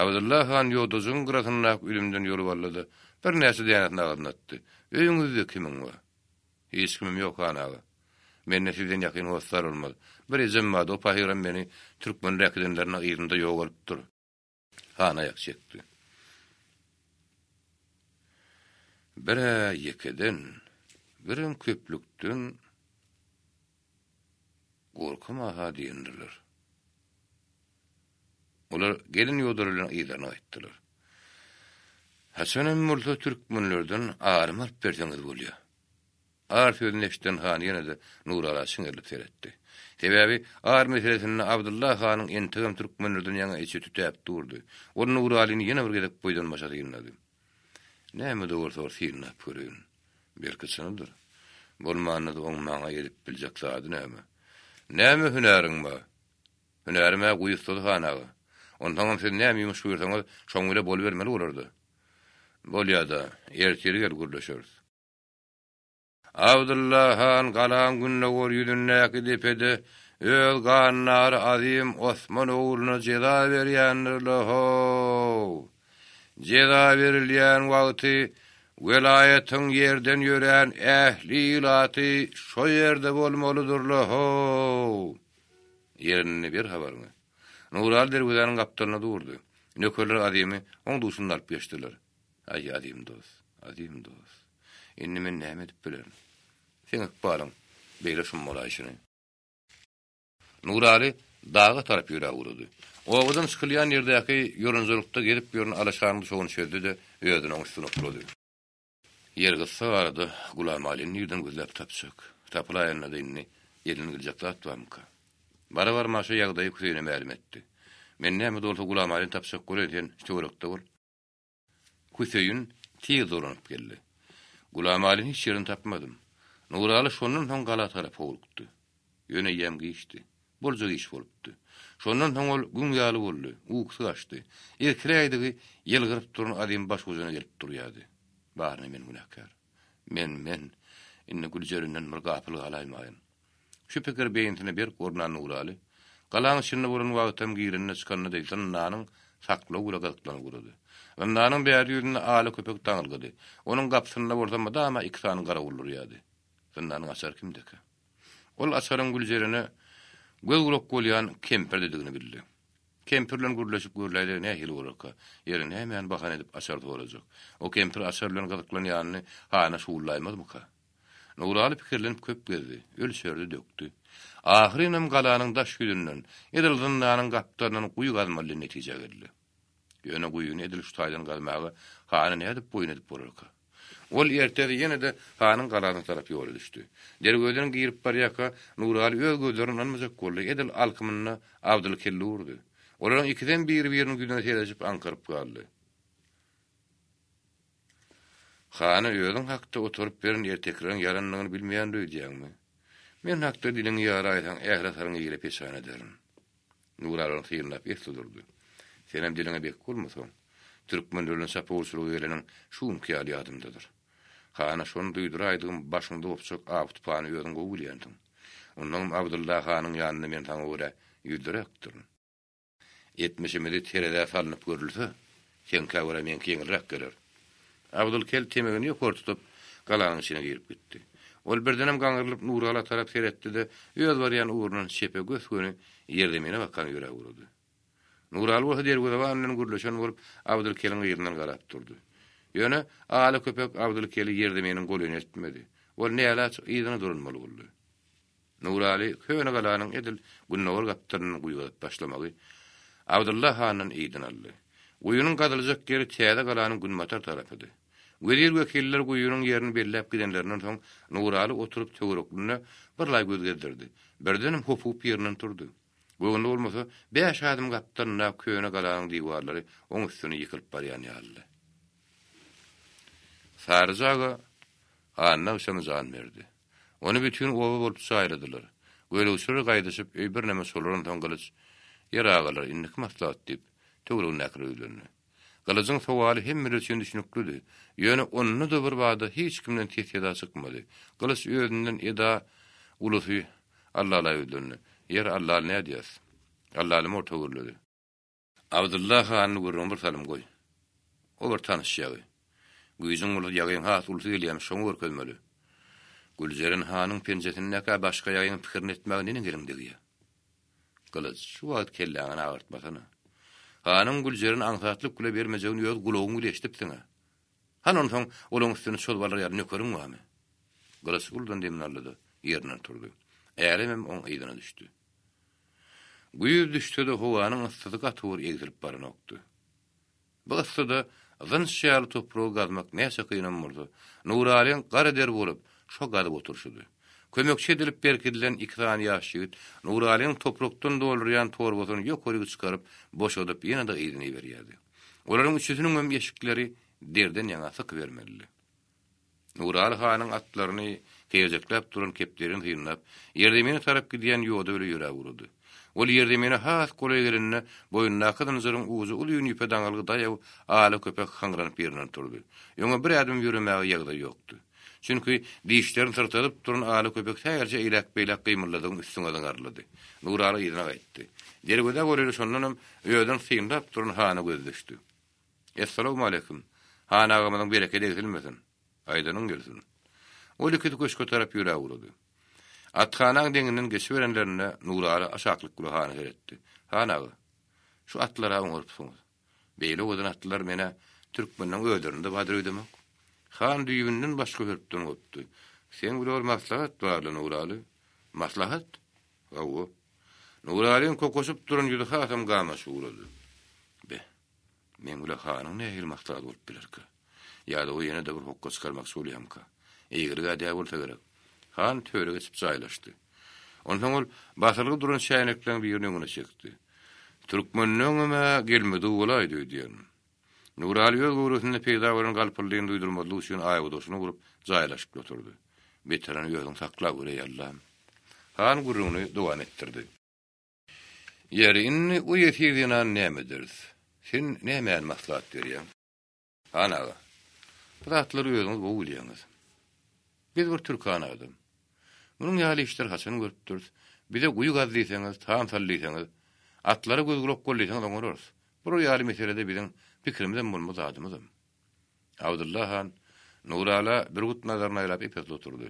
Abdylla han ýodajygyň gyrasyndaky üzümden ýolup aldy-da, birnäçe dänesini agzyna atdy. Öýüňizde kimiň bar? Hiç kimim ýok, han aga. Mende sizden ýakyn hossar bolmaz. Bir ejem bardy, o pahyram meni türkmenler äkidenlerinde yzynda ýogalypdyr. Han aýak çekdi. Bir-ä ýekeden, birem köplükden gorkama-ha diýendirler. Olar gelin ýodary bilen yzlaryna gaýtdylar. Haçanam bolsa türkmenlerden arym alyp berseňiz bolýar. Ar sözüni eşiden han ýene-de Nurala çiňerilip seretdi. Sebäbi ar meselesinde Abdylla hanyň entegem türkmenlerden ýaňa içi tütäp durdy. Ol Nuralyny ýene bir gezek boýdan-başa synlady. Näme-de bolsa bir synlap göreýin. Belki çynydyr. Bolmanda-da oň maňa edip biljek zady näme? Näme hünäriň bar? Hünärim-ä guýy ussasy han aga. Onsoňam siz näme ýumuş buýursaňyz, şoň bile bolubermeli bolar-da. Bolýa-da, ertir gel gürleşeris. Abdylla han galaň gündogar ýüzündäki depede öz gandary Azym Osman ogluna jeza berýändir-le-how! Jeza berilýän wagty welaýatyň ýerden ýörän ähli ilaty şo ýerde bolmalydyr-le-how! Ýerinde ber habaryňy. Nuraly derwezäniň gapdalynda durdy. Nökerler Azymy oň duşundan alyp geçdiler. Aý, Azym dost, Azym dost. Indi men näme edip bilerin? Seň ykbalyň beýle şum bolaýşyny. Nuraly daga tarap ýöräp ugrady. Obadan çykylýan ýerdäki ýorunjalykda gezip ýören alaşanyň duşagyny çözdi-de, özüni oň üstüne oklady. Ýer gyssag arada Gulamalyny nirden gözläp tapjak? Tapylaýanda-da indi elinden geljek zat barmyka? Bara-barmaşa ýagdaýy Hüseýine mälim etdi. Men näme-de bolsa Gulamalyny tapjak bolaýyn, sen şu töwerekde bol. Hüseýin tiz dolanyp geldi. Gulamalyny hiç ýerden tapmadym. Nuraly şondan soň gala tarap howlukdy. Ýöne eýýäm giçdi. Boljak iş bolupdy. Şondan soň ol güň ýaly boldy, ukusy gaçdy. Irkiläýdigi ýylgyryp duran Azim başujuna gelip durýardy. Baryna men günäkär. Men, men, indi Güljerinden bir gapyl galaýmaýyn. Şu pikir beýnisine berk ornan Nuraly, galaň içinde bolan wagtam girende-çykanda deý zyndanyň. Saklaw bile gyzyklanyp ugrady. Zyndanyň bäri ýüzünde ala köpek daňylgydy. Onuň gapysynda bolsa mydama iki sany garawul durýardy. Zyndanyň açary kimdeka? Ol açaryň Güljerene göz-gulak bolýan kempirdedigini bildi. Kempir bilen gürleşip görläýse nähili bolarka? Ýeri, nämäni bahana edip açar sorajak? O kempir açar bilen gyzyklanýanyny hana şugullaýmazmyka? Nuraly pikirlenip köp gezdi, ölçerdi, dökdi. Ahyrynam galanyň daş ýüzünden, edil zyndanyň gapdalyndan guýy gazmaly diýen netijä geldi. Ýöne guýyny edil şu taýdan gazmaga hany nädip boýun edip bolarka? Ol ertesi ýene-de hanyň galasyna tarap ýola düşdi. Derwezeden girip barýarka, Nuraly öz gözlerine ynanmajak boldy, edil alkymynda Abdyl kelle urdy. Olaryň ikisem biri-biriniň ýüzüne seredişip aňkaryp galdy. Hana özüň hakda otaryp beren ertekileriň ýalandygyny bilmeýändir öýdýäňmi? Men hakda diliňi ýaraýsaň, ähli syryňy ýere peçan ederin. Nuraly ony synlap esli durdy. Senem diliňe bek bolmasaň, türkmenler bilen çapawulçylyga geleniň şu günki ýaly ýadymdadyr. Hana şony duýduraýdygym başyňda gopjak awy-tupany özüň gowy bilýänsiň. Onnoňam Abdylla hanyň ýanynda men saňa görä ýüzlüräkdirin. Etmişimizi terezä salnyp görülse, seňkä görä meňki ýeňilräk geler. Abdyl kel temegini ýokary tutup, galanyň içine girip gitdi. Ol birdenem gaňrylyp Nurala tarap seretdi-de, öz barýan ugrundan çepe gös-göni ýerzemine bakan ýöräp ugrady. Nuraly bolsa derwezeban bilen gürleşen bolup, Abdyl keliň yzyndan garap durdy. Ýöne ala köpek Abdyl keli ýerzeminiň golaýyna eltmedi. Ol nälaç yzyna dolanmaly boldy. Nuraly köne galanyň edil gündogar gapdalyndan guýy gazyp başlamagy Abdylla handan idin aldy. Guýynyň gazyljak ýeri täze galanyň günbatar tarapydy. Wezir-wekiller guýynyň ýerini belläp gidenlerinden soň Nuraly oturyp töwerekline birlaý göz gezdirdi. Birdenem hopugyp ýerinden turdy. Göwünli bolmasa, bäş adim gapdalynda köne galanyň diwarlary oň üstüne ýykylyp barýan ýalydy. Saryja aga anna agşamy jan berdi. Ony bütin oba bolup jaýladylar. Gölegçiler gaýdyşyp, öý birneme solaransoň Gylyç, Ýer agalar, indiki maslahat diýip, töweregindäkilere ýüzlendi. Gylyjyň sowaly hemmeler üçin düşnüklidi. Ýöne onda-da bir bada hiç kimden ses-seda çykmady. Gylyç özünden eda ulusy Allala ýüzlendi. Ýer, Allal nädýäs? Allaly orta gürledi. Abdylla hanyny gürrüňi bir salym goý. O bir tanyş ýagy. Güýjüň bolsa ýagyň has ulusy gelýämiş, şoňa görkezmeli. Güljeren hanyň penjesindekä başga ýagyň pikirini etmäge neneň eliň degýä? Gylyç, şu wagt kelläňi agyrtmasana. Hanyň Güljereni aňsatlyk bile bermejegini öz gulagyň bile eşidipsiň-ä. Hany onsoň olaň üstüne çozup alar ýaly nökeriň barmy? Gylyç uludan demini aldy-da, ýerinden turdy. Älemem oň yzyna düşdi. Güýz düşse-de howanyň yssysy gaty bir egsilip baranokdy. Bu yssyda zynç ýaly topragy gazmak näçe kynam bolsa, Nuralyň gara der bolup, şo gazyp oturyşydy. Kömekçi edilip berkidilen iki sany ýaş ýigit Nuralyň toprakdan doldurýan torbasyny ýokaryk çykaryp, boşadyp ýene-de yzyna iberýärdi. Olaryň üçüsiniňem eşikleri derden ýaňa sykybermelidi. Nuraly hanyň atlaryny seýrjekläp duran kepderini synlap, ýerzemine tarap gidýän ýoda bile ýöräp ugrady. Ol ýerzemine has golaý gelende, boýnundaky zynjyryň ujy uzyn ýüpe daňylgy daýaw ala köpek hyňranyp ýerinden turdy. Öňe bir ädim ýöremäge ýagdaý ýokdy. Çünki dişlerini syrtadyp duran ala köpek sähelçe eýläk-beýläk gymyldadygyň üstüňe zyňarlady. Nuraly yzyna gaýtdy. Derwezä golaýly şondanam özüni synlap duran hana gözi düşdi. Essalawmaleýkim! Han agamyzyň berekedi egsilmesin! Aýdanyň gelsin! Ol ikisi köşge tarap ýöräp ugrady. Athanaň deňinden geçiberenlerinde Nuraly aşaklyk bilen hana seretdi. Han aga, şu atlary-a oňarypsyňyz. Beýle owadan atlylar men-ä türkmenleň özlerinde bardyr öýdemok. Han düýbünden başga hörpden gopdy. Seň bile bir maslahat bar-la, Nuraly. Maslahat? Hawa. Nuralyň kokaşyp duran ýüzi hasam gamaşyp ugrady. Be, meň bile hanyň nähili maslahaty bolup bilerkä? Ýa-da o ýene-de bir hokga çykarmakçy bolýamyka? Eýgilik-ä däl bolsa gerek. Han töre geçip jaýlaşdy. Onsoň ol basylgy duran çäýnekleň birini öňüne çekdi. Türkmenleňem-ä gelmedigi bolaýdy öýdýän. Nuraly öz göwresinde peýda bolan galpyldyny duýdurmazlyk üçin aýbogdaşyny gurup, jaýlaşyp oturdy. Beterini özüň sakla gör, eý, Allam! Han gürrüňini dowam etdirdi. Ýeri, indi o ýesir zenany näme ederis? Sen nämäni maslahat berýäň? Han aga, bu zatlary özüňiz gowy bilýäňiz. Biz bir türkan adam. Munuň ýaly işleri haçan görüpdiris? Bize guýy gaz diýseňiz, tam sal diýseňiz, atlara göz-gulak bol diýseňiz oňararys. Bular ýaly meselede biziň pikirimizem bolmaz zadymyzam. Abdylla han Nurala bürgüt nazaryny aýlap epesli oturdy.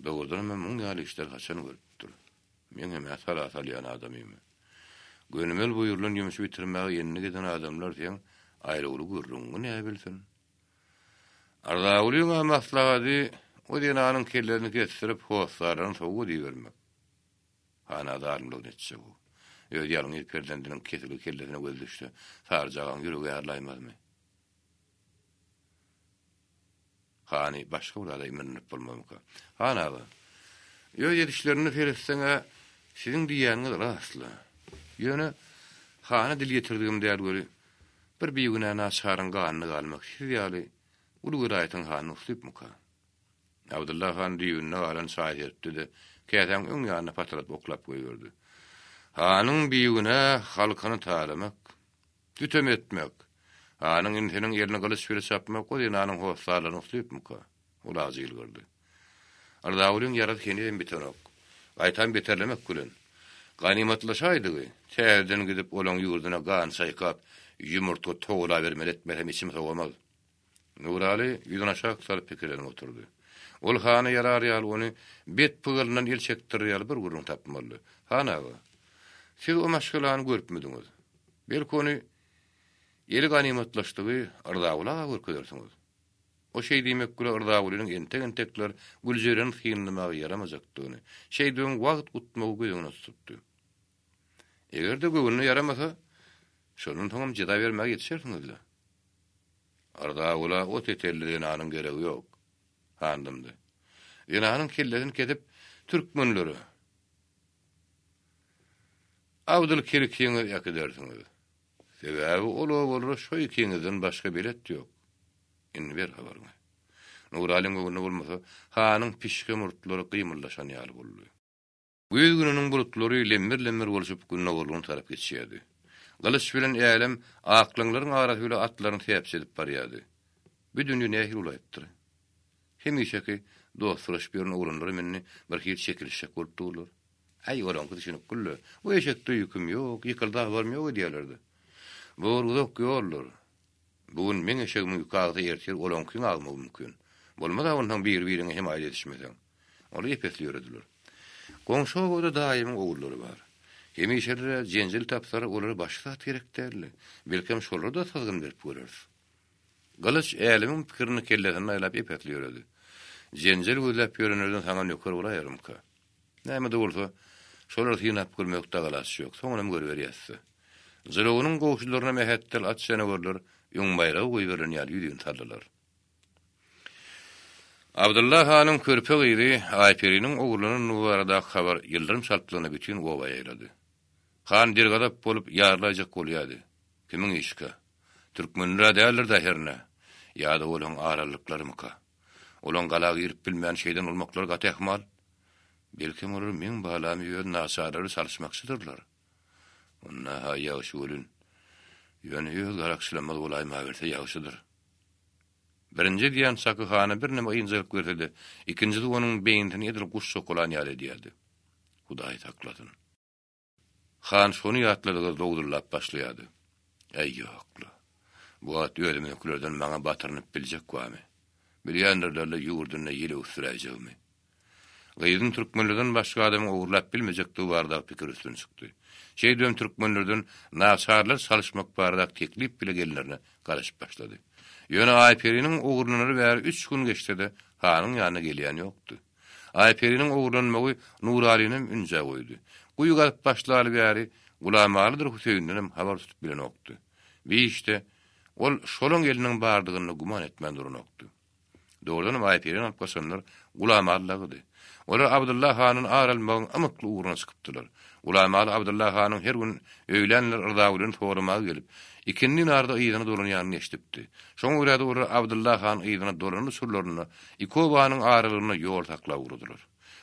Dogrudanam men muň ýaly işleri haçan görüpdir. Meň hem-ä sala salýan adamym. Gönümel buýrulan ýumşy bitirmäge endik eden adamlar seň aýlawly gürrüňiňi näbilsin? Arzagulyň-a maslahady o zenanyň kellesini kesdirip, hossarlaryny sowgat ibermek. Hana zalymlygyny etjek o. Öz ýalňyz perzendiniň kesilgi kellesine gözi düşse, Saryjagaň ýüregi ärlaýmazmy? Hany başga bir zada imrinip bolmazmyka? Han aga, öz edişlerine seretseň-ä, siziň diýýäniňiz rast-la. Ýöne hana dil ýetirdigim däl weli, bir bigünä naçaryň ganyny galmak siz ýaly uly welaýatyň hanyna uslypmyka? Abdylla han düýbünde galan çaý serpdi-de, käsäň öň ýanyna pataladyp oklap goýberdi. Hanyň bigünä halkyny talamak, sütem etmek, hanyň inisiniň elini gylyç bile çapmak o zenanyň hossarlaryna uslypmyka? Ol ajy ýylgyrdy. Yrzagulyň ýarasy henizem bitenok. Gaýtam beterlemek bilen. Ganymatlaşaýdygy, täzeden gidip olaň ýurduna gan çaýkap, ýumurtga towlabermeli etmesem içim sowamaz. Nuraly ýüzüni aşak salyp pikirlenip oturdy. Ol hana ýarar ýaly ony bet pygalyndan el çekdirer ýaly bir gürrüň tapmalydy. Han aga, siz o maşgalany görüpmidiňiz? Belki ony eli ganymatlaşdygy Yrzaguly aga görkezersiňiz? O şeý diýmek bile Yrzagulynyň entek-entekler Güljereni synlamaga ýaramajakdygyny, şeýdibem wagt utmagy göz öňünde tutupdy. Eger-de göwnüne ýaramasa, şondan soňam jeza bermäge ýetişersiňiz-le. Arzagula o tetelli zenanyň geregi ýok. Han dymdy. Zenanyň kellesini kesip, türkmenlere, Abdyl kelikiňiz äkidersiňiz. Sebäbi ol obalara şo ikiňizden başga belet ýok. Indi ber habaryňy. Nuralyň göwnüne bolmasa, hanyň pişge murtlary gymyldaşan ýaly boldy. Güýz gününiň bulutlary lemmer-lemmer bolşup gündogarlygyna tarap geçýärdi. Gylyç bilen Älem aklaňlaryň arasy bile atlaryny säpjedip barýardy. Bu dünýe nähili ulaýypdyr. Hemişeki dostlaşyp ýören oglanlaram indi birhili çekilişjek bolup durlar. Äý, olaňky düşünip gül-le, bu eşekde ýüküm ýok, ýykyldy habarym ýok edýärler-de. Bu bir uzak ýoldur. Bu gün meň eşegimiň ýüki agsa ertir olaňkyň agmagy mümkin. Bolmaz-a onsoň biri-biriňe hemaýat edişmeseň. Olar ep-esli ýörediler. Goňşy obada daýymyň ogullary bar. Hemişeler-ä jenjel tapsalar olara başga zat gerek däldi. Belkem şolara-da syzgyn berip göreris. Gylyç Älemiň pikirini kellesinde aýlap ep-esli ýöredi. Jenjel gözläp ýörenlerden saňa nöker bolaýarmyka? Näme-de bolsa, şolary synap görmek dagalaç ýok, soňunam görüberýäs-dä. Jylawynyň gowşularyna mähetdel at janawarlar öň baýragy goýberilen ýaly ýüzin saldylar. Abdylla hanyň körpe gyzy Aýperiniň ogurlanandygy baradaky habar ýyldyrym çaltlygyna bütin oba ýaýrady. Han dergazap bolup ýarylaýjak bolýardy. Kimiň işikä? Türkmenler-ä däldir-dä hernä? Ýa-da olaň aralyklarymyka? Olaň gala girip bilmän şeýden bolmaklary gaty ähmal. Belkem olar meň balamy öz naçarlary çalyşmakçydyrlar. Onda-ha ýagşy welin, ýöne öz garakçylamyz bolaýmaberse ýagşydyr. Birinji edýän çaky hana birneme ynjalyk berse-de, ikinjisi onuň beýnisini edil guş çokalan ýaly edýärdi. Hudaý saklasyn. Han şony ýatladygy zowzullap başlaýardy. Äý, ýok-la. Bu wagt özümiziňkilerden maňa batyrynyp biljek barmy? Bilýändirler-le ýurdunda ýel öwüsdiräýjegimi. Gyzyny türkmenlerden başga adamyň ogurlap bilmejekdigi baradaky pikir üstün çykdy. Şeýdibem türkmenlerden naçarlar çalyşmak baradaky teklip bile gelinlerine garaşyp başlady. Ýöne Aýperiniň ogurlanaly bäri üç gün geçse-de, hanyň ýanyna gelýän ýokdy. Aýperiniň ogurlanmagy Nuralynam ünjä goýdy. Guýy gazyp başlaly bäri Gulamalydyr Hüseýindenem habar tutup bilenokdy. Bir işde ol şolaň eliniň bardygynda güman etmän duranokdy. Dogrudanam Aýpereni alyp gaçanlar Gulamaly dagydy. Olar Abdylla handan ar almagyň ymykly ugruna çykypdylar. Gulamaly Abdylla hanyň her gün öýlänler Yrzagulyny soramaga gelip, ikindi narda yzyna dolanýanyny eşidipdi. Şoňa görä-de olar Abdylla han yzyna dolanan uçurlarynda iki obanyň aralygynda ýol saklap ugradylar.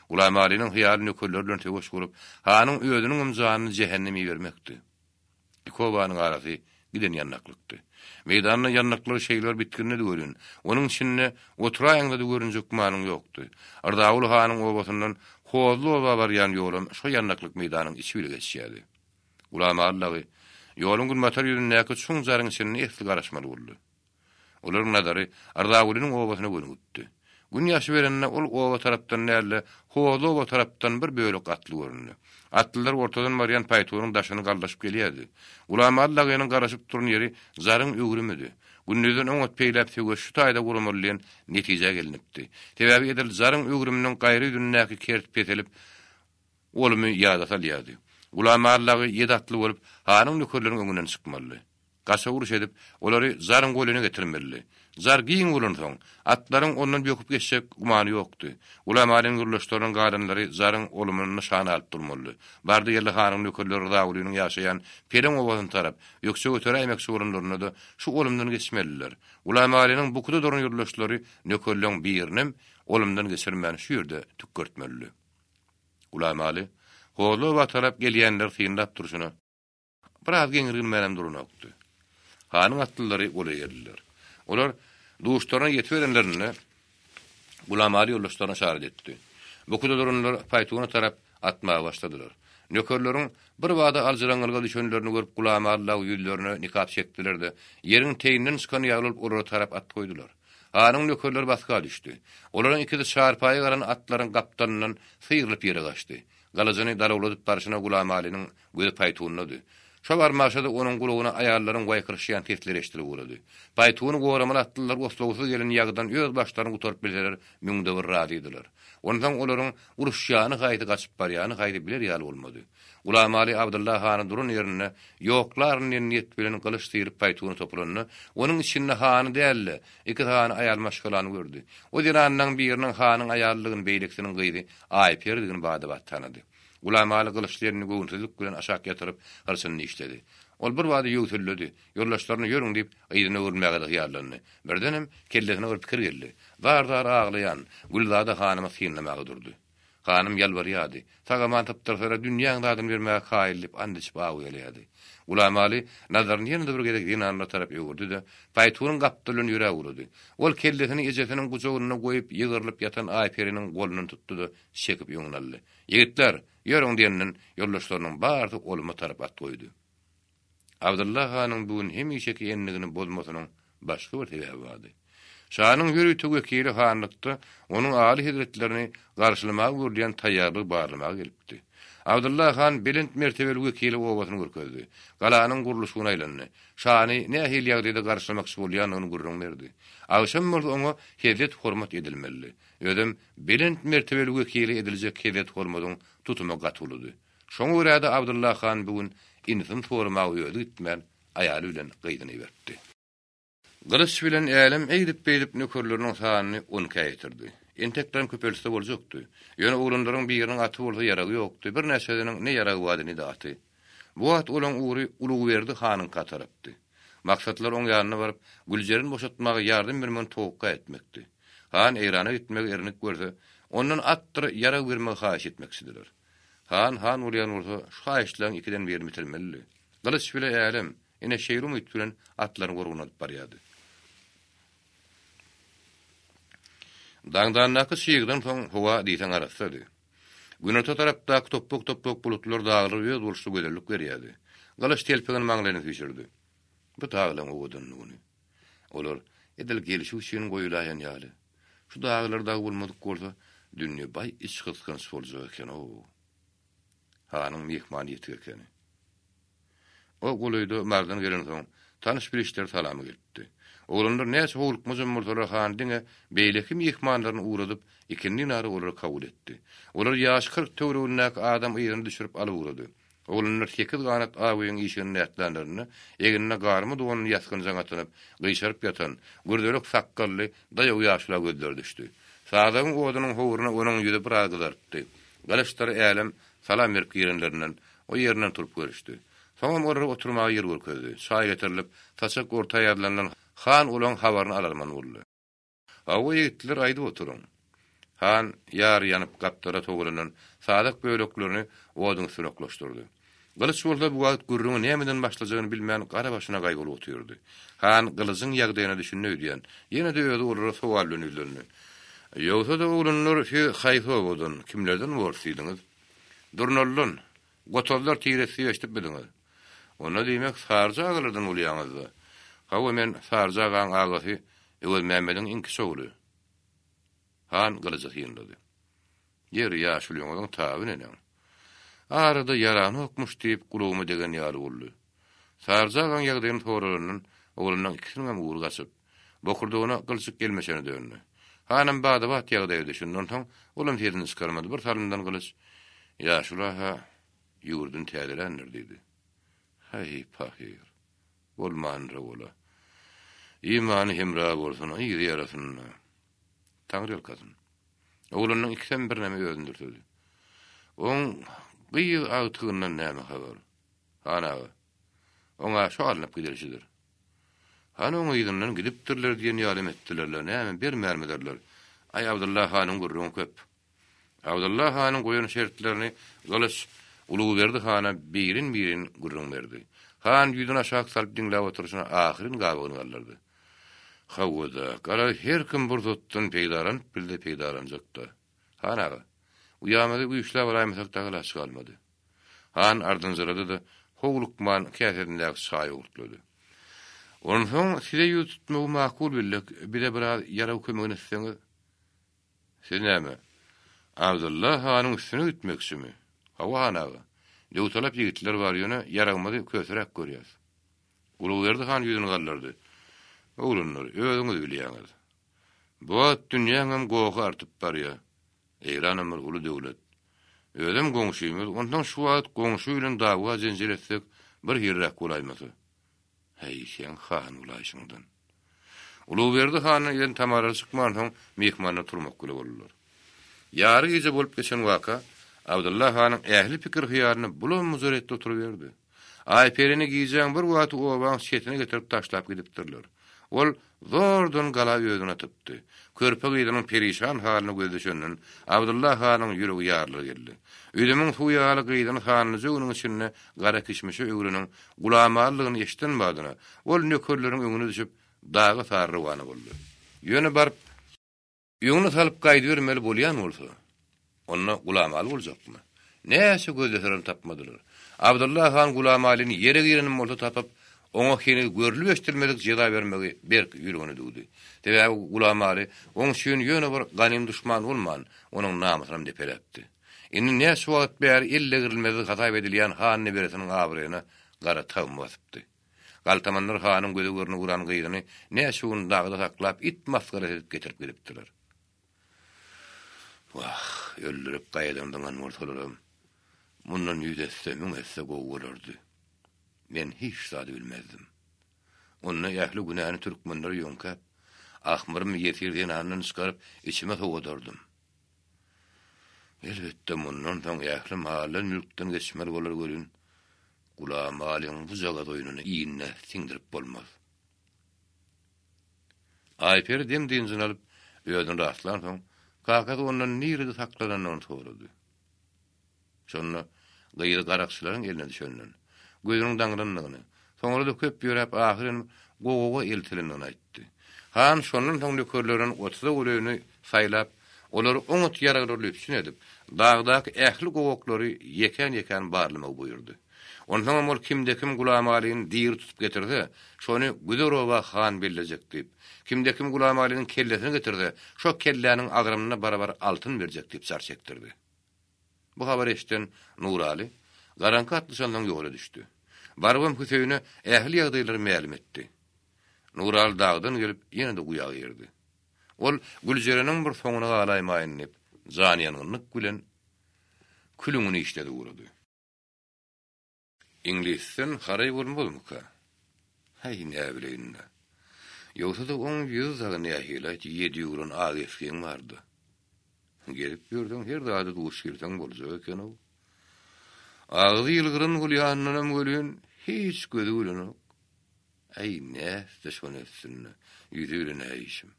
Gulamalynyň hyýaly nökerleri bilen söweş gurup, hanyň özüniňem janyny jähennem ibermekdi. Iki obanyň arasy giden ýandaklykdy. Meýdanda ýandaklar şeýle bir bitginlidi welin, onuň içinde oturaýaňda-da görünjek gümanyň ýokdy. Yrzaguly hanyň obasyndan Hozly oba barýan ýolam şo ýandaklyk meýdanyň içi bile geçýärdi. Gulamaly dagy. Ýoluň günbatar ýüzündäki çuň jaryň içinde esli garaşmaly boldy. Olaryň nazary Rzagulynyň obasyna gönügipdi. Gün ýaşyberende ol oba tarapdan däl-de, Hozly oba tarapdan bir bölek atly göründi. Atlylar ortadan barýan paýtunyň daşyny gallaşyp gelýärdi. Gulamaly dagynyň garaşyp duran ýeri jaryň öwrümidi. Gündizden oňat peýläp söweş şu taýda guramaly diýen netijä gelnipdi. Sebäbi edil jaryň öwrüminiň gaýry ýüzündäki kert peselip, olumy ýada salýardy. Gulamaly dagy ýedi atly bolup, hanyň nökerleriniň öňünden çykmalydy. Gaça uruş edip, olary jaryň golaýyna getirmelidi. Jar giň bolansoň, atlaryň ondan böküp geçjek gümany ýokdy. Gulamalyň ýoldaşlarynyň galanlary jaryň olumyny nyşana alyp durmalydy. Bardy-geldi hanyň nökerleri Rzagulynyň ýaşaýan Peleň obasyna tarap ökje göteräýmekçi bolanlarynda-da şu olumdan geçmelidiler. Gulamalynyň bukuda duran ýoldaşlary nökerleň birinem olumdan geçirmän şu ýerde tükgertmelidi. Gulamaly, Hozly oba tarap gelýänleri synlap durşuna, Biraz geňirginmänem duranokdy. Hanyň atlylary golaý geldiler. Olar duşlaryna ýetiberenlerinde Gulamaly ýoldaşlaryna yşarat etdi. Bukuda duranlar paýtuna tarap atmaga başladylar. Nökerleriň birbada aljyraňňylyga düşenlerini görüp Gulamaly dagy ýüzlerine nikap çekdiler-de, ýeriň teýinden çykan ýaly bolup olara tarap at goýdular. Hanyň nökerleri basga düşdi. Olaryň ikisi çarpaýa galan atlaryň gapdalyndan syrylyp ýere gaçdy. Gylyjyny dalawladyp barşyna Gulamalynyň gözi paýtundady. Şo barmaşa-da onuň gulagyna aýallaryň waýkyryşýan sesleri eşidilip ugrady. Paýtuny goramaly atlylar oslagsyz gelen ýagydan öz başlaryny gutaryp bilseler müňde bir razydylar. Onsoň olaryň uruşýany haýsy, gaçyp barýany haýsy biler ýaly bolmady. Gulamaly Abdylla hany duran ýerinde ýoklaryn diýen niýet bilen gylyç syryp paýtuna topulanda, onuň içinde hany däl-de, iki sany aýal maşgalany gördi. O zenanlaň biriniň hanyň aýalydygyny, beýlekisiniň gyzy Aýperidigini bada-bat tanady. Gulamaly gylyçly elini göwünsizlik bilen aşak ýatyryp, hyrçyny dişledi. Ol birbada ýöwselledi. Ýoldaşlaryna ýörüň diýip, yzyna öwrülmäge-de hyýallandy. Birdenem, kellesine bir pikir geldi. Zar-zar aglaýan Gülzada hanymy synlamaga durdy. Hanym ýalbarýardy. Sag-aman sypdyrsalar, dünýäň zadyny bermäge kaýyl diýip, ant içip awy gelýärdi. Gulamaly nazaryny ýene-de bir gezek zenanlara tarap öwürdi-de, paýtunyň gapdaly bilen ýöräp ugrady. Ol kellesini ejesiniň gujagynda goýup, ýygrylyp ýatan Aýperiniň golundan tutdy-da, çekip öňüne aldy. Ýigitler, ýörüň diýenden, ýoldaşlarynyň barysy oluma tarap at goýdy. Abdylla hanyň bu gün hemişeki endigini bozmasynyň başga bir sebäbi bardy. Şanyň ýörite wekili hanlykda onuň aly hezretlerini garşylamaga görülýän taýýarlygy barlamaga gelipdi. Abdylla han belent mertebeli wekile obasyny görkezdi. Galanyň gurluşygyna aýlandy. Şany nähili ýagdaýda garşylamakçy bolýandygyny gürrüň berdi. Agşam bolsa oňa hezzet-hormat edilmelidi. Özem belent mertebeli wekile ediljek hezzet-hormadyň tutumy gaty uludy. Şoňa görä-de Abdylla han bu gün inisini soramaga özi gitmän, aýaly bilen gyzyny iberipdi. Gylyç bilen Älem eýdip-beýdip nökerleriniň sanyny on ikä ýetirdi. Enteklerem köpelse boljakdy. Ýöne oglanlaryň biriniň aty bolsa ýaragy ýokdy, birnäçesiniň ne ýaragy bardy, ne-de aty. Bu wagt olaň ugry Ulugberdi hanyňka tarapdy. Maksatlary oň ýanyna baryp, Güljeren boşatmaga ýardam bermegini towakga etmekdi. Han Eýrana gitmegi erinip görse, ondan atdyr ýarag bermegi haýyş etmekçidiler. Han han bolýan bolsa, şu haýyşlaryň ikiden birini bitirmelidi. Gylyç bile Älem, ine şeýle umyt bilen atlaryny gorgunadyp barýardy. Daňdandaky çygdan soň howa diýseň arassady. Günorta tarapdaky topbak-topbak bulutlar daglara özboluşly gözellik berýärdi. Gylyç telpegini maňlaýyna süýşürdi. Bu daglaryň owadanlygyny! Olar edil gelşik üçin goýulaýan ýaly. Şu daglar dag bolmadyk bolsa, dünýe baý içgysgynç boljak eken-ow. Hanyň myhmany ýetik ekeni. O golaýda Marydan gelensoň, tanyş-bilişler salama gelipdi. Oglanlar näçe howlukmajam bolsalar, han diňe beýleki myhmanlaryny ugradyp, ikindin ara olary kabul etdi. Olary ýaşy 40 töweregindäki adam yzyna düşürip alyp ugrady. Oglanlar sekiz ganat ak öýüň işigini ätlänlerinde, egnine garma donuny ýasgynjaň atynyp, gyşaryp ýatan, gürzelek sakgally, daýaw ýaşula gözleri düşdi. Sazagyň odunyň howruna onuň ýüzi biraz gyzarypdy. Gylyçdyr Älem salam berip girenlerinden, o ýerinden turup görüşdi. Soňam olara oturmaga ýer görkezdi. Çaý getirilip, saçak orta ýazylandan han olaň habaryny alarman boldy. Hawa, ýigitler, aýdyp oturyň. Han ýary ýanyp gapdala togalanan sazak böleklerini oduň üstüne oklaşdyrdy. Gylyç bolsa bu wagt gürrüňi nämeden başlajagyny bilmän gara başyna gaýgyly otyrdy. Han Gylyjyň ýagdaýyna düşündi öýdýän, ýene-de özi olara sowal bilen ýüzlendi. Ýogsa-da, oglanlar, siz haýsy obadan, kimlerden borus diýdiňiz? Durnalydan, Gotazlar tiresi diýip eşidipmidiňiz? Onda diýmek, Saryja agalardan bolýaňyz-da? Hawa, men Saryja agaň agasy Öwezmämmediň iň kiçi ogly. Han Gylyjy synlady. Ýeri, ýaşulyňyzyň taby neneň? Arada ýaranokmyş diýip, gulagyma degen ýaly boldy. Saryja agaň ýagdaýyny soralandan, oglanlaň ikisiniňem ugry gaçyp, bokurdagyna gylçyk gelmeşene döndi. Hanam bada-bat ýagdaýa düşündi, onsoň olam sesini çykarmady, bir salymdan Gylyç, Ýaşula-ha ýüwürdini täzeländir diýdi. Häý, pahyr. Bolmandyr ola. Imany hemra bolsun, yzy ýarasynda. Taňry ýalkasyn. Oglanlaň ikisem birneme özüni dürsedi. Oň gyz agtygyndan näme habar? Han aga. Oňa şo alnyp gidilişidir. Han oň yzyndan gidipdirler diýen ýalym etdiler-le, näme, bermänmidirler? Aý, Abdylla hanyň gürrüňi köp. Abdylla hanyň goýan şertlerini Gylyç Ulugberdi hana birin-birin gürrüň berdi. Han ýüzüni aşak salyp diňläp oturyşyna ahyryn gabagyny galdyrdy. Hawa-da, garaz her kim pursatdan peýdalanyp bilse peýdalanjak-da. Han aga, uýamyzy güýçläp alaýmasak dagy alaç galmady. Han ardynjyrady-da, howlukman käsesindäki çaýy owurtlady. Onsoň size ýüz tutmagy makul bildik, bize biraz ýarag kömegini etseňiz. Siz näme, Abdylla hanyň üstüne gitmekçimi? Hawa, han aga. Döwtalap ýigitler bar, ýöne ýaragymyzy köseräk görýäs. Ulugberdi han ýüzüni galdyrdy. Oglanlar, özüňiz bilýäňiz. Bu wagt dünýäňem gohy artyp barýa. Eýranam bir uly döwlet. Özem goňşymyz, onsoň şu wagt goňşy bilen dawa-jenjel etsek, bir hiliräk bolaýmasa. Häý, seň han bolaýşyňdan. Ulugberdi handan giden tamarlary çykmansoň, myhmanlar turmak bile boldular. Ýary gije bolup geçen waka Abdylla hanyň ähli pikir-hyýalyny bulam-bujar etdi oturyberdi. Aýperini gijäň bir wagty obaň çetine getirip taşlap gidipdirler. Ol zordan gala özüni atypdy. Körpe gyzynyň perişan halyna gözi düşenden, Abdylla hanyň ýüregi ýarylar geldi. Üzümiň suwy ýaly gyzyny sanlyja günüň içinde gara kişmişe öwreniň Gulamalydygyny eşiden badyna, ol nökerleriň öňüne düşüp, daga sary rowana boldy. Ýöne baryp. Öňüne salyp gaýdybermeli bolýan bolsa, onda Gulamaly boljakmy? Näçe gözleselerem tapmadylar. Abdylla han Gulamalyny ýere girenem bolsa tapyp, oňa heniz görlüp-eşidilmedik jeza bermegi berk ýüregine düwdi. Sebäbi Gulamaly oň üçin ýöne bir ganym duşman bolman, onuň namysynam depeläpdi. Indi näçe wagt bäri el degrilmezlik hasap edilýän han neberesiniň abraýyna gara tagma basypdy. Galtamanlar hanyň göze görnüp uran gyzyny näçe gün dagda saklap, it masgarasy edip getirip gidipdiler. Wah, öldürip gaýadan zyňan bolsalaram, mundan ýüz esse, müň esse gowy bolardy. Men hiç zady bilmezdim. Onda ähli günäni türkmenlere ýöňkäp, ahmyrymy ýesir zenandan çykaryp, içime sowadardym. Elbetde, mundan soň ähli maldan-mülkden geçmeli bolar welin, Gulamalyň bujagaz oýnuny iýnine siňdirip bolmaz. Aýperi dem-dynjyny alyp, özüni rastlansoň, kakasy ondan nirede saklananyny sorady. Şonda gyzy garakçylaryň eline düşenden, gözüniň daňylandygyny, soňra-da köp ýöräp ahyryn gowaga eltilendigini aýtdy. Han şondan soň nökerlerden otuza golaýyny saýlap, olary oňat ýaraglarly üpjün edip, dagdaky ähli gowaklary ýekän-ýekän barlamagy buýurdy. Onsoňam ol kimde-kim Gulamalyny diri tutup getirse, şony Güzer oba han bellejek diýip, kimde-kim Gulamalynyň kellesini getirse, şo kelläniň agramyna barabar altyn berjek diýip jar çekdirdi. Bu habary eşiden Nuraly garaňky atlyşansoň ýola düşdi. Barybam Hüseýine ähli ýagdaýlary mälim etdi. Nuraly dagdan gelip, ýene-de guýa girdi. Ol Güljereniň bir soňuna galaýmaýyn diýip, janyýangynlyk bilen külüňini işledi ugrady. Iňlisden haraý bolmazmyka? Häý, näbileýin-dä. Ýogsa-da oň ýüzi dagy nähili-aýt, ýedi ýugran ak esgiň bar-da. Gezip ýörseň her zada duş gelseň boljak eken-ow. Agzy ýylgyryn bolýanyndanam welin, hiç gözi gülenok. Äý, nätse şony etsin-dä, ýüzi bilen-ä işim.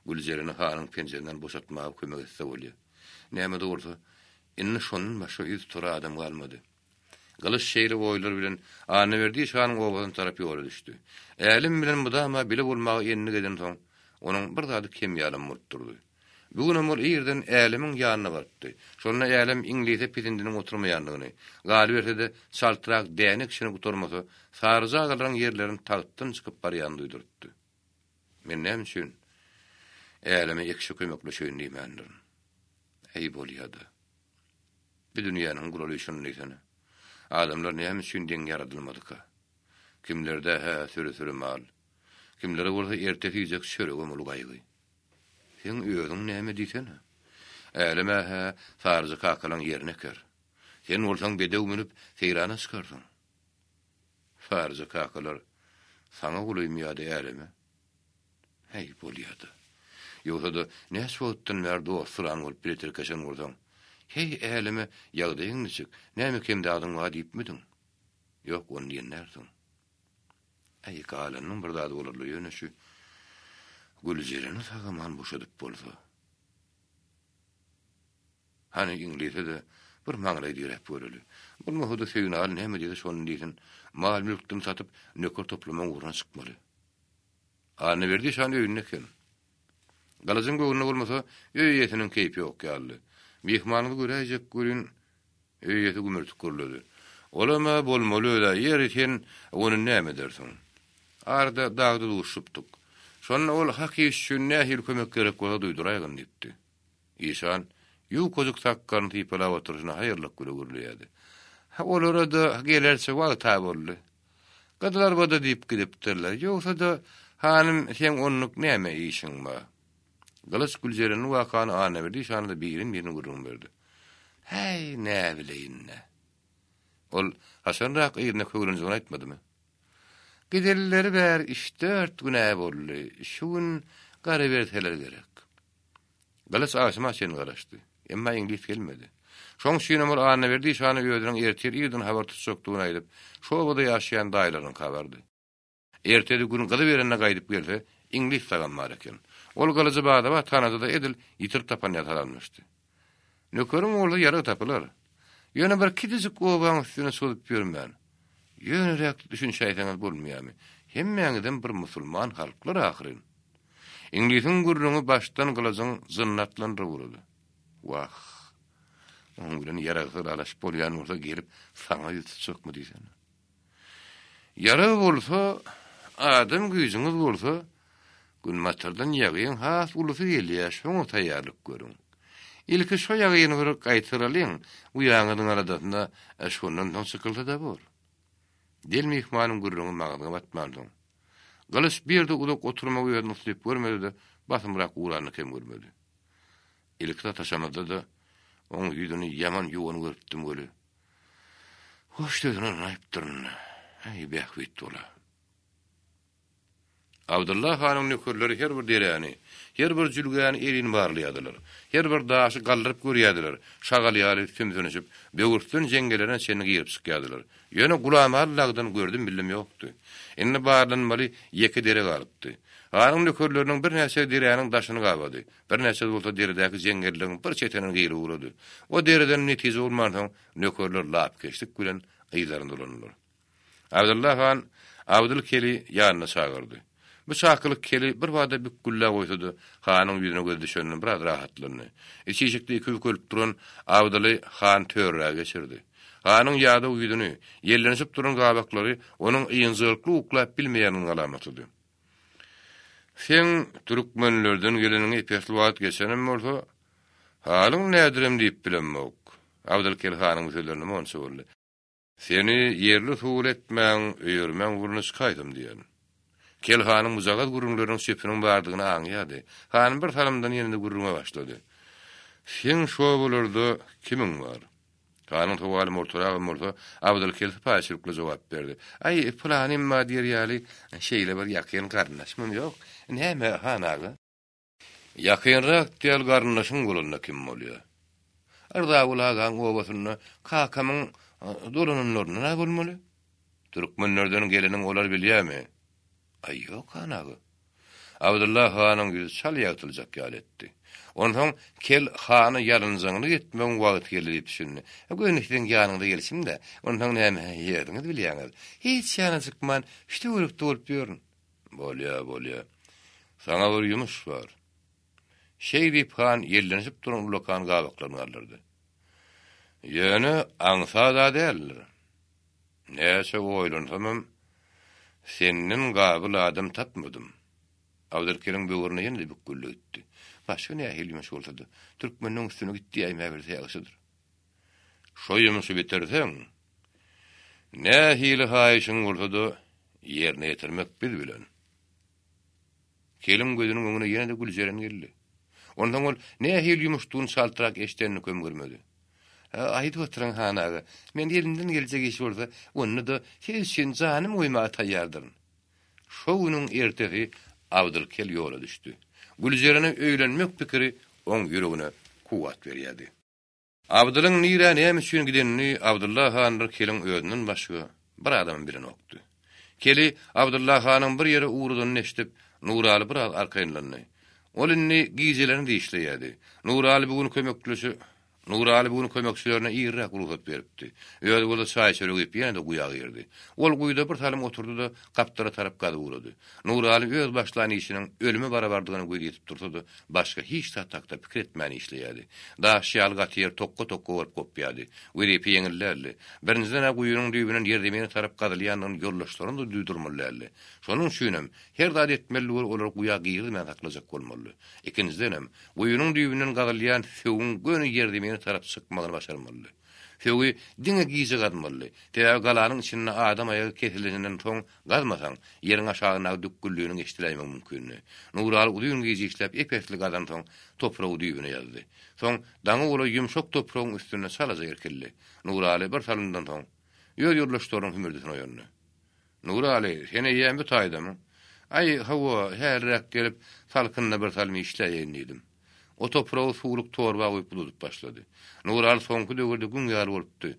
Güljereni hanyň penjesinden boşatmaga kömek etse bolýa. Näme-de bolsa, indi şondan başga ýüz tutar adam galmady. Gylyç şeýle oýlar bilen Annaberdi şanyň obasyna tarap ýola düşdi. Älem bilen mydama bile bolmaga endik edensoň, onuň bir zady kem ýalam bolup durdy. Bu günem ol irden Älemiň ýanyna barypdy. Şonda Älem iňlise pisindiniň oturmaýandygyny, galyberse-de, çaltrak däne ekişini gutarmasa, saryja agalaryň ýerlerini tagtdan çykyp barýanyny duýdurypdy. Men näme üçin Äleme ekişe kömekleşeýin diýmändirin? Äý, bolýa-da. Bu dünýäniň guraly şuny diýsene. Adamlar näme üçin deň ýaradylmadyka? Kimlerde-hä süri-süri mal, kimlere bolsa ertesi iýjek çöregem uly gaýgy. Seň özüň näme diýsene. Älem-ä-hä Saryja kakalaň ýerini eker. Sen bolsaň bedew münüp, seýrana çykarsyň. Saryja kakalar saňa golaýmy ýa-da äleme? Häý, bolýa-da. Ýogsa-da, näçe wagtdan bäri dostsyran bolup bile tirkeşen bolsaň, heý, äleme ýagdaýyň niçik, näme kem zadyň bar diýipmidiň? Ýok, ony diýen dälsiň. Äý, galanynyň bir zady bolar-la, ýöne şu Güljereni sag-aman boşadyp bolsa. Hany, iňlise-de bir maňlaý diräp göreli. Bolmasa-da Söýünaly näme diýse şony diýsin, mal-mülkden satyp, nöker toplamagyň ugruna çykmaly. Annaberdi şan öýünde eken. Gylyjyň göwnüne bolmasa, öý eýesiniň keýpi ýok ýalydy. Myhmanyňyzy göräýjek welin, öý eýesi gümürtik gürledi. Olam-a bolmaly öz-ä, ýeri sen ony näme edersiň? Arada dagda duşupdyk. Şonda ol hak iş üçin nähili kömek gerek bolsa duýduraýgyn diýipdi. Işan ýukajyk sakgalyny sypalap oturyşyna haýyrlyk bile gürleýärdi. Olara-da gelerçe wagt-a boldy. Gyzylarbada diýip gidipdirler. Ýogsa-da, hanym, seň onluk näme işiň bar? Gylyç Güljerenli wakany Annaberdi işana-da birin-birin gürrüň berdi. Häý, näbileýin-dä. Ol haçanrak yzyna köwlenjegini aýtmadymy? Gidelleri bäri üç-dört gün-ä boldy. Şu gün gara berseler gerek. Gylyç agşama çenli garaşdy. Emma iňlis gelmedi. Şoň üçinem ol Annaberdi işana özüniň ertir irden habar tutjakdygyny aýdyp, şu obada ýaşaýan daýylarynyňka bardy. Ertesi gün gyzyberende gaýdyp gelse, iňlis dagam bar eken. Ol Gylyjy bada-bat tanady-da edil ýitirip tapan ýaly salamlaşdy. Nökeriň bolsa ýarag tapylar. Ýöne bir kiçijik obaň üstüne çozup ýörmän. Ýöneräk düşünişäýseňiz bolmaýarmy? Hemmäňizem bir musulman halklar ahyryn. Iňlisiň gürrüňi başdan gylyjyň jynyny atlandyryp ugrady. Wah, oň bilen ýaragsyz dalaşyp bolýan bolsa gelip saňa ýüz tutjakmy diýsene. Ýarag bolsa, adam güýjüňiz bolsa, günbatardan ýagyň has ulusy gelýär, şoňa taýýarlyk görüň. Ilki şo ýagyny bir gaýtaralyň, uýaňyzyň aladasyna şondan soň çykylsa-da bor. Del myhmanyň gürrüňi maňzyňa batmansoň, Gylyç bir ýerde uzak oturmagy özüne uslyp görmedi-de, basymrak ugranyny kem görmedi. Ilki sataşamyzda-da oň ýüzüni ýaman ýuwan görüpdim weli, hoş sözüni ynaýypdyryn. Äý, bähbit bola. Abdylla hanyň nökerleri her bir deräni, her bir jülgäni elin barlaýardylar. Her bir daşy galdyryp görýärdiler, şagal ýaly sümsünişip, böwürslen jeňňelerine çenli girip çykýardylar. Ýöne Gulamaly lagdan gördüm-bildim ýokdy. Indi barlanmaly ýeke dere galypdy. Hanyň nökerleriniň birnäçesi deräniň daşyny gabady, birnäçesi bolsa deredäki jeňňelligiň bir çetine girip ugrady. O dereden netije bolmansoň, nökerler lapykeçlik bilen yzlaryna dolandylar. Abdylla han Abdyl keli ýanyna çagyrdy. Bu çakylyk keli birbada bükgüldä goýsa-da, hanyň ýüzüne gözi düşenden biraz rahatlandy. Iç işikde ikibükülip duran Abdyly han törräge geçirdi. Hanyň ýadaw ýüzüni, ýellenişip duran gabaklary onuň ynjalykly uklap bilmeýäniniň alamatydy. Seň türkmenlerden geleniňe ep-esli wagt geçenem bolsa, halyň nädirem diýip bilemok. Abdylkel hanyň bu sözlerine monça boldy. Seni ýerli-suwly etmäň, öýermäň ugruna çykaýdym diýen. Kel hanyň bujagaz gürrüňleriniň çöpüniň bardygyny aňýardy. Han bir salymdan ýene-de gürrüňe başlady. Seň şobalarda kimiň bar? Hanyň sowaly mortaragam bolsa, Abdyl kel sypaýyçylykly jogap berdi. Aý, pylanym bar diýer ýaly, şeýle bir ýakyn garyndaşymam ýok. Näme, han aga? Ýakynrak däl garyndaşyň bolanda kim bolýa? Yrzaguly agaň obasynda kakamyň dolananlaryndan-a bolmaly. Türkmenlerden geleniň olar bilýämi? Aý, ýok, han aga. Abdylla hanyň ýüzi çal ýagtyljak ýaly etdi. Onsoň Kel hana ýalynjaňlyk etmegiň wagty geldi diýip düşündi. Göni siziň ýanyňyza gelşim-dä. Onsoň näme, özüňiz bilýäňiz. Hiç ýana çykman, şu töwerekde bolup ýörün. Bolýa, bolýa. Saňa bir ýumuş bar. Şeý diýip han ýellenişip duran ullakan gabaklaryny galdyrdy. Ýöne aňsat-a däldir. Näçe oýlansamam, senden gabyl adam tapmadym. Abdylkeliň böwrüne ýene-de bükgüldi gitdi. Başga nähili ýumuş bolsa-da, türkmeniň üstüne git diýäýmäbilse ýagşydyr. Şo ýumuşy bitirseň, nähili haýyşyň bolsa-da, ýerine ýetirmek biz bilen. Keliň gözüniň öňüne ýene-de Güljeren geldi. Onsoň ol nähili ýumuşdygyny çaltrak eşidenini kem görmedi. Aýdyp oturyň, han aga, men elimden geljek iş bolsa, onda-da siz üçin janymy goýmaga taýýardyryn. Şo günüň ertesi Abdylkel ýola düşdi. Güljerene öýlenmek pikiri oň ýüregine kuwwat berýärdi. Abdylyň nirä näme üçin gidenini Abdylla handyr Keliň özünden başga bir adamam bilenokdy. Keli Abdylla hanyň bir ýere ugradanyny eşidip, Nuraly biraz arkaýynlandy. Ol indi gijelerini-de işleýärdi. Nuraly bu gün kömekleşi Nuraly bu gün kömekçilerine irräk rugsat beripdi. Özi bolsa çaý-çörek iýip ýene-de guýa girdi. Ol guýuda bir salym oturdy-da, gapdala tarap gazyp ugrady. Nuraly öz başlan işiniň ölüme barabardygyna gözi ýetip dursa-da, başga hiç zat hakda pikir etmän işleýärdi. Daş ýaly gaty ýer tokga-tokga bolup gopýardy. Wezipe ýeňil däldi. Birinjiden-ä guýynyň düýbünden ýerzemine tarap gazylýandygyny ýoldaşlaryna-da duýdurmaly däldi. Şonuň üçinem, her zat etmelidi we olary guýa girizmän saklajak bolmalydy. Ikinjidenem, guýynyň düýbünden gazylýan söwüň göni ýerzemine tarap çykmagyny başarmalydy. Söwi diňe gije gazmalydy. Sebäbi galanyň içinde adam aýagy kesileninden soň gazmasaň, ýeriň aşagyndaky dükgülliniň eşdiläýmegi mümkindi. Nuraly uzyn gije işläp ep-esli gazansoň, topragy düýbüne ýazdy. Soň daňa golaý ýumşak topragyň üstünde çalaja irkildi. Nuraly bir salymdan soň, öz ýoldaşlarynyň hümürdisine oýandy. Nuraly, sen eýýäm bu taýdamyň? Aý, hawa, häliräk gelip, salkynda bir salym işläýeýin diýdim. O topragy suwluk torba guýup uzadyp başlady. Nuraly soňky döwürde güň ýaly bolupdy.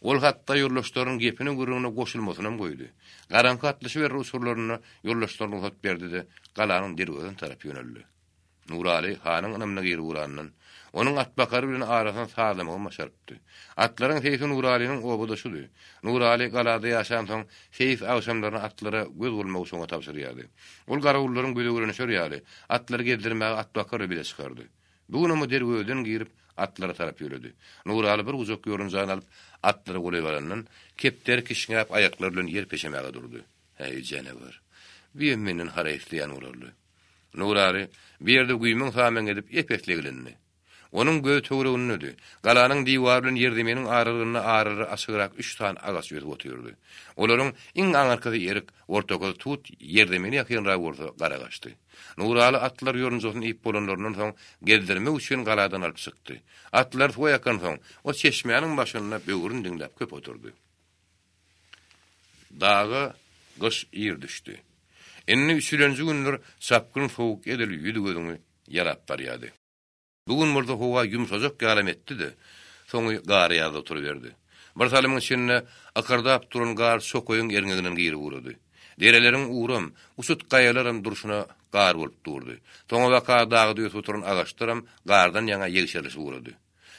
Ol hatda ýoldaşlarynyň gepine-gürrüňine goşulmasynam goýdy. Garaňky gatlyşyberer uçurlarynda ýoldaşlaryna rugsat berdi-de, galanyň derwezesine tarap ýöneldi. Nuraly hanyň ynamyna girip ugrandan, onuň atbakary bilen arasyny sazlamagam başarypdy. Atlaryň seýsi Nuralynyň obadaşydy. Nuraly galada ýaşansoň, seýis agşamlaryna atlara göz bolmagy şoňa tabşyrýardy. Ol garawullaryň gözi öwrenişer ýaly, atlary gezdirmäge atbakar bile çykardy. Bu gün oňa derwezeden girip, atlara tarap ýöredi. Nuraly bir gujak ýorunjany alyp, atlara golaý barandan, kepderi kişňäp aýaklary bilen ýer peşemäge durdy. Häý, janawer, büýem menden haraý isleýän bolarly. Nurary bu ýerde güýmeň-sameň edip ep-esli eglendi. Onuň gözi töweregindedi. Galanyň diwary bilen ýerzeminiň aralygynda aralary açygrak üç sany agaç ösüp otyrdy. Olaryň iň aňyrkysy erik, ortakysy tut, ýerzemine ýakynragy bolsa garagaçdy. Nuraly atlar ýorunjasyny iýip bolanlaryndan soň gezdirmek üçin galadan alyp çykdy. Atlar suwa ýakansoň, o çeşmäniň başynda böwrüni diňläp köp oturdy. Daga gyş ir düşdi. Indi üçülenji gündür çapgyn sowuk edil ýüz-gözüňi ýalap barýardy. Bu gün bolsa howa ýumşajak ýalam etdi-de, soňy gar ýazdy oturyberdi. Bir salymyň içinde ykyrdap duran gar çokaýyň erňeginden girip ugrady. Dereleriň ugram, uçut gaýalaram durşuna gar bolup durdy. Soňabaka dagda ösüp oturan agaçlaram gardan ýaňa ýegşerilişip ugrady.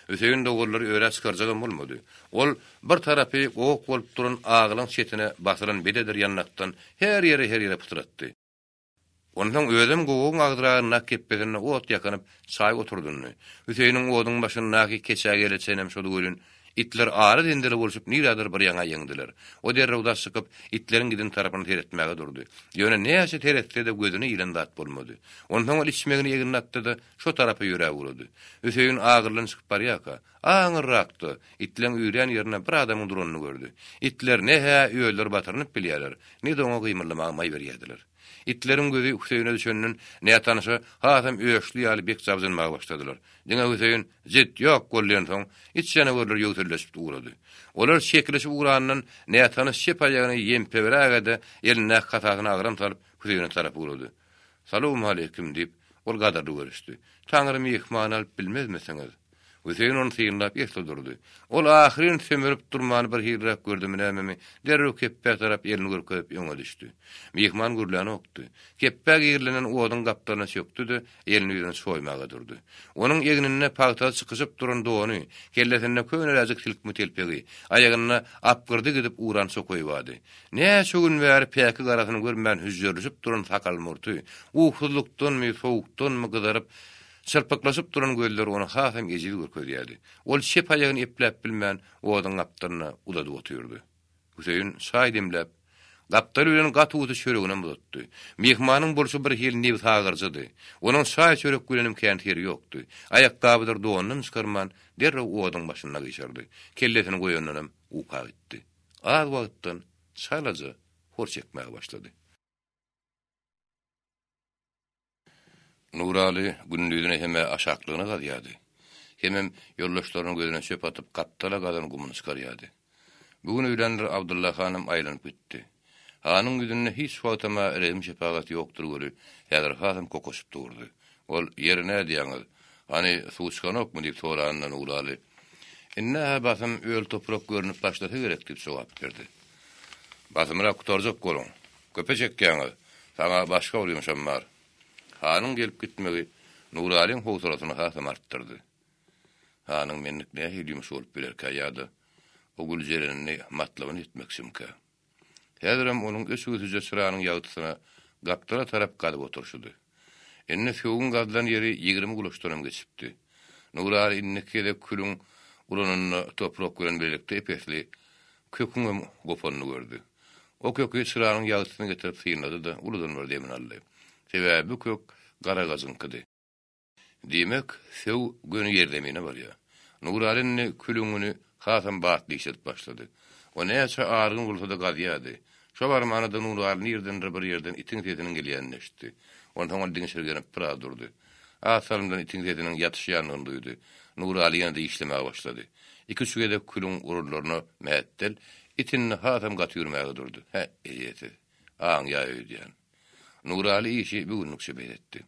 Hüseýin doganlary örä çykarjagam bolmady. Ol bir tarapy gowak bolup duran agylyň çetine basylan bededir ýandakdan her ýere-her ýere pytratdy. Onsoň özem gowagyň agzyragyndaky kepbesinde ot ýakynyp, çaý oturdyndy. Hüseýiniň oduň başyndaky keçä geleçenem şody welin, itler ara-zendeli bolşup nirädir bir ýaňa ýeňdiler. O derrew daş çykyp, itleriň giden tarapyna seretmäge durdy. Ýöne näçe seretse-de gözüne ilen zat bolmady. Onsoň ol içmegini egnine atdy-da, şo tarapa ýöräp ugrady. Hüseýin agyrlan çykyp barýarka, aňyrrakda, itleň üýrýän ýerinde bir adamyň duranyny gördi. Itler ne-hä özleri batyrynyp bilýärler, ne-de oňa gymyldamaga maý berýärdiler. Itleriň gözi Hüseýine düşenden, nätanyşa hasam öçli ýaly bek jabjynmaga başladylar. Diňe Hüseýin, Jit, ýok bol diýensoň, it janawerler ýöwselleşip ugrady. Olar çekilişip ugrandan, nätanyş çep aýagyny ýempeberäge-de, elindäki hasasyna agram salyp, Hüseýine tarap ugrady. Salowmaleýkim, diýip, ol gadyrly görüşdi. Taňry myhman alyp bilmezmisiňiz? Hüseýin ony synlap esli durdy. Ol ahyryn sömerip durmany bir hiliräk gördümi nämemi, derrew kepbä tarap elini görkezip öňe düşdi. Myhman gürlänokdy. Kepbä girilenen oduň gapdalyna çökdi-de, elini ýüzüni çoýmaga durdy. Onuň egninde pagtasy çykyşyp duran dony, kellesinde köneräjik silkme telpegi, aýagynda apgyrdy gidip ugran çokaýy bardy. Näçe gün bäri päki garasyny görmän hüžžerilişip duran sakal-murty, ukusyzlykdanmy, sowukdanmy gyzaryp, çyrpyklaşyp duran gözleri ony hasam ejiz görkezýärdi. Ol çep aýagyny epläp bilmän, oduň gapdalyna uzadyp otyrdy. Hüseýin çaý demläp, gapdaly bilen gaty uty çöreginem uzatdy. Myhmanyň bolşy bir hili nebsagyryjydy. Onuň çaý-çörek bilenem kän seri ýokdy. Aýakgabydyr donunam çykarman, derrew oduň başynda gyşardy. Kellesini goýandanam uka gitdi. Az wagtdan çalaja hor çekmäge başlady. Nuraly gündizine hem-ä aşaklygyna gazýardy, hemem ýoldaşlarynyň gözüne çöp atyp gapdala gazan gumuny çykarýardy. Bu gün öýlänler Abdylla hanam aýlanyp gitdi. Hanyň ýüzünde hiç wagtam-a rehim-şepagat ýokdur weli, häzir hasam kokaşyp durdy. Ol, Ýeri nädýäňiz? Hany, suw çykanokmy? diýip soranynda Nuraly, Indi-hä basym öl toprak görnüp başlasa gerek diýip jogap berdi. Basymrak gutarjak boluň. Köpe çekýäňiz. Saňa başga bir ýumşam bar. Hanyň gelip gitmegi Nuralyň howsalasyny hasam artdyrdy. Hanyň menlik nähili ýumşy bolup bilerkä ýa-da o Güljerenini matlabyny etmekçimkä? Häzirem onuň öçügsije çyranyň ýagtysyna gapdala tarap gazyp oturyşydy. Indi söwüň gazylan ýeri 20 gulaçdanam geçipdi. Nuraly indiki gezek külüň ulananda toprak bilen birlikde ep-esli köküňem gopanyny gördi. O köki çyranyň ýagtysyna getirip synlady-da, uludan bir demini aldy. Sebäbi bu kök garagajyňkydy. Diýmek, söw göni ýerzemine barýar. Nuraly indi külüňini hasam batly işledip başlady. O näçe argyn bolsa-da gazýardy. Şo barmana-da Nuraly nirdendir bir ýerden itiň sesiniň gelýänini eşitdi. Onsoň ol diňşirgenip biraz durdy. Az salymdan itiň sesiniň ýatyşýandygyny duýdy. Nuraly ýene-de işlemäge başlady. Iki-üç gezek külüň urunlaryna mähetdel, it indi hasam gaty ýürmäge durdy. Hä, eýesi, aňýa öýdýän. Nuraly işi bu günlükçe bes etdi.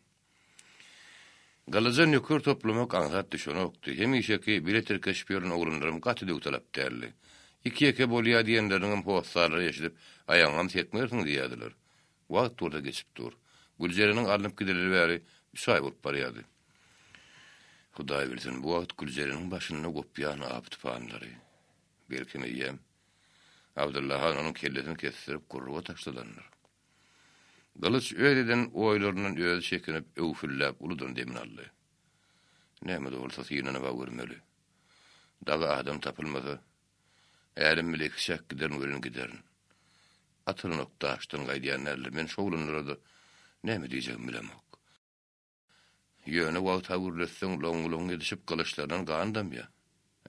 Gylyja nöker toplamak aňsat düşenokdy. Hemişeki bile tirkeşip ýören oglanlaram gaty döwtalap däldi. Iki-ýeke bolýa diýenleriniňem hossarlary eşidip, aýagyňam sekmersiň diýýärdiler. Wagt bolsa geçip dur. Güljereniň alnyp gidileli bäri üç aý bolup barýardy. Hudaý bilsin, bu wagt Güljereniň başynda gopýan apy-tupanlary. Belkem eýýäm Abdylla han onuň kellesini kesdirip gurruga taşladandyr. Gylyç öz eden oýlaryndan özi çekinip, öwfülläp uludan demini aldy. Näme-de bolsa synanyb-a görmeli. Dagy adam tapylmasa, älem bile ikiçäk giderin welin giderin. Atylan ok daşdan gaýdýan däldir, men şowlanlara-da näme diýjegimi bilemok. Ýöne wagta gürletseň loňňy-loňňy edişip gylyçlaryndan gan damýar.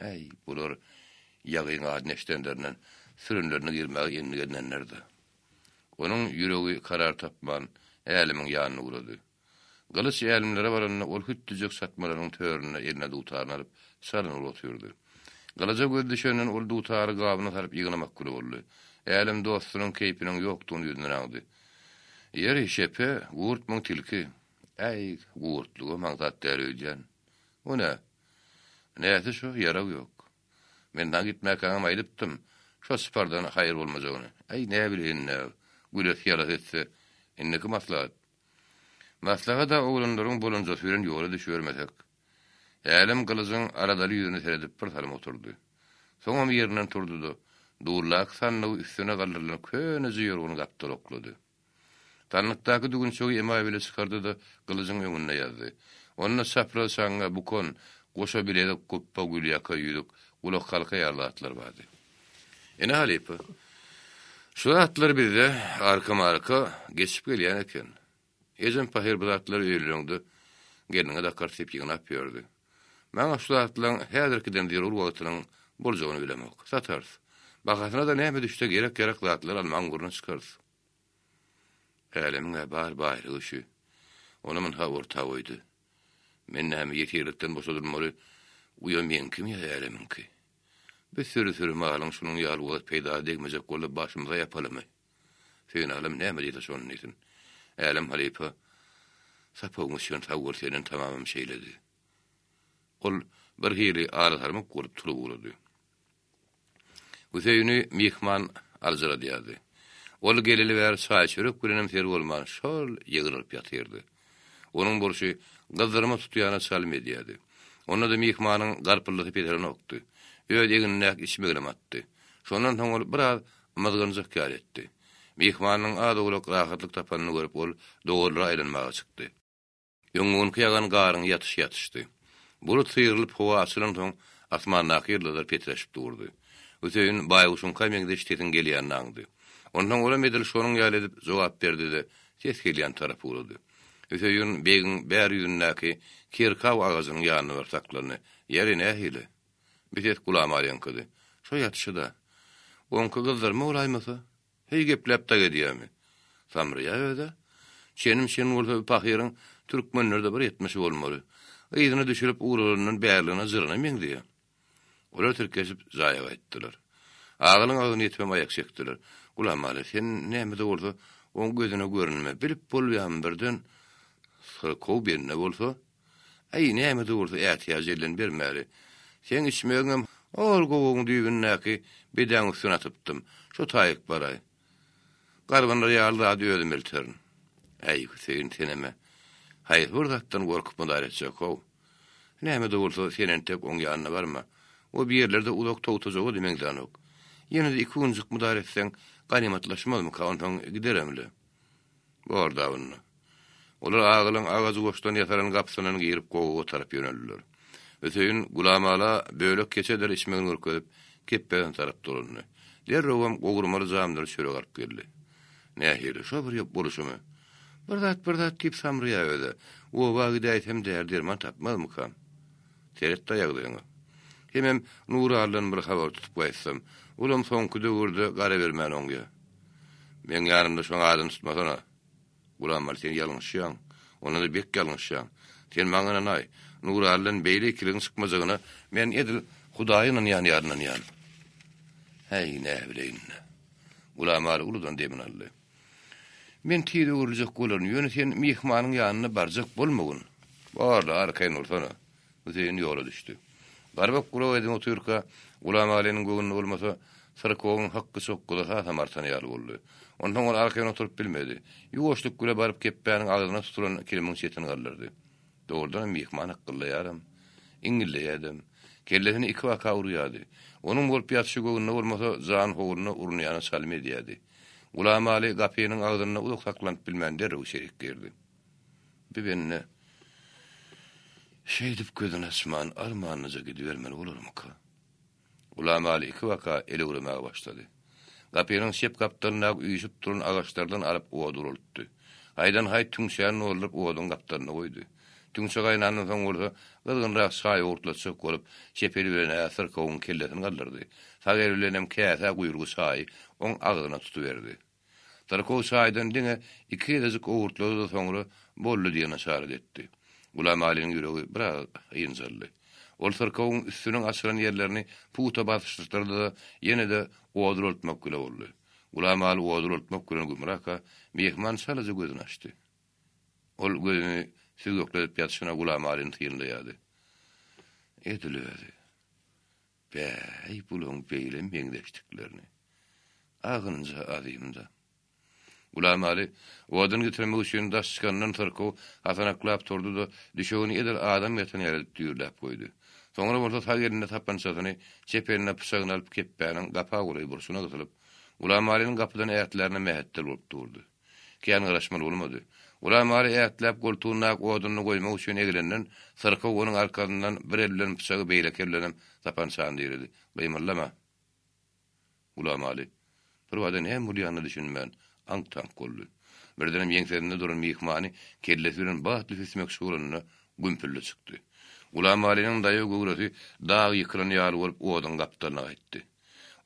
Äý, bular ýagyň adyny eşidenlerinden sürenlerine girmäge endik edinenler-dä. Onuň ýüregi karar tapman, Älemiň ýanyna ugrady. Gylyç Älemlere baranda ol hütdüjek çatmalaryň töründe eline dutaryny alyp, çalynyp otyrdy. Gylyja gözi düşenden ol dutary gabyna salyp ýygnamak güli boldy. Älem dostunyň keýpiniň ýokdugyny ýüzünden aňdy. Ýeri, şepe, gurtmyň tilki? Äý, gurtlugam aňsat däl öýdýän. O nä? Näsi şo, ýarag ýok. Men saňa gitmäkäňem aýdypdym, şo çypardan haýyr bolmajagyny. Äý, näbileýin-dä, güles ýalas etse, indiki maslahat. Maslahat-a oglanlaryň bolanjasy bilen ýola düşübermesek. Älem gylyjyň aladaly ýüzüne seredip bir salym oturdy. Soňam ýerinden turdy-da, duldaky sandygy üstüne galdyrylan köneje ýorgany gapdala oklady. Sandykdaky düwünçegi emaý bile çykardy-da, gylyjyň öňünde ýazdy. Onda çapraz çaňňa, bukan, goşa bilezik, gupba, gülýaka, ýüzük, gulakhalka ýaly zatlar bardy. Ine, halypa, şu zatlar bizde arkama-arka geçip gelýän eken. Ejem pahyr bu zatlary öýleneňde gelniňe dakar diýip ýygnap ýördi. Maňa şu zatlaň häzirkiden zerur wagtynyň boljagyny bilemok. Satarys. Bahasyna-da näme düşse gerek-ýarak zatlary almagyň ugruna çykarys. Älemiň-ä bar baýlygy şü. Onam ynha orta goýdy. Men näme ýesirlikden boşadylmaly uýa meňkimi ýa älemiňki? Bir süri-süri malyň şunuň ýaly wagt peýdasy degmejek bolsa başymyza ýapalymy? Söýünalam näme diýse şony diýsin. Älem halypa, sapagyň üçin sag bol senden tamamym şeýledi. Ol. Birhili alasarmyk bolup turup ugrady. Hüseýini myhman aljyradýardy. Ol geleli bäri çaý-çörek bilenem ser bolman şol ýygrylyp ýatyrdy. Onuň bolşy gyzdyrma tutýana çalym edýärdi. Onda-da myhmanyň garpyldysy peselenokdy. Öz egnindäki içmeginem atdy. Şondan soň ol biraz myzgynjak ýaly etdi. Myhmanyň az-owlak rahatlyk tapanyny görüp ol dowarlara aýlanmaga çykdy. Öňňunky ýagan garyň ýatyşy ýatyşdy. Bulut syrylyp howa açylansoň, asmandaky ýyldyzlar petreşip durdy. Hüseýin baýguşuňka meňzeş sesiň gelýänini aňdy. Onsoň olam edil şonuň ýaly edip jogap berdi-de, ses gelýän tarapa ugrady. Hüseýin begiň bäri ýüzündäki kerkaw agajynyň ýanyna baryp saklandy. Ýeri nähili? Bu ses Gulamalyňkydy. Şo ýatyşy-da. Oňky gyzdyrma bolaýmasa? Heý gepläp dag edýämi? Samraýa öz-ä. Çenim çen bolsa bu pahyryň türkmenlerde bir etmişi bolmaly. Yzyna düşürip ugralanyndan bärligine jyrana meňzeýä. Olar tirkeşip jaýa gaýtdylar. Agylyň agzyna ýetibem aýak çekdiler. Gulamaly, sen näme-de bolsa, oň gözüne görünme. Bilip bolýamy birden syrkaw bende bolsa? Äý, näme-de bolsa ätiýaç elden bermäli. Seň içmegiňem hol gowagyň düýbündäki bedäň üstüne atypdym. Şo taýyk baraý. Garbanar ýaly zady özüm elterin. Äý, Hüseýin, senem-ä haýsy bir zatdan gorkup mydar etjek-how. Näme-de bolsa, sen entek oň ýanyna barma. O bir ýerlerde uzak togtajaga-da meňzänok. Ýene-de iki günjük mydar etseň, ganymatlaşmazmyka, onsoň giderem-le. Bor-da onda. Olar agylyň agajy goşdan ýasalan gapysyndan girip gowaga tarap ýöneldiler. Hüseýin Gulamala bölek keçedir içmegini görkezip, kepbeden tarap dolandy. Derrewem gowurmaly jamlary çörek alyp geldi. Nähili, şo bir boluşymy? Bir zat, bir zat diýip samraýar öz-ä. Oba gidäýsem däri-derman tapmazmykam? Seret-de ýagdaýyňa. Hemem Nuralydan bir habar tutup gaýtsam, olam soňky döwürde gara bermän oňýa. Meň ýanymda şoň adyny tutmasana. Gulamaly sen ýalňyşýaň. Onda-da bek ýalňyşýaň. Sen maňa ynanaý. Nuralydan beýle ikiligiň çykmajagyna men edil Hudaýa ynanýan ýaly ynanýan. Häý, näbileýin-dä. Gulamaly uludan demini aldy. Men tiz öwrüljek bolaryn, ýöne sen myhmanyň ýanyna barjak bolmagyn. Bar-la, arkaýyn bolsana. Hüseýin ýola düşdi. Garbak gulak edinip otyrka, Gulamalynyň göwnüne bolmasa, syrkawyň hykgy-çokguzy hasam artan ýaly boldy. Onsoň ol arkaýyn oturyp bilmedi. Ýuwaşlyk güle baryp kepbäniň agzyna tutulan kilimiň çetini galdyrdy. Dogrudanam myhman hykgyllaýaram, iňňilleýädem. Kellesini ikibaka urýardy. Onuň bolup ýatyşy göwnüne bolmasa, janhowluna urunýana çalym edýärdi. Gulamaly gapynyň agzynda uzak saklanyp bilmän derrew içerik girdi. Bir bende şeýdip gözüni açman armanlyja gidibermeli bolarmyka? Gulamaly ikibaka elewremäge başlady. Gapynyň çep gapdalyndaky üýşüp duran agaçlardan alyp ot uraltdy. Haýdan-haý tüňçäni dolduryp oduň gapdalyna goýdy. Tüňçe gaýnandan soň bolsa gyzgynrak çaý owurtlatjak bolup, çep eli bilen-ä syrkawyň kellesini galdyrdy, sag eli bilenem käsä guýulgy çaýy oň agzyna tutuberdi. Syrkaw çaýdan diňe iki gezejik owurtlady-da soňra boldy diýen yşarat etdi. Gulamalynyň ýüregi biraz ynjaldy. Ol syrkawyň üstüniň açylan ýerlerini pugta basyşdyrdy-da, ýene-de ody ulaltmak bile boldy. Gulamaly ody ulaltmak bilen gümraka, myhman çalaja gözüni açdy. Ol gözüni süzgekledip ýatyşyna Gulamalyny synlaýardy. Edil özi. Bäý, bulaň beýle meňzeşdiklerini. Agynja azymda. Gulamaly odun getirmek üçin daş çykandan syrkaw hasanaklap turdy-da, düşegini edil adam ýatan ýaly edip düýrläp goýdy. Soňra bolsa sag elinde sapançasyny, çep eline pyçagyny alyp kepbäniň gapa golaý burçuna gysylyp, Gulamalynyň gapydan ätlärine mähetdel bolup durdy. Kän garaşmaly bolmady. Gulamaly ätläp goltugyndaky odunyny goýmak üçin egilenden, syrkaw onuň arkasyndan bir eli bilen pyçagy beýleki eli bilenem sapançany diredi. Gymyldama! Gulamaly, birbada näme bolýanyna düşünmän, aňk-taňk boldy. Birdenem ýeňsesinde duran myhmany kellesi bilen batly süsmekçi bolanda, gümpüldi çykdy. Gulamalynyň daýaw göwresi dag ýykylan ýaly bolup oduň gapdalyna gaýtdy.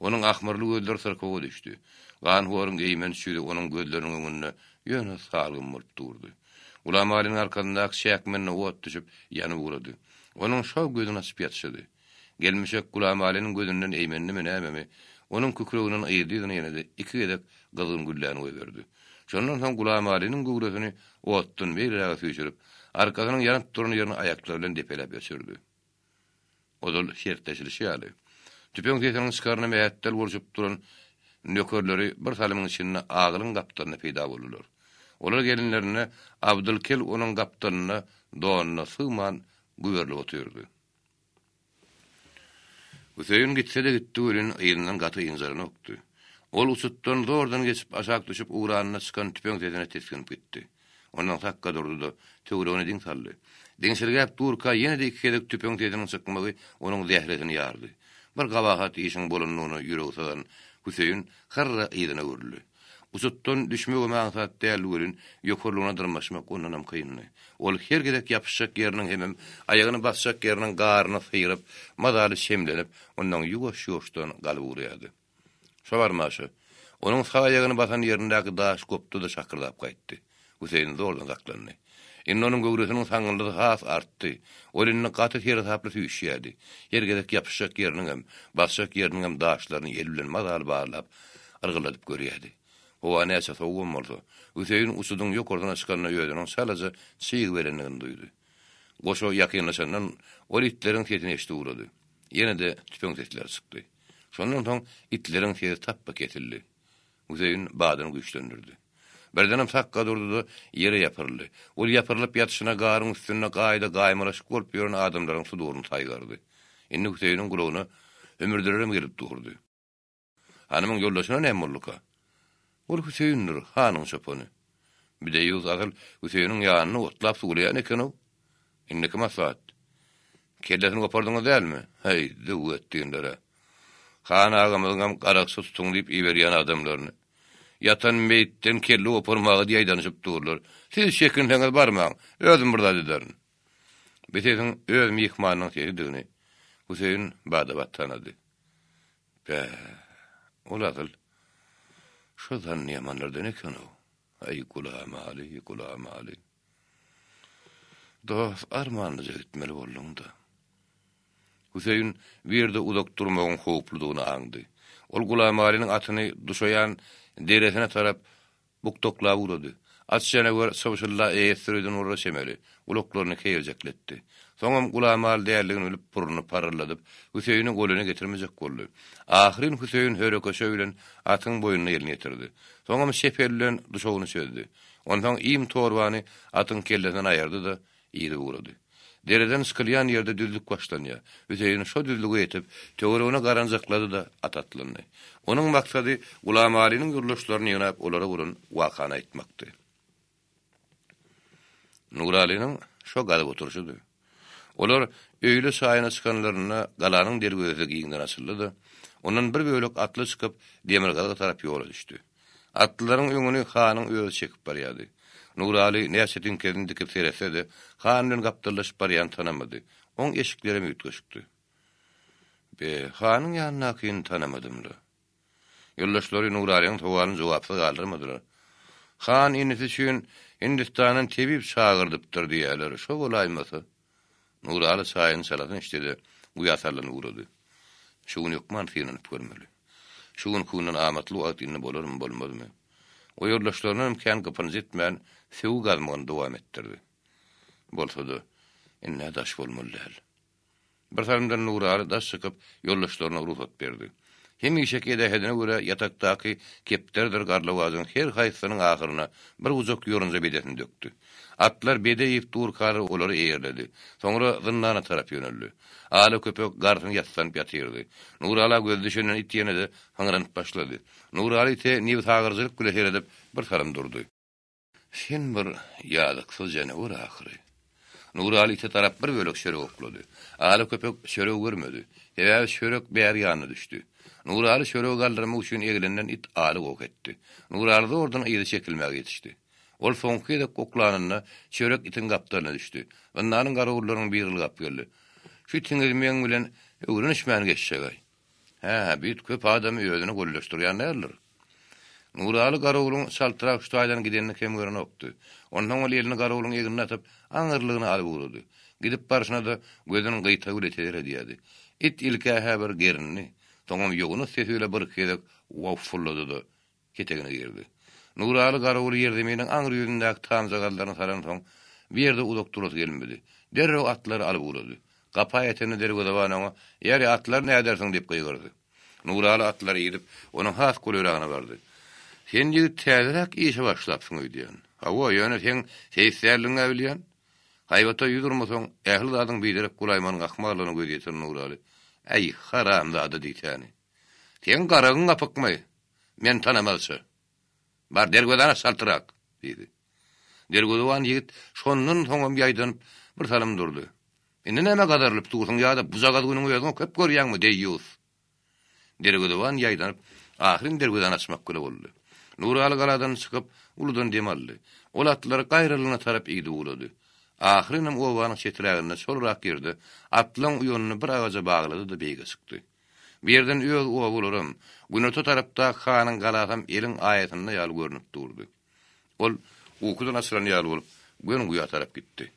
Onuň ahmyrly gözleri syrkawa düşdi. Ganhoryň eýmenç ýüzi onuň gözleriniň öňünde ýöne salgym bolup durdy. Gulamalynyň arkasyndaky çäkmenine ot düşüp, ýanyp ugrady. Onuň şo gözüni açyp ýatyşydy. Gelmişek Gulamalynyň gözünden eýmendimi nämemi, onuň kükreginden yzly-yzyna ýene-de iki gezek gyzgyn gülläni goýberdi. Şondan soň Gulamalynyň göwresini otdan beýleräge süýşürip, arkasynyň ýanyp duran ýerini aýaklary bilen depeläp öçürdi. Ozal şertleşilişi ýaly, tüpeň sesiniň çykaryna mähetdel bolşup duran nökerleri bir salymyň içinde Agylyň gapdalynda peýda boldular. Olar gelenlerinde Abdyl kel onuň gapdalynda donuna sygman güberilip otyrdy. Hüseýin gitse-de gitdi welin, yzyndan gaty ynjalanokdy. Ol uçutdan zordan geçip aşak düşüp ugranda çykan tüpeň sesine tisginip gitdi. Ondan sakga durdy-da, töweregine diň saldy. Diňşirgäp durka ýene-de iki gezek tüpeň sesiniň çykmagy onuň zähresini ýardy. Bir gabahat işiň bolanyny ýüregi syzan Hüseýin hyrra yzyna öwrüldi. Uçutdan düşmegem aňsat däldi welin, ýokarlygyna dyrmaşmak ondanam kyndy. Ol her gezek ýapyşjak ýeriniň hemem aýagyny basjak ýeriniň garyny syryp, mazaly şemlenip, ondan ýuwaş-ýuwaşdan galyp ugraýardy. Şo barmaşa, onuň sag aýagyny basan ýerindäki daş gopdy-da şakyrdap gaýtdy. Hüseýin zordan saklandy. Indi onuň göwresiniň saňňyldysy has artdy. Ol indi gaty seresaply süýşýärdi. Her gezek ýapyşjak ýeriniňem, basjak ýeriniňem daşlaryny eli bilen mazaly barlap, yrgylladyp görýärdi. Howa näçe sowugam bolsa, Hüseýin uçudyň ýokarsyna çykanda özüniň çalaja çyg berendigini duýdy. Goşa ýakynlaşandan ol itleriň sesini eşidip ugrady. Ýene-de tüpeň sesleri çykdy. Şondan soň itleriň sesi tapba kesildi. Hüseýin badyny güýçlendirdi. Birdenem sakga durdy-da, ýere ýapyryldy. Ol ýapyrylyp ýatyşyna garyň üstünde gaýda gaýmalaşyk bolup ýören adamlaryň suduryny saýgardy. Indi Hüseýiniň gulagyna hümürdilerem gelip durdy. Hanymyň ýoldaşyna näme bolduka? Ol Hüseýindir, hanyň çopany. Bideýýus asyl Hüseýiniň ýanyny otlap suwlaýan eken-ow. Indiki maslahat. Kellesini gopardyňyz dälmi? Häý, zöwwetdinler-ä. Han agamyzyňam garakçy tutuň diýip iberýän adamlaryny. Ýatan meýitden kelle goparmaga ýaýdanyşyp durlar. Siz çekinseňiz barmaň, özüm bir zat ederin. Bu sesiň öz myhmanynyň sesidigini Hüseýin bada-bat tanady. Bä, ol asyl şo zannyýamanlardan eken-ow. Aý, Gulamaly, Gulamaly. Dost, armanlyja gitmeli bolduň-da. Hüseýin bu ýerde uzak durmagyň howpludygyny aňdy. Ol Gulamalynyň atyny duşaýan deresine tarap bukdaklap ugrady. At janawer çybşylda eýesdireden bolara çemeli, gulaklaryny keýerjekletdi. Soňam Gulamaly däldigini bilip, burnuny paryrladyp, Hüseýini goluna getirmejek boldy. Ahyryn Hüseýin höre-köşe bilen atyň boýnuna elini ýetirdi. Soňam çep eli bilen duşagyny çözdi. Onsoň iým torbany atyň kellesinden aýyrdy-da, yza ugrady. Dereden çykylýan ýerde düzlük başlanýar. Hüseýin şo düzlüge ýetip, töweregine garanjaklady-da, at atlandy. Onuň maksady Gulamalynyň ýoldaşlaryny ýygnap, olara bolan wakany aýtmakdy. Nuralynyň şo gazyp oturyşydy. Olar öýle çaýyna çykanlarynda galanyň derwezesi giňden açyldy-da, ondan bir bölek atly çykyp, demirgazyga tarap ýola düşdi. Atlylaryň öňüni hanyň özi çekip barýardy. Nuraly näçe diňkesini dikip seretse-de, han bilen gapdallaşyp barýany tanamady. Oň eşiklerem üýtgeşikdi. Be, hanyň ýanyndakyny tanamadym-la. Ýoldaşlary Nuralynyň sowalyny jogapsyz galdyrmadylar. Han inisi üçin Hindistandan tebip çagyrdypdyr diýýärler, şo bolaýmasa? Nuraly çaýyny çalasyn içdi-de, guýa sallanyp ugrady. Şu gün hökman synanyp görmeli. Şu günki günden amatly wagt indi bolarmy, bolmazmy? O ýoldaşlaryndanam kän gypynç etmän, sögi gazmagyny dowam etdirdi. Bolsa-da, ind-ä daş bolmaly däl. Bir salymdan Nuraly daş çykyp, ýoldaşlaryna rugsat berdi. Hemişeki edähedine görä, ýatakdaky kepderidir garlawajyň her haýsysynyň ahyryna bir gujak ýorunja bedesini dökdi. Atlar bede iýip durkalar olary eýerledi. Soňra zyndana tarap ýöneldi. Ala köpek garsyny ýassanyp ýatyrdy. Nurala gözi düşenden it ýene-de hyňranyp başlady. Nuraly ite nebsagyryjylyk bile seredip, bir salym durdy. Sen bir ýazyksyz janawer ahyry. Nuraly ite tarap bir bölek çörek oklady. Ala köpek çöregi görmedi. Sebäbi çörek bäri ýanyna düşdi. Nuraly çöregi galdyrmak üçin eglenden it Aly gok etdi. Nuraly zordan yza çekilmäge ýetişdi. Ol soňky gezek oklanynda çörek itiň gapdalyna düşdi. Zyndanyň garawullarynyň biri ylgap geldi. Şu itiňiz meň bilen öwrenişmän geçjeg-aý. Hä, bu it köp adamy özüne gollaşdyrýan däldir. Nuraly garawulyň çaltrak şu taýdan gidenini kem görenokdy. Onsoň ol elini garawulyň egnine atyp, aňyrlygyna alyp ugrady. Gidip barşyna-da gözüniň gyýtagy bile tezer edýärdi. It ilk-ä-hä bir gerindi. Soňam ýogyn sesi bile birki gezek wawfullady-da, ketegine girdi. Nuraly garawuly ýerzeminiň aňry ýüzündäki tamjagazlaryny salansoň, bu ýerde uzak durasy gelmedi. Derrew atlary alyp ugrady. Gapa ýetende derwezeban oňa, Ýeri, atlary nädersiň? diýip gygyrdy. Nuraly atlary idip, onuň has golaýragyna bardy. Sen ýigit täzeräk işe başlapsyň öýdýän. Hawa, ýöne seň seýis däldigiň-ä bilýän. Haýbata ýüz urmasaň, ähli zadyň biderek bolaýmagynyň ahmallygyna göz ýetiren Nuraly, Äý, haramzada diýsäni. Seň garagyň gapykmy? Men tanamazça. Bar, derwezäni aç çaltrak! diýdi. Derwezeban ýigit şondan soňam ýaýdanyp, bir salym durdy. Indi nämä gazarylyp dursuň ýa-da bujagaz günüňi özüňe köp görýäňmi, deýýus? Derwezeban ýaýdanyp, ahyryn derwezäni açmak bile boldy. Nuraly galadan çykyp, uludan dem aldy. Ol atlary gaýralygyna tarap igdip ugrady. Ahyrynam obanyň çeträginde çolrak ýerde atlaň uýanyny bir agaja baglady-da beýige çykdy. Bu ýerden öz obalaram, günorta tarapdaky hanyň galasam eliň aýasynda ýaly görnüp durdy. Ol ukudan açylan ýaly bolup, göni guýa tarap gitdi.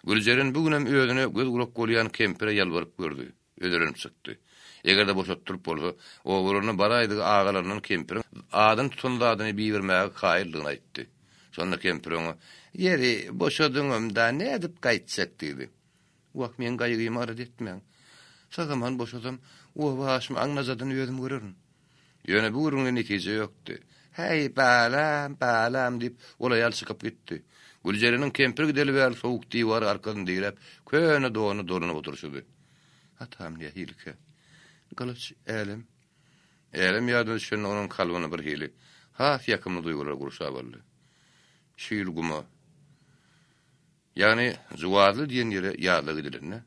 Güljeren bu günem özüne göz-gulak bolýan kempire ýalbaryp gördi, özelenip çykdy. Eger-de boşatdyryp bolsa, obalaryna baraýdygy agalaryndan kempiriň adyny tutan zadyny bibermäge kaýyldygyny aýtdy. Şonda kempir oňa, Ýeri, boşadyňam-da, nädip gaýtjak? diýdi. Wah, meň gaýgymy alada etmäň. Sag-aman boşasam, oba aşymy aňnajadyny özüm görerin. Ýöne bu gürrüňde netije ýokdy. Häý, balam, balam, diýip, ol aýal çykyp gitdi. Güljereniň kempir gideli bäri sowuk diwara arkasyny diräp, köne donuna dolanyp oturyşydy. Atam nähilikä? Gylyç, Älem. Älem ýadyna düşende onuň kalbyny birhili, has ýakymly duýgular gurşap aldy. Şu ýyl guma. Ýagny Juwazly diýen ýere ýazla gidilende,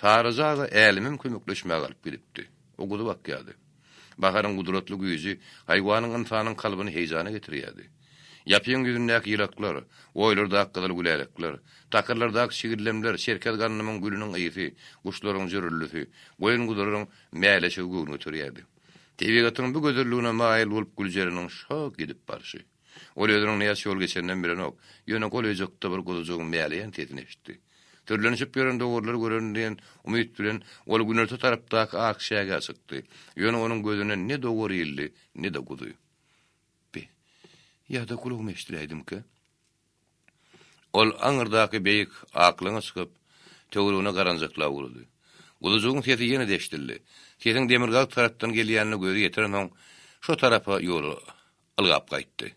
Saryja aga Älemem kömekleşmäge alyp gidipdi. O guzy bakýardy. Baharyň gudratly güýji haýwanyň ynsanyň kalbyny heýjana getirýärdi. Ýapyň ýüzündäki ýylaklar, oýlardaky gyzyl gülälekler, takyrlardaky çigildemler, çerkez gandymyň gülüniň ysy, guşlaryň jürüldisi, goýun-guzularyň mäleşigi göwün göterýärdi. Tebigatyň bu gözelligine maýyl bolup Güljereniň şo gidip barşy. Ol özüniň näçe ýol geçeninem bilenok, ýöne golaýjakda bir guzujygyň mäleýän sesini eşitdi. Sürlenişip ýören dowarlary görerin diýen umyt bilen ol günorta tarapdaky ak çägä çykdy. Ýöne onuň gözüne ne dowar ildi, ne-de guzy. Be, ýa-da gulagyma eşdiläýdimkä? Ol aňyrdaky beýik aklaňa çykyp, töweregine garanjaklap ugrady. Guzujygyň sesi ýene-de eşidildi. Sesiň demirgazyk tarapdan gelýänine gözi ýetirensoň, şo tarapa ýola ylgap gaýtdy.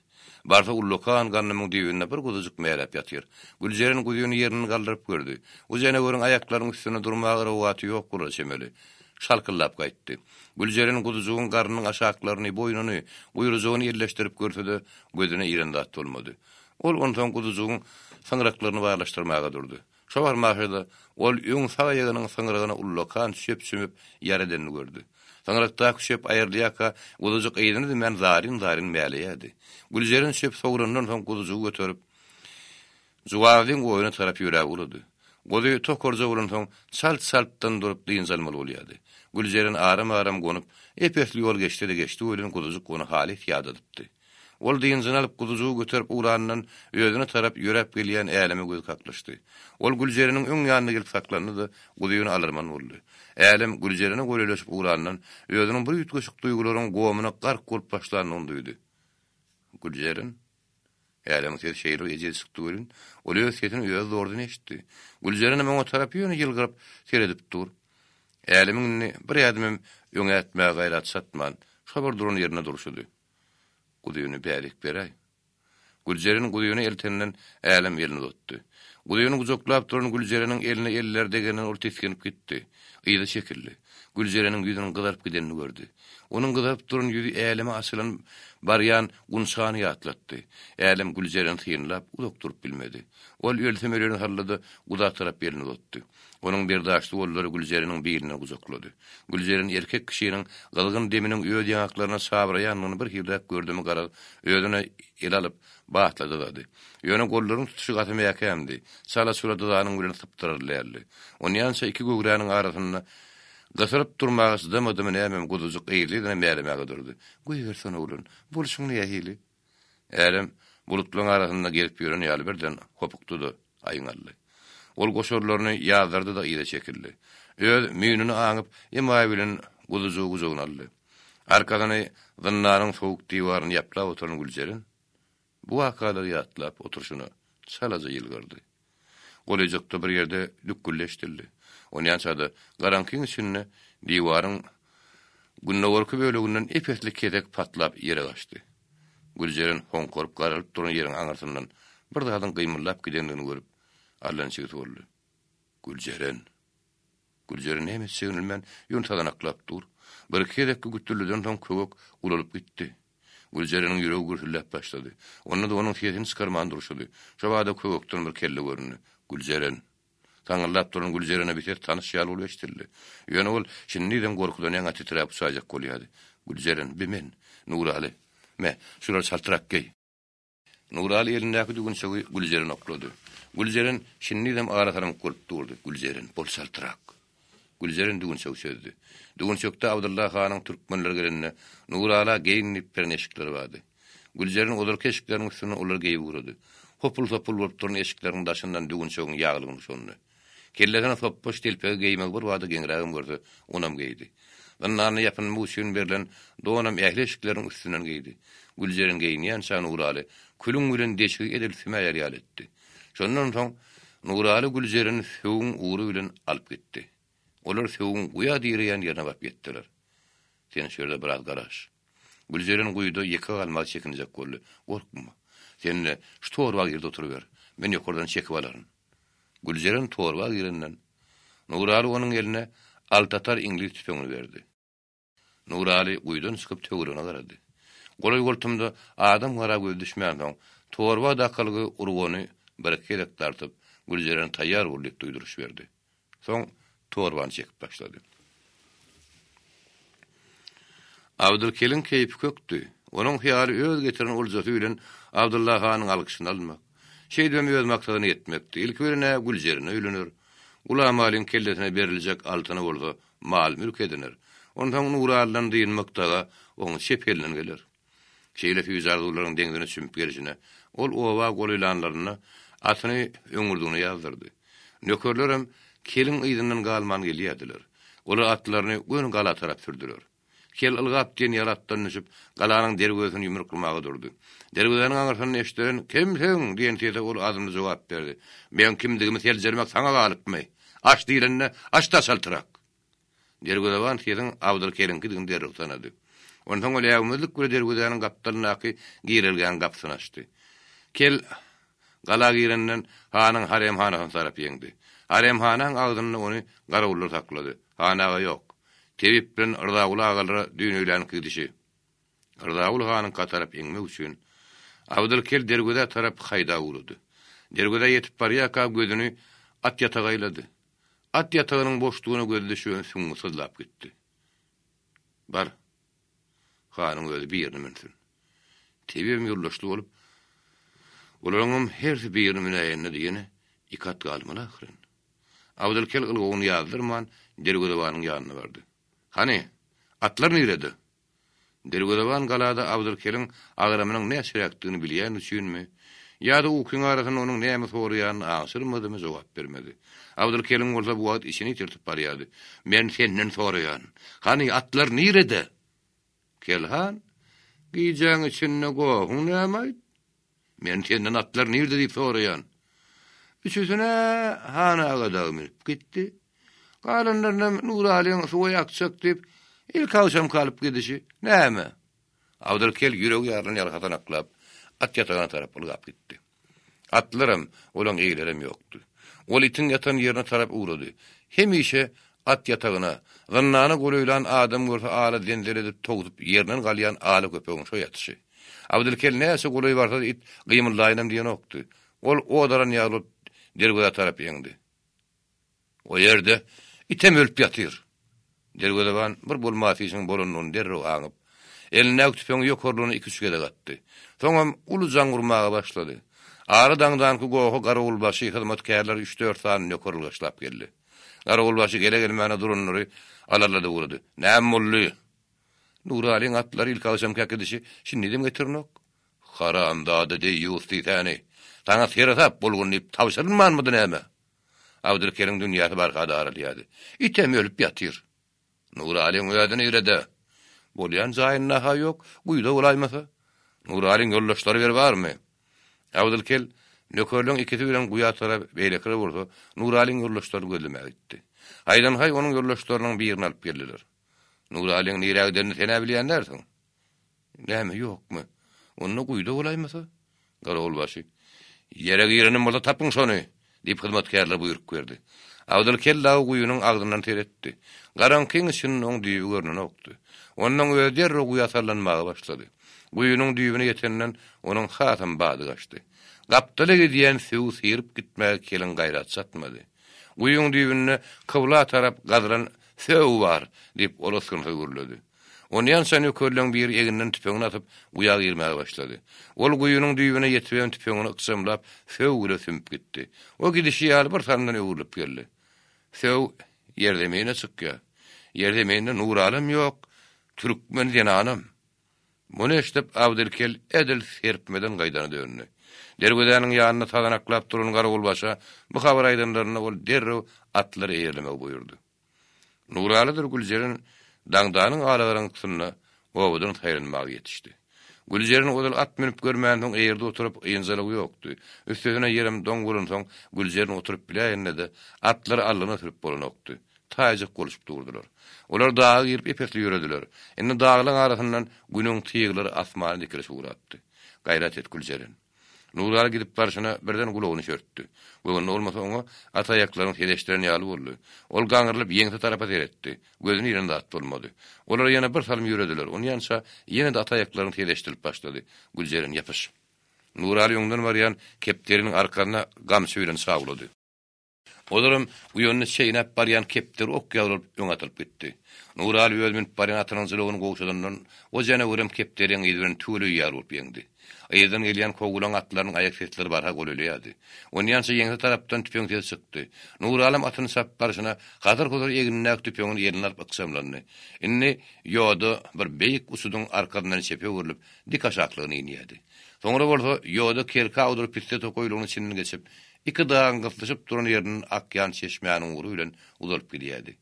Barsa ullakan gandymyň düýbünde bir guzujyk mäläp ýatyr. Güljeren guzyny ýerinden galdyryp gördi. Bu janaweriň aýaklarynyň üstünde durmaga rowaty ýok bolar çemeli. Şalkyldap gaýtdy. Güljeren guzujygyň garnynyň aşaklaryny, boýnuny, guýrujygyny elleşdirip görse-de, gözüne iren zat bolmady. Ol onsoň guzujygyň syňryklaryny barlaşdyrmaga durdy. Şo barmaşa-da, ol öň sag aýagynyň syňrygyna ullakan çöp çümüp, ýara edenini gördi. Syňrykdaky çöp aýrylýarka, guzujyk yzyny üzmän zaryn-zaryn mäleýärdi. Güljeren çöp sowlandan soň guzujygy göterip, Juwazlyň oýuna tarap ýöräp ugrady. Guzy tokarja bolansoň, çalt-çaltdan durup dynç almaly bolýardy. Güljeren aram-aram gonup, ep-esli ýol geçse-de geçdi welin, guzujyk ony halys ýadadypdy. Ol dynjyny alyp guzujygy göterip ugranyndan özüne tarap ýöräp gelýän Äleme gözi kaklyşdy. Ol Güljereniň öň ýanyna gelip saklandy-da, guzyny alarman boldy. Älem Güljerene golaýlaşyp ugranyndan özüniň bir üýtgeşik duýgularyň gomuna gark bolup başlandygyny duýdy. Güljeren? Älemiň sesi şeýle bir ejiz çykdy welin, ol öz sesini özi zordan eşitdi. Güljerenem oňa tarap ýöne ýylgyryp seredip dur. Älemiň indi bir ädimem öňe ätmäge gaýraty çatman, şo bir duran ýerinde durşudy. Guzyny bärik beräý. Güljeren guzyny eltenden Älem elini uzatdy. Guzyny gujaklap duran Güljereniň eline elleri degenden ol tisginip gitdi. Yza çekildi. Güljereniň ýüzüniň gyzaryp gidenini gördi. Onuň gyzaryp duran ýüzi Äleme açylan barýan gunçany ýatlatdy. Älem Güljereni synlap, uzak durup bilmedi. Ol ölsem ölerin halda-da guza tarap elini uzatdy. Onuň berdaşly gollary Güljereniň bilinden gujaklady. Güljeren erkek kişiniň gyzgyn deminiň öz ýaňaklaryna çabraýanyny bir hiliräk gördümi garaz, özüne ele alyp, batly dyzady. Ýöne gollaryň tutuşy gaty mäkämdi, çala-çula dyzanyň bilen sypdyrar däldi. Onýança iki göwräniň arasynda gysylyp durmaga çydamadymy nämemi guzujyk yzly-yzyna mälemäge durdy. Goýbersene oglan, bolşuň nähili? Älem bulutlaryň arasynda gezip ýören ýaly birden hopukdy-da, aýňaldy. Ol goşarlaryny ýazdyrdy-da yza çekildi. Öz müýnüni aňyp, emaý bilen guzujygy gujagyna aldy. Arkasyny zyndanyň sowuk diwaryna ýaplap oturan Güljeren bu wakalary ýatlap oturyşyna çalaja ýylgyrdy. Golaýjakda bir ýerde lükgüldi eşidildi. Onýança-da garaňkyň içinde diwaryň gündogarky böleginden ep-esli kesek patlap ýere gaçdy. Güljeren hoňkaryp garalyp duran ýeriň aňyrsyndan bir zadyň gymyldap gidendigini görüp, allaniçigsi boldy. Güljeren! Güljeren näme etjegini bilmän, ýöne sazanaklap dur. Birki gezekki gütülliden soň köwek ulalyp gitdi. Güljereniň ýüregi gürsüldäp başlady. Onda-da onuň sesini çykarman durşudy. Şo bada köwekden bir kelle göründi. Güljeren! Saňyldap duran Güljerene bir ses tanyş ýaly bolup eşidildi. Ýöne ol şindizem gorkudan ýaňa titräp uçaýjak bolýardy. Güljeren, bi men, Nuraly. Me, şulary çaltrak geý. Nuraly elindäki düwünçegi Güljeren oklady. Güljeren şindizem ara salymyk bolup durdy. Güljeren, bol çaltrak. Güljeren düwünçegi çözdi. Düwünçekde Abdylla hanyň türkmenler gelende Nurala geýin diýip beren eşikleri bardy. Güljeren ozalky eşikleriniň üstüne olary geýip ugrady. Hopul-sopul bolup duran eşikleriniň daşyndan düwünçegiň ýaglygyny guşandy. Kellesine sopbaş telpegi geýmegi birbada geňrägem görse, onam geýdi. Zyndanda ýapynmak üçin berlen donam ähli eşikleriniň üstünden geýdi. Güljeren geýinýänçä Nuraly külüň bilen deşigi edil sümäýer ýaly etdi. Şondan soň Nuraly Güljereni söwüň ugry bilen alyp gitdi. Olar söwüň guýa direýän ýerine baryp ýetdiler. Sen şu ýerde biraz garaş. Güljeren guýuda ýeke galmaga çekinjek boldy. Gorkma. Sen-de şu torba gir-de oturyber. Men ýokardan çekip alaryn. Güljeren torba girenden, Nuraly onuň eline altatar iňlis tüpeňini berdi. Nuraly guýudan çykyp töweregine garady. Golaý-goltumda adam-gara gözi düşmänsoň, torba dakylgy urgany birki gezek dartyp, Güljeren taýýar bol diýip duýduryş berdi. Soň torbany çekip başlady. Abdylkeliň keýpi kökdi. Onuň hyýaly öz getiren oljasy bilen Abdylla hanyň alkyşyny almak. Şeýdibem öz maksadyna ýetmekdi. Ilki bilen-ä Güljerine öýlener. Gulamalyň kellesine beriljek altyny bolsa mal-mülk ediner. Onsoň Nuralydan dynmak daga oň çep elinden geler. Şeýle süýji arzuwlaryň deňzine çümüp gelşine, ol oba golaýlanlarynda atyny öňürdigine ýazdyrdy. Nökerlerem keliň yzyndan galman gelýärdiler. Olar atlaryny göni gala tarap sürdüler. Kel ylgap diýen ýaly atdan düşüp, galanyň derwezesini ýumruklamaga durdy. Derwezäniň aňyrsyndan eşidilen, Kimsiň? diýen sese ol azmly jogap berdi. Meň kimdigimi seljermek saňa galypmy? Aç diýlende, aç-da çaltrak! Derwezeban sesiň Abdylkeriňkidigini derrew tanady. Onsoň ol äwmezlik bilen derwezäniň gapdalyndaky girelgäniň gapysyny açdy. Kel gala girenden hanyň haremhanasyna tarap ýeňdi. Haremhanaň agzynda ony garawullar saklady. Han aga ýok. Tebip bilen Rzaguly agalara düýn öýlänki gidişi. Rzaguly hanyňka tarap eňmek üçin, Abdylkel derwezä tarap haýdap ugrady. Derwezä ýetip barýarka gözüni at ýataga aýlady. At ýatagynyň boşdugyna gözi düşüben süňňi syzlap gitdi. Bar, hanyň özi birini münsün. Tebibem ýoldaşly bolup, olaryňam hersi birini münäýende-de ýene iki at galmaly ahyryn. Abdylkel ylgawyny ýazdyrman, derwezebanyň ýanyna bardy. Hany, atlar nirede? Derwezeban galada Abdylkeliň agramynyň näçeräkdigini bilýäni üçinmi, ýa-da ukyň arasynda onuň näme soraýanyny aňşyrmadymy, jogap bermedi. Abdylkeliň bolsa bu wagt içini ýitirtip barýardy. Men senden soraýan, hany, atlar nirede? Kelhan, gijäň içinde gohuň näme-aýt? Men senden atlar nirde diýip soraýan. Üçüsine Han aga dagy münüp gitdi. Galanlarynam Nuralyň suwa ýakjak diýip, ilki agşamky alyp gidişi. Näme? Abdylkel ýüregi ýarylan ýaly hasanaklap, at ýatagyna tarap ylgap gitdi. Atlaram, olaň eýelerem ýokdy. Ol itiň ýatan ýerine tarap ugrady. Hemişe at ýatagyna, zyndana golaýlan adam görse ala zenzele edip towsup ýerinden galýan ala köpegiň şo ýatyşy. Abdylkel näçe golaý barsa-da it gymyldaýynam diýenokdy. Ol ot alan ýaly bolup derwezä tarap eňdi. O ýerde item ölüp ýatyr. Derwezeban bir bolmasy işiň bolanyny derrew aňyp, elindäki tüpeňi ýokarlygyna iki-üç gezek atdy. Soňam uly jaň urmaga başlady. Ara daňdanky goha garawulbaşy, hyzmatkärler üç-dört sany nöker ylgaşlap geldi. Garawulbaşy gele-gelmäne duranlary alarlady ugrady. Näme boldy? Nuralyň atlary ilki agşamky äkidişi şindizem getirenok. Haramzada deýýus diýsäni! Saňa seresap bolgun diýip tabşyrylmanmydy näme? Abdylkeriň dünýäsi barha daralýardy. Item ölüp ýatyr. Nuralyň özi nirede? Bolýan jaýynda-ha ýok, guýuda bolaýmasa. Nuralyň ýoldaşlary bir barmy? Abdylkel. Nökerleň ikisi bilen guýa tarap, beýlekiler bolsa Nuralyň ýoldaşlaryny gözlemäge gitdi. Haýdan-haý onuň ýoldaşlarynyň birini alyp geldiler. Nuralyň nirä gidenini sen-ä bilýän dälsiň? Näme, ýokmy? Onda guýuda bolaýmasa? Garawulbaşy, Ýere girenem bolsa tapyň şony! diýip hyzmatkärlere buýruk berdi. Abdyl kellawy guýynyň agzyndan seretdi. Garaňkyň içinde oň düýbi görnenokdy. Onnoň özi derrew guýa sallanmaga başlady. Guýynyň düýbüne ýetenden onuň hasam bady gaçdy. Gapdala gidýän söwi syryp gitmäge keliň gaýraty çatmady. Guýyň düýbünde kybla tarap gazylan söw bar! diýip, ol ysgynsyz gürledi. Onýança nökerleň biri eginden tüpeňini asyp, guýa girmäge başlady. Ol guýynyň düýbüne ýetibem tüpeňini ykjamlap, söw bile sümüp gitdi. O gidişi ýaly bir salymdan öwrülip geldi. Söw ýerzemine çykýar. Ýerzeminde Nuralam ýok, türkmen zenanam. Muny eşidip, Abdylkel edil serpmeden gaýdana döndi. Derwezäniň ýanynda sazanaklap duran garawulbaşa bu habary aýdanlarynda ol derrew atlary eýerlemegi buýurdy. Nuralydyr Güljeren daňdanyň alagaraňkysynda obadan saýlanmaga ýetişdi. Güljeren ozal at münüp görmänsoň eýerde oturyp ynjalygy ýokdy. Üstesine ýerem doň bolansoň Güljeren oturyp biläýende-de atlary aldygyna sürüp bolanokdy. Taýjyk boluşyp durdular. Olar daga girip ep-esli ýörediler. Indi daglaň arasyndan Günüň tyglary asmana dikilişip ugrapdy. Gaýrat et, Güljeren. Nuraly gidip barşyna birden gulagyny çörtdi. Göwnüne bolmasa oňa at aýaklaryny ses eşdiren ýaly boldy. Ol gaňrylyp ýeňse tarapa seretdi. Gözüne ilen zat bolmady. Olar ýene bir salym ýörediler. Onýança ýene-de at aýaklaryň sesi eşidilip başlady. Güljeren ýapyş. Nuraly öňden barýan kepderiniň arkasyna gamçy bilen çawlady. Olaram uýanyny çeýnäp barýan kepderi ok ýaly bolup öňe atylyp gitdi. Nuraly öz münüp barýan atynyň jylawyny gowşadandan o janawerem kepderiň yzy bilen tüweleý ýaly bolup ýeňdi. Yzdan gelýän kowgulaň atlarynyň aýak sesleri barha golaýlaýardy. Onýança ýeňse tarapdan tüpeň sesi çykdy. Nuralam atyny çapyp barşyna hasyr-husur egnindäki tüpeňini eline alyp ykjamlandy. Indi ýoda bir beýik uçudyň arkasyndan çepe öwrülip, dik aşaklygyna inýärdi. Soňra bolsa ýoda kerki awdyryp pisse tokaýlygyny içinden geçip, Iki dagyň gyslyşyp duran ýerinden akýan çeşmäniň ugry bilen uzalyp gidýärdi.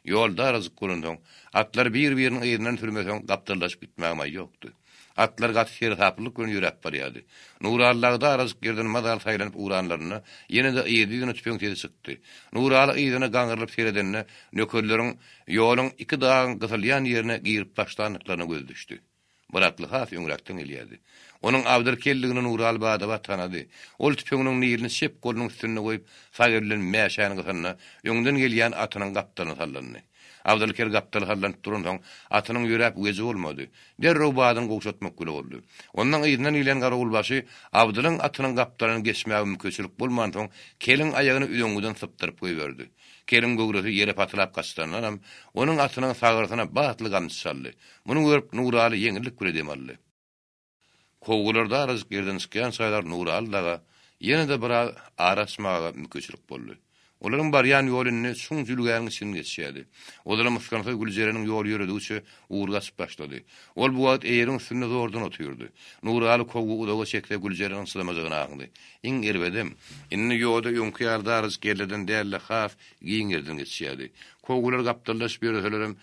Ýol darajyk bolansoň, atlary bir-biriniň yzyndan sürmeseň gapdallaşyp gitmäge maý ýokdy. Atlar gaty seresaplylyk bilen ýöräp barýardy. Nuraly dagy darajyk ýerden mazaly saýlanyp ugranlarynda, ýene-de yzly-yzyna tüpeň sesi çykdy. Nuraly yzyna gaňrylyp seredende, nökerleriň ýoluň iki dagyň gysylýan ýerine girip başlandyklaryna gözi düşdi. Bir atly has öňräkden gelýärdi. Onuň Abdyl kelligini Nuraly bada-bat tanady. Ol tüpeňiniň nilini çep golunyň üstünde goýup, sag eli bilen mäşäni gysanda, öňden gelýän atynyň gapdalyna sallandy. Abdyl kel gapdaly sallanyp duransoň, atynyň ýöräp weji bolmady. Derrew badyny gowşatmak bile boldy. Ondan yzyndan gelen garawulbaşy Abdylyň atynyň gapdalyny geçmäge mümkinçilik bolmansoň, keliň aýagyny üzeňňiden sypdyryp goýberdi. Keliň göwresi ýere patylap gaçdandanam, onuň atynyň sagyrsyna batly gamçy çaldy. Muny görüp, Nuraly ýeňillik bile dem aldy. Kowgular darajyk ýerden çykýançalar Nuraly daga ýene-de biraz ara açmaga mümkinçilik boldy. Olaryň barýan ýoly indi çuň jülgäniň içinden geçýärdi. Ozalam ysgynsyz Güljereniň ýoly ýöredigiçe ugry gaçyp başlady. Ol bu wagt eýeriň üstünde zordan otyrdy. Nuraly kowgy uzaga çekse Güljereniň çydamajagyny aňdy. Iň erbedem, indi ýoda öňki ýaly darajyk ýerlerden däl-de has giň ýerden geçýärdi. Kowgular gapdallaşyp ýöreselerem,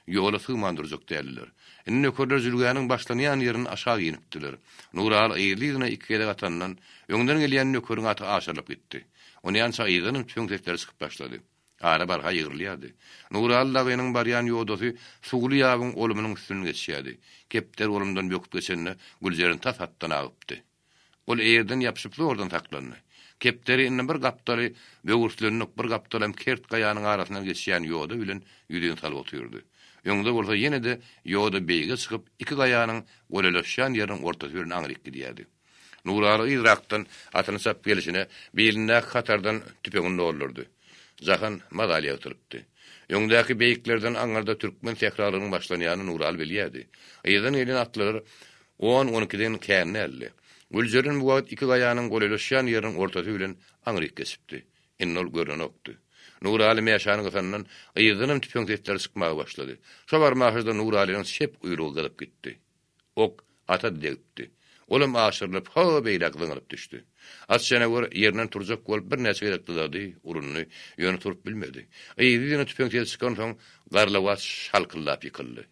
Ýola sygman durjak däldiler. Indi nökerler jülgäniň başlanýan ýerinden aşak inipdiler. Nuraly yzly-yzyna iki gezek atandan, öňden gelýän nökeriň aty aşyrylyp gitdi. Onýança yzdanam tüpeň sesleri çykyp başlady. Ara barha ýygrylýardy. Nuraly dagynyň barýan ýodasy suwly ýabyň olumynyň üstünden geçýärdi. Kepderi olumdan böküp geçende, Güljeren tas atdan agypdy. Ol eýerden ýapyşyp zordan saklandy. Kepderi indi bir gapdaly böwürslenlik, bir gapdalam kert gaýanyň arasyndan geçýän ýoda bilen ýüzin salyp otyrdy. Öňde bolsa ýene-de ýoda beýige çykyp, iki gaýanyň golaýlaşýan ýeriniň ortasy bilen aňryk gidýärdi. Nuraly yzrakdan atyny çapyp gelşine, bilindäki hatardan tüpeňini doldurdy. Jahan mazaly ýagtylypdy. Öňdäki beýiklerden aňyrda türkmen sähralygynyň başlanýanyny Nuraly bilýärdi. Yzdan gelen atlylar On-on ikiden kän däldi. Güljeren bu wagt iki gaýanyň golaýlaşýan ýeriniň ortasy bilen aňryk geçipdi. Indi ol görnenokdy. Nuraly mäşäni gysandan, yzdanam tüpeň sesleri çykmaga başlady. Şo barmaşyda Nuralynyň çep guýrugy gyzyp gitdi. Ok ata degipdi. Olam aşyrylyp, ho beýläk zyňylyp düşdi. At janawer ýerinden turjak bolup birnäçe gezek dyzady, urundy, ýöne turup bilmedi. Yzly-yzyna tüpeň sesi çykansoň, garlawaç şalkyldap ýykyldy.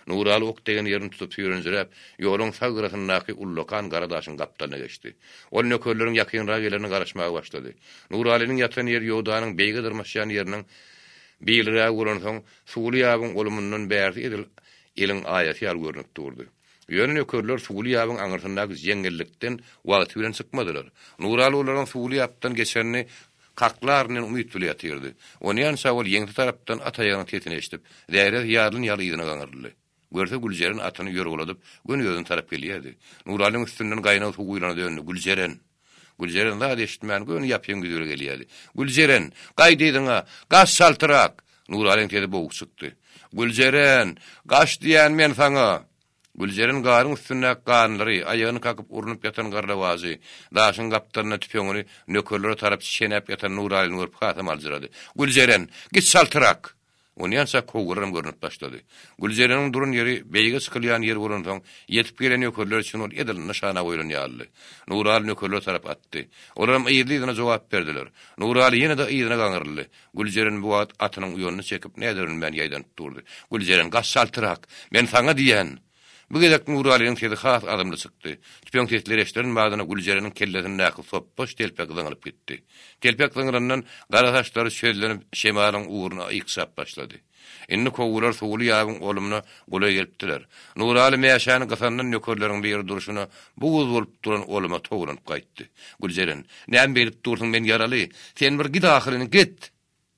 Nuraly ok degen ýerini tutup süýrenjiräp, ýoluň sag gyrasyndaky ullakan gara daşyň gapdalyna geçdi. Ol nökerleriň ýakynrak gelerine garaşmaga başlady. Nuralynyň ýatan ýeri ýodanyň beýige dyrmaşýan ýeriniň beýlerägi bolansoň, suwly ýabyň olumyndan bärsi edil eliň aýasy ýaly görnüp durdy. Ýöne nökerler suwly ýabyň aňyrsyndaky jeňňellikden wagty bilen çykmadylar. Nuraly olaryň suwly ýapdan geçenini kaklaryn diýen umyt bile ýatyrdy. Onýança ol ýeňse tarapdan at aýagynyň sesini eşidip, zähresi ýarylan ýaly yzyna gaňryldy. Görse Güljeren atyny ýorgaladyp, göni özüne tarap gelýärdi. Nuralyň üstünden gaýnag suw guýlana döndi. Güljeren! Güljeren zat eşitmän, göni ýapyň ýüzüre gelýärdi. Güljeren! Gaýt yzyňa! Gaç çaltrak! Nuralyň sesi boguk çykdy. Güljeren! Gaç diýýän men saňa! Güljeren garyň üstündäki garynlary, aýagyny kakyp urnup ýatan garlawajy, daşyň gapdalynda tüpeňini nökerlere tarap çenäp ýatan Nuralyny görüp hasam aljyrady. Güljeren! Git çaltrak! Onýança kowgular hem görnüp başlady. Güljereniň duran ýeri beýige çykylýan ýer bolansoň, ýetip gelen nökerler üçin ol edil nyşana goýlan ýalydy. Nuraly nökerlere tarap atdy. Olaram yzly-yzyna jogap berdiler. Nuraly ýene-de yzyna gaňryldy. Güljeren bu wagt atynyň uýanyny çekip, näder bilmän ýaýdanyp durdy. Güljeren, gaç çaltrak! Men saňa diýýän! Bu gezek Nuralynyň sesi has azmly çykdy. Tüpeň sesleri eşidilen badyna Güljereniň kellesindäki sopbaş telpek zyňylyp gitdi. Telpek zyňylandan gara saçlary çözlenip, şemalyň ugruna ykjap başlady. Indi kowgular suwly ýabyň olumyna golaý gelipdiler. Nuraly mäşäni gysandan nökerleriň biri durşuna buz bolup duran oluma towlanyp gaýtdy. Güljeren, näme beýdip dursuň, men ýaraly. Sen bir git ahyryn, git!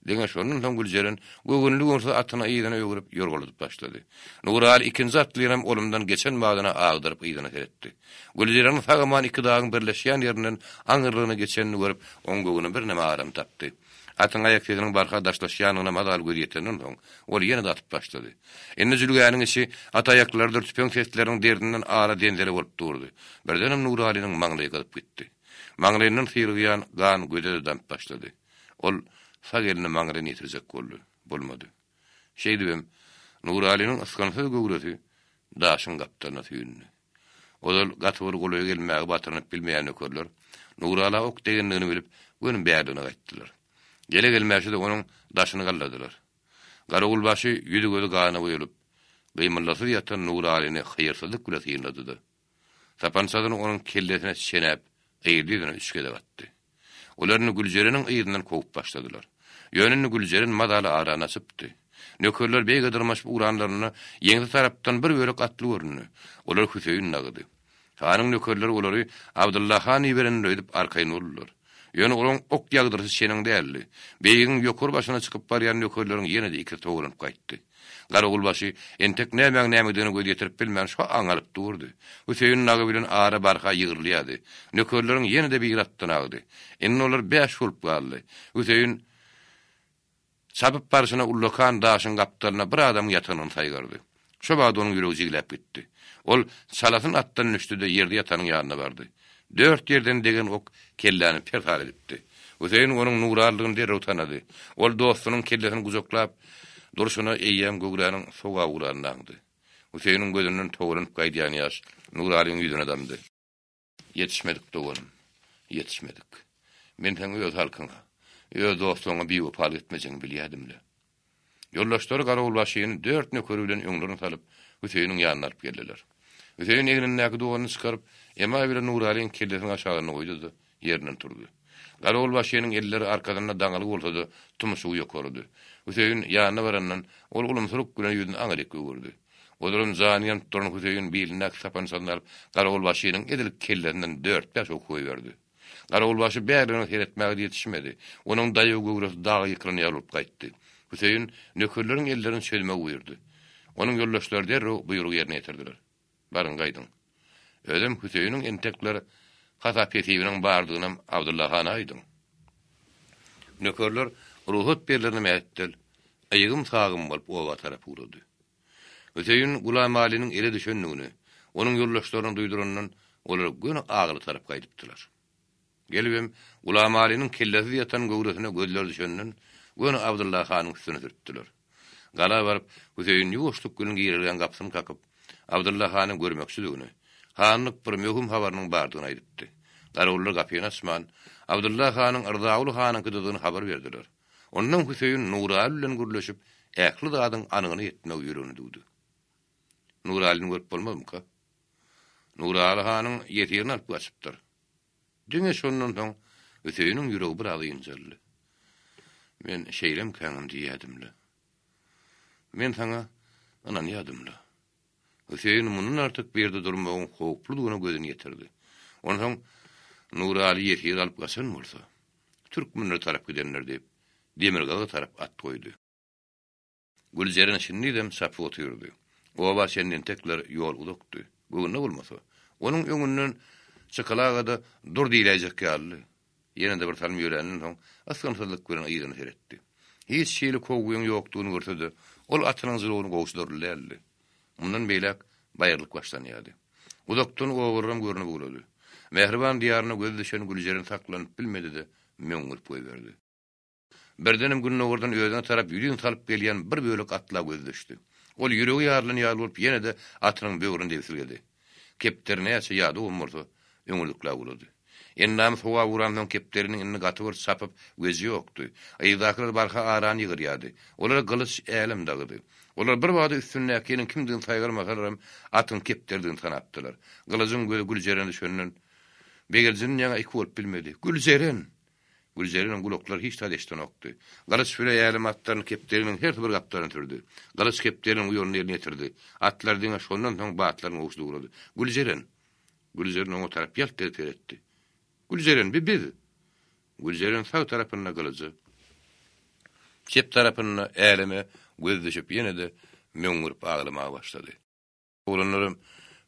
Diňe şondan soň Güljeren göwünli-göwünsiz atyny yzyna öwrüp, ýorgaladyp başlady. Nuraly ikinji atlynam olumdan geçen badyna agdaryp yzyna seretdi. Güljereniň sag-aman iki dagyň birleşýän ýerinden aňyrlygyna geçenini görüp, oň göwni birneme aram tapdy. Atyň aýak sesiniň barha daşlaşýandygyna mazaly gözi ýetenden soň, ol ýene-de atyp başlady. Indi jülgäniň içi at aýaklarydyr tüpeň sesleriniň derdinden ala zenzele bolup durdy. Birdenem Nuralynyň maňlaýy gyzyp gitdi. Maňlaýyndan syrygýan gan göze-de damyp başlady. Ol sag elini maňlaýyna ýetirjek boldy. Bolmady. Şeýdibem, Nuralynyň ysgynsyz göwresi daşyň gapdalyna süýndi. Ozal gaty bir golaý gelmäge batyrynyp bilmeýän nökerler Nurala ok degendigini bilip, göni bärligine gaýtdylar. Gele-gelmäşe-de onuň daşyny galladylar. Garawulbaşy ýüzi-gözi gana boýalyp, gymyldasyz ýatan Nuralyny haýyrsyzlyk bile synlady-da, Sapançasyny onuň kellesine çenäp, yzly-yzyna üç gezek atdy. Olar indi Güljereniň yzyndan kowup başladylar. Ýöne indi Güljeren mazaly arany açypdy. Nökerler beýge dyrmaşyp ugranlarynda ýeňse tarapdan bir bölek atly göründi. Olar Hüseýin dagydy. Hanyň nökerleri olary Abdylla han iberendir öýdüp arkaýyn boldular. Ýöne olaryň ok ýagdyryşy çeniň däldi. Beýigiň ýokary başyna çykyp barýan nökerleriň ýene-de ikisi towlanyp gaýtdy. Garawulbaşy entek nämäň nämedigine göz ýetirip bilmän şo aňalyp durdy. Hüseýin dagy bilen ara barha ýygrylýardy. Nökerleriň ýene-de biri atdan agdy. Indi olar bäş bolup galdy. Hüseýin çapyp barşyna ullakan daşyň gapdalynda bir adamyň ýatanyny saýgardy. Şo bada onuň ýüregi jigläp gitdi. Ol çalasyn atdan düşdi-de ýerde ýatanyň ýanyna bardy. Dört ýerden degen ok kelläni persal edipdi. Hüseýin onuň Nuralydygyny derrew tanady. Ol dostunyň kellesini gujaklap durşuna eýýäm göwräniň sogap ugranyny aňdy. Hüseýiniň gözünden togalanyp gaýdýan ýaş Nuralyň ýüzüne damdy. Ýetişmedik doganym, ýetişmedik. Men seň öz halkyňa, öz dostlaryňa biwepalyk etmejegini bilýärdim-le. Ýoldaşlary garawulbaşyny dört nökeri bilen öňlerine salyp, Hüseýiniň ýanyna alyp geldiler. Hüseýin egnindäki donuny çykaryp, emaý bilen Nuralyň kellesiniň aşagynda goýdy-da, ýerinden turdy. Garawulbaşynyň elleri arkasynda daňylgy bolsa-da, tumşugy ýokarydy. Hüseýin ýanyna barandan, ol ulumsylyk bilen ýüzüni aňryk öwürdi. Ozalam jany ýanyp duran Hüseýin bilindäki sapançasyny alyp, garawulbaşynyň edil kellesinden dört-bäş ok goýberdi. Garawulbaşy bärligine seretmäge-de ýetişmedi. Onuň daýaw göwresi daga ýykylan ýaly bolup gaýtdy. Hüseýin nökerleriň ellerini çözmegi buýurdy. Onuň ýoldaşlary derrew buýrugy ýerine ýetirdiler. Baryň gaýdyň. Özem Hüseýiniň entekler hasap-hesibiniň bardygynam Abdylla hana aýdyň. Nökerler rugsat berlerine mähetdel, ygym-sagym bolup oba tarap ugrady. Hüseýin Gulamalynyň ele düşendigini onuň ýoldaşlaryna duýdurandan olar göni agyla tarap gaýdypdylar. Gelibem Gulamalynyň kellesiz ýatan göwresine gözleri düşenden göni Abdylla hanyň üstüne sürtdüler. Gala baryp, Hüseýin ýuwaşlyk bilen girelgäň gapysyny kakyp, Abdylla hany görmekçidigini, hanlyk bir möhüm habarynyň bardygyny aýdypdy. Garawullar gapyny açman, Abdylla hanyň Yrzaguly hanyňkydygyny habar berdiler. Ondan Hüseýin Nuraly bilen gürleşip, ähli zadyň anygyna ýetmegi ýüregine düwdi. Nuralyny görüp bolmazmyka? Nuraly hanyň ýesirini alyp gaçypdyr. Diňe şondan soň Hüseýiniň ýüregi biraz ynjaldy. Men şeýlemkäňem diýýädim-le. Men saňa ynanýadym-la. Hüseýin mundan artyk bu ýerde durmagyň howpludygyna gözüni ýetirdi. Onsoň Nuraly ýesir alyp gaçan bolsa, türkmenlere tarap gidendir diýip, demirgazyga tarap at goýdy. Güljeren şindizem çapyp otyrdy. Oba çenli entekler ýol uzakdy. Göwnüne bolmasa, onuň öňünden çykalaga-da dur diýläýjek ýalydy. Ýene-de bir salym ýöränden soň, ysgynsyzlyk bilen yzyna seretdi. Hiç hili kowgyň ýokdugyny görse-de, ol atynyň jylawyny gowşudarly däldi. Mundan beýläk baýyrlyk başlanýardy. Uzakdan obalaram görnüp ugrady. Mähriban diýaryna gözi düşen Güljeren saklanyp bilmedi-de, möňňürip goýberdi. Birdenem gündogardan özüne tarap ýüzin salyp gelýän bir bölek atla gözi düşdi. Ol ýüregi ýarylan ýaly bolup ýene-de atynyň böwrüni debsilgedi. Kepderi näçe ýadawam bolsa, öňürlikläp ugrady. Endamy sowa uransoň kepderiniň indi gaty bir çapyp weji ýokdy. Yzdakylar barha arany ýygyrýardy. Olara Gylyç Älem dagydy. Olar birbada üstündäkiniň kimdigini saýgarmasalaram, atyň kepderidigini tanapdylar. Gylyjyň gözi Güljerene düşenden, begenjinden ýaňa iki bolup bilmedi. Güljeren! Güljereniň gulaklary hiç zat eşidenokdy. Gylyç bile älem atlaryny kepderiniň hersi bir gapdalyna sürdi. Gylyç kepderiniň uýanyny eline ýetirdi. Atlar diňe şondan soň batlaryny gowşudyp ugrady. Güljeren! Güljeren oňa tarap ýalt edip seretdi. Güljeren, bi biz! Güljeren sag tarapynda Gylyja, çep tarapynda äleme gözi düşüp ýene-de möňňürip aglamaga başlady. Oglanlaram,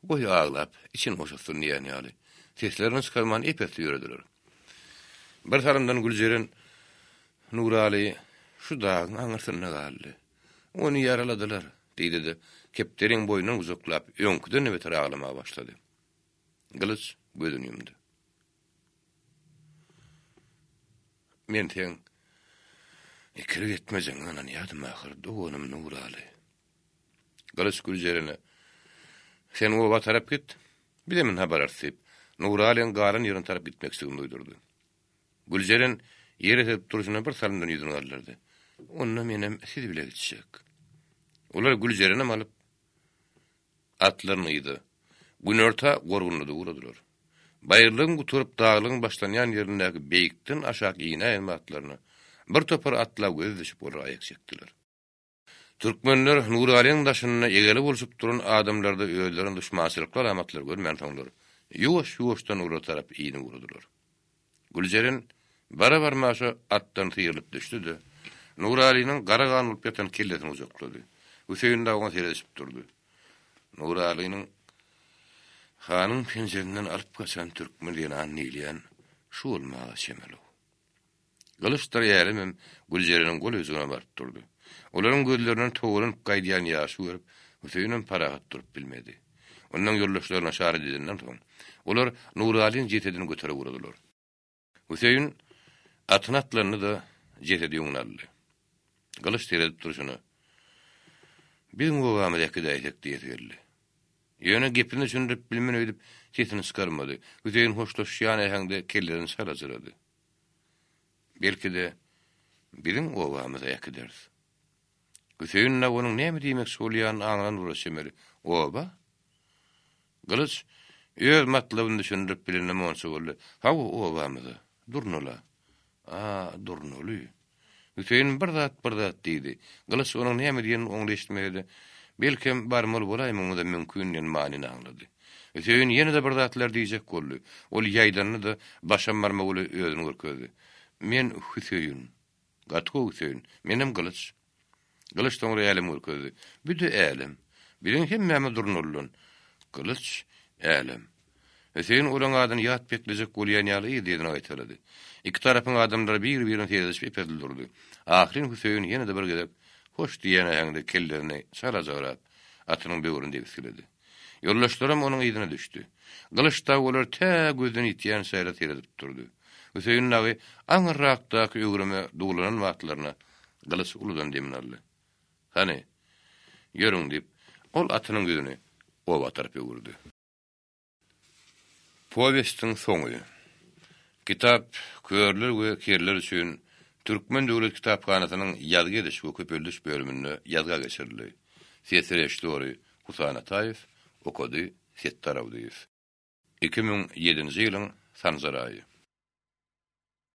Goý aglap, içini boşatsyn diýen ýaly, seslerini çykarman ep-esli ýörediler. Bir salymdan Güljeren, Nuraly şu dagyň aňyrsynda galdy. Ony ýaraladylar, diýdi-de, kepderiň boýnundan gujaklap, öňküden-de beter aglamaga başlady. Gylyç gözüni ýumdy. Men seň ikilik etmejegiňe ynanýardym ahyr, doganym Nuraly. Gylyç Güljerene, Sen oba tarap git, bizem ynha bararys diýip, Nuralyň galan ýerine tarap gitmekçiligini duýdurdy. Güljeren ýere serip durşuna bir salymdan ýüzüni galdyrdy. Onda menem siz bile gitjek. Olar Güljerenem alyp, atlaryny yza, günorta gorgunlada ugradylar. Baýyrlygyň gutaryp daglygyň başlanýan ýerindäki beýikden aşak inäýen wagtlaryna bir topar atla göz düşüp olara aýak çekdiler. Türkmenler Nuralyň daşynda egeli bolşup duran adamlarda özlerine duşmançylykly alamatlar görmänsoňlar, ýuwaş-ýuwaşdan olara tarap inip ugradylar. Güljeren bara-barmaşa atdan syrylyp düşdi-de, Nuralynyň gara gan bolup ýatan kellesini gujaklady. Hüseýin dagy oňa seredişip durdy. Nuralynyň hanyň penjesinden alyp gaçan türkmen zenany diýilýän şu bolmaga çemeli-ow. Gylyçdyr Älemem Güljereniň gol öjügine baryp durdy. Olaryň gözlerinden togalanyp gaýdýan ýaşy görüp, Hüseýinem parahat durup bilmedi. Ondan ýoldaşlaryna yşarat edenden soň, olar Nuralyň jesedini göterip ugradylar. Hüseýin atyna atlandy-da, jesedi öňüne aldy. Gylyç seredip durşuna, Biziň obamyza äkidäýsek diýesi geldi. Ýöne gepini düşündirip bilmen öýdüp, sesini çykarmady. Hüseýin hoşlaşýan äheňde kellesini çalajyrady. Belki-de, biziň obamyza äkideris. Hüseýin dagy onuň näme diýmekçi bolýanyny aňlan bolara çemeli. Oba? Gylyç öz matlabyny düşündirip bilende monça boldy. Hawa, obamyza. Durnala. A, Durnaly. Hüseýin bir zat, bir zat diýdi. Gylyç onuň näme diýenini oňly eşitmese-de, belkem, barmaly bolaýmagyňyzam mümkin diýen manyny aňlady. Hüseýin ýene-de bir zatlar diýjek boldy. Ol ýaýdandy-da, başam barmagy bilen özüni görkezdi. Men Hüseýin. Gaty gowy Hüseýin. Menem Gylyç. Gylyç soňra Älemi görkezdi. Bü-de Älem. Biziň hemmämiz Durnalydan. Gylyç, Älem. Hüseýin olaň adyny ýat beklejek bolýan ýaly yzly-yzyna gaýtalady. Iki tarapyň adamlary bir-birine seredişip epesli durdy. Ahyryn Hüseýin ýene-de bir gezek Hoş diýen äheňde kellesini çalajagrap, atynyň böwrüni debisgiledi. Ýoldaşlaram onuň yzyna düşdi. Gylyç dagy olar tä gözden ýitýänçäler seredip durdy. Hüseýin dagy aňyrrakdaky öwrüme duwlanan wagtlaryna Gylyç uludan demini aldy. Hany, ýörüň diýip, ol atynyň ýüzüni oba tarap öwürdi. Powestiň soňy. Kitap körler we kerler üçin Türkmen döwlet kitaphanasynyň ýazgy ediş we köpeldiş bölüminde ýazga geçirildi. Ses režissýory. Husaýn Ataýew, okady Setdar Awdyýew. 2007-nji ýylyň Sanjar aýy.